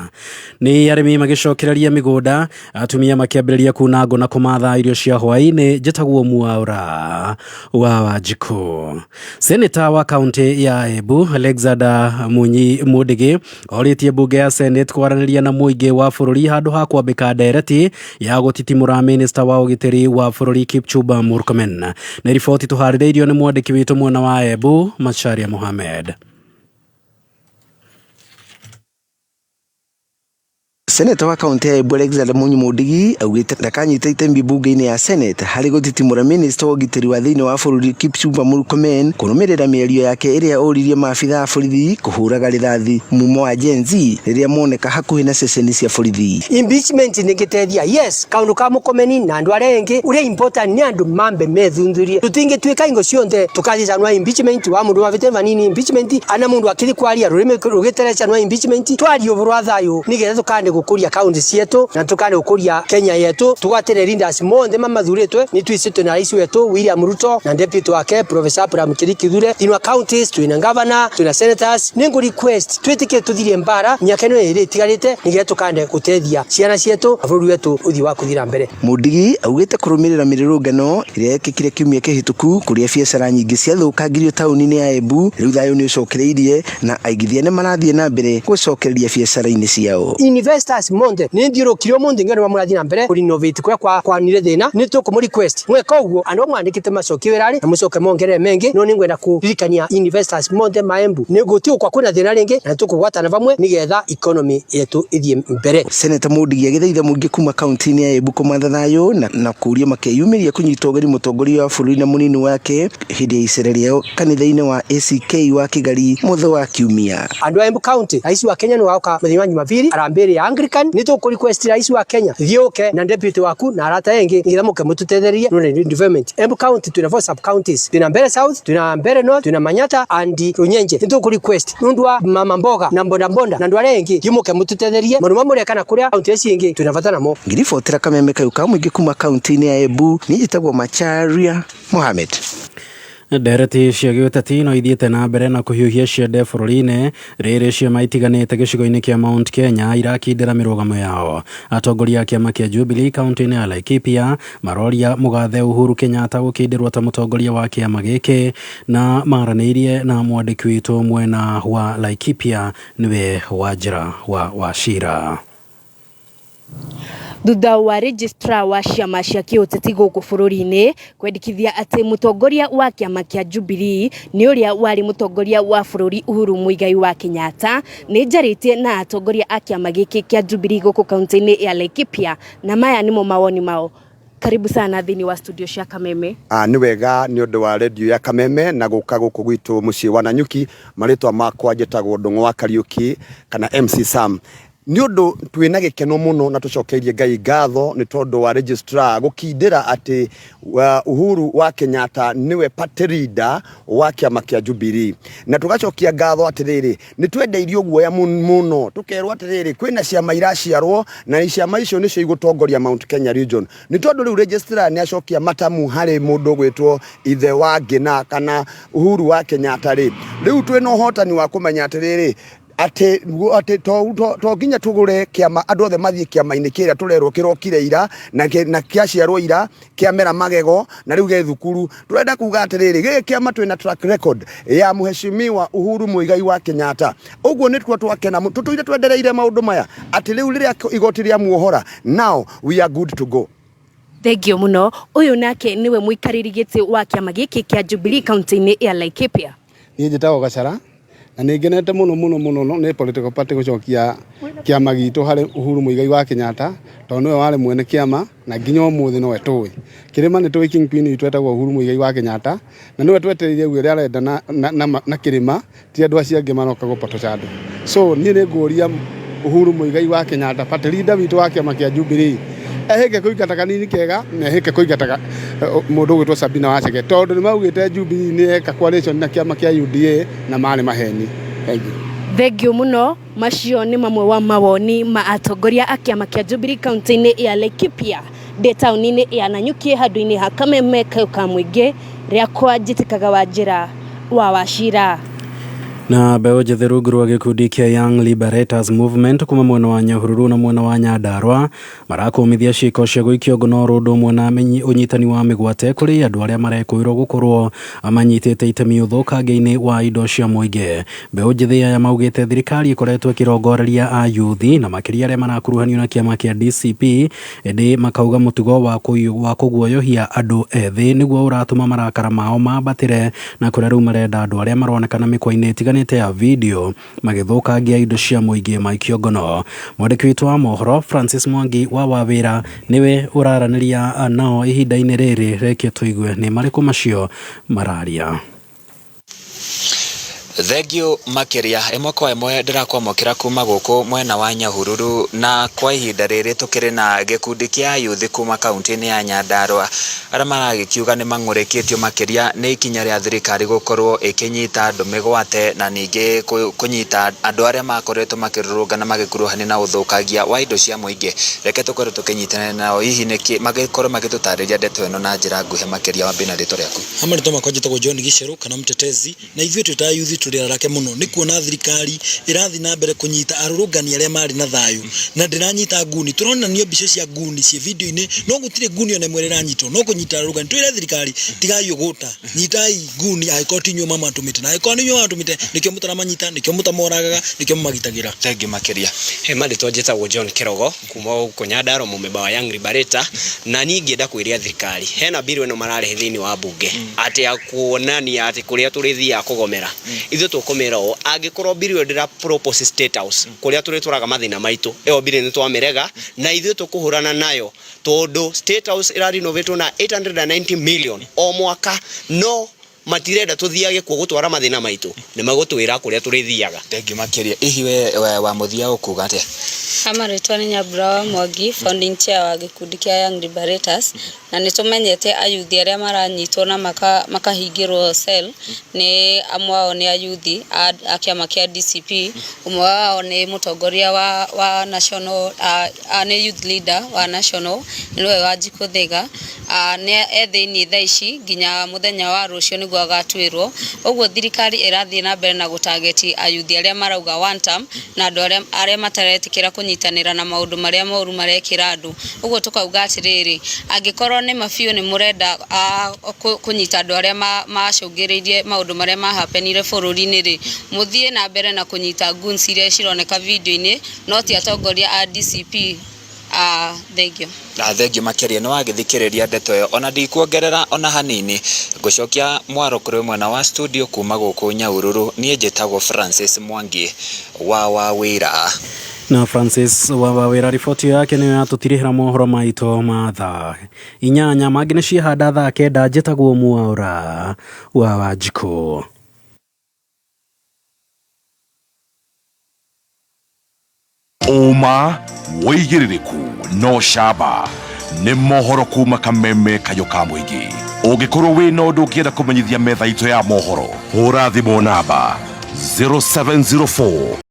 Nĩ arĩmi magĩcokereria mĩgũnda, atumia makĩambĩrĩria kuna ngũ na kũmatha irio cia hwaĩ-inĩ. Njĩtagwo Mwaũra wa Wanjikũ. Seneta wa kaunti ya Embu Alexander Munyi Mundigi orĩtie mbunge ya Senate kwaranĩria na mũingĩ wa bũrũri handũ ha kwambĩka ndereti ya gũtitimũra minista wa ũgitĩri wa bũrũri Kipchumba Murkomen. Nĩ riboti tũharĩrĩirio nĩ mwandĩki witũ mwena wa Embu Macharia Mohamed. Seneta wa kaunti ya Embu Alexander Munyi Mundigi augĩte ndakanyita itemi mbunge-inĩ ya Senate harĩ gũtitimũra minista wa ũgitĩri wa thĩinĩ wa bũrũri Kipchumba Murkomen kũrũmĩrĩra mĩario yake ĩrĩa oririe maabitha a borithi kũhũraga rithathi mumo wa Gen Z rĩrĩa moneka hakuhĩ na ceceni cia borithi. Impeachment nĩngĩteithia, yes, kaundu ka Murkomen na andu aria engi uria important ni andu mambe methunthurie tutingituika ingo cionthe tukathicanwa impeachment wa mundu wavite vanini impeachment ana mundu akiri kwaria rurimi rugiterecanwa impeachment twarie ũhoro wa thayu nigetha tukande gukuria kaunti cietu na tukande gukuria Kenya yetu tugwatire leaders monthe mamathuritwe ni twicitwe na rais wetu William Ruto na deputy wake Professor Abraham Kindiki Kithure. In our counties twina governor, twina senators. Ningu request twitikie tuthirie mbara miaka ino iri itigarite nigetha tukande gutethia ciana cietu na bururi wetu uthii wa kuthira mbere. Mundigi augĩte kũrũmĩrĩra mĩrũrũngano ĩrĩa yekĩkire kiumia kĩhĩtũku kũrĩa biacara nyingĩ ciathũkangirio taũni-inĩ ya Embu rĩu thayũ nĩ ũcokereirie na aigithia nĩ marathiĩ na mbere gũcokereria biacara-inĩ ciao. Investors monthe nĩ thiũrũkire ũmũthĩ ngĩona mũrathiĩ na mbere kũrenovate kũrĩa kwanire thĩna nĩ tũkũmũ request mweka ũguo andũ mwandĩkĩte macokie wĩra-rĩ na mũcoke mongerere mengĩ no nĩngwenda kũririkania investors monthe ma Embu nĩ gũtigũkwa kwĩna thĩna rĩngĩ na nĩtũkũgwatana vamwe nĩgetha economy yetu ĩthiĩ mbere. Seneta Mundigi agĩthaitha mũingĩ kuma kaunti-inĩ ya Embu kũmatha thayũ na kũũria makeyumĩria kũnyita ũgeni mũtongoria wa bũrũri na mũnini wake hĩndĩ ya icera rĩao kanitha-inĩ wa ACK wa Kĩgari mũthĩ wa Kiumia. Andũ a Embu County rais wa Kenya nĩ waoka mũthenya wa Jumapili arambĩrĩ ya Anglican nĩ tũkũ request rais wa Kenya thiĩ ũke na deputy waku na arata engĩ nĩgetha mũke mũtũtethererie nĩ development. Embu County twĩna 4 sub counties, twĩna Mbeere South, twĩna Mbeere North, twĩna Manyata and Runyenje. Nĩ tũkũ request nĩ ũndũ wa mama mboga na mbonda mbonda na andũ arĩa engĩ thiĩ mũke mũtũtethererie maũndũ mamwe mũreka na kũrĩa kaunti ici ingĩ twĩna bata namo. Ngĩribotera Kameme kayũ ka mũingĩ kuma kaunti-inĩ ya Embu niĩ njĩtagwo Macharia Mohamed. Ndereti cia gĩũteti no ithiĩte na mbere na kũhiũhia ciande bũrũri-inĩ rĩrĩ ciama itiganĩte gĩcigo-inĩ kĩa Mount Kenya irakindĩra mĩrũgamo yao. Atongoria a kĩama kĩa Jubilee kaunti-inĩ ya Laikipia maroria mũgathe Uhuru Kenyatta gũkindĩrwo ta mũtongoria wa kĩama gĩkĩ na maranĩirie na mwandĩki witũ mwena wa Laikipia nĩwe Wanjĩra wa Wachira. Thutha wa registrar wa ciama cia kĩũteti gũkũ bũrũri-inĩ kwendekithia atĩ mũtongoria wa kĩama kĩa Jubilee nĩ ũrĩa warĩ mũtongoria wa bũrũri Uhuru Muigai wa Kenyatta, nĩ njarĩtie na atongoria a kĩama gĩkĩ kĩa Jubilee gũkũ kaunti-inĩ ya Laikipia na maya nĩmo mawoni mao. Karibu sana thĩinĩ wa studio cia Kameme. Nĩ wega nĩ ũndũ wa redio ya Kameme na gũka gũkũ gwitũ mũciĩ wa Nanyuki. Marĩtwa makwa njĩtagwo Ndũng'ũ wa Kariũki kana MC Sam. Nĩ ũndũ twĩna gĩkeno mũno na tũcokeirie Ngai ngatho nĩ tondũ wa registrar gũkindĩra atĩ Uhuru wa Kenyatta nĩwe party leader wa kĩama kĩa Jubilee. Na tũgacokia ngatho atĩrĩrĩ, nĩ twendeirio guoya mũno tũkerwo atĩrĩrĩ kwĩna ciama iraciarwo na ciama icio nĩcio igũtongoria Mount Kenya region. Nĩ tondũ rĩu registrar nĩ acokia matamu harĩ mũndũ ũgwĩtwo ithe wa Ngĩna kana Uhuru wa Kenyatta rĩ, rĩu twĩna ũhotani wa kũmenya atĩrĩrĩ atĩ to nginya tũgũre kĩama andũ othe mathiĩ kĩama-inĩ kĩrĩa tũrerwo kĩrokire ira na kĩaciarwo ira kĩamera magego na rĩu gĩ thukuru. Tũrenda kuga atĩrĩrĩ gĩkĩ kĩama twĩna track record ya mũheshimiwa Uhuru Muigai wa Kenyatta. Ũguo nĩtuo twakena tũtũire twendereire maũndũ maya atĩ rĩu rĩrĩa igoti rĩa muohora now we are good to go. Thank you mũno. Ũyũ nake nĩwe mũikarĩri gĩtĩ wa kĩama gĩkĩ kĩa Jubilee kaunti-inĩ ya Laikipia. Niĩ njĩtagwo Gacara Na nĩ ngenete mũno mũno mũno nĩ political party gũcokia kĩama gitũ harĩ Uhuru Muigai wa Kenyatta, tondũ nĩwe warĩ mwene kĩama na nginya ũmũthĩ nowe tũĩ. Kĩrĩma nĩ tũĩ kingpin witũ etagwo Uhuru Muigai wa Kenyatta, na nĩwe twetereire ũrĩa arenda na kĩrĩma, ti andũ acio angĩ maroka gũpotosha andũ. So niĩ nĩ ngũria Uhuru Muigai wa Kenyatta, party leader witũ wa kĩama kĩa Jubilee, ehĩke kũingata kanini kega na ehĩke kũingata mũndũ ũgwĩtwo Sabina Wachege, tondũ nĩ maugĩte Jubilee nĩ eka coalition na kĩama kĩa UDA na marĩ maheni. Thank you. Thengio mũno. Macio nĩ mamwe wa mawoni ma atongoria a kĩama kĩa Jubilee kaunti-inĩ ya Laikipia. Ndĩ taũni-inĩ ya Nanyuki handũ-inĩ ha Kameme kau ka mũingĩ rĩakwa njĩtĩkaga wa njĩra wa Wachira. Na mbeũ njĩthĩ rungu rwa gĩkundi kĩa Young Liberators Movement kuma mwena wa Nyahururu na mwena wa Nyandarua marakũmithia ciĩko cia gũikio ngono oro ũndũ ũmwe na ũnyitani wa mĩgwate kũrĩ andũ arĩa marekũĩrwo gũkorwo manyitĩte itemi ũthũkangia-inĩ wa indo cia mũingĩ. Mbeũ njĩthĩ aya maugĩte thirikari ĩkoretwo ĩkĩrongoreria ayuthi na makĩria arĩa marakuruhanio na kĩama kĩa DCP, ĩndĩ makauga mũtugo wa kũguoyohia andũ ethĩ nĩguo ũratũma marakara mao mambatĩre, na kũrĩa rĩu marenda andũ arĩa maronekana mĩkwa-inĩ ĩtiganĩte ya video magĩthũkangia indo cia mũingĩ maikio ngono. Mwandĩki witũ wa mohoro Francis Mwangi wa Wawĩra nĩwe ũraranĩria nao ihinda-inĩ rĩrĩ, reke tũigue nĩ marĩkũ macio mararia. Thengio makĩria. Ĩmwe kwa ĩmwe ndĩrakwamũkĩra kuma gũkũ mwena wa Nyahururu, na kwa ihinda rĩrĩ tũkĩrĩ na gĩkundi kĩa ayuthi kuma kaunti-inĩ ya Nyandarua arĩa maragĩkiuga nĩ mang'ũrĩkĩtio makĩria nĩ ikinya rĩa thirikari gũkorwo ĩkĩnyita andũ mĩgwate na ningĩ kũnyita andũ arĩa makoretwo makĩrũrũngana magĩkuruhania na ũthũkangia wa indo cia mũingĩ. Reke tũkorwo tũkĩnyitanĩra nao hihi nĩkĩ magĩkorwo magĩtũtarĩria ndeto ĩno na njĩra nguhĩ makĩria. Wambie na rĩtwa rĩaku. Marĩtwa makwa njĩtagwo John Gicheru kana Mtetezi, na ithuĩ twĩ ta ayuthi tũrĩ arake mũno nĩ kuona thirikari ĩrathiĩ na mbere kũnyita arũrũngani arĩa marĩ na thayũ na ndĩranyita nguni. Tũronanio mbica cia nguni ciĩ video-inĩ, no gũtirĩ nguni ona ĩmwe ĩranyitwo, no kũnyita arũrũngani. Twĩre thirikari tigai ũgũta, nyitai nguni angĩkorwo ti inyuĩ mamatũmĩte, na angĩkorwo nĩ inyuĩ mamatũmĩte nĩkĩo mũtaramanyita, nĩkĩo mũtamoragaga, nĩkĩo mũmagitagĩra. Thengiũ makĩria. He marĩtwa njĩtagwo John Kirogo kuma gũkũ Nyandarua, mũmemba wa Young Liberator, na niĩ ingĩenda kwĩria thirikari hena bill ĩno mararehe thĩinĩ wa mbunge atĩ ya kuonania atĩ kũrĩa tũrĩthiaga kũgomera. Ithuĩ tũkũmĩra ũũ, angĩkorwo bill ĩyo ndĩra propose State House kũrĩa tũrĩtwaraga mathĩna maitũ, ĩyo bill nĩ twamĩrega na ithuĩ tũkũhũrana nayo, tondũ State House ĩrarinovatwo na 890 million o mwaka, no matirenda tũthiage kuo gũtwara mathĩna maitũ, nĩ magũtwĩra kũrĩa tũrĩthiaga. Thengiũ makĩria. Hihi we wa mũthia ũkuga atĩa? Marĩtwa nĩ Nyambura wa Mwangi, founding chair wa gĩkundi kĩa Young Liberators, na nĩ tũmenyete ayuthi arĩa maranyitwo na makahingĩrwo cell nĩ amwe ao nĩ ayuthi a kĩama kĩa DCP, ũmwe wao nĩ mũtongoria wa national, nĩ youth leader wa national, nĩwe Wanjikũ Thiga, nĩ e thĩiniĩ thaa ici nginya mũthenya wa rũciũ nĩguo agatuĩrwo. Ũguo thirikari ĩrathiĩ na mbere na gũtageti ayuthi arĩa marauga one term na andũ arĩa mataretĩkĩra kũnyitanĩra na maũndũ marĩa moru marekĩra andũ. Ũguo tũkauga atĩrĩrĩ, angĩkorwo nĩ mabiũ nĩ mũrenda kũnyita andũ arĩa macũngĩrĩirie maũndũ marĩa mahapenire bũrũri-inĩ rĩ, mũthiĩ na mbere na kũnyita goons iria cironeka video-inĩ, no ti atongoria a DCP. Thank you. Na thengio makĩria nĩ wagĩthikĩrĩria ndeto ĩyo, ona ndikuongerera ona hanini, ngũcokia mwaro kũrĩ mwena wa studio kuma gũkũ Nyahururu. Niĩ njĩtagwo Francis Mwangi wa Wawĩra. Na Francis wa Wawĩra, riboti ĩyo yake nĩyo yatũtirihĩra mohoro maitũ ma thaa 8, mangĩ nĩ ciehanda thaa 9. Njĩtagwo Mwaũra wa Wanjikũ. Ũma wĩigĩrĩrĩku no camba nĩ mohoro kuma Kameme kayũ ka mũingĩ. Ũngĩkorwo wĩna ũndũ ũngĩenda kũmenyithia metha itũ ya mohoro, hũra thimũ namba 0704.